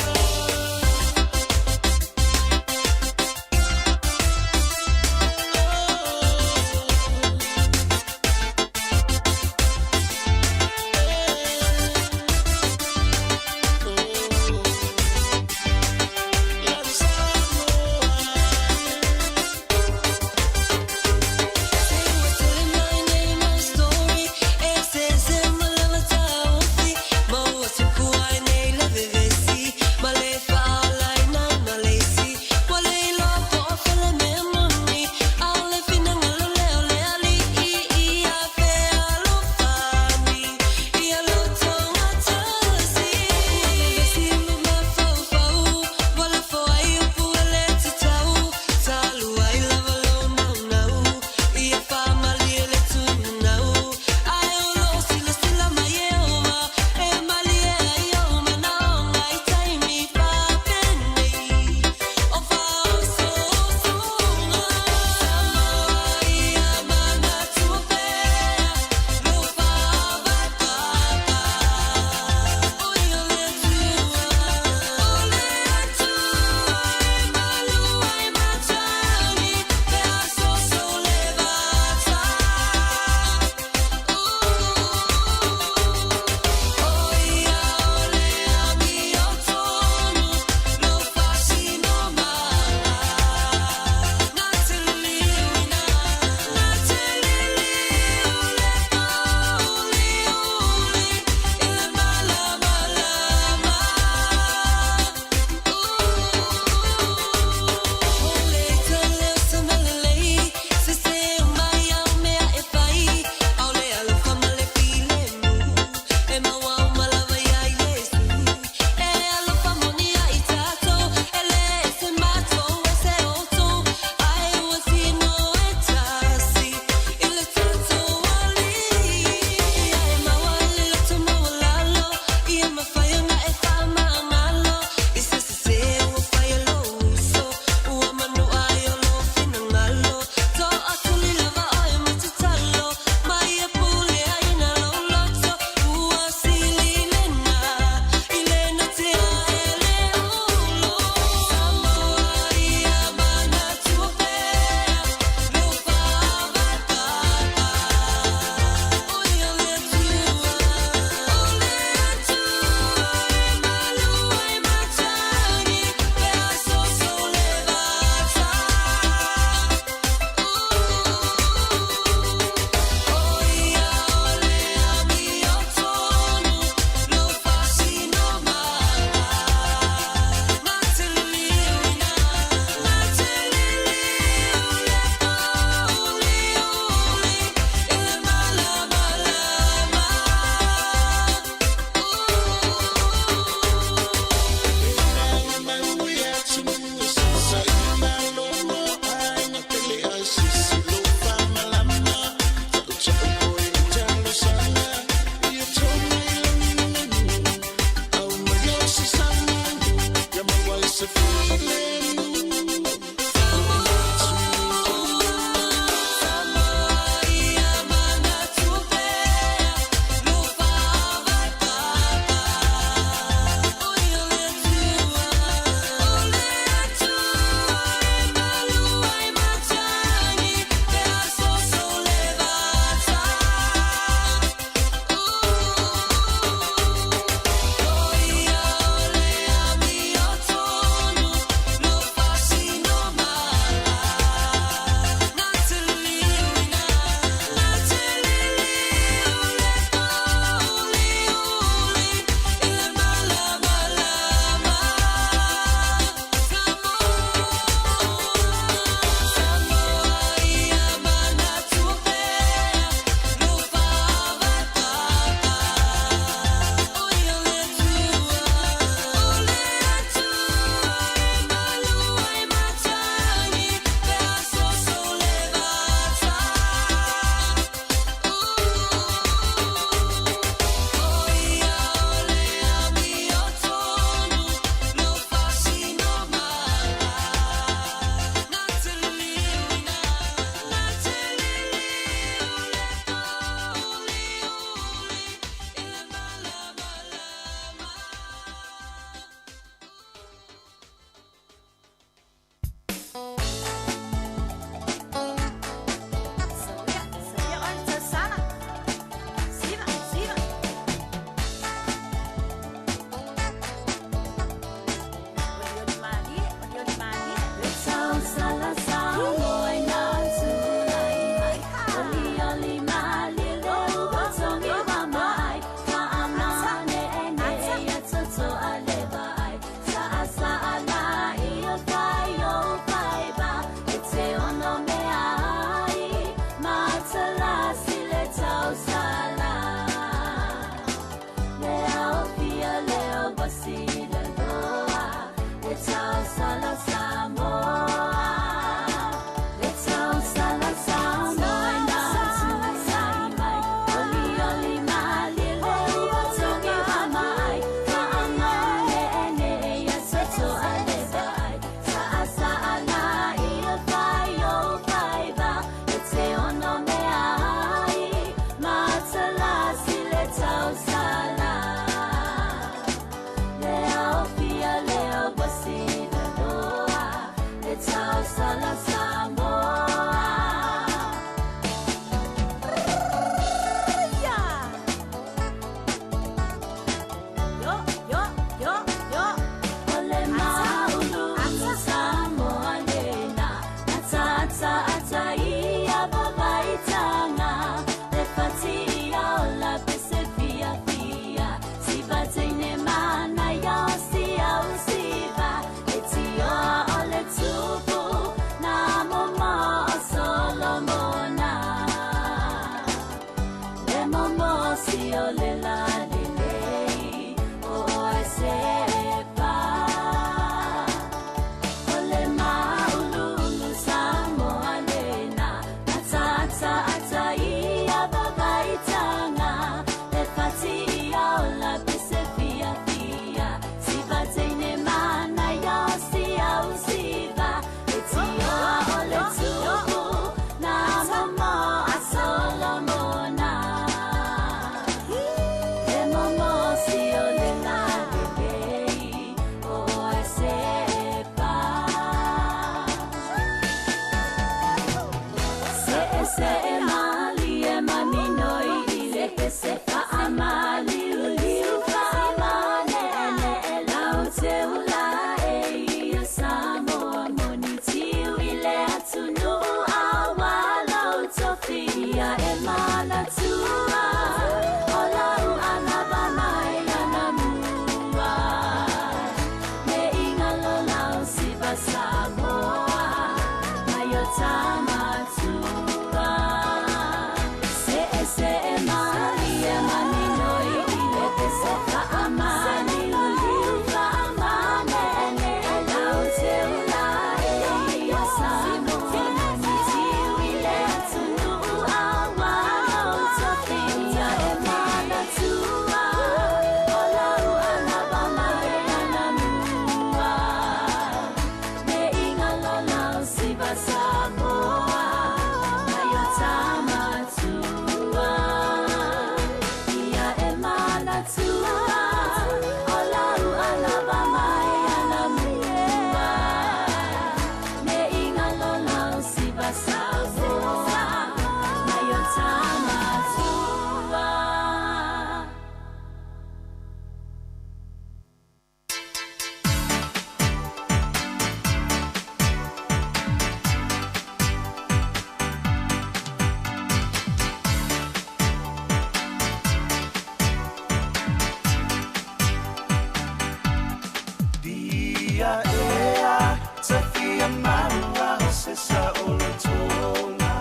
saolotoga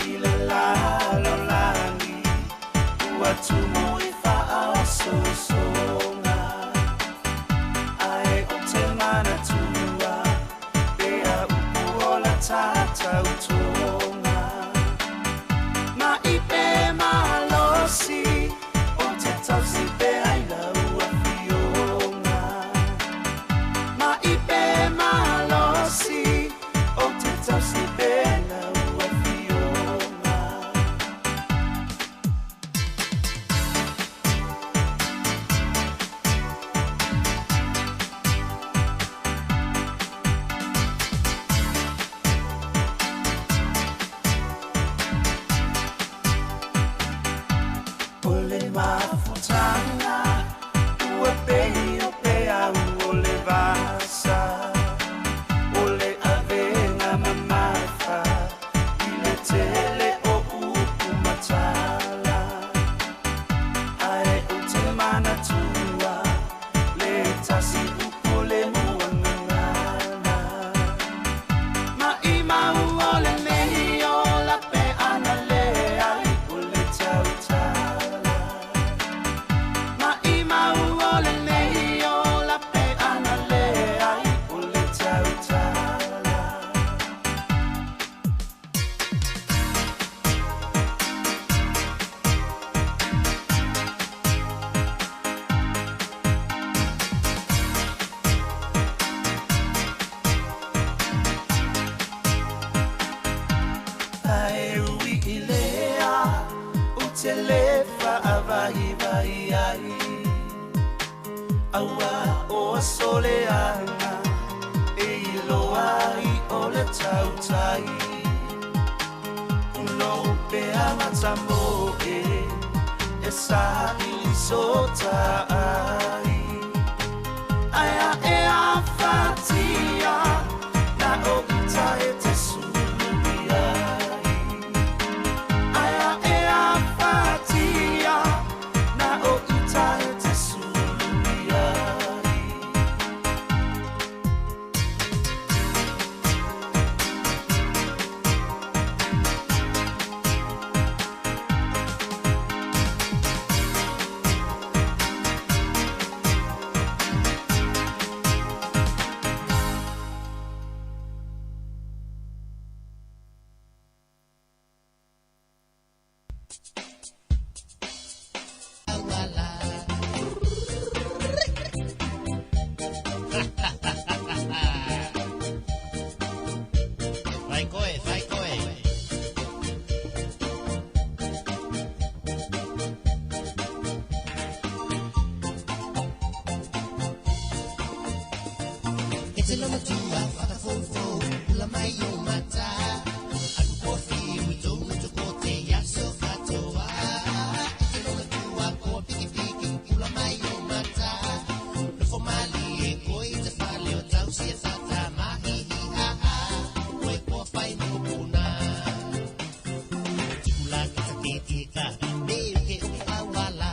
i le lalolagi ua tumu i faaosoosoga ae o te manatua pea upu o la tatautoga ma i pe malosi o te tausi pea i lau afioga ma i pe malosi o te tausi pea i lau afioga. O le mafutaga ua pei o peau o le vasa o le avega mamafa i le tele o upu matala ae ou te manatua le tasi upu o le muagagana ma i mau o lenei ola pe ana leai o le tautala ma i mau o lenei ola pe ana leai o le tautala. Ae ui i lea o te le faavaivai ai aua o aso leaga e iloa ai o le tautai unou pea matamoe e saili sota ai ae ae afatia na o uta e te sulu ai ae ae afatia na o uta e te sulu ai. Fai koe, fai koe. E te loma tua, whakafofo, pula mai o mata. Alu kofi, ui tōnu toko te aso katoa. E te loma tua, koa piki piki, pula mai o mata. Nofo mali e koe i te whale o tausi e tata mahi hi ha ha. Koe koa whai mokopuna. Tukula ki ta te teka, me uke uke awala.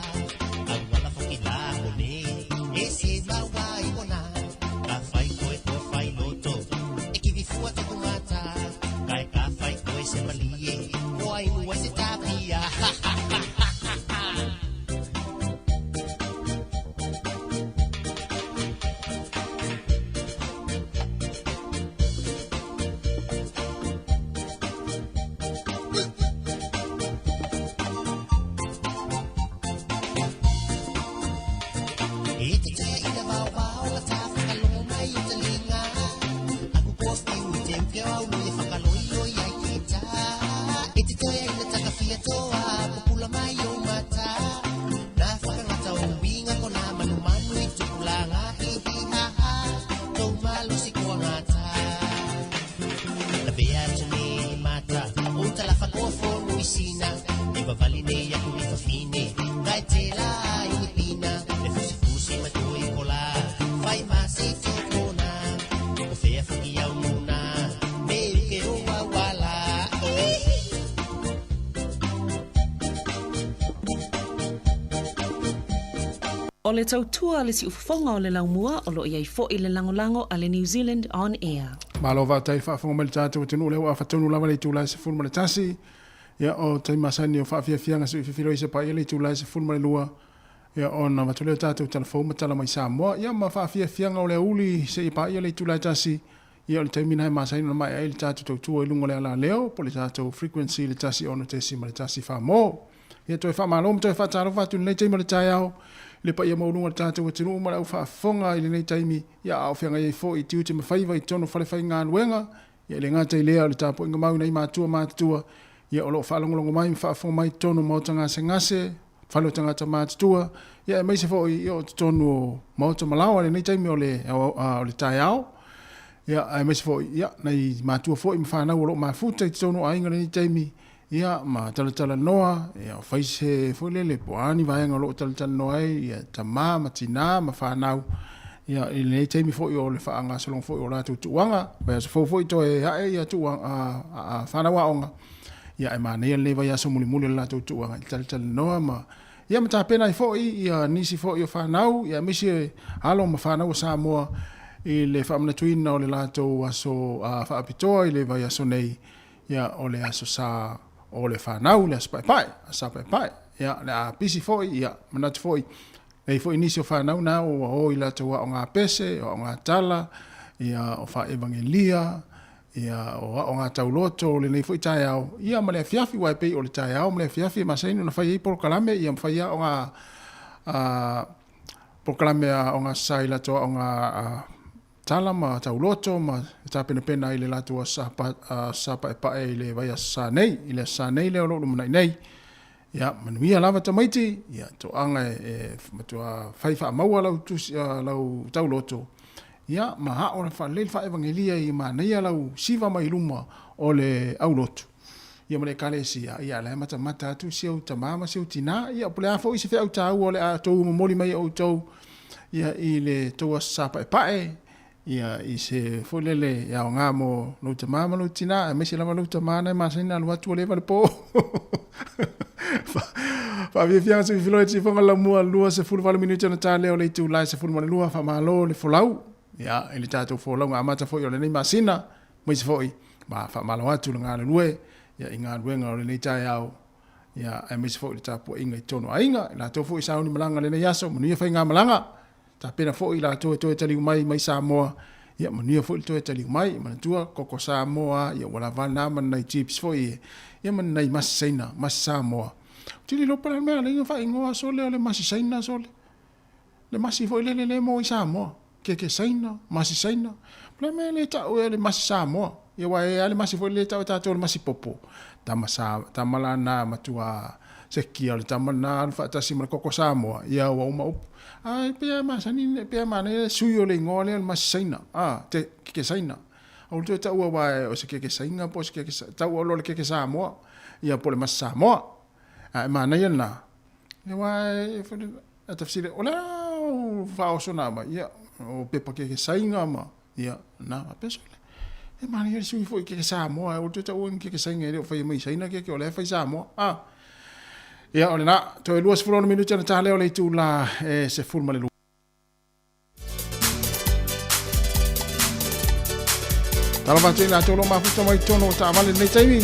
Awala whoki la kone, e se maua i ona. Ka whai koe koa whai loto, e kiwi fua toku mata. Kai ka whai koe se malie, koa inua se tapia. Ha ha ha ha ha ha. E te tea i te wao la tā whakalongo mai o te linga. Aku koa whiu i te uke au lui e whakaloi ai ke tā. E te tea i te takawhia toa, popula mai o mata. Nā whakangata o winga ko nā manu manu i tukula ngā hi hi ha ha. Tau malosi koa ngā tā. La pea atu nei mata, o tala whakoa fonu i sina. E wawali nei aku i whawhine, kai te la i ni pina. E fusi fusi matoi kola, whai masi tokona. O whea whaki au muna, me uke o wawala. O le tautua le siufofoga o le laumua o loo i ai foʻi le lagolago a le New Zealand On Air. Malo faafetai faafofoga mai le tatou atunuu lea ua afa tonu lava le itula e 11. Ia o taimi masani o faafiafiaga se i fifilo i se paia le itula e 12 ia ona avatu lea o tatou tala fou ma tala mai Samoa. Ia ma faafiafiaga o le aoauli seia paia le itula e 1. Ia o le taimi lena e masani ona maea ai le tatou tautua i luga o le alaleo po o le tatou frequency i le 106.1 Famo. Ia toe faamalo ma toe faatalofa atu i lenei taimi o le taeao i le paia maualuga o le tatou atunuu ma le au faafofoga i lenei taimi, ia a o feagai ai foi i tiute ma faiva i totonu o falefaigaluega. Ia e le gata i lea o le tapuaiga mau i nai matua matutua, ia o lo o faalogologo mai ma faafofoga mai i totonu o maota gasegase, fale o tagata matutua, ia aemaise foi ia o totonu o maota malaoa i lenei taimi o le, o le taeao. Ia aemaise foi ia nai matua foi ma fanau o lo o mafuta i totonu o aiga i lenei taimi, ia ma talatalanoa, ia fai se foi lele po o a ni vaega o lo o talatalanoa ai ia tama ma tinā ma fanau, ia i lenei taimi foi o le faagasologa foi o latou tuuaga, vaiaso fou foi toe ae ia tuuaga a fanau aoga, ia ae manaia lenei vaiaso mulimuli o le latou tuuaga i talatalanoa ma ia ma tapena ai foi ia nisi foi o fanau, ia aemaise alo ma fanau o Samoa i le faamanatuina o le latou aso faapitoa i le vaiaso nei. Ia, o le aso sa o le fanau, le aso paepae, aso sa paepae. Ia, le a pisi foi, ia, manatu foi, nei foi nisi o fanau na ua o i latou aoga pese, o aoga tala, ia, o faaevagelia, ia, o aoga tauloto o lenei foi taeao, ia, ma le afiafi, aua e pei o le taeao ma le afiafi e masani ona fai ai polokalame, ia, ma fai aoga, a, polokalame a aoga sa i latou aoga, a, Tala ma tauloto ma tapenapena ai le latou aso sa paepae i le vaiaso sa nei, i le aso sa nei lea o lo o lumanai nei. Ia, manuia lava tamaiti, ia, toaga e matua fai faamaua lau tusi, lau tauloto, ia, ma ao le faalelei le faaevagelia i manaia lau siva mai luma o le aulotu, ia ma le ekalesia, ia, la e matamata atu si ou tamā ma si ou tinā, ia, po o le a foi se feau taua o le a tou momoli mai e outou, ia i le tou aso sa paepae, ia i se foi lele e aoga mo lou tamā ma lou tinā, aemaise lava lou tamā na e masani ona alu atu ua leva le po. Faafiafiaga se fifilo e tifoga lamua 28 minute ona ta lea o le itula e 12, faamalo le folau, ia i le tatou folauga amata foi o lenei masina, aemaise foi ma faamalo atu le galulue ia i galuega o lenei taeao. Ia, aemaise foi le tapuaiga i totonu o aiga, i latou foi i sauni malaga i lenei aso, manuia faigamalaga, tapena foi i latou e toe taliu mai mai Samoa, ia manuia foi le toe taliu mai, manatua koko Samoa, ia ua lava na ma nai chips foi, ia ma nai masi Saina, masi Samoa. Ou te le iloa po o le a le mea e ala ai ona faaigoa sole o le masi Saina sole. Le masi foi lele lea e maua i Samoa. Keke Saina, masi Saina. O le a le mea e le tau ai o le masi Samoa? Ia aua e i ai lava le masi foi lele e tau e tatou o le masi popo. Tama sa, tama la na matua sekia o le tama lena alu faatasi ma le koko Samoa, ia ua uma upu. Ae pei lava e masani, pei lava e manaia le sui o le igoa lea o le masi Saina, a, te, keke Saina. Aua le toe taua aua o se keke Saina po o se keke, taua loa o le keke Samoa, ia po o le masi Samoa. Ae manaia lena. Ia aua e, A ta fesili, o le a ou faaoso na mai? Ia, o pepa keke saina ma, ia, na, a pea sole. E manaia le sui foi keke Samoa, e o te taua ni keke saina e le o faia mai Saina keke, o lea e fai Samoa. Ah. Ia, o lena, toe 26 minute ona ta lea o le itula e 12. Talofa atu i latou o lo o mafuta mai totonu o taavale i lenei taimi.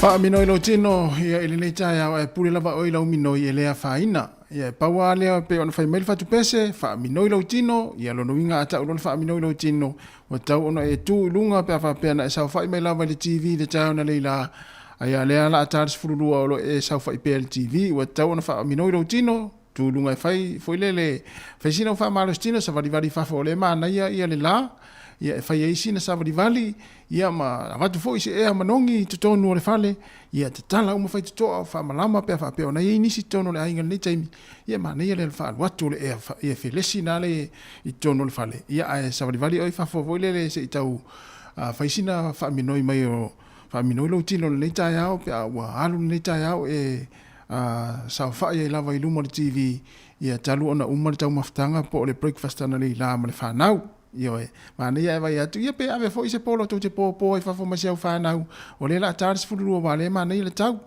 Faaminoi lou tino ia i lenei taeao ae pule lava oe i lau minoi e le afaina. Ia e pau lava lea pei ona fai mai le fatupese, faaminoi lou tino, ia lona uiga a tau loa le faaminoi lou tino, ua tatau ona e tu i luga pe a faapea na e saofai mai lava i le TV i le taeao na leila, ai a lea la a ta le 12 o lo o e saofai pea i le TV, ua tatau ona faaminoi lou tino, tu i luga e fai foi lele, fai sina faamalositino, savalivali i fafo o lea e manaia ia le la, ia e fai ai sina savalivali, ia ma avatu foi se ea manogi i totonu o le fale, ia tatala uma faitotoa, faamalama pe a faapea ona i ai nisi i totonu o le aiga i lenei taimi, ia manaia le faalu atu o le ea ia felesi na le i totonu o le fale, ia ae savalivali oe i fafo foi lele se i tau fai sina faaminoi mai o faaminoi lou tino i lenei taeao pe a ua alu lenei taeao e saofai ai lava i luma o le TV ia talu ona uma le taumafataga po o le breakfast analeila ma le fanau. Ioe, manaia ae vaai atu, ia pe ave foi se polo tou te popo ai fafo ma si au fanau, o lea la ta le 12 aua lea e manaia le tau.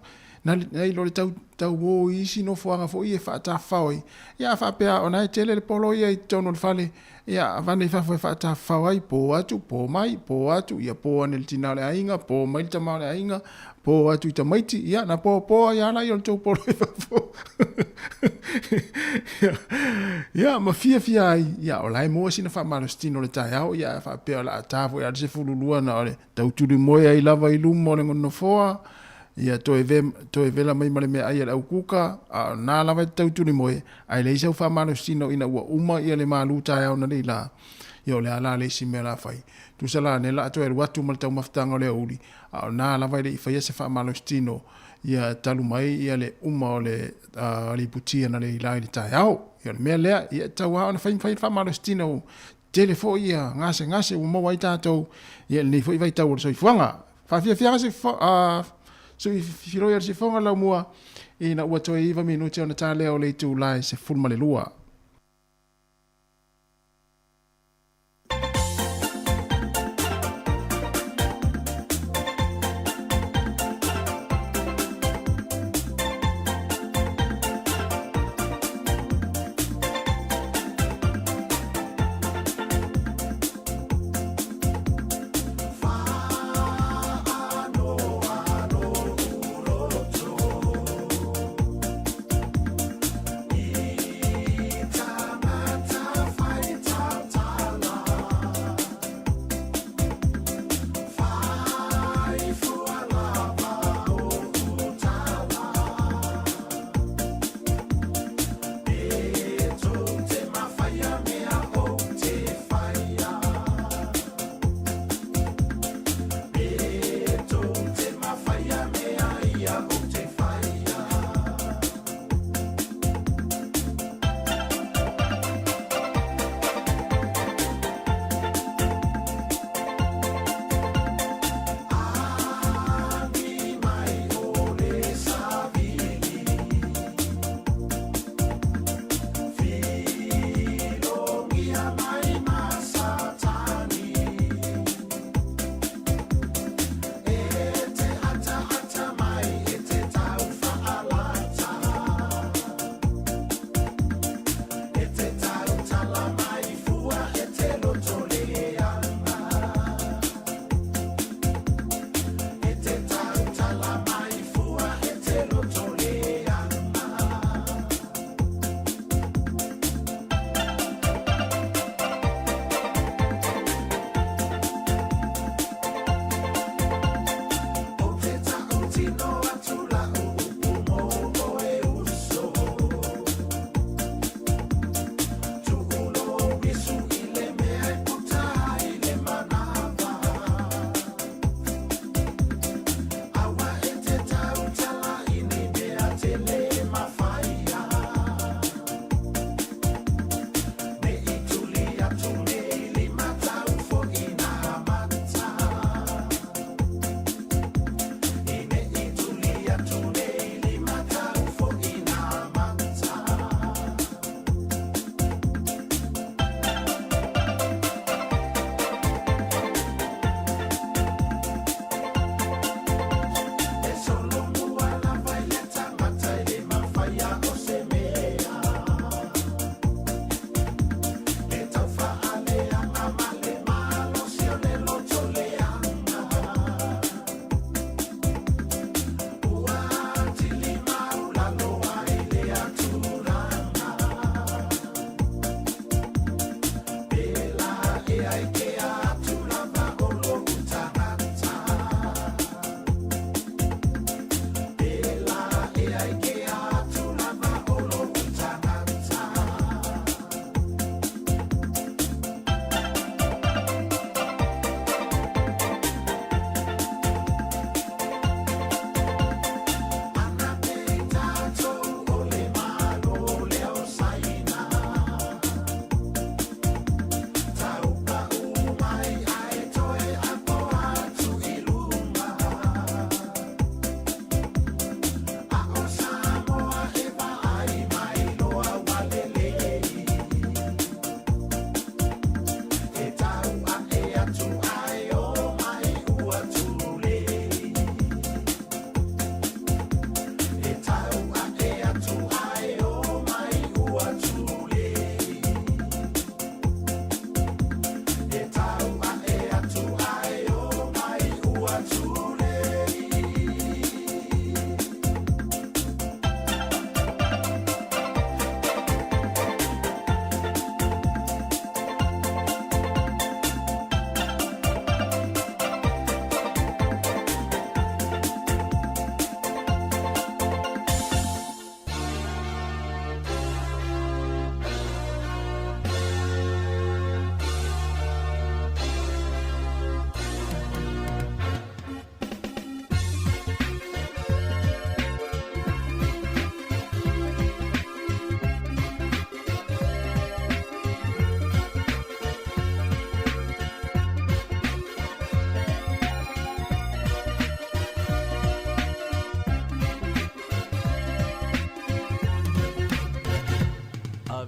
Na, na i lo le tau, tau o i isi nofoaga foi e faatafafao ai. Ia a faapea o na e tele le polo ia i totonu o le fale, ia avane i fafo e faatafafao ai, po atu, po mai, po atu, ia po ane le tina o le aiga, po mai le tama o le aiga, po atu i tamaiti, ia na po po ai ala ia o le tou polo i fafo. Ia, ma fiafia ai, ia, o la e maua sina faamalositino o le taeao, ia, a faapea o le a ta foi a le 12 na o le tautulimoe ai lava i luma o le nofoa, ia, toe, ve, toe vela mai ma le meaai a le aukuka, a o na lava e te tautulimoe, ae leai sau faamalositino ina ua uma ia le malu taeao na nei la, ia, o le a la le isi mea la fai. Tusa la ne la toe alu atu ma le taumafataga o le aoauli, a o na lava e le i faia se faamalositino, ia talu mai ia le uma o le liputi ana le ila i le taeao. Ia o le mea lea, ia e tatau lava ona fai fai le faamalositino ua tele foi ia gasegase ua maua ai tatou ia i lenei foi vaitau o le soifuaga. Faafiafiaga se filoi o le sifoga laumua ina ua toe 9 minute ona ta lea o le itula e 12.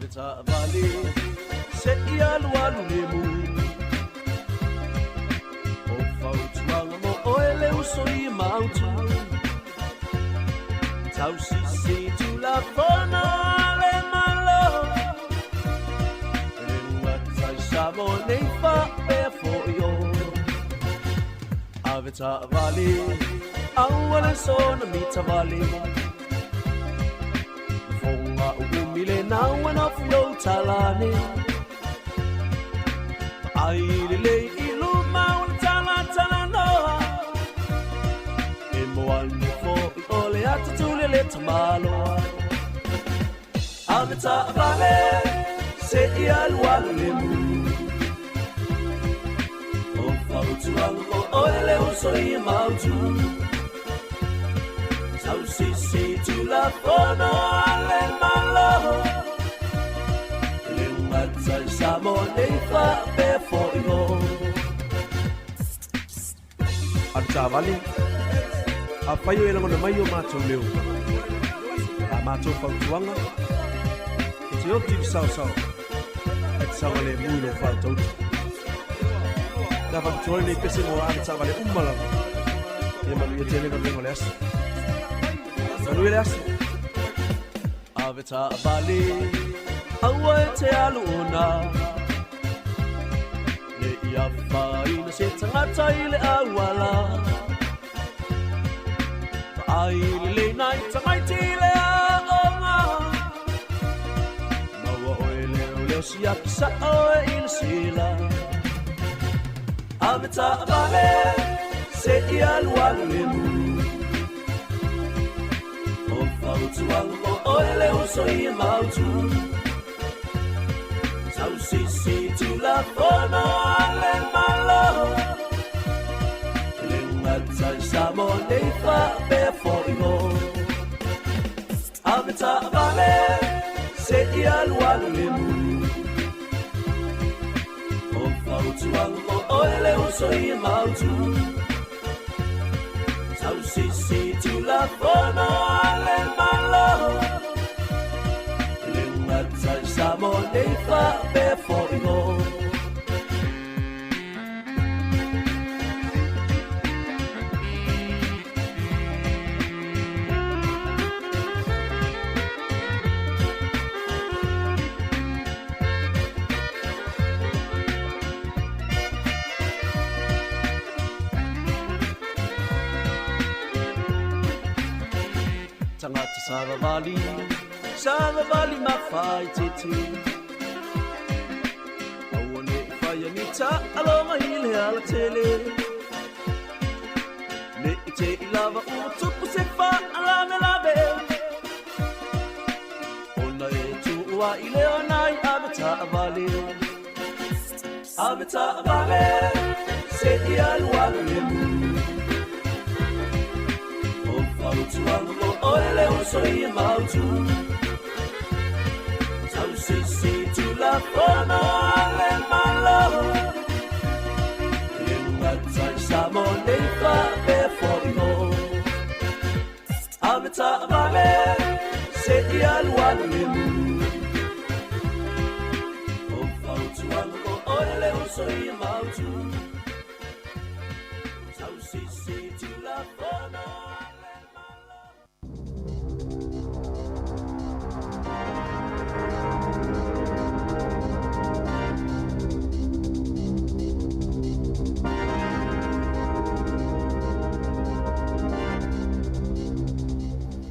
Ave taavale se i alualu le mu. O fautuaga mo oe le uso i mautu. Tausisi tulafono a le Malo. E le ugata i Samoa nei faapea foi o. Ave taavale aua le soona mitavale. Fonga uumi le naua nofu you talane. Ai lelei i luma o le talatalanoa. E moane foi o le atatuli le tamaloa. Ave taavale se i alualu le mu. O fautuaga mo oe le uso i mautu. Tausisi tulafono a le Malo. E le ugata i Samoa nei faapea foi o. Ave taavale, afai o e lagona mai o matou leo, a matou fautuaga, e te oti i le saosao, ae te saogalemu i lou faatauta. Pe a faapitoa lenei pese mo ave taavale uma lava, ia manuia tele galuega o le aso. Manuia le aso. Ave taavale, aua e te alu ona. Ne i afaina se tagata i le auala. Vaai lelei nai tamaiti i le aoga. Maua oe leoleo siaki sao e i le sila. Ave taavale se i alualu le mu. O fautuaga mo oe le uso i mautu. Tausisi tulafono a le Malo. E le ugata i Samoa nei faapea foi o. Ave taavale se i alualu le mu. O fautuaga mo oe le uso i mautu. Tausisi tulafono a le Malo. E le ugata i Samoa nei faapea foi o. Tagata savavali, savavali mafaitete. Aua ne i faia ni taaloga i le alatele. Ne i te i lava ua tupu se faalavelave. Ona e tuua i le ona i ave taavale. Ave taavale, se i alualu le mu. O fautuaga mo oe le uso i mautu. Tausisi tulafono a le Malo. E le ugata i Samoa nei faapea foi o. Ave taavale se i alualu le mu. O fautuaga mo oe le uso i mautu. Tausisi tulafono a le Malo.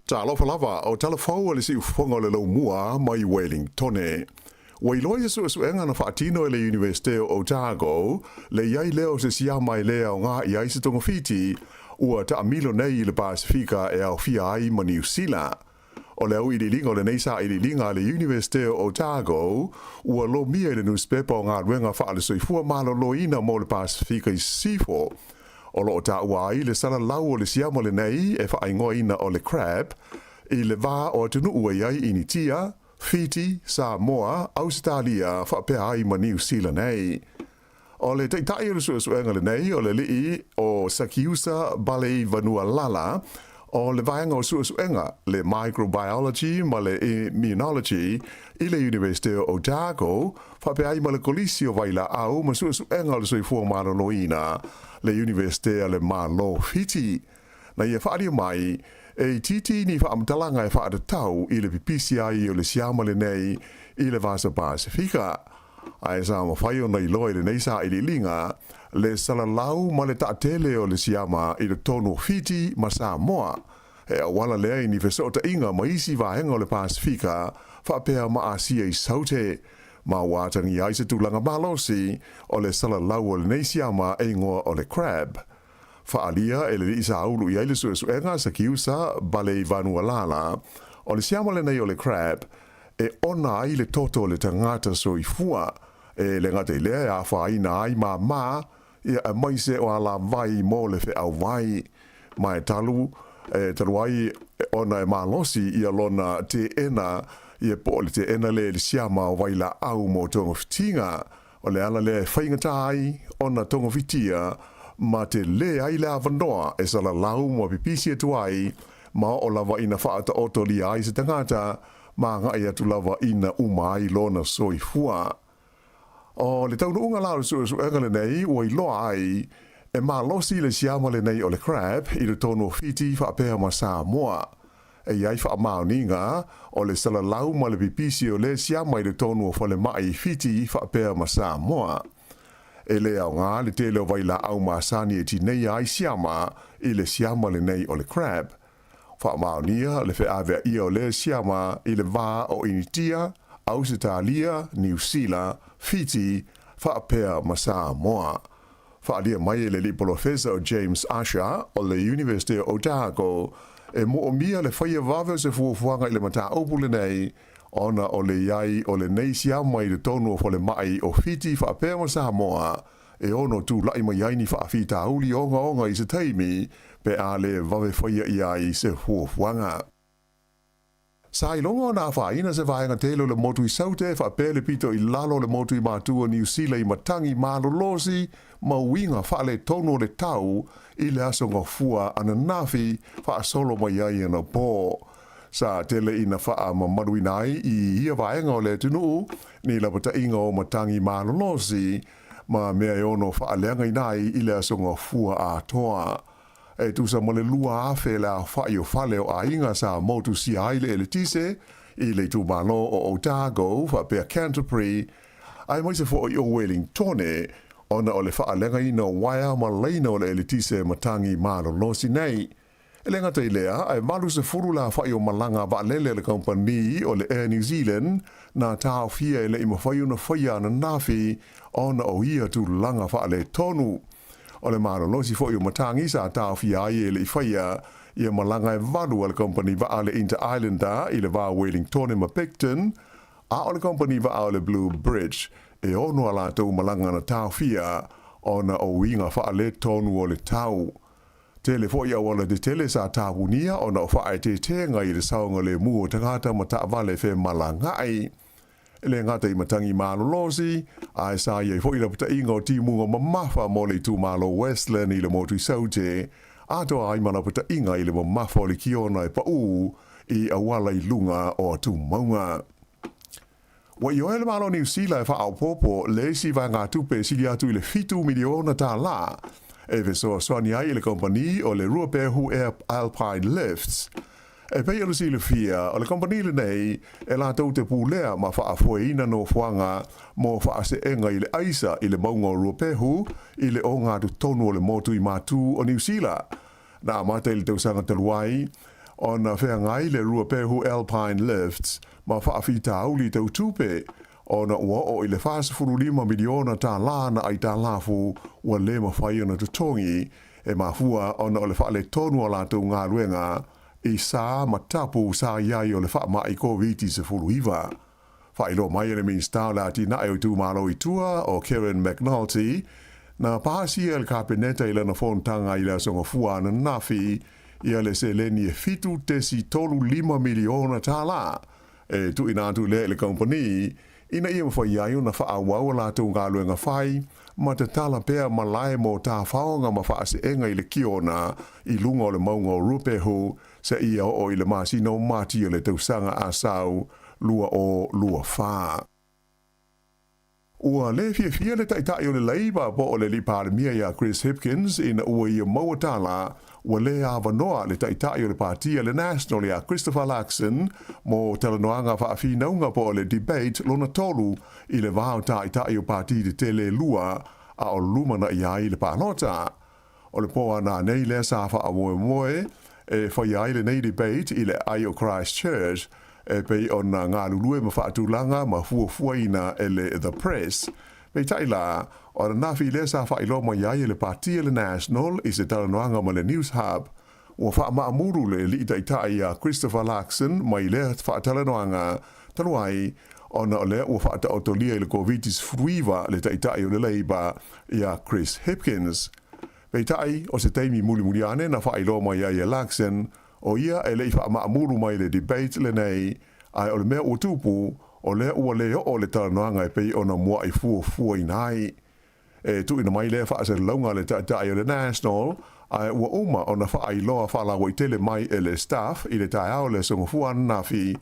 Talofa lava, o tala fou a le siufofoga o le Laumua mai Wellingtone. Ua iloa i se suesuega na faatino e le Iunivesite o Otago, le i ai lea o se siama e le aoga i ai se togafiti ua taamilo nei i le Pasefika e aofia ai ma Niu Sila. O le auiliiliga o lenei sailiiliga a le Iunivesite o Otago ua lomia i le nusipepa o Galuega Faale-Soifua Maloloina mo le Pasefika i Sisifo, o lo o taua ai le salalau o le siama lenei e faaigoaina o le crab i le va o atunuu e i ai Initia, Fiti, Samoa, Ausetalia faapea ai ma Niu Sila nei. O le taitai o le suesuega lenei o le alii o Sakiusa Baleivanualala, o le Vaega o Suesuega, le Microbiology ma le Immunology i le Iunivesite o Otago, faapea ai ma le Kolisi o Vailaau ma Suesuega o le Soifua Maloloina, le Iunivesite a le Malo o Fiti. Na ia faaalia mai, e itiiti ni faamatalaga e faatatau i le pipisi ai o le siama lenei i le Vasa Pasefika. Ae sa mafai ona iloa i lenei sailiiliga le salalau ma le taatele o le siama i totonu o Fiti ma Samoa. E auala lea i ni fesootaiga ma isi vaega o le Pasefika faapea ma Asia i Saute, ma ua atagia ai se tulaga malosi o le salalau o lenei siama e igoa o le crab. Faaalia e le alii sa ulu i ai le suesuega Sakiusa Baleivanualala, o le siama lenei o le crab e ona ai le toto o le tagata soifua, e le gata i lea e afaina ai māmā, ia aemaise o alavai mo le feauvai. Ma e talu, e talu ai ona e malosi ia lona teena, ia po o le teena lea i le siama o vailaau mo togafitiga, O le ala lea e faigata ai ona togofitia ma tele ai le avanoa e salalau ma pipisi atu ai ma oo lava ina faataotolia ai se tagata ma agai atu lava ina uma ai lona soifua. O le taunuuga la o le suesuega lenei ua iloa ai e malosi le siama lenei o le crab i totonu o Fiti faapea ma Samoa. E i ai faamaoniga o le salalau ma le pipisi o le siama i totonu o falemai i Fiti faapea ma Samoa. E le aoga le tele o vailaau masani e tineia ai siama i le siama lenei o le crab. Faamaonia le feaveaia o lea siama i le va o Initia, Ausetalia, Niu Sila, Fiti faapea ma Samoa. Faaalia mai e le alii polofesa o James Usher o le Iunivesite o Otago, e moomia le faia vave o se fuafuaga i le mataupu lenei ona o le i ai o lenei siama i totonu o falemai o Fiti faapea ma Samoa e ono tulai mai ai ni faafitauli ogaoga i se taimi pe a le vave faia i ai se fuafuaga. Sa iloga ona afaina se vaega tele o le motu i Saute faapea le pito i lalo o le motu i Matua o Niu Sila i matagi malolosi ma uiga faaletonu o le tau i le aso gafua ananafi faasolo mai ai anapo. Sa tele ina faamamaluina ai i ia vaega o le atunuu ni lapataiga o matagi malolosi ma mea e ono faaleagaina ai i le aso gafua atoa. E tusa ma le 2,000 le aofai o fale o aiga sa motusia ai le eletise i le itumalo o Otago faapea Canterbury aemaise foi o Wellingtone ona o le faaleagaina o uaea ma laina o le eletise matagi malolosi nei. E le gata i lea, ae 80 le aofai o malaga vaalele a le kamupani o le Air New Zealand na taofia e le i mafai ona faia ananafi ona o ia tulaga faaletonu. O le malolosi foi o matagi sa taofia ai e le i faia ia malaga e valu a le kamupani vaa le Inter Islander i le va o Wellingtone ma Picton, a o le kamupani vaa o le Blue Bridge e ono a latou malaga na taofia ona o uiga faaletonu o le tau. Tele foi auala tetele sa tapunia ona o faaeteetega i le saogalemu o tagata ma taavale femalagaai. E le gata i matagi malolosi, ae sa i ai foi lapataiga o timuga mamafa mo le itumalo Westland i le motu i Saute, atoa ai ma lapataiga i le mamafa o le kiona e paū i auala i luga o atumauga. Ua ioe le Malo o Niu Sila e faaopoopo le isi vaegatupe e sili atu i le $7 miliona e fesoasoani ai i le kamupani o le Ruapehu Air Alpine Lifts. E pei ona silafia, o le kamupani lenei e latou te pulea ma faafoeina nofoaga mo faaseega i le aisa i le mauga o Ruapehu i le ogatotonu o le motu i Matū o Niu Sila. Na amata i le tausaga talu ai ona feagai le Ruapehu Alpine Lifts ma faafitauli tau tupe ona ua oo i le $45 miliona na aitalafu ua le mafai ona totogi e mafua ona o le faaletonu o latou galuega i sa ma tapu sa i ai o le faamai Koviti-19. Faailoa mai e le Minisita o le Atinae o Itumalo i Tua o Kevin McNulty, na pasia e le Kapeneta i lana fonotaga i le Aso Gafua ananafi ia le seleni e $7.35 miliona e tuuina atu lea i le kamupani ina ia mafai ai ona faaauau a latou galuega fai ma tatala pea malae mo tafaoga ma faaseega i le kiona i luga o le mauga o Ruapehu seia oo i le masina o Mati o le tausaga asau 2024. Ua lē fiafia le Taitai o le Leipa po o le Alii Palemia ia Chris Hipkins ina ua ia maua tala ua lē avanoa le Taitai o le Pati a le National ia Christopher Luxon mo talanoaga faafinauga po o le debate lona tolu i le va o Taitai o Pati tetele e lua a o lumanai ai le palota. O le po a nanei lea sa faamoemoe e faia ai lenei debate i le aai o Christchurch e pei ona galulue ma faatulaga ma fuafuaina e le The Press. Peitai la, o ananafi lea sa faailoa mai ai e le Pati a le National i se talanoaga ma le Newshub, ua faamaamulu le Alii Taitai ia Christopher Luxon mai lea faatalanoaga talu ai ona o lea ua faataotolia i le Koviti-19 le Taitai o le Labour ia Chris Hipkins. Peitai, o se taimi mulimuli ane na faailoa mai ai e Luxon, o ia e le i faamaamulu mai le debate lenei, ae o le mea ua tupu, o lea ua le oo le talanoaga e pei ona mua'i fuafuaina ai. E tuuina mai lea faasalalauga a le Taitai o le National, ae ua uma ona faailoa faalauaitele mai e le Stuff i le taeao o le Aso Gafua ananafi,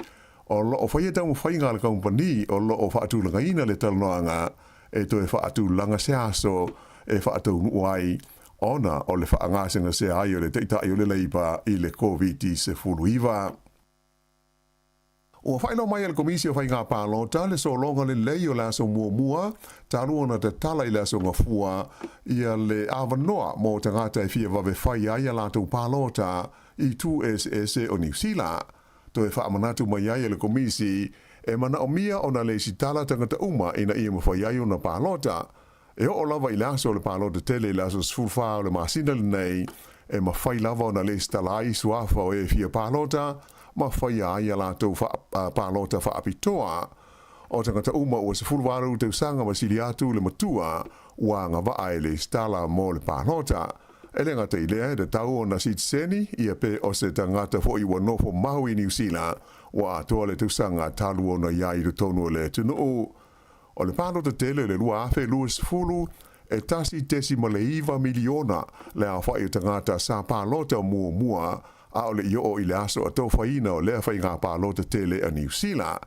o lo o faia taumafaiga a le kamupani o lo o faatulagaina le talanoaga e toe faatulaga se aso e faataunuu ai ona o le faagasegasea ai o le Taitai o le Leipa i le Koviti-19. Ua faailoa mai e le Komisi o Faiga Palota le sologa lelei o le aso muamua talu ona tatala i le aso Gafua ia le avanoa mo tagata e fia vave fai ai a latou palota i itu eseese o Niu Sila. Toe faamanatu mai ai e le Komisi e manaomia ona lesitala tagata uma ina ia mafai ai ona palota. E oo lava i le aso o le palota tele i le aso 14 o le masina lenei, e mafai lava ona lesitala ai suafa o e fia palota ma faia ai a latou palota faapitoa. O tagata uma ua 18 tausaga ma sili atu le matua ua agavaa e lesitala mo le palota. E le gata i lea, e tatau ona sitiseni ia pe o se tagata foi ua nofo mau i Niu Sila ua atoa le tausaga talu ona i ai i totonu o le atunuu. O le palota tele o le 2020, e 1.9 miliona le aofai o tagata sa palota muamua a o le i oo i le aso atofaina o lea faiga palota tele a Niu Sila.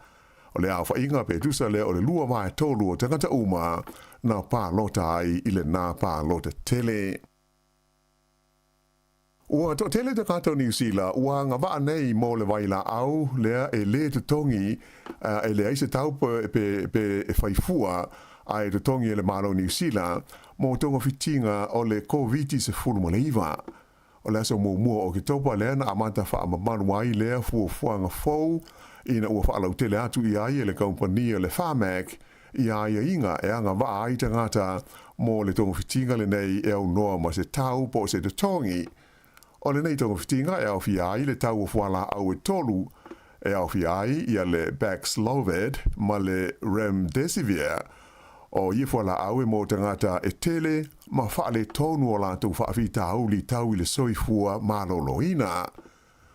O le aofaiga pe tusa lea o le lua vaetolu o tagata uma na palota ai i lena palota tele. Ua toatele tagata o Niu Sila ua agavaa nei mo le vailaau lea e lē totogi e leai se tau pe pe e fai fua ae totogi e le Malo o Niu Sila mo togafitiga o le Koviti-19. O le aso muamua o Oketopa lea na amata faamamalu ai lea fuafuaga fou ina ua faalautele atu i ai e le kamupani o le Pharmac i aiaiga e agavaa ai tagata mo le togafitiga lenei e aunoa ma se tau po o se totogi. O lenei togafitiga e aofia ai le tau o fualaau e tolu, e aofia ai ia le Paxlovid ma le Remdesivir. O ia fualaau e mo tagata e tele ma faaletonu o latou faafitauli tau i le soifua maloloina.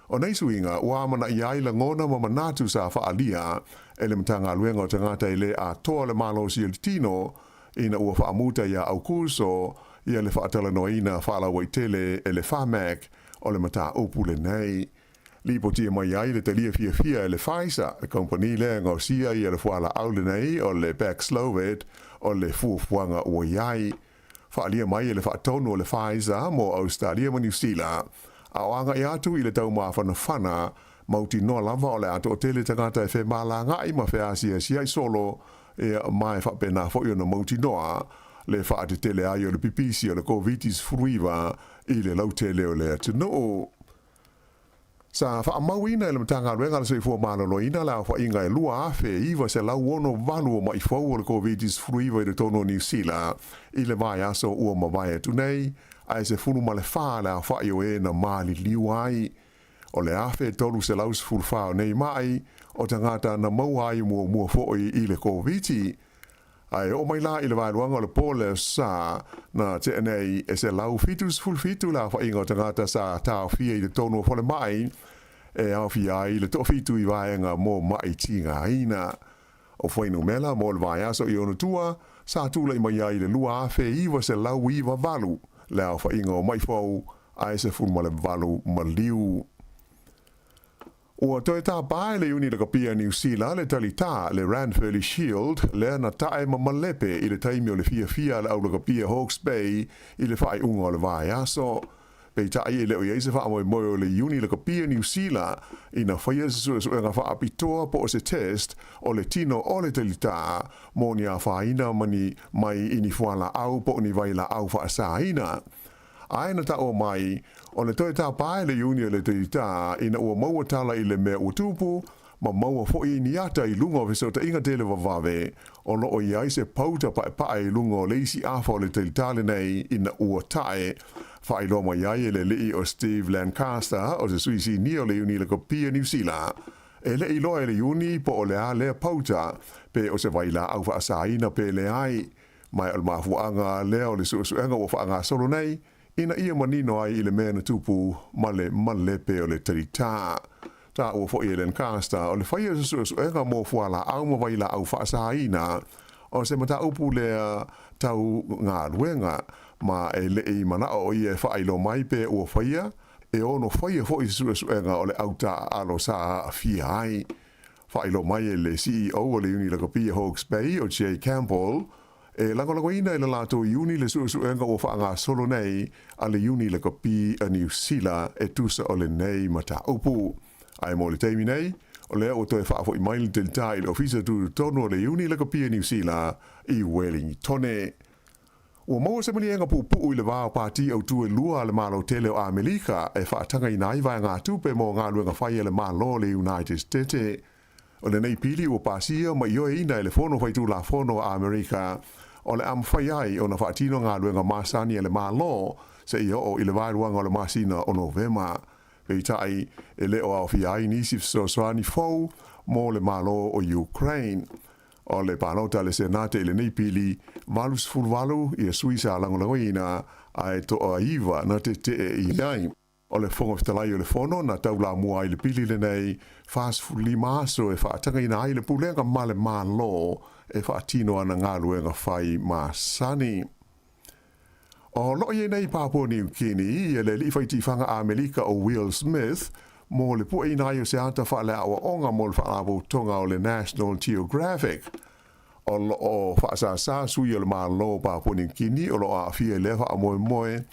O nei suiga ua amanaia ai lagona ma manatu sa faaalia e le Matagaluega o Tagata e le atoa le malosi o le tino ina ua faamuta iā Aukuso ia le faatalanoaina faalauaitele e le Pharmac o le mataupu lenei. Lipotia mai ai le talia fiafia e le Pfizer, le kamupani lea e gaosia ia le fualaau lenei o le Paxlovid o le fuafuaga ua i ai. Faaalia mai e le faatonu o le Pfizer mo Ausetalia ma Niu Sila, a o agai atu i le taumafanafana, mautinoa lava o le a toatele tagata e femalagaai ma feasiasia'i solo, ia, ma e faapena foi ona mautinoa le faatetele ai o le pipisi o le Koviti-19 i le lautele o le atunuu. Sa faamauina e le Matagaluega a le Soifua Maloloina le aofaiga e 2,968 o ma'i fou o le Koviti-19 i totonu o Niu Sila i le vaiaso ua mavae atu nei, ae 14 le aofa'i o e na maliliu ai. O le 1,314 o nei ma'i o tagata na maua ai muamua fo'i i le Koviti. Ae oo mai la i le vaeluaga o le po le sa na tea nei e 177 le aofaiga o tagata sa taofia i totonu o falemai e aofia ai le toafitu i vaega mo ma'i tigaina. O fuainumera mo le vaiaso i ona tua sa tula'i mai ai i le 2998 le aofa'iga o ma'i fou ae 18 maliu. Ua toe tapā e le Iuni Lakapi a Niu Sila le talitā le Ranfurly Shield lea na ta'e ma malepe i le taimi o le fiafia a le au lakapi a Hawke's Bay i le faaiuga o le vaiaso. Peitai e le o i ai se faamoemoe o le Iuni Lakapi a Niu Sila ina faia se suesuega faapitoa po o se test o le tino o le talitā mo ni afaina ma ni mai i ni fualaau po o ni vailaau faasāina. Ae na taua mai, o le toe tāpae le iuni o le talitā ina ua maua tala i le mea ua tupu, ma maua foʻi ni ata i luga o fesootaiga tele vavave, o lo o i ai se pauta paepae i luga o le isi afa o le talitā lenei ina ua tae. Faailoa mai ai e le alii o Steve Lancaster, o se sui sinia o le Iuni Lakapi a Niu Sila, e le i loa e le iuni po o le a lea pauta, pe o se vailaau faasāina pe leai. Ma o le mafuaaga lea o le suesuega ua faagasolo nei, ina ia manino ai i le mea na tupu ma le malepe o le talitā. Taua foʻi e Lancaster, o le faia o se suesuega mo fualaau ma vailaau faasāina, o se mataupu lea tau galuega, ma e le i manaʻo o ia e faailoa mai pe ua faia, e ono faia foʻi se suesuega o le au taaalo sa aafia ai. Faailoa mai e le CEO o le Iuni Lakapi a Hawke's Bay, o Jay Campbell, e lagolagoina e le latou iuni le suesuega ua faagasolo nei a le Iuni Lakapi a Niu Sila e tusa o lenei mataupu. Ae mo le taimi nei, o lea ua toe faafoʻi mai le talitā i le Ofisa Tutotonu o le Iuni Lakapi a Niu Sila i Wellingtone. Ua maua se maliega puupuu i le va o pātī autū e lua a le Malo tele o Amelika e faatagaina ai vaegatupe mo galuega fai a le Malo o le United Stete. O lenei pili ua pasia ma ioeina e le Fono Faitulafono a Amerika o le a mafai ai ona faatino galuega masani a le Malo seia oo i le vaeluaga o le masina o Novema. Peitai, e le o aofia ai nisi fesoasoani fou mo le Malo o Ukraine. O le palota a le Senate i lenei pili, 88 ia sui sa lagolagoina, ae toa-iva na tetee i ai. O le Fofoga Fetalai o le Fono na taulamua ai le pili lenei, 45 aso e faatagaina ai le Pulega ma le Malo e faatino ana galuega fai masani. O lo o i ai nei i Papua Niu Kini ia le alii faitifaga Amelika o Will Smith mo le pueina ai o se ata faaleaoaoga mo le Faalapotopotoga o le National Geographic. O lo o faasāsā sui o le Malo o Papua Niu Kini o lo o aafia i lea faamoemoe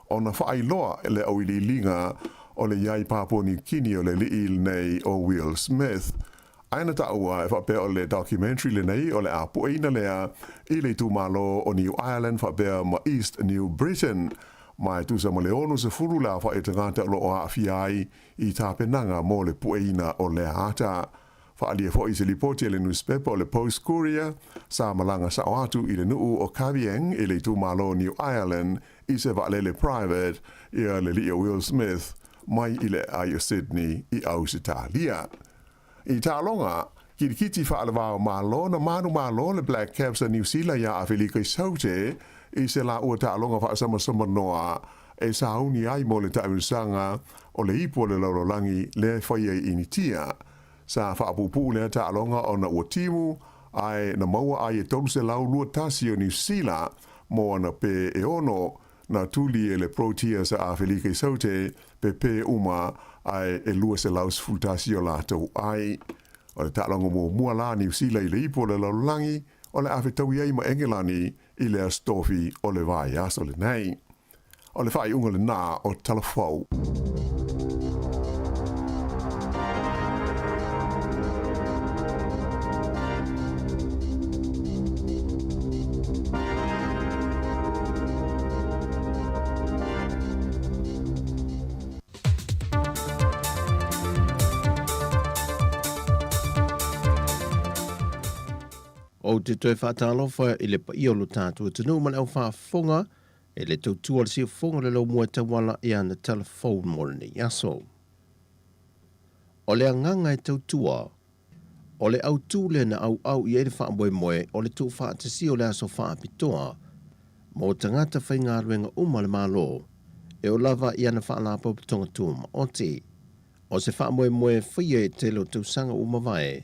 ona faailoa le auiliiliga o le i ai Papua Niu Kini o le alii lenei o Will Smith. Ae na taua e faapea o le documentary lenei o le a pueina lea i le itumalo o New Ireland faapea ma East New Britain. Ma e tusa ma le 60 le aofai o tagata o lo o aafia ai i tapenaga mo le pueina o lea ata. Faaalia foi i se lipoti a le nusipepa o le Post Courier, sa malaga sao atu i le nuu o Kavieng i le itumalo o New Ireland i se vaalele private ia le lii o Will Smith mai i le aai o Sydney i Ausetalia. I taaloga, kilikiti faalevao Malo na manumalo le Black Caps a Niu Sila iā Afelika i Saute i se laua taaloga faasamasama-noa e sauni ai mo le taamilosaga o le ipu o le lalolagi lea e faia i Initia. Sa faapuupuu lea taaloga ona ua timu ae na maua ai e 321 o Niu Sila mo ana pē e ono Na tuli e le Proteas a Afelika i Saute pe pē uma ae e 211 o latou ai. O le taaloga muamua la a Niu Sila i le ipu o le lalolagi o le a fetaui ai ma Engelani i le Aso Tofi o le vaiaso lenei. O le faaiuga lenā o Talafou. Ou te toe faatalofa i le paia o lo tatou atunuu ma le au faafofoga e le tautua le siufofoga o le laumua e tauala i ana tala fou mo lenei aso. O le agaga e tautua, o le autū lea na auau i ai le faamoemoe o le tuufaatasia o le aso faapitoa mo tagata faigaluega uma a le Malo e oo lava i ana faalapotopotoga tumaoti. O se faamoemoe e faia i tele o tausaga ua mavae,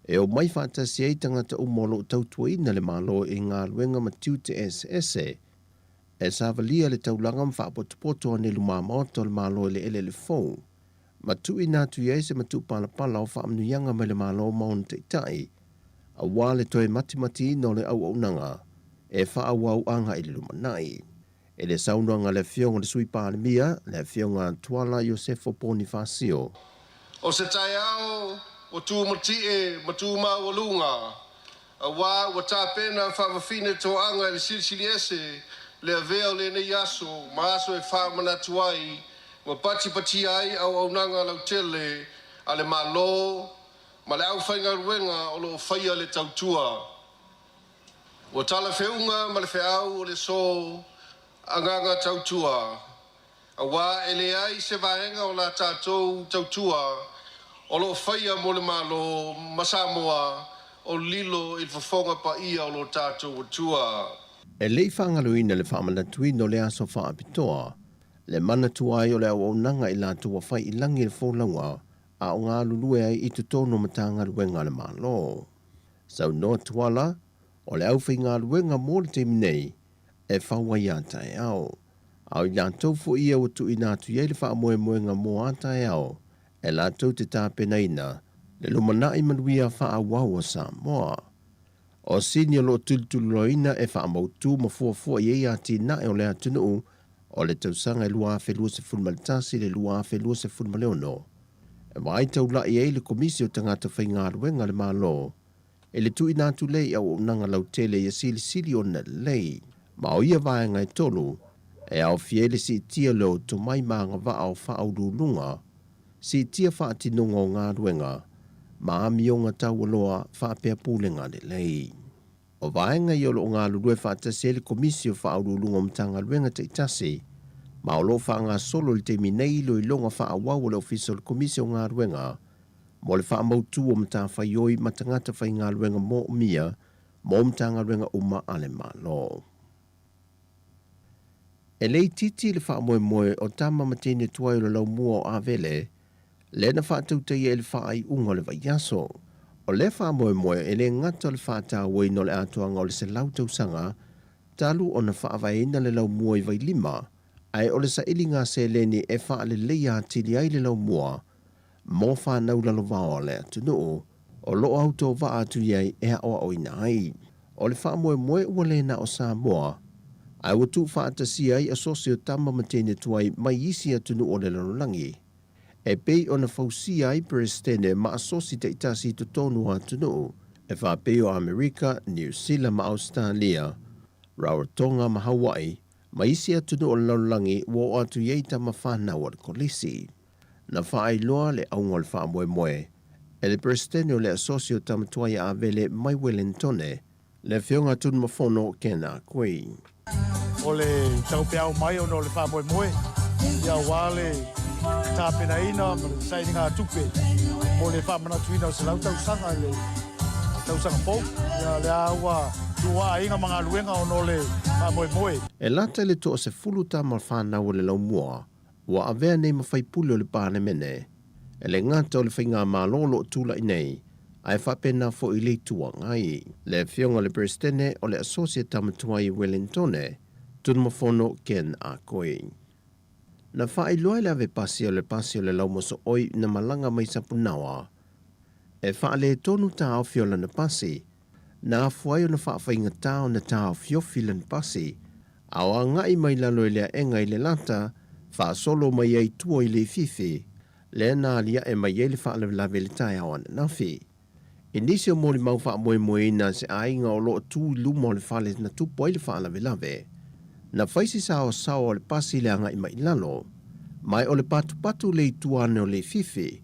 e omai faatasi ai tagata uma o lo o tautuaina le Malo i galuega ma tiute eseese, e savalia le taulaga ma faapotopoto ane i lumamaota o le Malo i le eleele fou, ma tuuina atu i ai se matuupalapala o faamanuiaga mai le Malo ma ona taitai, aua le toe matimatiina o le auaunaga e faaauau agai i le lumanai. I le saunoaga a le Afioga i le Sui Palemia, le Afioga Tuala Iosefo Ponifasio. O se taeao ua tumati'e ma tumaualuga, auā ua tapena faavafine toaga e le Silisili Ese le avea o lenei aso ma aso e faamanatu ai ma patipatia ai auaunaga lautele a le Malo ma le aufaigaluega o lo o faia le tautua. Ua talafeuga ma le feau o le aso Agaga Tautua, auā e leai se vaega o la tatou tautua o lo o faia mo le Malo ma Samoa o lilo i le fofoga paia o lo tatou Atua. E le i faagaloina le faamanatuina o le aso faapitoa, le manatua ai o le auaunaga i latou ua fai i lagi le folauga a o galulue ai i totonu o Matagaluega a le Malo. Saunoa Tuala, o le aufaigaluega mo le taimi nei e fau ai a taeao. A o i latou foi ia ua tuuina atu i ai le faamoemoega mo a taeao e latou te tapenaina le lumanai manuia faaauau o Samoa. O sini o lo o tulituliloaina e faamautu ma fuafua i ai atinae o le atunuu o le tausaga e 2021 i le 2026, e vaai taula'i ai le Komisi o Tagata Faigaluega a le Malo e le tuuina atu lea i auaunaga lautele ia silisili ona lelei. Ma o ia vaega e tolu, e aofia ai le siitia lea o tomai ma agavaa o faauluuluga, siitia faatinoga o galuega, ma amioga taualoa faapea pulega lelei. O vaega ia o lo o galulue faatasi ai le Komisi o Faauluuluga o Matagaluega taitasi, ma o lo o faagasolo i le taimi nei iloiloga faaauau a le Ofisa o le Komisi o Galuega mo le faamautu o matafaioi ma tagata faigaluega moomia mo Matagaluega uma a le Malo. E le itiiti le faamoemoe o tama ma teine tuai o le laumua o Avele, lea na faatautaia i le faaiuga o le vaiaso. O lea faamoemoe e le gata o le faatauaina o le atoaga o le 100 tausaga talu ona faavaeina le laumua i Vailima, ae o le sailiga seleni e faaleleia atili ai le laumua mo fanau lalovaoa o le atunuu o lo o autovaa atu i ai e aoaoina ai. O le faamoemoe ua le na o Samoa, ae ua tuufaatasia ai asosi o tama ma teine tuai mai isi atunuu o le lalolagi, e pei ona fausia ai Peresetene ma asosi taitasi i totonu o atunuu e faapei o Amerika, Niu Sila ma Ausetalia, Rarotonga ma Hawaii, ma isi atunuu o le lalolagi ua oo atu i ai tama fanau a le Kolisi. Na faailoa le auga o le faamoemoe e le Peresetene o le Asosi o Tama Tuai a Avele mai Welentone, le Afioga Tunumafono Ken Akui. O le taupeau mai ona o le faamoemoe, ia aua le tapenaina ma le sailiga tupe mo le faamanatuina o 100 tausaga i le tausaga fou. Ia lea ua tuuaiga ma galuega ona o le faamoemoe. E lata i le toasefulu tama fanau o le laumua Ua avea nei ma faipule o le Palemene, e le gata o le faigamalo o lo o tulai nei, ae faapena foi i le Itu Agai. Le Afioga i le Peresetene o le Asosi a Tama Tuai i Welentone, Tunumafono Ken Akoi. Na faailoa e le ave pasi o le pasi o le laumosooi na malaga mai Sapunaoa e faaletonu taofi o lana pasi, na afua ai ona faafaigata ona taofiofi lana pasi, A o agai mai lalo i le aega i le lata, faasolo mai ai tua i Leififi, lea na aliae mai ai le faalavelave i le taeao ananafi. I nisi o molimau faamoemoeina a se aiga o lo o tu i luma o le fale na tupu ai le faalavelave, na fai se saoasao o le pasi i le agai mai i lalo, ma o le patupatu le i tua ane o Leififi,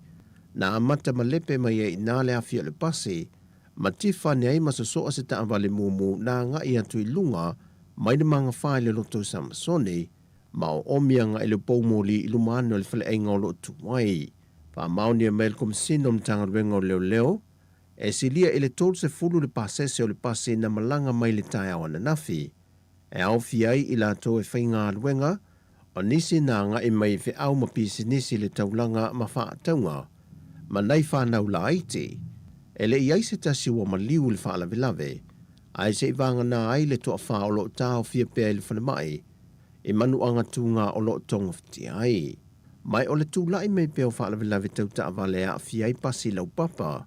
na amata malepe mai ai i ina le afi o le pasi, ma tifa ane ai ma sosoa se taavale mumu na agai atu i luga mai le magafa i le loto o Samasoni, ma oomi agai i le poumoli i luma ane o le faleaiga o lo o tu ai. Faamaonia mai e le Komesina o Matagaluega o Leoleo, e silia i le 30 le pasese o le pasi na malaga mai le taeao ananafi, e aofia ai i latou e faigaluega, o nisi na agai mai i feau ma pisinisi i le taulaga ma faatauga, ma nai fanau laiti. E le i i ai se tasi ua maliu i le faalavelave, ae seivagana ai le toafā o lo o taofia pea i le falemai i manuaga tuga o lo o togafitia ai. Ma o le tulai mai pea o faalavelave tau taavale e aafia ai pasi laupapa,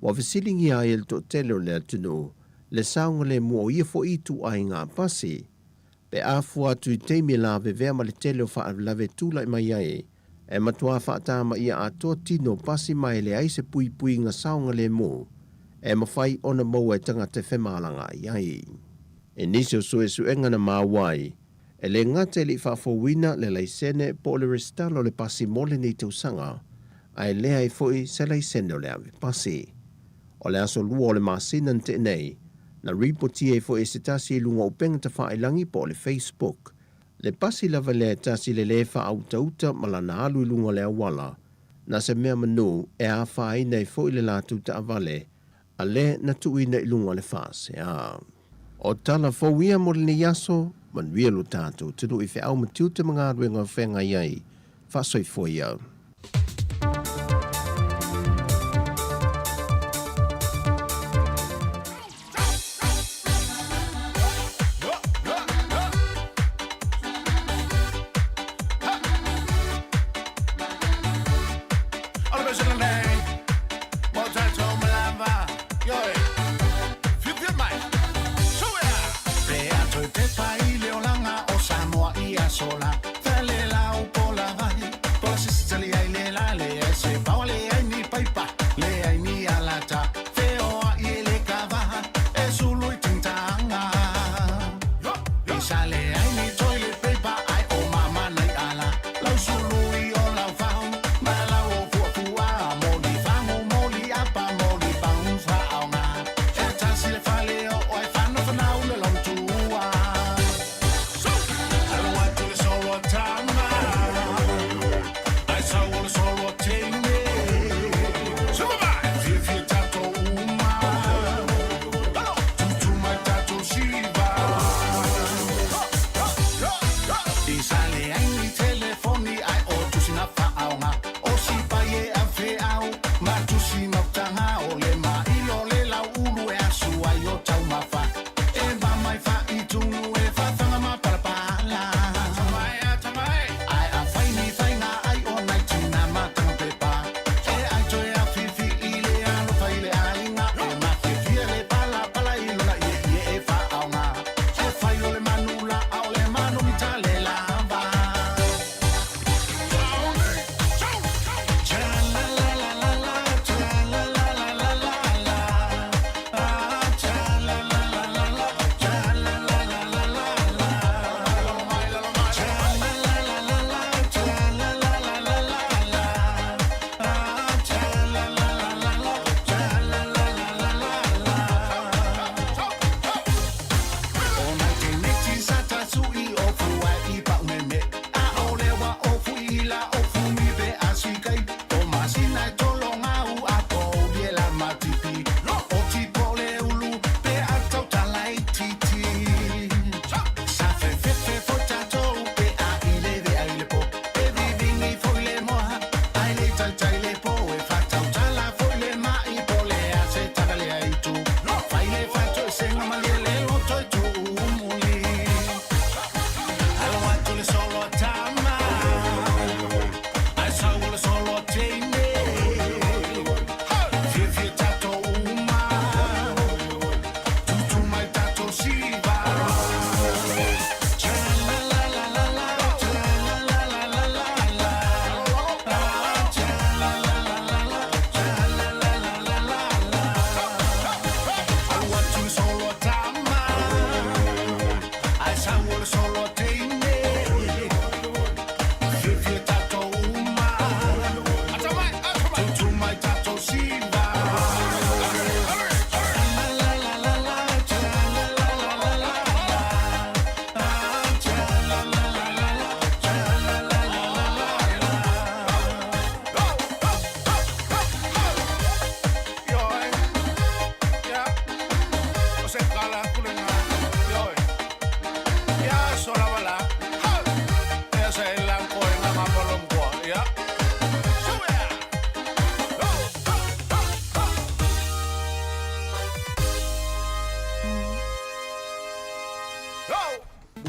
ua fesiligia ai e le toatele o le atunuu le saogalemu o ia foi ituaiga pasi, pe a fua atu i taimi e lavevea ma le tele o faalavelave e tulai mai ai, e matuā faatamaia atoa tino o pasi ma e leai se puipuiga saogalemu e mafai ona maua e tagata e femalagaai ai. I nisi o suesuega na maua ai, e le gata e le i faafouina le laisene po o le resitala o le pasi mo lenei tausaga, ae leai foi se laisene o le ave pasi. O le aso 2 o le masina na tea nei, na ripotia ai foi e se tasi i luga o upega tafailagi po o le Facebook, le pasi lava lea e tasi le lē faautauta ma lana alu i luga o le auala, na se mea manu e afaina ai foi le latou taavale a lea na tuuina i luga o le faasea. O tala fou ia mo lenei aso, manuia lo tatou atunuu i feau ma tiute ma galuega o feagai ai. Faasoifua ia.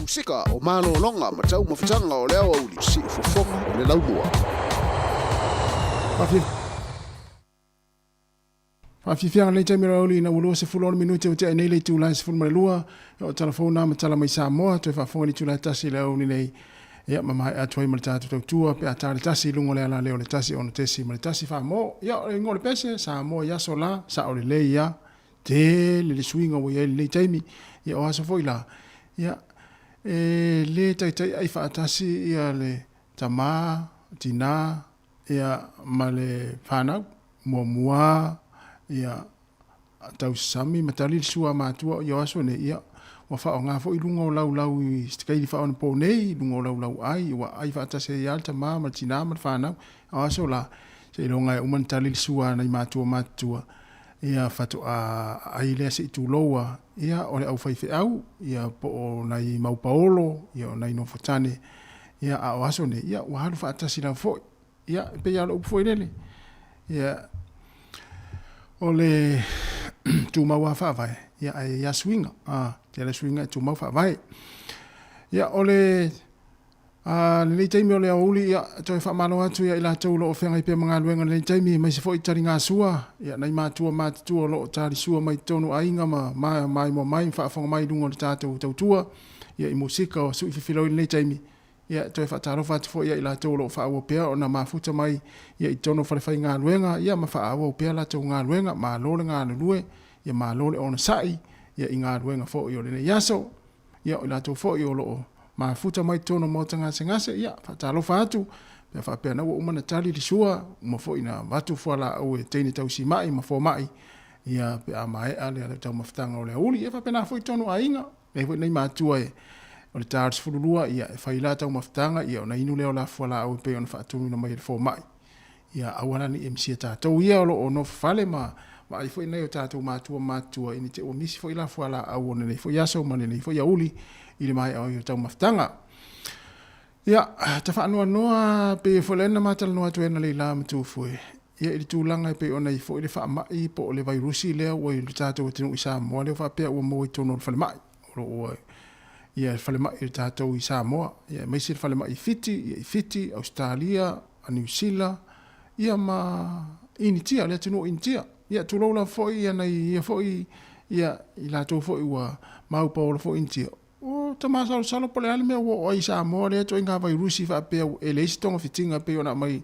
Musika o malologa ma taumafataga o le aoauli, siufofoga o le laumua. Faafiafiaga lenei taimi o le aoauli ina ua 26 minute ua tea nei le itula e 12 o talafou na ma tala mai Samoa toe faafofoga i le itula e 1 i le aoauli nei ia ma maea atu ai ma le tatou tautua pe a ta le tasi i luga o le ala lea o le 1 6.1 faamoo. Ia o le igoa o le pese Samoa i aso la sao lelei a tele le suiga ua i ai lenei taimi ia o aso foi la ia e le taitai ai faatasi ia le tamā tinā ia ma le fanau muamua ia tausami ma tali le sua matua ia o aso nei ia ua faaaoga foi luga o laulau i se kaili faaonapo nei luga o laulau ai ua ai faatasi ai lava le tamā ma le tinā ma le fanau o aso la seiloga e uma ona tali le sua a nai matua matutua ia faatoa ai lea se'i tulou a ia o le au faifeau ia po o nai mau paolo ia o nai nofotane ia a o aso nei ia ua alu faatasi lava foi ia e pei lava o le upu foi lele ia o le tumau lava faavae ia ae i ai suiga a tele suiga e tumau faavae ia o le A lenei taimi o le aoauli, ia, toe faamalo atu ia i latou o lo o feagai pea ma galuega i lenei taimi, aemaise foi taligasua, ia, nai matua matutua o lo o talisua mai totonu o aiga ma maimoa mai ma faafofoga mai i luga o le tatou tautua, ia, i musika o sui fefiloi i lenei taimi. Ia, toe faatalofa atu foi ia i latou o lo o faaauau pea ona mafuta mai, ia, i totonu o falefaigaluega, ia, ma faaauau pea latou galuega. Malo le galulue, ia, malo le onosai, ia, i galuega foi o lenei aso. Ia, o i latou foi o lo o mafuta mai totonu o maota gasegase, ia, faatalofa atu, pe a faapea na ua uma ona tali le sua, uma foi na avatu fualaau e teine tausimai ma fomai, ia, pe a maea le taumafataga o le aoauli. Ia, faapena foi totonu o aiga, e i ai foi nai matua e, o le ta o le 12, ia, e fai la taumafataga, ia, ona inu lea o la fualaau e pei ona faatonuina mai e le fomai. Ia aua la ne i misia tatou ia o lo o nofo fale ma vaai foi nai o tatou matua matutua ina te i ua misi foi la fualaau o lenei foi aso ma lenei foi aoauli i le maea ai o taumafataga. Ia, ta faanoanoa pei foi lea na ma talanoa atu ai analeila ma Tufue, ia i le tulaga e pei ona i ai foi le faamai po o le vairusi lea ua i le tatou atunuu i Samoa lea ua faapea ua maua i totonu o le falemai. O lo o ua ia le falemai o tatou i Samoa, ia aemaise le falemai i Fiti, ia i Fiti, Ausetalia, a Niu Sila, ia ma Initia, le atunuu o Initia. Ia tulou lava foi ia nai ia foi ia i latou foi ua maupauola foi Initia. O ta masalosalo po o le a le mea ua oo ai i Samoa lea ituaiga vairusi faapea e leai se togafitiga e pei ona aumai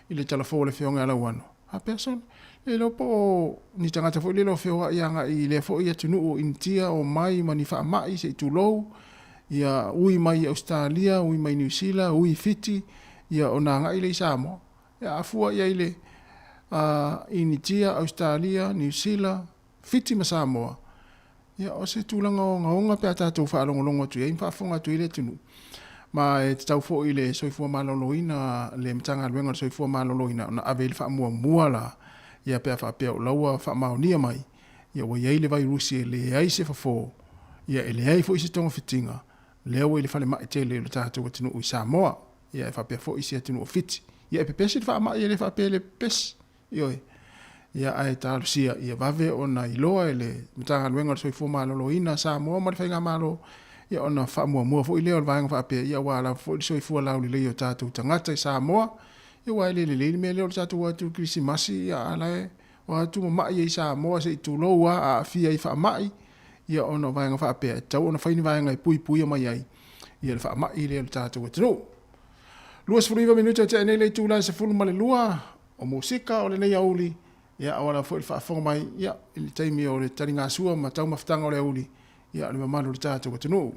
i le talafou a le Afioga ia Lauano. Faapea sole, le iloa po o ni tagata foi lele o feoai agai i lea foi atunuu o Initia o mai ma ni faamai se i tulou, ia ui mai i Ausetalia, ui mai Niu Sila, ui i Fiti, ia ona agai lea i Samoa. Ia a fua i ai le Initia, Ausetalia, Niu Sila, Fiti ma Samoa, ia o se tulaga ogaoga pe a tatou faalogologo atu i ai ma faafofoga atu i ai le atunuu. Ma e tatau foi i le Soifua Maloloina, le Matagaluega o le Soifua Maloloina ona ave i ai le faamuamua la, ia pe a faapea o la ua faamaonia mai, ia ua i ai le vairusi e leai se fofo, ia e leai foi se togafitiga, lea ua i le falemai tele o le tatou atunuu i Samoa, ia e faapea foi isi atunuu o Fiti. Ia e pepesi le faamai e le faapea e le pepesi. Ioe. Ia ae talosia ia vave ona iloa e le Matagaluega o le Soifua Maloloina Samoa ma le Faigamalo, ia ona faamuamua foi lea o le vaega faapea, ia aua lava foi le soifua laulelei o tatou tagata i Samoa, ia aua e le lelei le mea lea o le tatou o atu i le Kerisimasi, ia a la e o atu mamai ai i Samoa se i tulou lava a aafia i faamai, ia ona o vaega faapea e tatau ona fai ni vaega e puipuia mai ai ia le faamai lea i le tatou atunuu. 29 minute ua tea nei le itula e 12 o musika o lenei aoauli, ia aua lava foi le faafofoga mai ia i le taimi o le taligasua ma taumafataga o le aoauli ia o le mamalu o le tatou atunuu.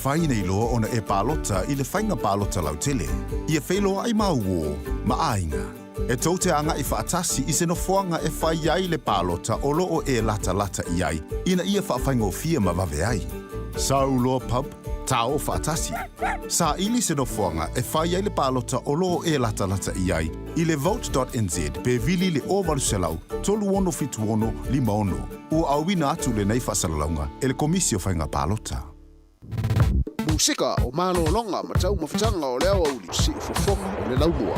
mafai nei loa ona e palota i le faiga palota lautele. Ia feiloai ma uō ma aiga. E tou te agai faatasi i se nofoaga e fai ai le palota o lo o e latalata i ai ina ia faafaigofie ma vave ai. Sau loa pub, tao faatasi. Saili se nofoaga e fai ai le palota o lo o e latalata i ai i le vote.nz pe vili i le 0800 3676 56. Ua auina atu lenei faasalalauga e le Komisi o Faiga Palota. Musika o malologa ma taumafataga o le aoauli, siufofoga o le laumua.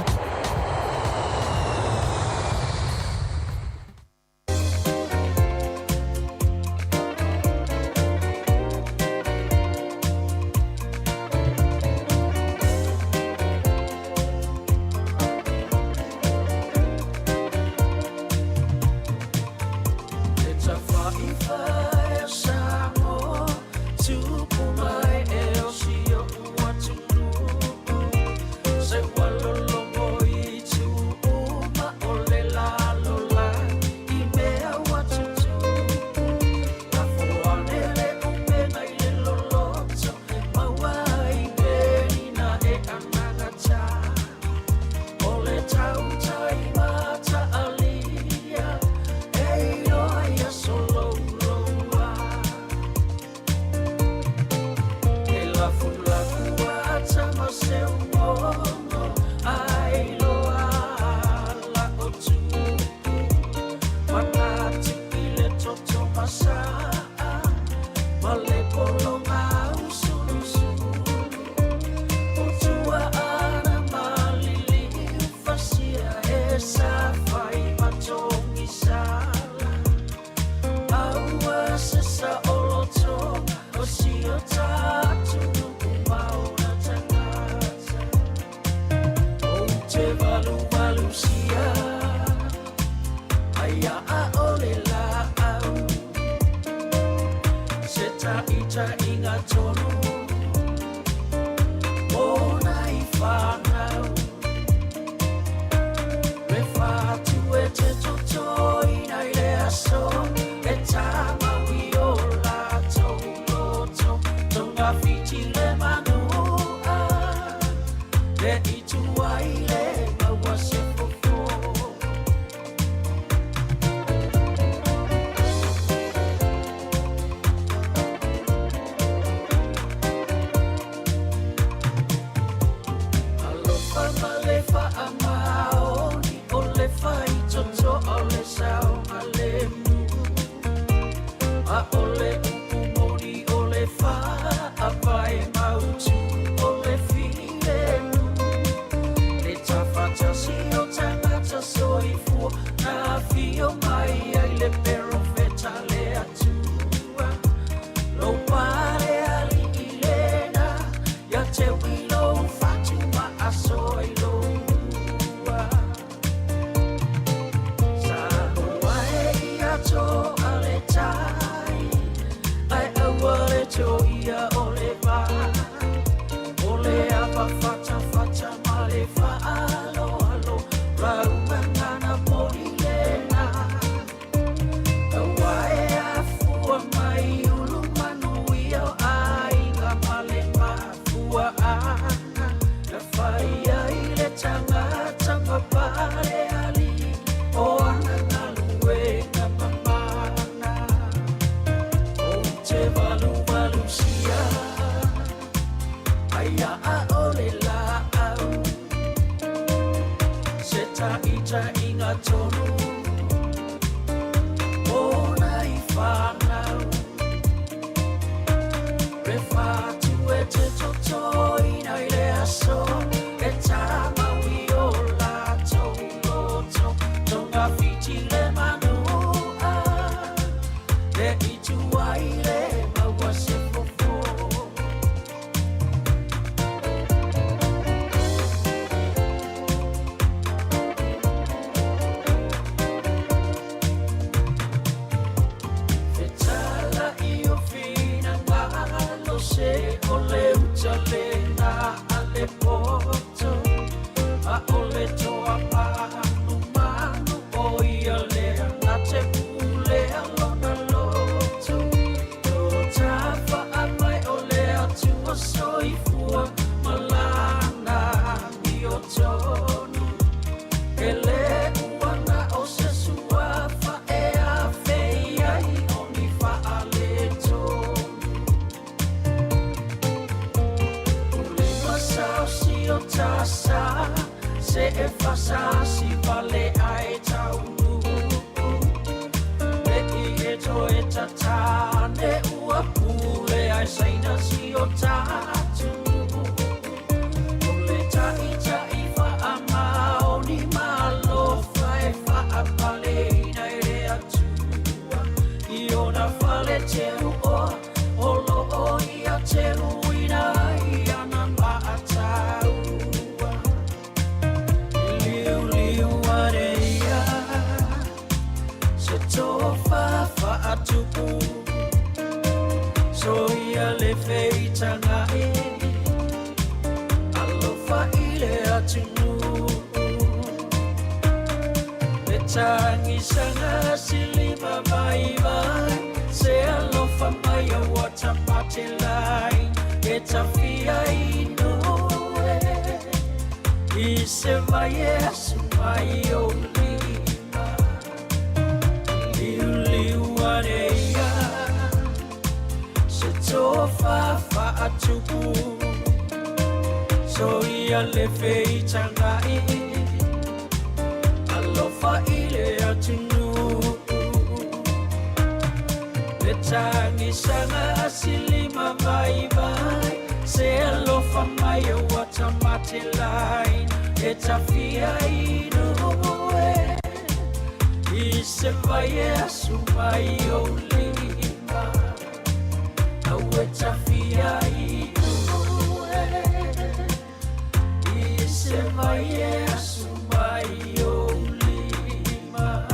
Atua ma Lana amiotonu. E le ua na o se suafa e afe i ai o ni faaletonu. O lima sao si o tasa, se e fasasi vale ai taunu. Le i e toe tatane ua pule ai saina si o tatu. O le taʻitaʻi faamaoni ma alofa e faapaleina e le Atua i ona fale teuoa o loo ia teuina ai ana maataua. Liuliu ane ia se tofa faatupu so ia le feitaga e alofa i le atunuu le tagisaga silima vaivai se alofa mai a ua tapatelai e tafia inoe i se vai e asu mai o lima. Liuliu ane ia se tofa faatupu so ia le feitaga alofa i le atunuu le tagisaga silima vaivai se alofa mai ua tamatelai e tafia inoe i se vai e asu mai o lima au e tafia inoe i se vai e asu mai o lima.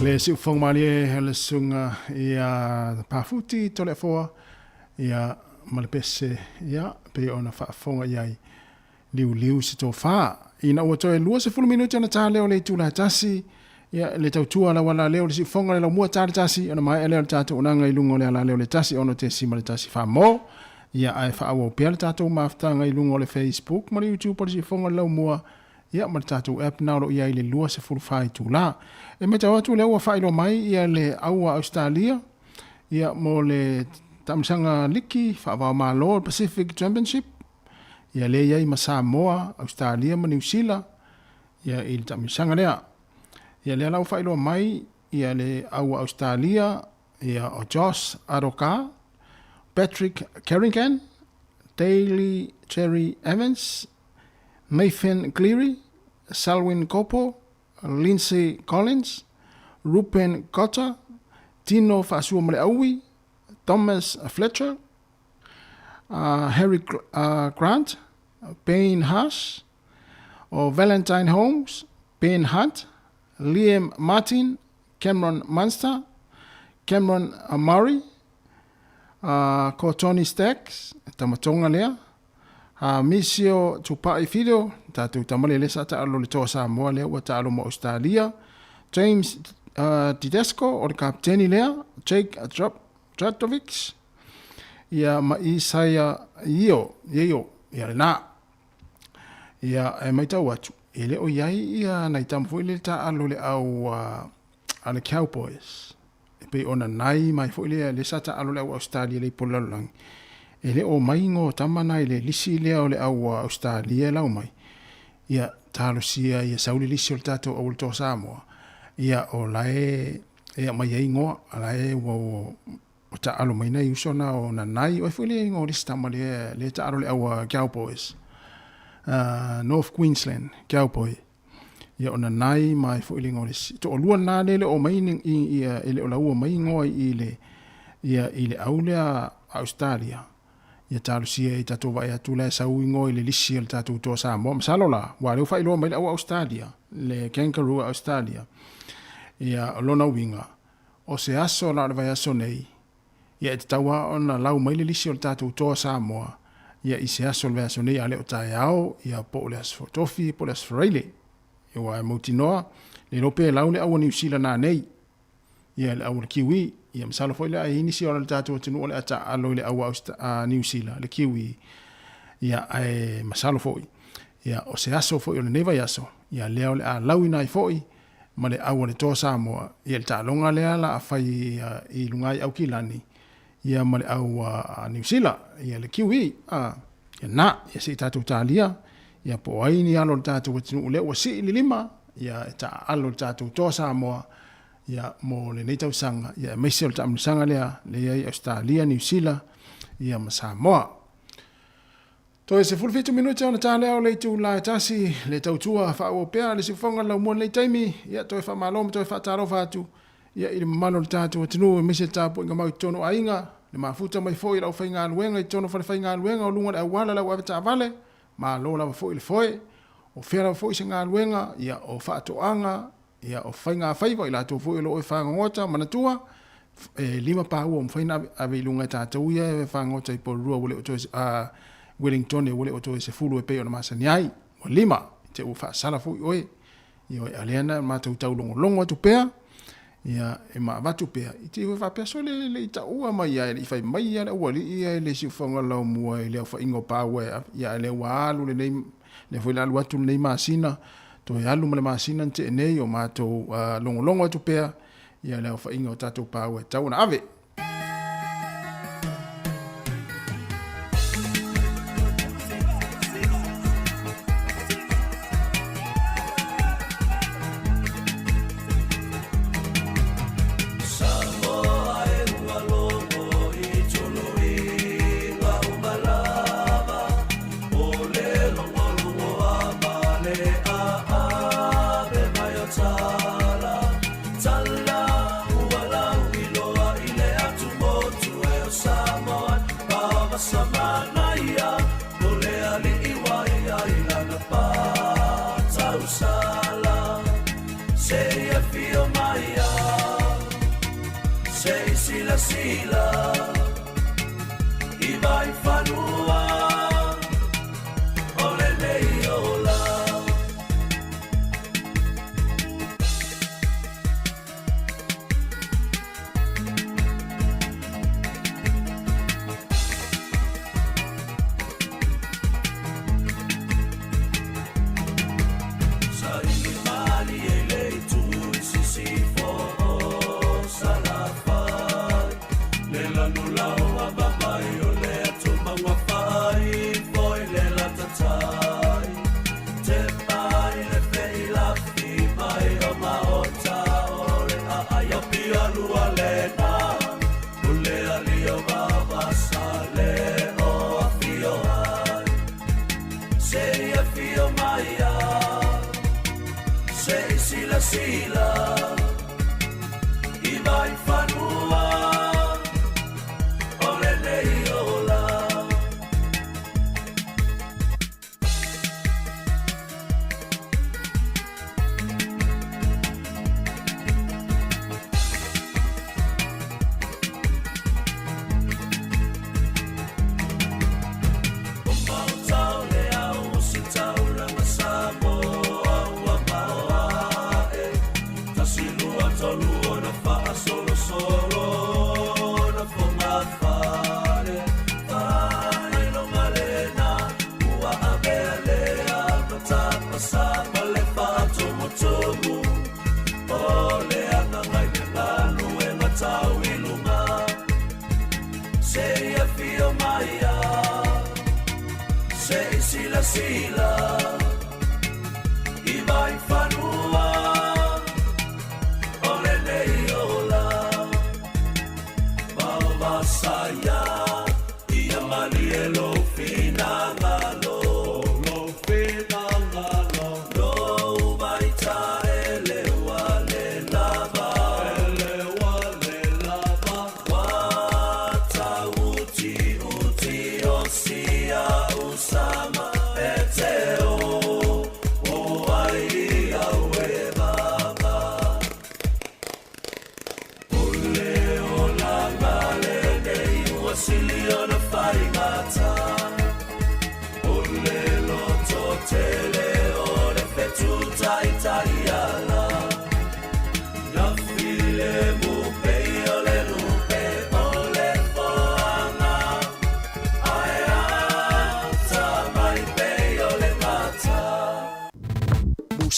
Le siufofoga malie o le susuga ia Pafuti Toleafoa ia ma le pese ia pei ona faafofoga i ai liuliu se tofa. Ina ua toe 20 minute ona ta lea o le itula e tasi ia le tautua lau alaleo le siufofoga le laumua ta le tasi ona maea lea o le tatou onaga i luga o le alaleo le 1 6.1 famo ia ae faaauau pea le tatou mafutaga i luga o le Facebook ma le YouTube o le siufofoga le laumua ia ma le tatou app na o lo o i ai i le 24 itula. E matau atu lea ua faailoa mai ia le au a Australia ia mo le taamilosaga liki faava-o-Malo le Pacific Championship ia lea i ai ma Samoa, Australia ma Niu Sila ia i le taamilosaga lea. Ia lea la ua faailoa mai ia le au a Australia ia o Josh Adokar, Patrick Carrigan, Daly Cherry Evans, Nathan Cleary, Selwyn Kopo, Lindsay Collins, Rupen Cotter, Tino Faasuamaleaui, Thomas Fletcher, Harry Grant, Payne Haas, o Valentine Holmes, Ben Hunt, Liam Martin, Cameron Munster, Cameron Murray, ko Tony Stacks, tama Tonga lea, a Misio Tupa'i Fido, tatou tama lea lea sa taalo le Toa Samoa lea ua taalo mo Australia, James Tedesco o le kapiteni lea, Jake Trbojevic, ia ma Isaia Io, Io, ia lena. Ia e matau atu, e le o i ai ia nai tama foi lea taalo le au a le Cowboys. E pei ona nai mai foi lea le sa taalo le au Australia le i pole lalolagi. E le o mai ngo tama nai le lisi lea o le au Australia e lau mai. Ia talosia ia sau le lisi o le tatou au o le Toa Samoa. Ia o lae e aumai ai ngoa, lae ua o taalo mai nai uso na o nanai, oi foi le ingoa o le isi tama lea, lea taalo le au a Cowboys. North Queensland Cowboy. Ia o nanai mai foi le ingoa o le isi. Toalua na le le o mai ni, i, ia, e le o laua mai ingoa i le, ia, i le au lea Australia. Ia talosia i tatou vaai atu la e sau ingoa i le lisi o le tatou Toa Samoa. Masalo la, ua lea ua faailoa mai le au Australia, le Kangaroo Australia. Ia, o lona uiga, o se aso la o le vaiaso nei, ia e tatau lava ona lau mai le lisi o le tatou Toa Samoa, ia i se aso o le vaiaso nei, a le o taeao, ia po o le aso Tofi, po o le aso Faraile. Ia aua e mautinoa, le iloa pe lau le au a Niu Sila nanei. Ia le au a le Kiwi, ia masalo foi lea ai nisi o le tatou atunuu o le a taaalo i le au a Niu Sila, le Kiwi. Ia ae masalo foi, ia o se aso foi o lenei vaiaso, ia lea o le a lauina ai foi ma le au a le Toa Samoa, ia le taaloga lea la a fai i luga i Aukilani, ia ma le au a Niu Sila, ia le Kiwi, a, ia na, ia se i tatou talia, ia po o ai ni alo o le tatou atunuu lea ua sii le lima, ia e taaalo i le tatou Toa Samoa, ia mo lenei tausaga, ia aemaise o le taamilosaga lea lea i ai Ausetalia, Niu Sila, ia ma Samoa. Toe 17 minute ona ta lea o le itula e tasi, le tautua faaauau pea le siufofoga o le laumua i lenei taimi, ia toe faamalo ma toe faatalofa atu ia i le mamalu o le tatou atunuu aemaise le tapuaiga mau i totonu o aiga, le mafuta mai foi i le aufaigaluega i totonu o falefaigaluega o luga o le auala le au avetaavale, malo lava foi le foe, o fea lava foi se galuega, ia o faatoaga, Ia, o faigafaiva, i latou foi o lo o e fagogota, manatua, e lima paua ua mafai ona ave i luga e tatou ia e fagogota i Porirua ua le o toe, a, Wellingtone ua le o toe 10 e pei ona masani ai. Ua lima, i te ua faasala foi oe. Ioe, a lea na matou taulogologo atu pea, ia, e ma avatu pea, i te ua faapea sole e le i taua mai ia, e le i fai mai ia le aualii ia i le siufofoga laumua i le aofaiga o paua e ave, ia, a lea ua alu lenei, lea foi le alu atu lenei masina, Toe alu ma le masina na tea nei o matou logologo atu pea ia le aofaiga o tatou paua e tatau ona ave.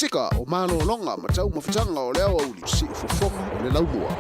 Pasefika o malologa ma taumafataga o le aoauli siufofoga o le laumua.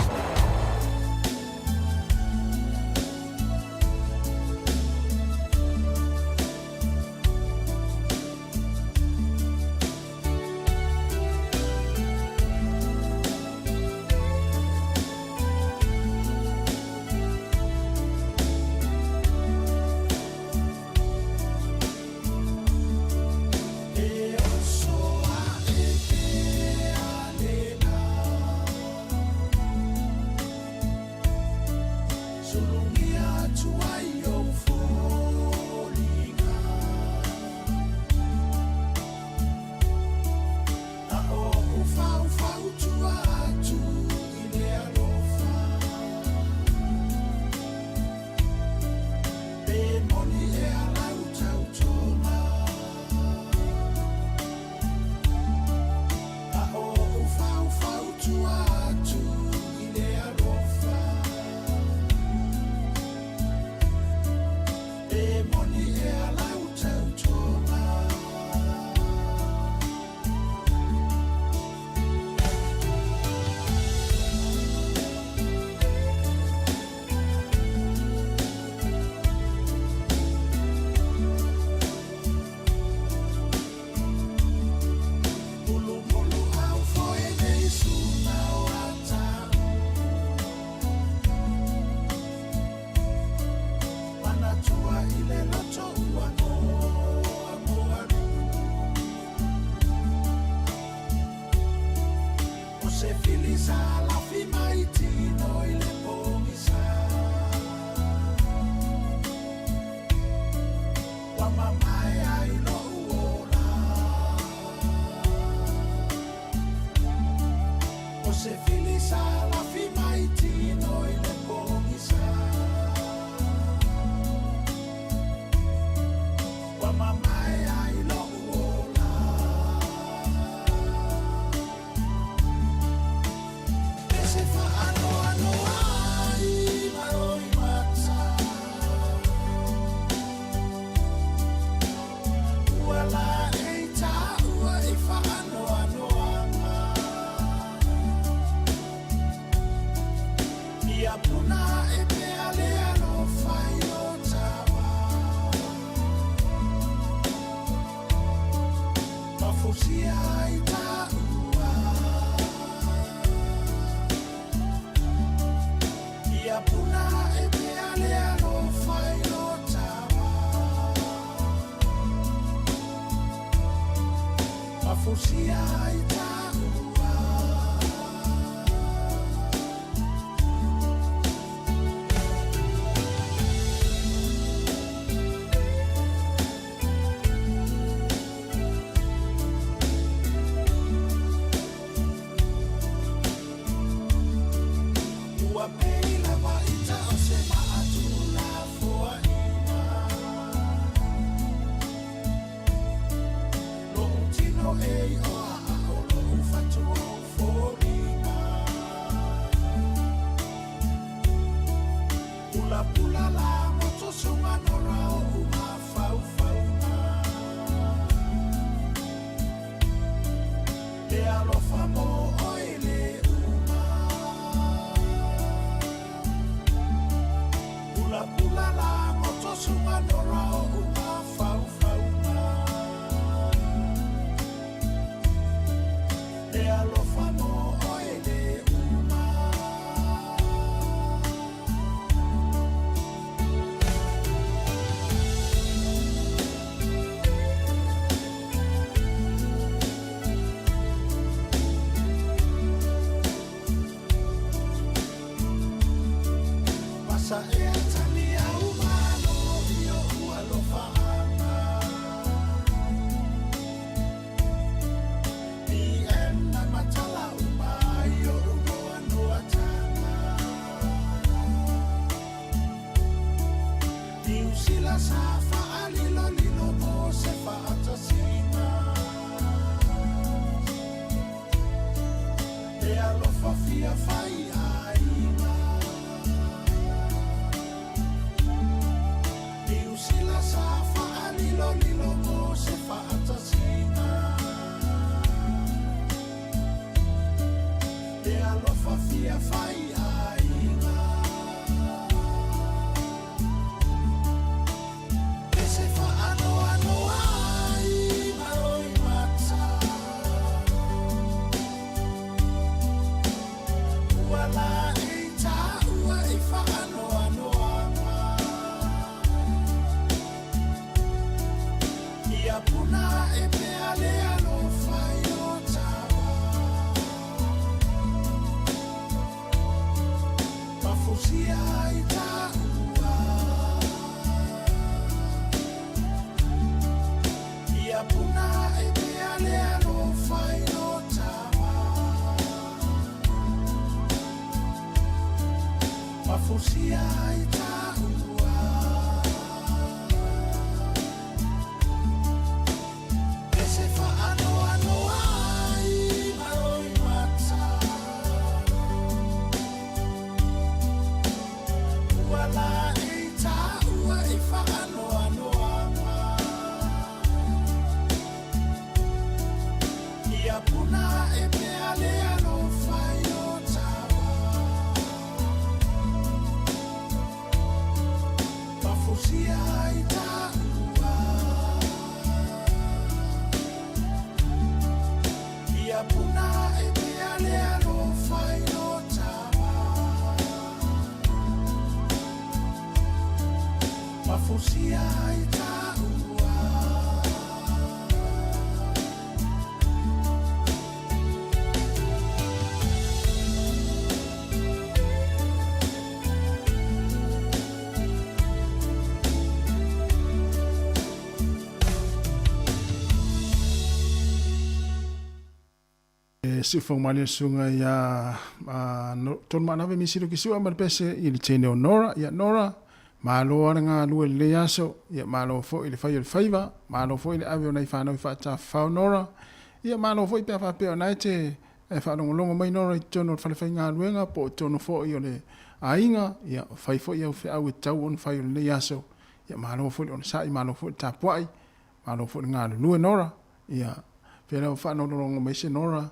puna e pea le alofa i o tama. Mafusia i taua. Ia puna e pea le alofa i o tama. Mafusia i taua. E se whaanoanoa ai ma oi mata. Ua la i tāua i whaanoanoanga. Ia puna e pea le alofa i o tama. Mafusia i taua. Ia puna e pea le alofa i o tama. Mafusia i taua. E siufoga mai le susuga ia Tolumaanave Misilo Kisua ma le pese i le teine o Nora. Ia Nora, malo lava le galue i lenei aso, ia malo foi i le fai o le faiva, malo foi i le ave o nai fanau i faatafafao Nora. Ia malo foi pe a faapea o na e te faalogologo mai Nora i totonu o le fale faigaluega po o totonu foi o le aiga, ia fai foi au feau e tatau ona fai o lenei aso. Ia malo foi le onosai, malo foi le tapuai, malo foi le galulue Nora. Ia, pea lava faanolologo mai se Nora,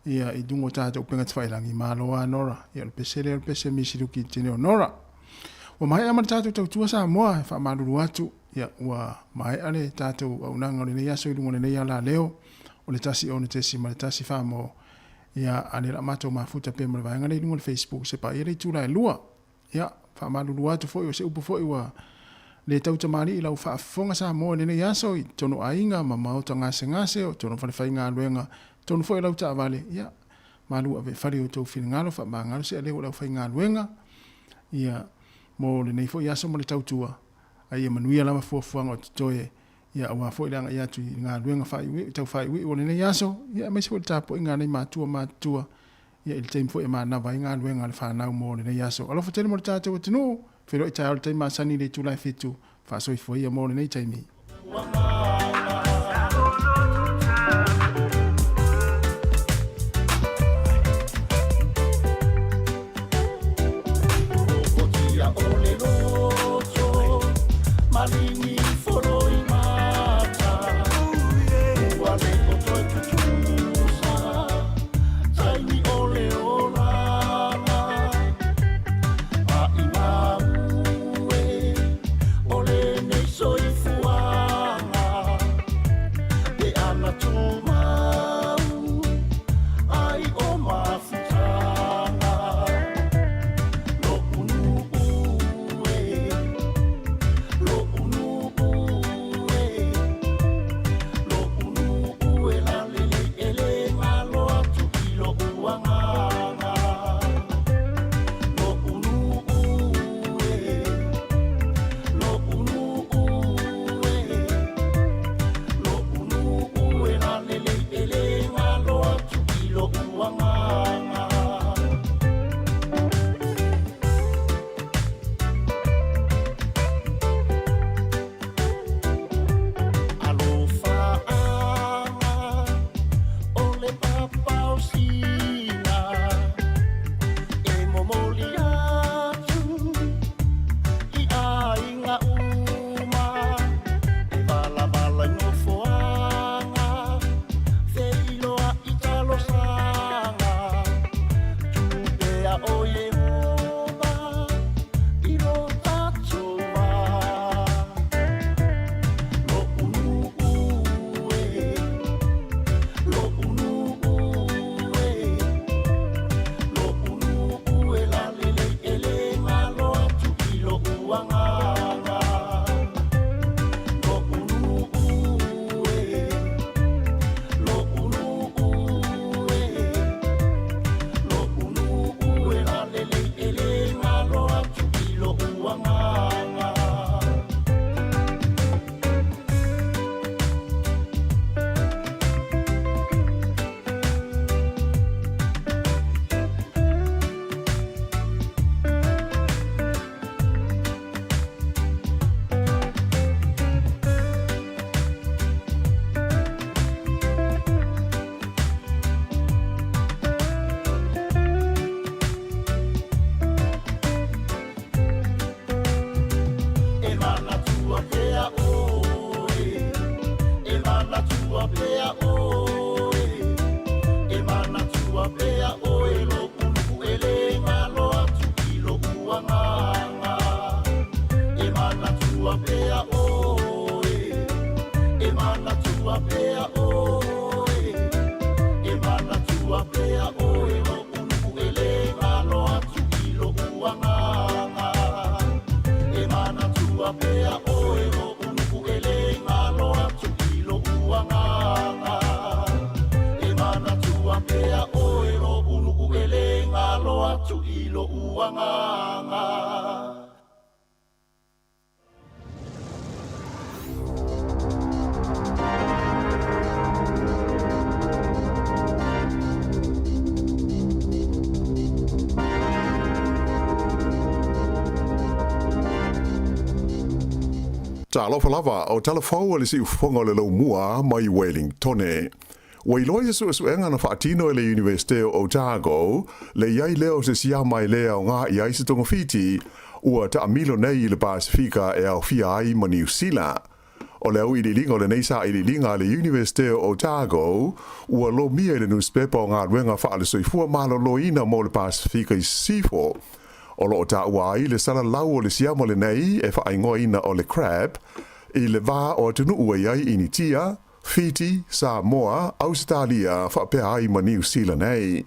ia, i luga o tatou upega tafailagi, malo a Nora. Ia, o le pese lea o le pese misiluki i le tele o Nora. Ua maea ma le tatou tautua Samoa, e faamalulu atu, ia, ua maea le tatou auaunaga o lenei aso i luga o lenei alaleo, o le 16.1 mo, ia, a lea la matou mafuta pea ma le vaega lea i luga o le Facebook, se paia le itula e 2. Ia, faamalulu atu foi o se upu foi ua le tau tamalii i lau faafofoga Samoa i lenei aso i totonu o aiga ma maota gasegase, o totonu o falefaigaluega, totonu foi o lau taavale, ia, malu ave i fale i outou finagalo, faamagalo se aleu o le aufaigaluega, ia, mo lenei foi aso ma le tautua, a ia manuia lava fuafuaga o totoe, ia, aua foi le agai atu i galuega faaiuiu, tau faaiuiu o lenei aso, ia, aemaise foi le tapuaiga a nai matua matutua, Ia i le taimi foi e manava ai galuega a le fanau mo lenei aso. Alofa tele mo le tatou atunuu, feiloai taeao i le taimi masani i le itula e 7, faasoifua ia mo lenei taimi. Taimi o le olaga a i maue o lenei soifuaga. manatua pea oe, e manatua pea oe lo'u nu'u e lē galo atu i lo'u agaga. E manatua pea oe, e manatua pea oe, e manatua pea oe lo'u nu'u e lē galo atu i lo'u agaga. E manatua pea oe lo'u nu'u e lē galo atu i lo'u agaga. E manatua pea oe lo'u nu'u e lē galo atu i lo'u agaga. Talofa lava, o tala fou a le siufofoga o le Laumua mai Wellingtone. Ua iloa i se suesuega na faatino e le Iunivesite o Otago, le i ai lea o se siama e lē aoga i ai se togafiti, ua taamilo nei i le Pasefika e aofia ai ma Niu Sila. O le auiliiliga o lenei sailiiliga a le Iunivesite o Otago, ua lomia i le nusipepa o Galuega Faale-Soifua Maloloina mo le Pasefika i Sisifo, O lo o taua ai le salalau o le siama lenei e faaigoaina o le crab i le va o atunuu e i ai Initia, Fiti, Samoa, Ausetalia faapea ai ma Niu Sila nei.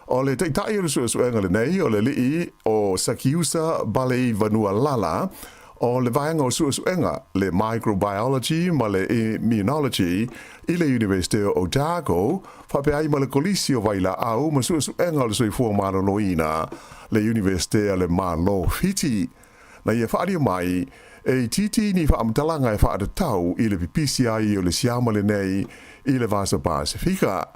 O le taitai o le suesuega lenei o le alii o Sakiusa Baleivanualala o le vaega o suesuega le Microbiology ma le Immunology i le Iunivesite o Otago faapea ai ma le Kolisi o Vailaau ma Suesuega o le Soifua Maloloina, le Iunivesite a le Malo Fiti. Na ia faaalia mai, e itiiti ni faamatalaga e faatatau i le pipisi ai o le siama lenei i le Vasa Pasefika.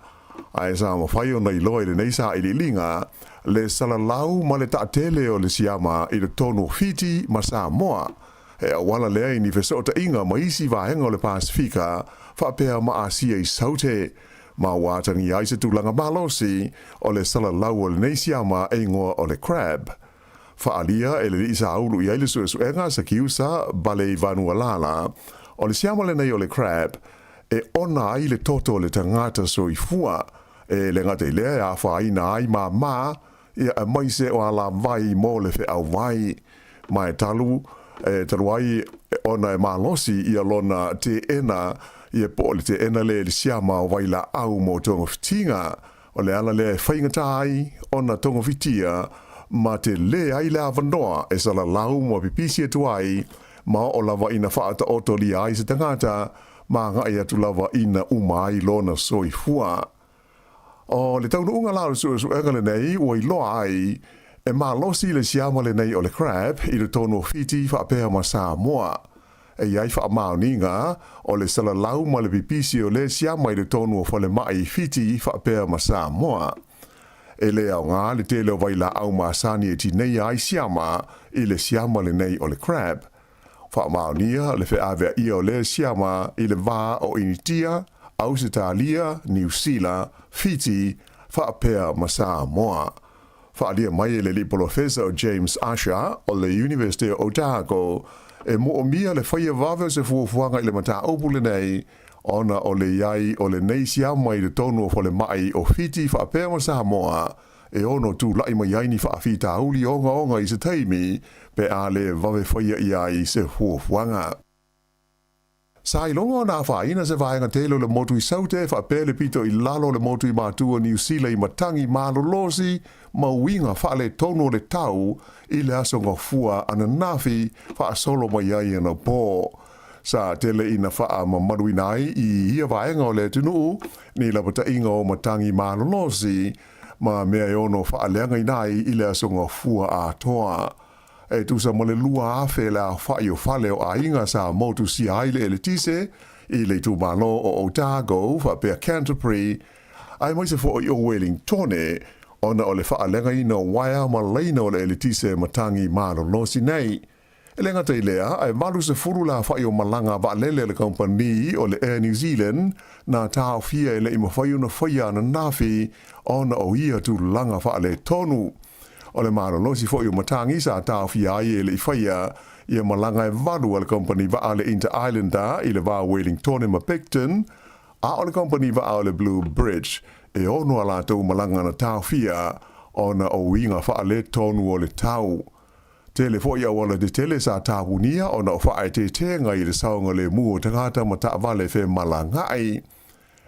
Ae sa mafai ona iloa i lenei sailiiliga le salalau ma le taatele o le siama i totonu o Fiti ma Samoa. He auala lea i ni fesootaiga ma isi vaega o le Pasefika faapea ma Asia i Saute, ma ua atagia ai se tulaga malosi o le salalau o lenei siama e igoa o le crab. Faaalia e le alii sa ulu i ai le suesuega Sakiusa Baleivanualala, o le siama lenei o le crab e ona ai le toto o le tagata soifua, e le gata i lea e afaina ai māmā ia aemaise o alavai mo le feauvai. Ma e talu, e talu ai ona e malosi ia lona teena, ia po o le teena lea i le siama o vailaau mo togafitiga. O le ala lea e faigata ai ona togafitia ma tele ai le avanoa e salalau ma pipisi atu ai ma oo lava ina faataotolia ai se tagata ma agai atu lava ina uma ai lona soifua. O le taunuuga la o le suesuega lenei ua iloa ai e malosi le siama lenei o le crab i totonu o Fiti faapea ma Samoa. E i ai faamaoniga o le salalau ma le pipisi o le siama i totonu o falemai i Fiti faapea ma Samoa. E le aoga le tele o vailaau masani e tineia ai siama i le siama lenei o le crab. Faamaonia le feaveaia o lea siama i le va o Initia, Ausetalia, Niu Sila, Fiti, faapea ma Samoa. Faaalia mai e le alii polofesa o James Usher o le Iunivesite o Otago, e moomia le faia vave o se fuafuaga i le mataupu lenei ona o le i ai o lenei siama i totonu o falemai o Fiti faapea ma Samoa e ono tulai mai ai ni faafitauli ogaoga i se taimi pe a le vave faia i ai se fuafuaga. Sa iloga ona afaina se vaega tele o le motu i Saute faapea le pito i lalo o le motu i Matua Niu Sila i matangi malolosi ma uiga faaletonu o le tau i le aso gafua ananafi faasolo mai ai anapo. Sa tele ina faamamaluina ai i ia vaega o le atunuu ni lapataiga o matangi malolosi ma mea e ono faaleagaina ai i le aso gafua atoa. E tusa ma le 2,000 le aofai o fale o aiga sa motusia ai le eletise i le itumalo o Otago faapea Canterbury aemaise foi o Wellingtone ona o le faaleagaina o uaea ma laina o le eletise matangi malolosi nei. E le gata i lea, ae 80 le aofai o malaga vaalele a le kamupani o le Air New Zealand na taofia e le i mafai ona faia ananafi ona o ia tulaga faaletonu. O le malolosi foi o matagi sa taofia ai e le i faia ia malaga e valu a le kamupani vaa le Inter Islander i le va o Wellingtone ma Picton. A o le kamupani vaa o le Blue Bridge, e ono a latou malaga na taofia ona o uiga faaletonu o le tau. Tele foi auala tetele sa tapunia ona o faaeteetega i le saogalemu o tagata ma taavale femalagaai.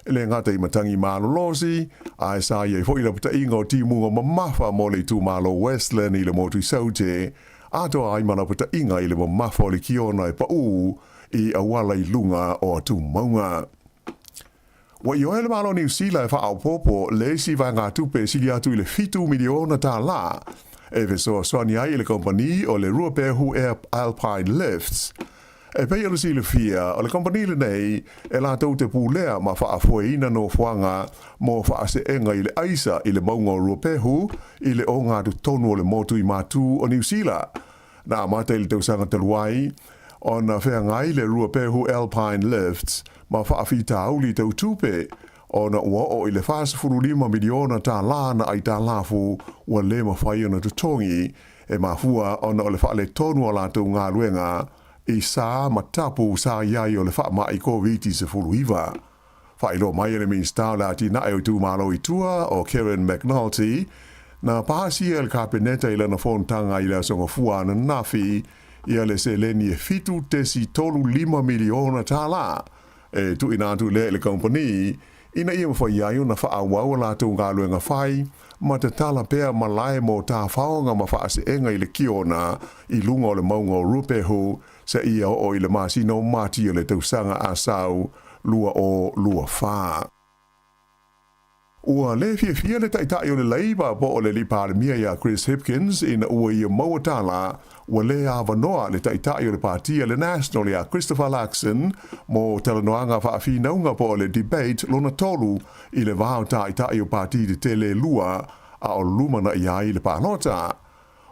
E le gata i matagi malolosi, ae sa i ai foi lapataiga o timuga mamafa mo le itumalo Westland i le motu i Saute, atoa ai ma lapataiga i le mamafa o le kiona e paū i auala i luga o atumauga. Ua ioe le Malo o Niu Sila e faaopoopo le isi vaegatupe e sili atu i le $7 miliona e fesoasoani ai i le kamupani o le Ruapehu Air Alpine Lifts. E pei ona silafia, o le kamupani lenei e latou te pulea ma faafoeina nofoaga mo faaseega i le aisa i le mauga o Ruapehu i le ogatotonu o le motu i Matu o Niu Sila. Na amata i le tausaga talu ai ona feagai le Ruapehu Alpine Lifts ma faafitauli tau tupe, ona ua oo i le $45 miliona na aitalafu ua le mafai ona totogi, e mafua ona o le faaletonu o a latou galuega i sa ma tapu sa i ai o le faamai Koviti-19. Faailoa mai e le Minisita o le Atinae o Itumalo i Tua, o Kevin McNulty, na pasia e le Kapeneta i lana fonotaga i le Aso Gafua ananafi ia le seleni e $7.35 miliona e tuuina atu lea i le kamupani ina ia mafai ai ona faaauau a latou galuega fai ma tatala pea malae mo tafaoga ma faaseega i le kiona i luga o le mauga o Ruapehu seia oo i le masina o Mati o le tausaga a sau 2024. Ua le fiafia le Taitai o le Leipa po o le Alii Palemia ia Chris Hipkins ina ua ia maua tala ua le avanoa le Taitai o le Pati a le National ia Christopher Luxon mo talanoaga faafinauga po o le debate lona tolu i le va o Taitai o Pati tetele e lua a o lumanai ai le palota.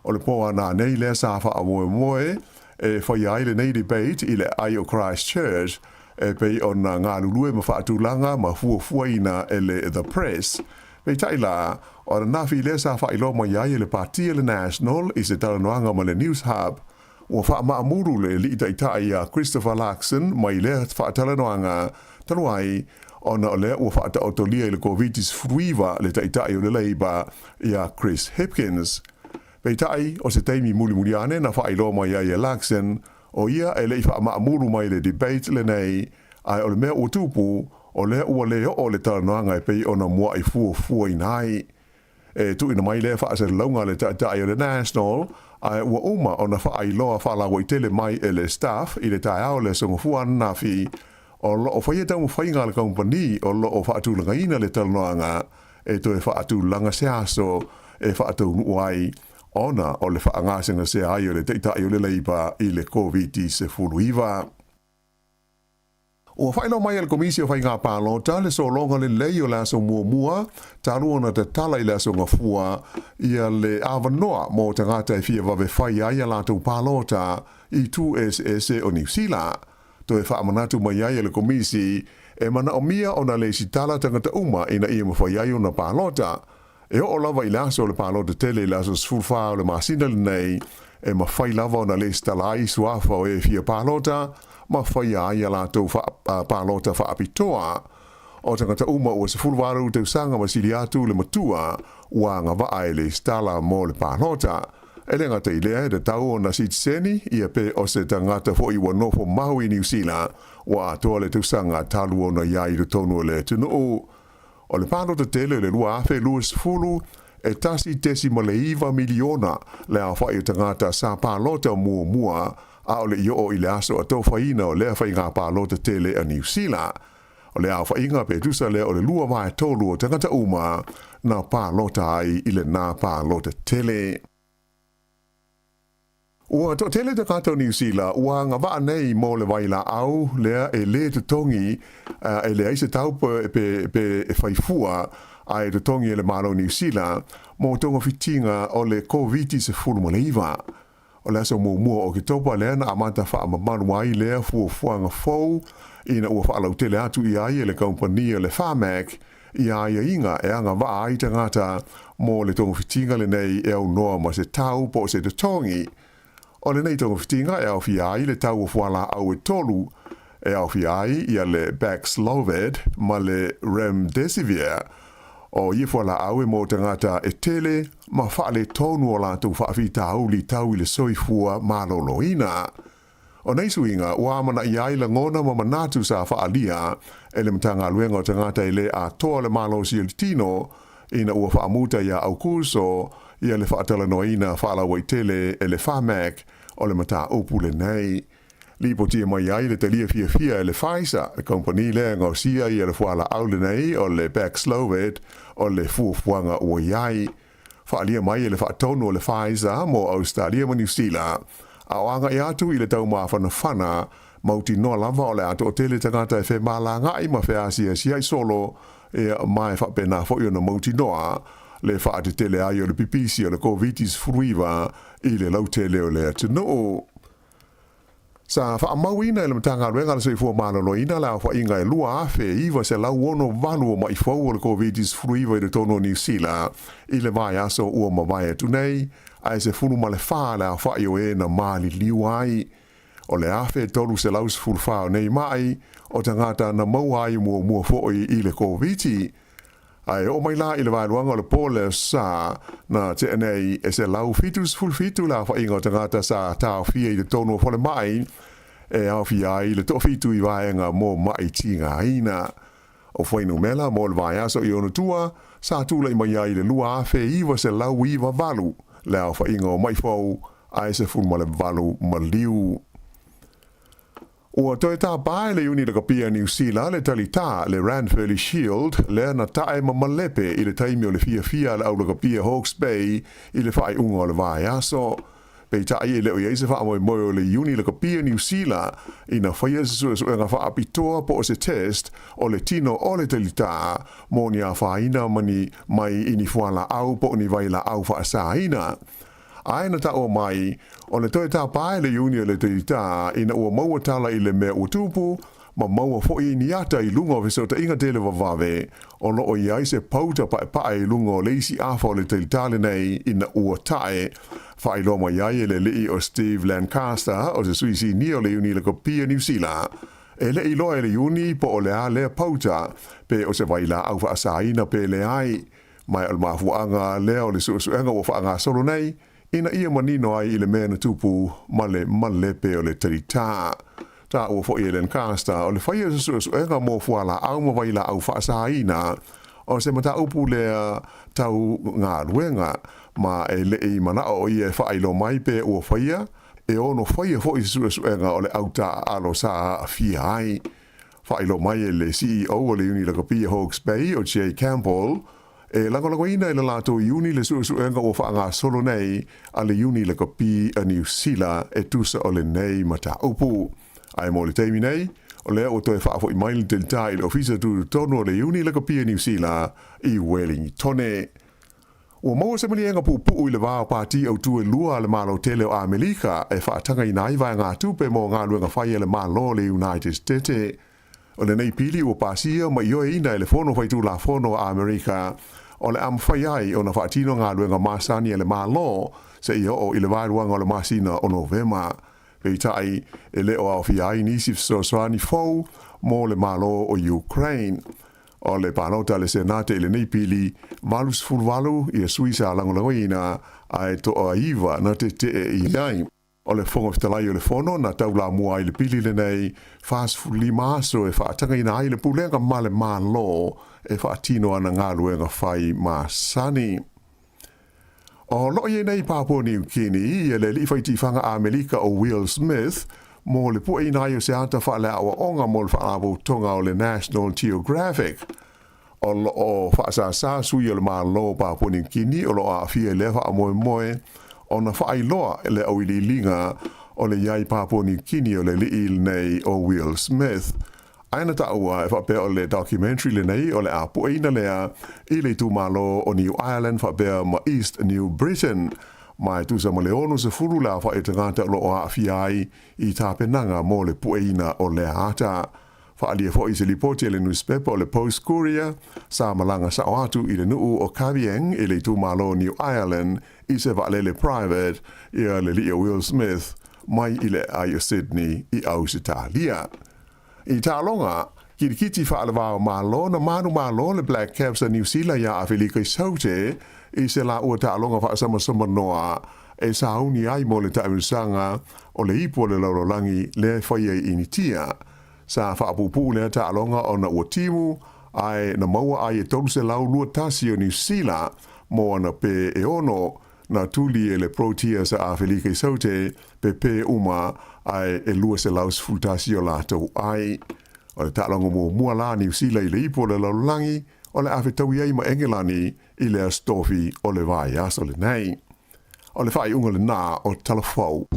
O le po a nanei lea sa faamoemoe e faia ai lenei debate i le aai o Christchurch e pei ona galulue ma faatulaga ma fuafuaina e le The Press. Peitai la, o ananafi lea sa faailoa mai ai e le Pati a le National i se talanoaga ma le Newshub, ua faamaamulu le alii taitai ia Christopher Luxon mai lea faatalanoaga talu ai ona o lea ua faataotolia i le Koviti-19 le taitai o le Labour ia Chris Hipkins. Peitai, o se taimi mulimuli ane na faailoa mai ai e Luxon, o ia e le i faamaamulu mai le debate lenei, ae o le mea ua tupu, o lea ua le oo le talanoaga e pei ona mua'i fuafuaina ai. E tuuina mai lea faasalalauga a le Taitai o le National, ae ua uma ona faailoa faalauaitele mai e le Stuff i le taeao o le Aso Gafua ananafi, o lo o faia taumafaiga a le kamupani o lo o faatulagaina le talanoaga e toe faatulaga se aso e faataunuu ai ona o le faagasegasea ai o le Taitai o le Leipa i le Koviti-19. Ua faailoa mai e le Komisi o Faiga Palota le sologa lelei o le aso muamua talu ona tatala i le Aso Gafua ia le avanoa mo tagata e fia vave fai ai a latou palota i itu eseese o Niu Sila. Toe faamanatu mai ai e le Komisi e manaomia ona lesitala tagata uma ina ia mafai ai ona palota. E oo lava i le aso o le palota tele i le aso 14 o le masina lenei, e mafai lava ona lesitala ai suafa o e fia palota ma faia ai a latou palota faapitoa. O tagata uma ua 18 tausaga ma sili atu le matua ua agavaa e lesitala mo le palota. E le gata i lea, e tatau ona sitiseni ia pe o se tagata foi ua nofo mau i Niu Sila ua atoa le tausaga talu ona i ai i totonu o le atunuu. O le palota tele o le 2020, e 1.9 miliona le aofai o tagata sa palota muamua a o le i oo i le aso atofaina o lea faiga palota tele a Niu Sila. O le aofaiga pe tusa lea o le 2/3 o tagata uma na palota ai i lena palota tele. Ua toatele tagata o Niu Sila ua agavaa nei mo le vailaau lea e le totogi e leai se tau pe pe e fai fua ae e totogi e le Malo o Niu Sila mo togafitiga o le Koviti-19. O le aso muamua o Oketopa lea na amata faamamalu ai lea fuafuaga fou ina ua faalautele atu i ai e le kamupani o le Pharmac ia aiaiga e agavaa ai tagata mo le togafitiga lenei e aunoa ma se tau po o se totogi. O lenei togafitiga e aofia ai le tau o fualaau e tolu. E aofia ai ia le Paxlovid ma le Remdesivir. O ia fualaau e mo tagata e tele ma faaletonu o latou faafitauli tau i le soifua maloloina. O nei suiga ua amanaia ai lagona ma manatu sa faaalia e le Matagaluega o Tagata e le Atoa le Malosi o le Tino ina ua faamuta ia Aukuso ia le faatalanoaina faalauaitele e le Pharmac o le mataupu lenei. Lipotia mai ai le talia fiafia e le Pfizer, le kamupani lea e gaosia ia le fualaau lenei o le Paxlovid o le fuafuaga ua i ai. Faaalia mai e le faatonu o le Pfizer mo Ausetalia ma Niu Sila, a o agai atu i le tau mafanafana, mautinoa lava o le a toatele tagata e femalagaai ma feasiasia'i solo, ia, ma e faapena foi ona mautinoa le faatetele ai o le pipisi o le Koviti-19 i le lautele o le atunuu. Sa faamauina e le Matagaluega a le Soifua Maloloina le aofaiga e 2,968 o ma'i fou o le Koviti-19 i totonu o Niu Sila i le vaiaso ua mavae atu nei, ae 14 le aofa'i o e na maliliu ai. O le 1,314 o nei ma'i, o tagata na maua ai muamua foi i le Koviti. Ae oo mai la i le vaeluaga o le po le Aso Sa na tea nei, e 177 le aofaiga o tagata sa taofia i totonu o falemai e aofia ai le toafitu i vaega mo ma'i tigaina. O fuainumera mo le vaiaso i ona tua sa tulai mai ai le 2,998 le aofaiga o ma'i fou ae 18 maliu. Ua toe tāpā e le Iuni Lakapi a Niu Sila le talitā, le Ranfurly Shield, lea na tae ma malepe i le taimi o le fiafia a le au lakapi a Hawke's Bay i le faaiuga o le vaiaso. Peitai e le o i ai se faamoemoe o le Iuni Lakapi a Niu Sila ina faia se suesuega faapitoa po o se test o le tino o le talitā mo ni afaina ma ni mai i ni fualaau po o ni vailaau faasaina. Ae na taua mai, o le toe tāpā e le Iuni o le Teitā ina ua maua tala i le mea ua tupu, ma maua foi ni ata i luga o fesootaiga tele vavave, o lo o i ai se pauta paepae i luga o le isi afa o le Teitā lenei ina ua tae. Faailoa mai ai e le alii o Steve Lancaster, o se sui sinia o le Iuni Lakapi a Niu Sila, e le i iloa e le Iuni po o le a lea pauta, pe o se vailaau faasaina pe leai. Ma o le mafuaaga lea o le suesuega ua faagasolo nei, ina ia manino ai i le mea na tupu ma le malepe o le talitā. Taua foi e Lancaster, o le faia o se suesuega mo fualaau ma vailaau faasaina, o se mataupu lea tau galuega, ma e le i manao o ia e faailoa mai pe ua faia, e ono faia foi se suesuega o le au taaalo sa aafia ai. Faailoa mai e le CEO o le Iuni Lakapi a Hawke's Bay, o Jay Campbell, e lagolagoina e le latou iuni le suesuega ua faagasolo nei a le Iuni Lakapi a Niu Sila e tusa o lenei mataupu. Ae mo le taimi nei, o lea ua toe faafoi mai le talitā i le Ofisa Tutotonu o le Iuni Lakapi a Niu Sila i Wellingtone. Ua maua se maliega puupuu i le va o pati autū e lua a le Malo tele o Amelika e faatagaina ai vaegatupe mo galuega fai a le Malo o le United Stete. O lenei pili ua pasia ma ioeina e le Fono Faitulafono a Amerika o le a mafai ai ona faatino galuega masani a le Malo seia oo i le vaeluaga o le masina o Novema. Peitai, e le o aofia ai nisi fesoasoani fou mo le Malo o Ukraine. O le palota a le Senate i lenei pili, 88 ia sui sa lagolagoina, ae toa-iva na tetee i ai. O le Fofoga Fetalai o le Fono na taulamua ai le pili lenei, 45 aso e faatagaina ai le Pulega ma le Malo e faatino ana galuega fai masani. O lo o i ai nei i Papua Niu Kini ia le alii fai tifaga Amelika o Will Smith mo le pueina ai o se ata faaleaoaoga mo le faalapotopotoga o le National Geographic. O lo o faasāsā sui o le Malo o Papua Niu Kini o lo o aafia i lea faamoemoe ona faailoa le auiliiliga o le i ai Papua Niu Kini o le alii lenei o Will Smith. Ae na taua e faapea o le documentary lenei o le a pueina lea i le itumalo o New Ireland faapea ma East New Britain. Ma e tusa ma le 60 le aofai o tagata o lo o aafia ai i tapenaga mo le pueina o lea ata. Faaalia foi se lipoti a le nusipepa o le Post Courier sa malaga sao atu i le nuu o Kavieng i le itumalo o New Ireland i se vaalele private ia le alii o Will Smith mai i le aai o Sydney i Ausetalia. I taaloga kilikiti faale-va o Malo na manumalo le Black Caps a Niu Sila iā Afelika i Saute i se laua taaloga faasamasusamanoa e sauni ai mo le taamilosaga o le Ipu o le Lalolagi lea e faia i Initia. Sa faapuupuu lea taaloga ona ua timu ae na maua ai e 321 o Niu Sila mo ana pē e ono na tuli e le Proteas a Afelika i Saute pe pē uma ae e 211 o latou ai. O le taaloga muamua la a Niu Sila i le Ipu o le Lalolagi o le a fetaui ai ma Engelani i le Aso Tofi o le vaiaso lenei. O le faaiuga lenā o Tala Fou.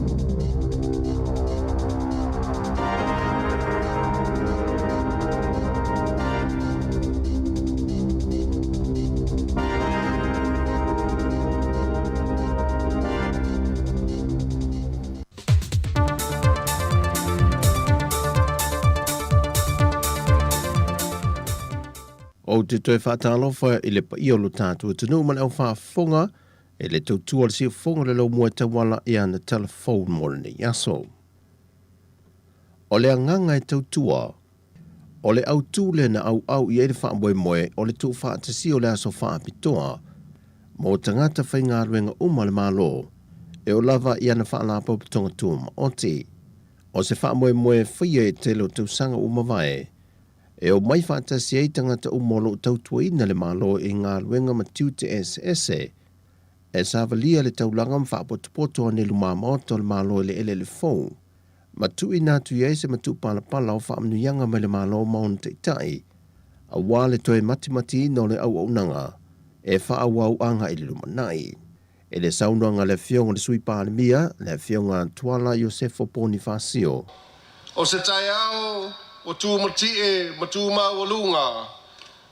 Ou te toe faatalofa i le paia o lo tatou atunuu ma le au faafofoga e le tautua o le siufofoga o le laumua e tauala i ana tala fou mo lenei aso. O le agaga e tautua, o le autū lea na auau i ai le faamoemoe o le tuufaatasia o le aso faapitoa mo tagata faigaluega uma a le Malo e oo lava i ana faalapotopotoga tumaoti. O se faamoemoe e faia e tele o tausaga ua mavae, e omai faatasi ai tagata uma o lo o tautuaina le Malo i galuega ma tiute eseese, e savalia le taulaga ma faapotopoto ane i lumamaota o le Malo i le eleele fou, ma tuuina atu i ai se matupalapala o faamanuiaga mai le Malo ma ona taitai, aua le toe matimatiina o le auaunaga e faaauau agai i le lumanai. I le saunoaga a le Afioga i le Sui Palemia, le Afioga Tuala Iosefo Ponifasio. O se taeao ua tumati'e ma tumaualuga,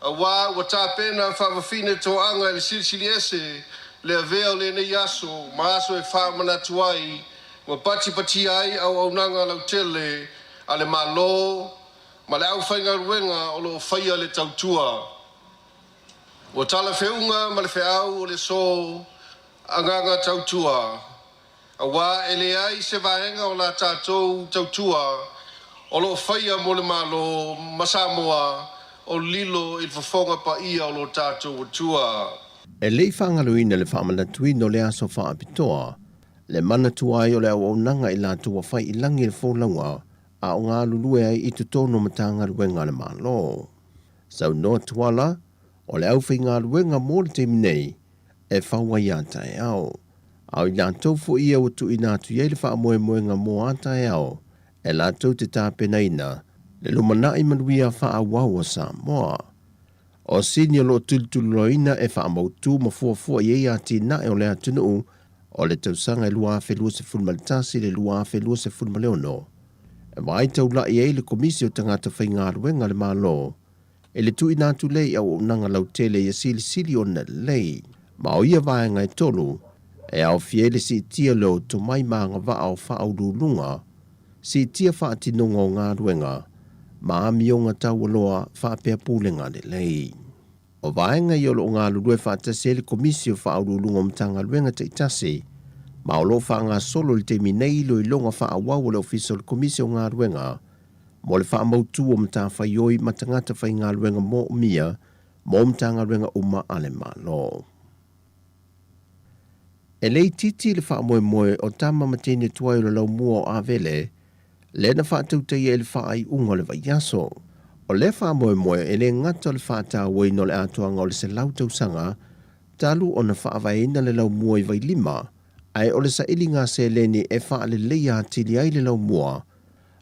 auā ua tapena faavafine toaga i le Silisili Ese le avea o lenei aso ma aso e faamanatu ai ma patipatia ai auaunaga lautele a le Malo ma le aufaigaluega o lo o faia le tautua. Ua talafeuga ma le feau o le aso Agaga Tautua, auā e leai se vaega o la tatou tautua o lo o faia mo le Malo ma Samoa o lilo i le fofoga paia o lo tatou Atua. E le i faagaloina le faamanatuina o le aso faapitoa, le manatua ai o le auaunaga i latou ua fai i lagi le folauga a o galulue ai i totonu o Matagaluega a le Malo. Saunoa Tuala, o le aufaigaluega mo le taimi nei e fau ai a taeao. A o i latou foi ia ua tuuina atu i ai le faamoemoega mo a taeao e latou te tapenaina le lumanai manuia faaauau o Samoa. O sini o lo o tulituliloaina e faamautu ma fuafua i ai atinae o le atunuu o le tausaga e 2021 i le 2026, e vaai taulai ai le Komisi o Tagata Faigaluega a le Malo i le tuuina atu lea i auaunaga lautele ia silisili ona lelei. Ma o ia vaega e tolu, e aofia ai le siitia lea o tomai ma agavaa o faauluuluga, siitia faatinoga o galuega, ma amioga taualoa faapea pulega lelei. O vaega ia o lo o galulue faatasi ai le Komisi o Faauluuluga o Matagaluega taitasi, ma o lo o faagasolo i le taimi nei iloiloga faaauau a le Ofisa o le Komisi o Galuega mo le faamautu o matafaioi ma tagata faigaluega moomia mo Matagaluega uma a le Malo. E le itiiti le faamoemoe o tama ma teine tuai o le laumua o Avele, lea na faatautaia i le faaiuga o le vaiaso. O lea faamoemoe e le gata o le faatauaina o le atoaga o le 100 tausaga talu ona faavaeina le laumua i Vailima, ae o le sailiga seleni e faaleleia atili ai le laumua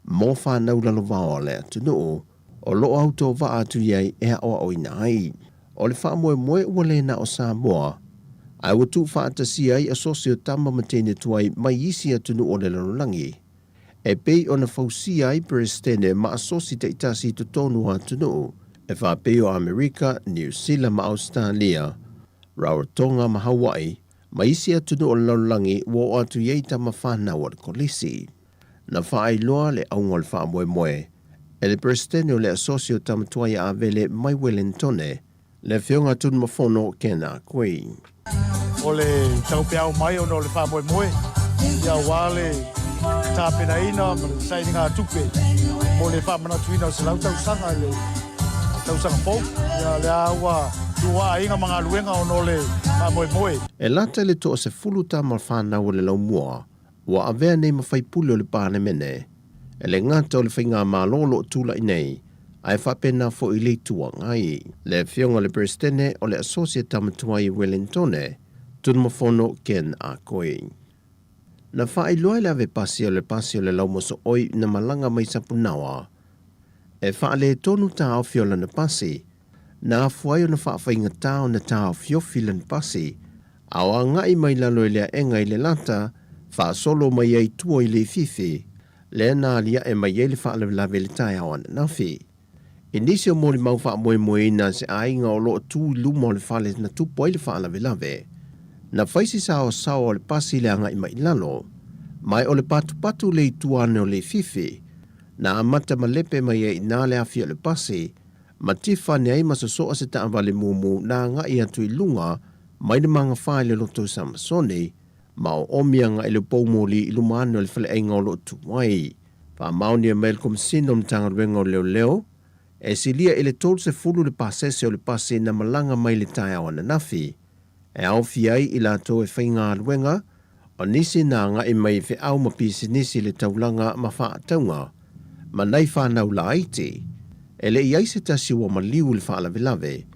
mo fanau lalovaoa o le atunuu o lo o autovaa atu i ai e aoaoina ai. O le faamoemoe ua le na o Samoa, ae ua tuufaatasia ai asosi o tama ma teine tuai mai isi atunuu o le lalolagi, e pei ona fausia ai Peresetene ma asosi taitasi i totonu o atunuu e faapei o Amerika, Niu Sila ma Ausetalia, Rarotonga ma Hawaii, ma isi atunuu o le lalolagi ua oo atu i ai tama fanau a le Kolisi. Na faailoa le auga o le faamoemoe e le Peresetene o le Asosi o Tama Tuai a Avele mai Welentone, le Afioga a Tunumafono Ken Ah Kui. O le taupeau mai ona o le faamoemoe, ia aua le tapenaina ma le sailigatupe mo le faamanatuina o 100 tausaga i le tausaga fou. Ia lea ua tuuaiga ma galuega ona o le faamoemoe. E lata i le toasefulu tama fanau o le laumua ua avea nei ma faipule o le Palemene, e le gata o le faigamalo o lo o tulai nei, ae faapena foi i le Itu Agai. Le Afioga i le Peresetene o le Asosi a Tama Tuai i Welentone, Tunumafono Ken Akoi. Na faailoa e le ave pasi o le pasi o le laumosooi na malaga mai Sapunaoa e faaletonu taofi o lana pasi, na afua ai ona faafaigata ona taofiofi lana pasi, a o agai mai lalo i le aega i le lata, faasolo mai ai tua i Leififi, lea na aliae mai ai le faalavelave i le taeao ananafi. I nisi o molimau faamoemoeina a se aiga o lo o tu i luma o le fale na tupu ai le faalavelave, na fai se saoasaoa o le pasi i le agai mai i lalo, ma o le patupatu le itu ane o Leififi, na amata malepe mai ai i ina le afi o le pasi, ma tifa ane ai ma sosoa se taavale mumu na agai atu i luga mai le magafa i le loto o Samasoni, ma oomi agai i le poumoli i luma ane o le faleaiga o lo o tu ai. Faamaonia mai e le Komesina o Matagaluega o Leoleo, e silia i le 30 le pasese o le pasi na malaga mai i le taeao ananafi, e aofia ai i latou e faigaluega, o nisi na agai mai i feau ma pisinisi i le taulaga ma faatauga, ma nai fanau laiti. E le i ai se tasi ua maliu i le faalavelave,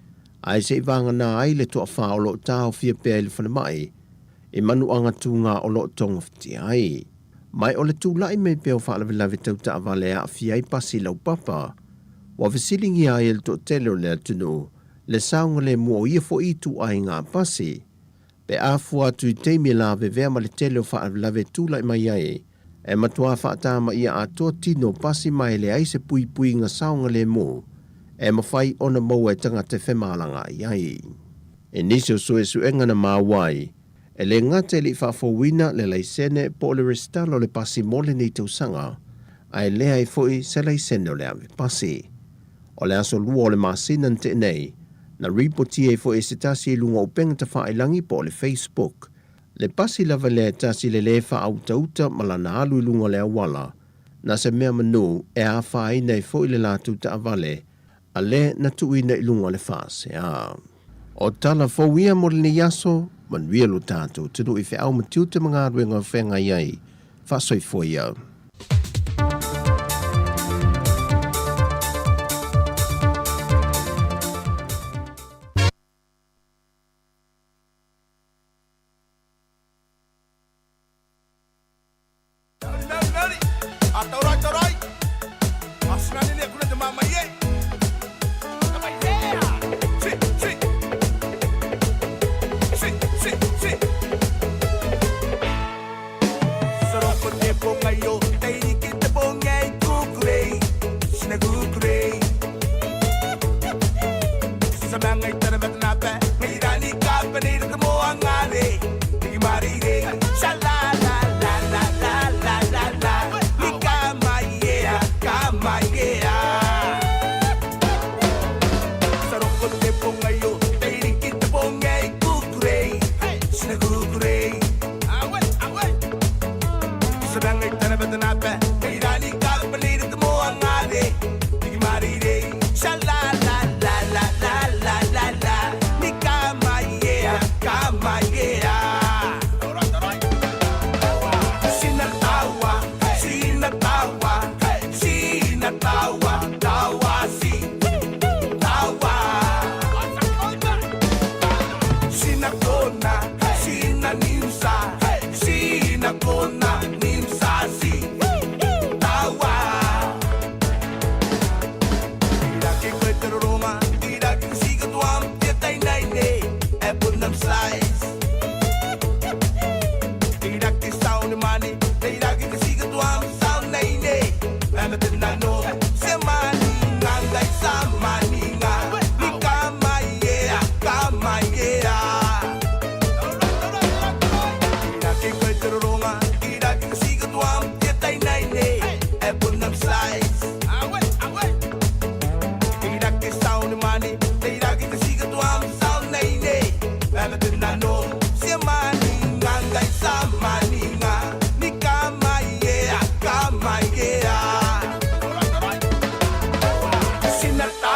ae se i vagana ai le toafa o lo o taofia pea i le falemai i manuaga tuga o lo o togafitia ai. Ma o le tulai mai pea o faalavelave tau taavale e aafia ai pasi laupapa, ua fesiligia ai e le toatele o le atunuu le saogalemu o ia foi ituaiga pasi, pe a fua atu i taimi e lavevea ma le tele o faalavelave e tulai mai ai, e matuā faatamaia atoa tino o pasi ma e leai se puipuiga saogalemu e mafai ona maua e tagata e femalagaai ai. I nisi o suesuega na maua ai, e le gata e le i faafouina le laisene po o le resitala o le pasi mo lenei tausaga, ae leai foi se laisene o le ave pasi. O le aso 2 o le masina na tea nei, na ripotia ai foi e se tasi i luga o upega tafailagi po o le Facebook, le pasi lava lea e tasi le lē faautauta ma lana alu i luga o le auala, na se mea manu e afaina ai foi le latou taavale, a lea na tuuina i luga o le faasea. O tala fou ia mo lenei aso, manuia lo tatou atunuu i feau ma tiute ma galuega o feagai ai. Faasoifua ia.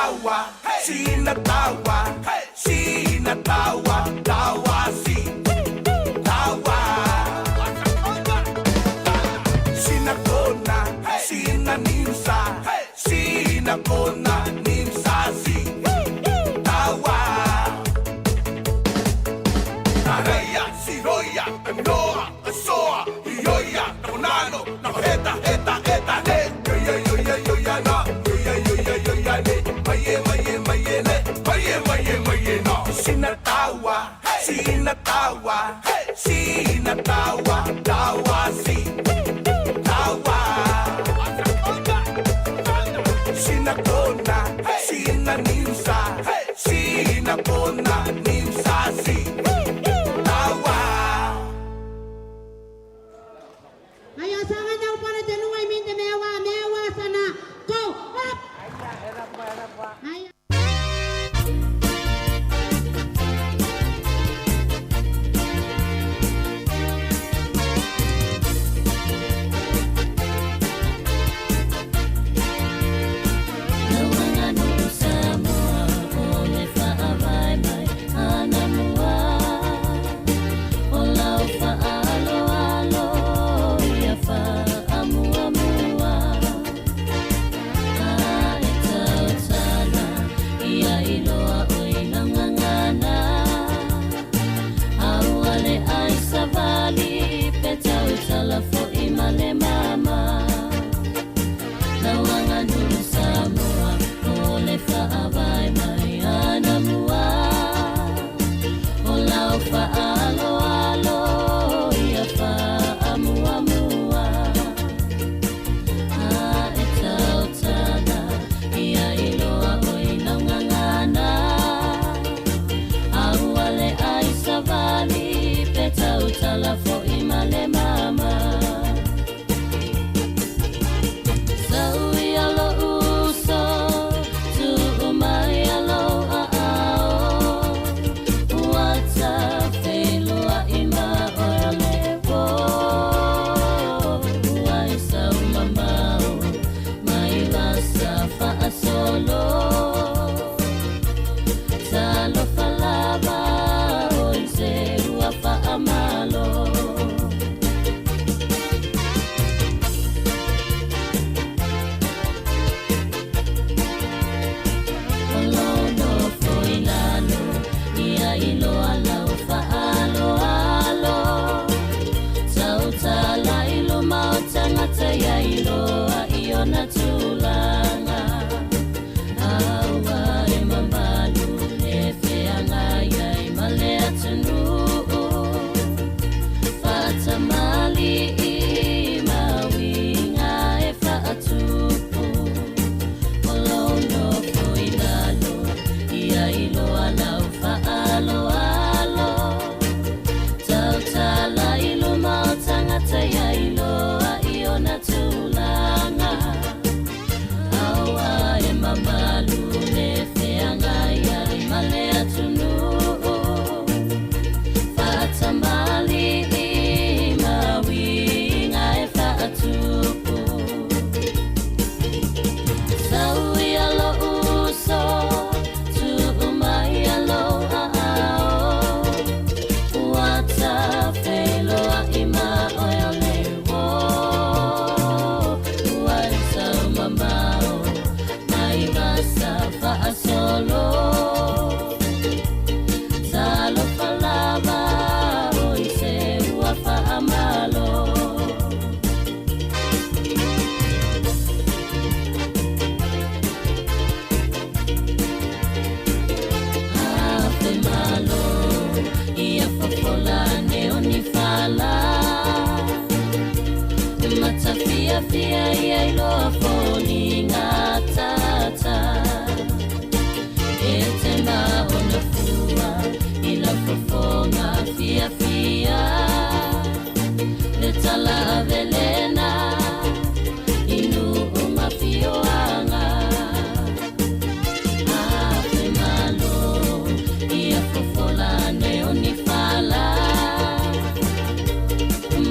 Tawa, sina tawa, sina tawa, tawa si tawa. Sina kona, sina nimsa, sina kona, nimsa si tawa. Tareia, siroia, noa, asoa, ioia, nakonano, nakoheta, heta, heta, he. Yoia, yoia, yoia, na, yoia, yoia, yoia, ne. Maie, maie, maie, ne. Maie, maie, maie, na. Sina tawa, sina tawa, sina tawa, tawa si tawa. Sina kona, sina nimsa, sina kona, nimsa si tawa. Ayo sangat jauh pada jenuai minta mewah mewah sana. Go up. Ayo.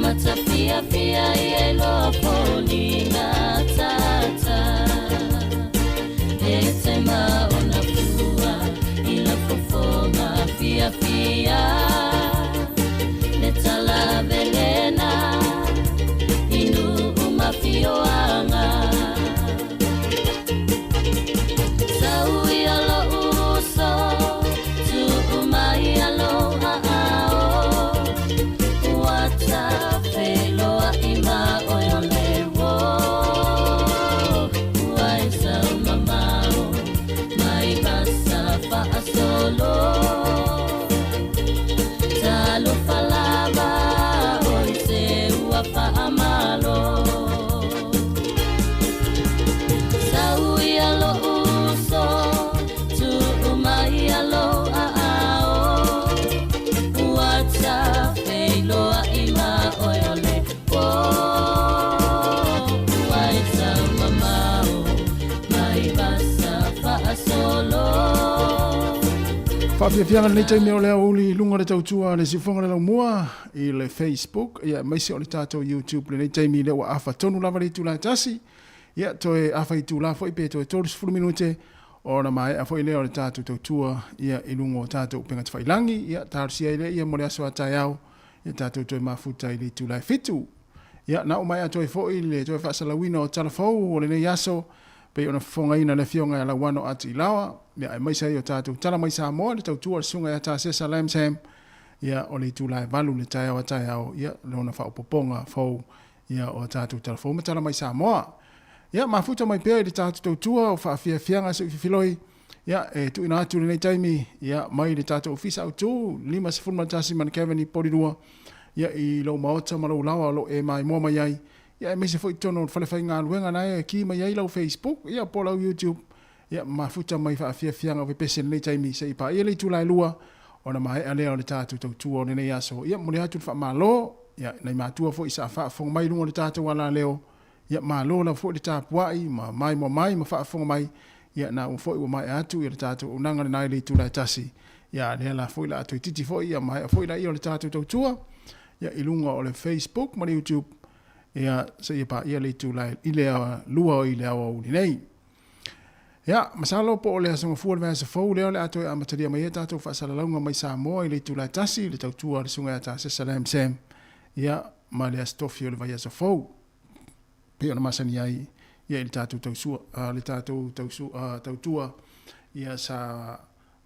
Matafia fia ia iloa foliga tata. Faafiafiaga lenei taimi o le aoauli i luga o le tautua a le Siufofoga o le Laumua i le Facebook ia aemaise o le tatou YouTube lenei taimi lea ua afa tonu lava le itula e tasi. Ia toe afa itula foi pe toe 30 minute ona maea foi lea o le tatou tautua ia i luga o tatou upega tafailagi. Ia talosia ai lea ia mo le aso a taeao ia tatou toe mafuta i le itula e 7. Ia na uma atu ai foi le toe faasalauina o tala fou o lenei aso pei ona fofogaina le afioga ia Lauano Ati Ilaoa, ia aemaise ai o tatou tala mai Samoa le tautua a le susuga ia Tasesa Lamsam, ia o le itula e 8 le taeao a taeao, ia lona faaopopoga fou ia o a tatou tala fou ma tala mai Samoa. Ia mafuta mai pea i le tatou tautua o faafiafiaga seuififiloi, ia e tuuina atu lenei taimi ia mai le tatou ofisa autu 51 Manukeveni Polilua ia i lou maota ma lou laoa o lo o e maimoa mai ai ia aemaise foi totonu o le fale faigaluega na e ki mai ai lau Facebook ia po o lau YouTube ia mafuta mai faafiafiaga o pepese i lenei taimi se i paia le itula e 2 ona maea lea o le tatou tautua o lenei aso. Ia momoli atu le faamalo ia nai matua foi sa faafofoga mai i luga o le tatou alaleo. Ia malo lava foi le tapuai ma maimoa mai ma faafofoga mai ia na ua foi ua maea atu ia le tatou auaunaga lena i le itula e 1. Ia lea la foi la toeitiiti foi ia maea foi laia o le tatou tautua ia i luga o le Facebook ma le YouTube ia seia paia le itula i le 2 i le aoauli nei. Ia, masalo po o le Aso Gafua o le vaiaso fou lea o le a toe amatalia mai ai tatou faasalalauga mai Samoa i le itula e 1 i le tautua a le Susuga ia Tasesa Lam Sam, ia, ma le Aso Tofi o le vaiaso fou. Pei ona masani ai ia i le tatou tausua, le tatou tausu, tautua ia sa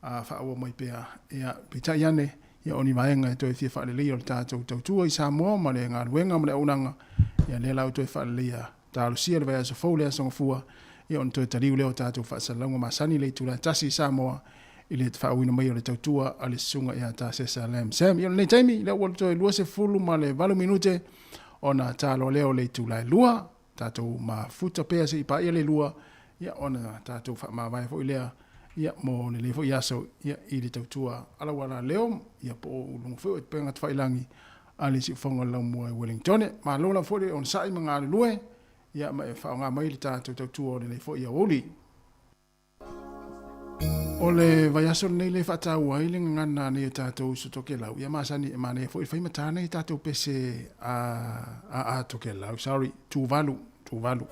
faaauau mai pea. Ia, peitai ane, ia o ni vaega e toe fia faaleleia o le tatou tautua i Samoa ma le galuega ma le auaunaga, ia lea la ua toe faaleleia talosia le vaiaso fou le Aso Gafua, ia ona toe taliu lea o tatou faasalalauga masani i le itula e 1 i Samoa i le faaauauina mai o le tautua a le Susuga ia Tasesa Lam Sam. Ia o lenei taimi, lea ua toe 28 minute ona taloa lea o le itula e 2, tatou mafuta pea se i paia le 2, ia ona tatou faamavae foi lea ia mo lenei foi aso ia i le tautua alauala leo ia po o luga foi o upega tafailagi a le Siufofoga o le Laumua i Wellingtone. Malo lava foi le onosai ma galulue ia ma e faaaoga mai le tatou tautua o lenei foi aoauli. O le vaiaso lenei le faataua ai le gagana a nei o tatou uso Tokelau, ia masani e manaia foi le fai mata nei tatou pese a a a Tokelau, sorry, Tuvalu, Tuvalu.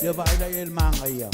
Ia vaai la i ai le magaia.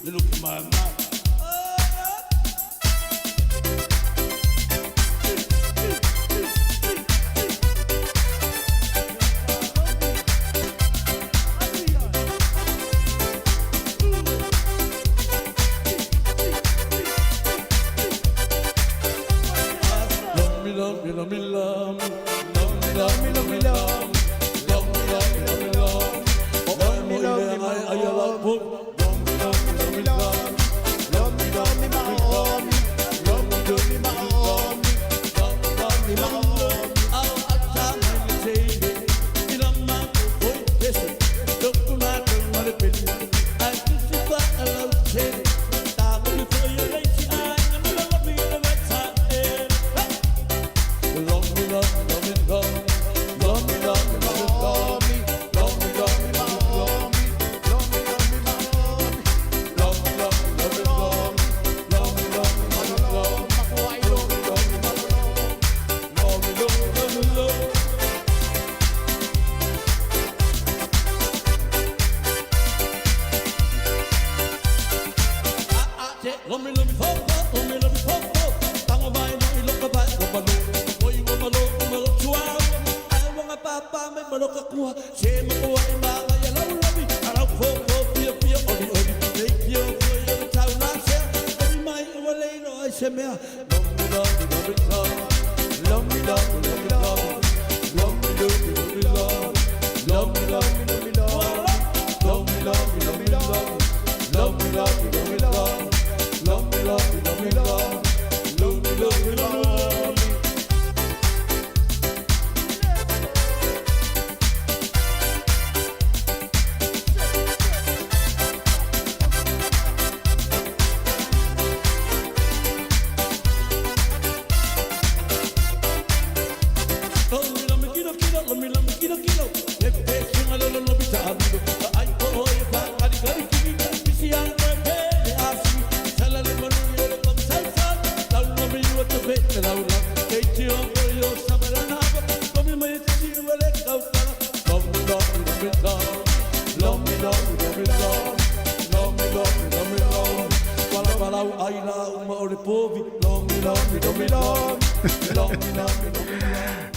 Look at my mouth.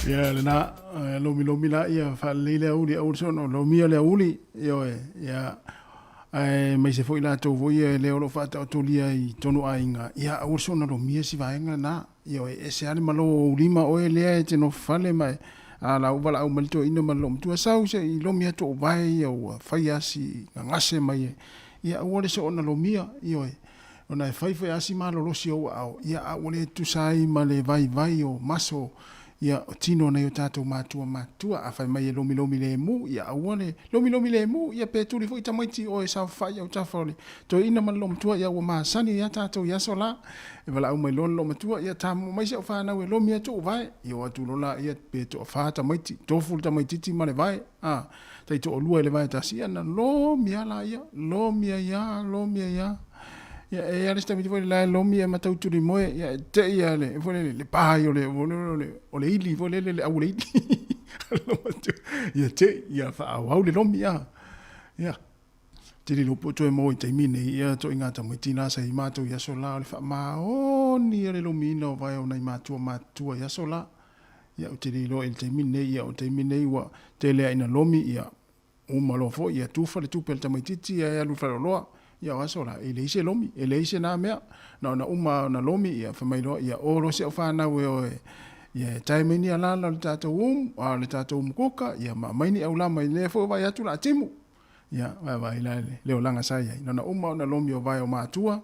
Ia lena lomilomi la ia faalelei le auli aua le soona o lomia le auli ioe ia ae maise foi latou foi ia e le o lo o faataotolia i tonu aiga ia aua le soona lomia si vaega lena ioe e ese lava le malo o ou lima oe lea e te nofo fale ma e a la ua valaau mai le toeaina ma le loomatua sau se i lomi atu ou vae ia ua fai lava si gagase mai e ia aua le soona lomia ioe ona e fai foi lava si malolosi o ou aao, ia, a ua le tusa ai ma le vaivai o maso, ia, o tino o nai o tatou matua matutua. A fai mai e lomilomi lemu, ia aua le lomilomi lemu, ia pe tuli foi tamaiti oe e saofafai i autafa o le toeaina ma le loomatua, ia ua masani ai a tatou i aso la. E valaau mai loa le loomatua, ia tamomo mai si au fanau e lomi atu ou vae. Ia o atu loa laia pe toafa tamaiti, tofu le tamaititi ma le vae, a, taitoalua i le vae tasi, ia na lomi a laia, lomi ai a, lomi ai a. Ia, e i ai le isi tamaiti foi lele e lomi ae matau tulimoe, ia e te i lava le, foi lele, le pa ai o le, o le ili foi lele, le au o le ili. Ia te i, ia faaauau le lomi, a. Ia, tele iloa po o toe maua i taimi nei, ia toaiga tamaiti la sa i matou i aso la, o le faamaoni ia le lomiina o vae o nai matua matutua i aso la. Ia, ou te le iloa i le taimi lenei, ia o le taimi lenei ua tele lava ina lomi, ia, Uma loa foi, ia tufa le tupe a le tamaitiiti ae alu i le faleoloa. Ia o aso la, e leai se lomi, e leai se na mea. Na ona uma lava ona lomi, ia fai mai loa, ia o loa si au fanau e o e, ia e tae mai ni alala o le tatou umu, a o le tatou umu kuka, ia ma aumai ni aulama i lea foi ua vaai atu o le a timu. Ia, vaavaai la i le olaga sa i ai. Na ona uma ona lomi o vae o matua,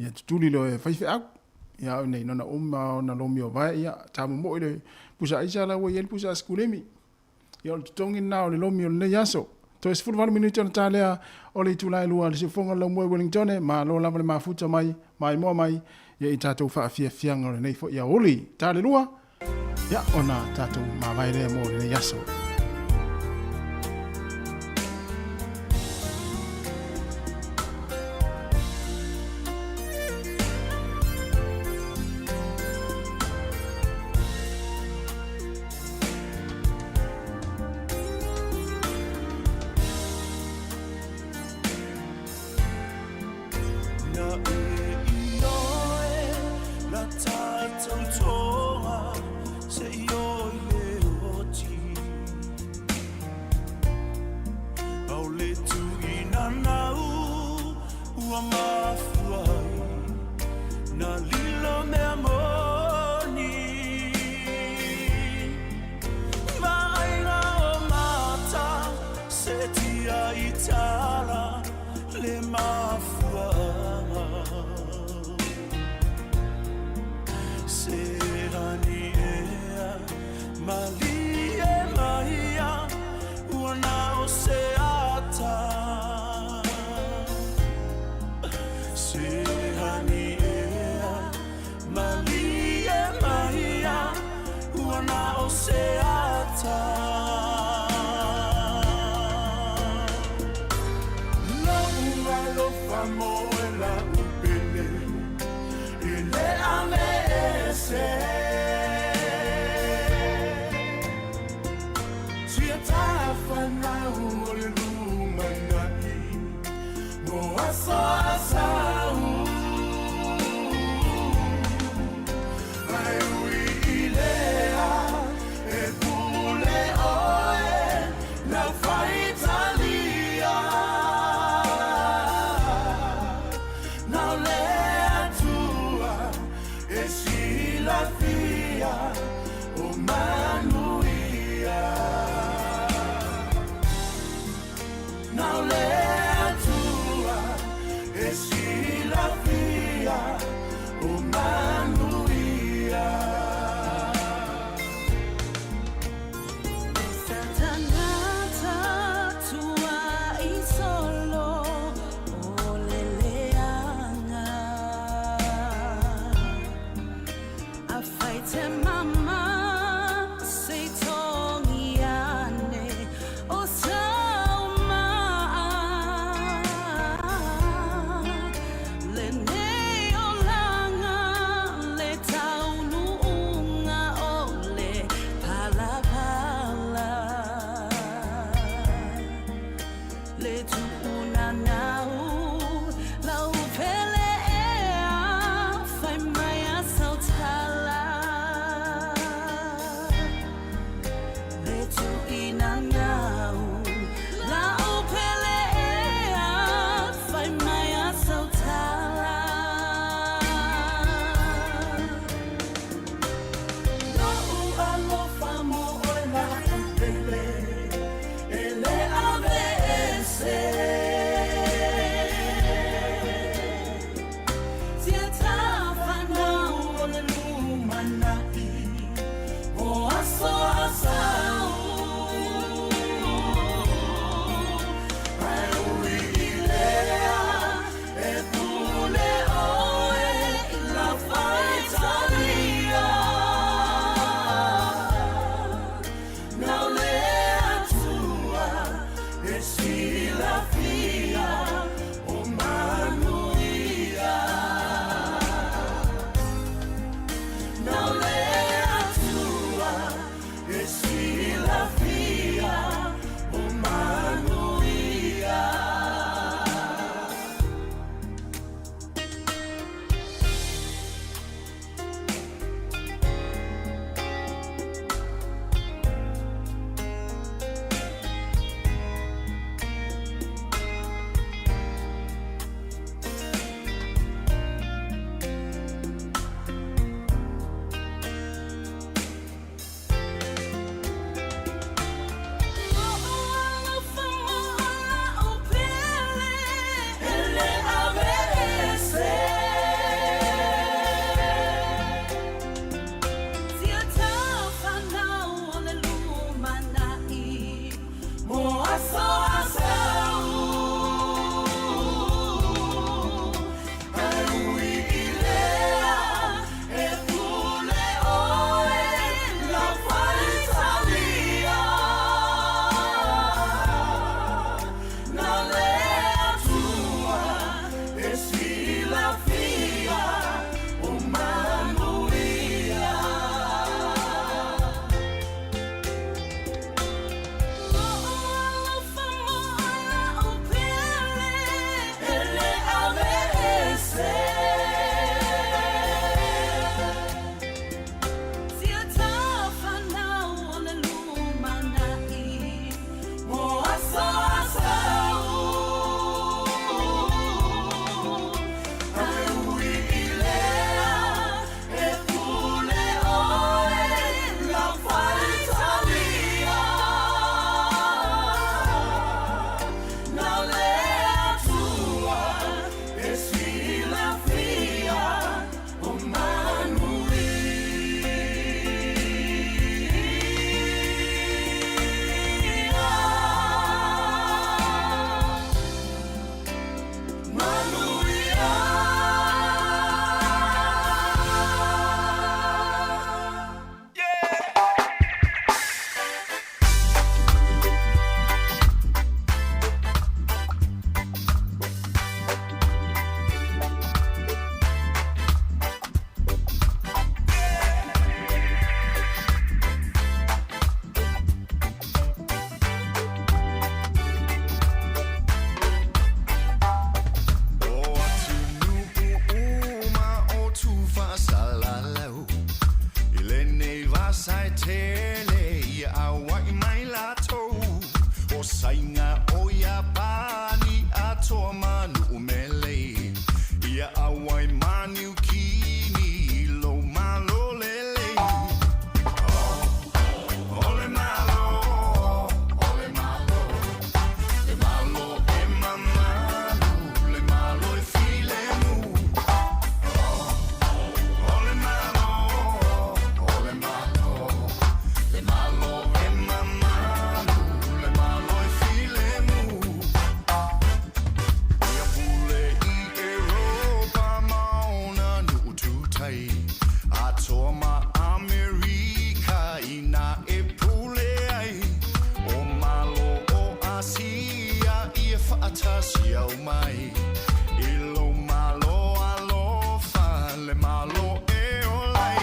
ia tutuli loa e faifeau. Ia au nei, na ona uma lava ona lomi o vae, ia tamomoe le pusa aisa la ua i ai le pusa asikulemi. Ia o le totogi lena o le lomi o lenei aso. Toe 18 minute ona ta lea o le itula e lua le siufofoga o le laumua i Wellingtone, malo lava le mafuta mai, maimoa mai ia i tatou faafiafiaga o lenei foi aoauli. Ta le lua, ia ona tatou mavae lea mo lenei aso. alofa mo oe la'u pele e le aveese. Sia tafanau o le lumana'i mo aso asau. Ae ui i lea e pule oe lau faitalia. Na o le Atua e silafia o manuia. Na o le Atua e silafia o manuia. Se tagata tuai solo o le leaga. Afai te mama se i togi ane o sau maa. Lenei olaga le taunuuga o le palapala. Le tuunanau lau pele ea fai mai a sau tala. Le tuinanau lau pele ea fai mai a sau tala. Lo'u alofa mo oe la'u pele e le aveese. atoa ma Nuumelei ia auai ma Niukini lou malo lelei. Oh, o le malo, o le malo, le malo e mamalu, le malo e filemu. Oh, o le malo, o le malo, le malo e mamalu, le malo e filemu. Ia pule i Eropa ma ona nuu tutai, atoa ma Amerika ina e pule ai. O malo o Asia ia faatasi au mai i lou malo alofa, le malo e ola ai.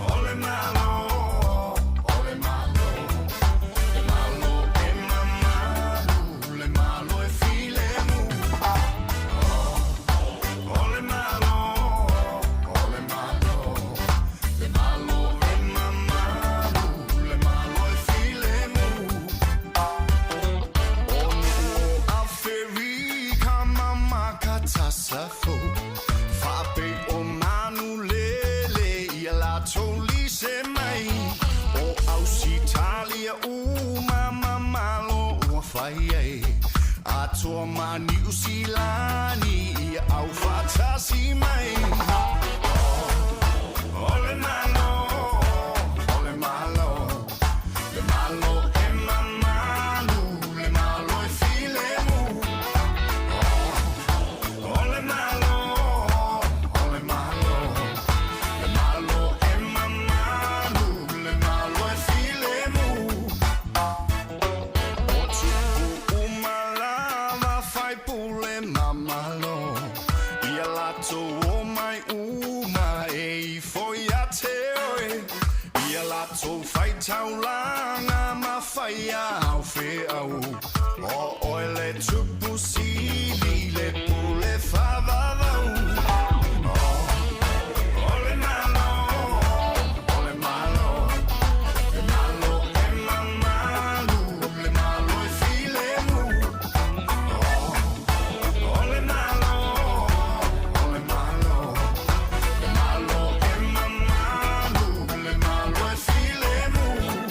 O le malo, o le malo, le malo e mamalu, le malo e filemu. O le malo, o le malo, le malo e mamalu, le malo e filemu. O nuu o Aferika ma Makatasafo, faapei o manu lele ia latou lise mai. O Ausitalia uma ma malo ua fai ai, atoa ma Niu Silani ia aufaatasi mai. O le malo, o le malo, le malo e mamalu, le malo e filemu. O le malo, o le malo, le malo e mamalu, le malo e filemu. O tupu uma lava faipule ma malo, ia latou omai uma e ifo ia te oe. Ia latou faitaulaga ma faia au feau, o oe le tupu sili, le pule faavavau. O le malo, o le malo, le malo e mamalu, le malo e filemu. O le malo, o le malo, le malo e mamalu, le malo e filemu. O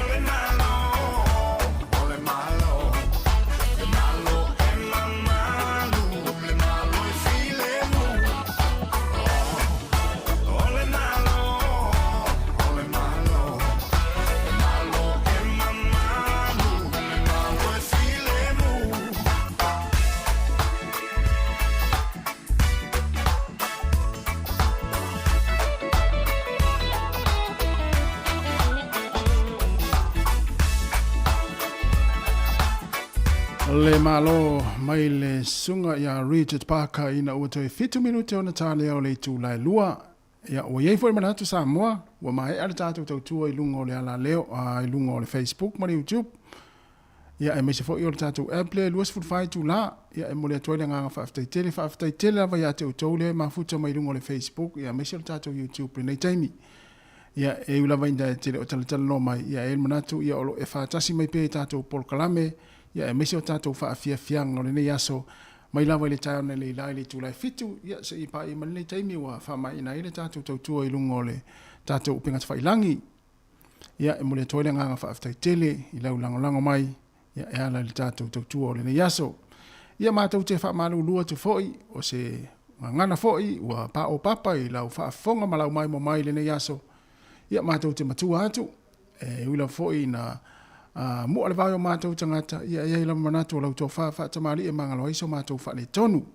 le malo, o le malo, le malo e mamalu, le malo e filemu. O le malo, o le malo, le malo e mamalu, le malo e filemu. Le malo mai le susuga ia Richard Parker ina ua toe fitu minute ona talea o le itula e lua. Ia, ua i ai foi le manatu Samoa, ua maea le tatou tautua i luga o le alaleo, a, i luga o le Facebook ma le YouTube. Ia, aemaise foi o le tatou app lea e 24 itula. Ia, e momoli atu ai le agaga faafetai tele. Faafetai tele lava ia te outou lea e mafuta mai i luga o le Facebook, ia, aemaise o le tatou YouTube i lenei taimi. Ia, e ui lava ina e te le o talatalanoa mai, ia, e i ai le manatu, ia, o lo o e faatasi mai pea i tatou polokalame, ia, aemaise o tatou faafiafiaga o lenei aso, mai lava i le taeao nei la i le itula e fitu, ia, seia paia mai lenei taimi ua faamaeaina ai le tatou tautua i luga o le tatou upega tafailangi. Ia, e momoli atu ai le agaga faafetai tele i lau lagolago mai, ia, e ala i le tatou tautua o lenei aso. Ia, matou te faamalulu atu foi, o se gagana foi ua paopapa i lau faafofoga ma lau maimoa mai i lenei aso. Ia, matou te matua atu, e ui lava foi ina mua le vae o matou tagata, ia, e i ai lava manatu o lau tofa faatamalii e magalo ai so matou faaletonu.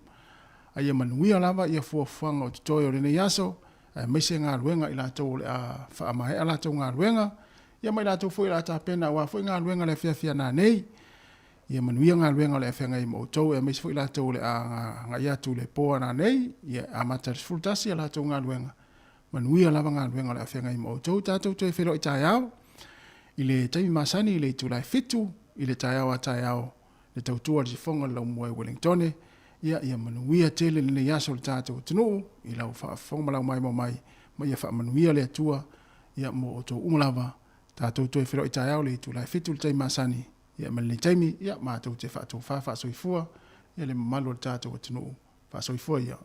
A ia manuia lava ia fuafuaga o totoe o lenei aso, aemaise galuega i latou o le a faamaea latou galuega, ia ma i latou foi o le a tapena aua foi galuega le afiafi a nanei. Ia manuia galuega o le a feagai ma outou, aemaise foi latou o le a agai atu i le po a nanei, ia e amata i le 11 a latou galuega. Manuia lava galuega o le a feagai ma outou. Tatou toe feiloai taeao i le taimi masani i le itula e 7 i le taeao a taeao le tautua a le sifoga o le laumua i Wellingtone. Ia, ia manuia tele lenei aso i le tatou atunuu i lau faafofoga ma lau maimoa mai, ma ia faamanuia le Atua ia mo outou uma lava. Tatou toe feiloai taeao i le itula e 7 i le taimi masani. Ia ma lenei taimi, ia matou te faatofa faasoifua ia le mamalu o le tatou atunuu. Faasoifua ia.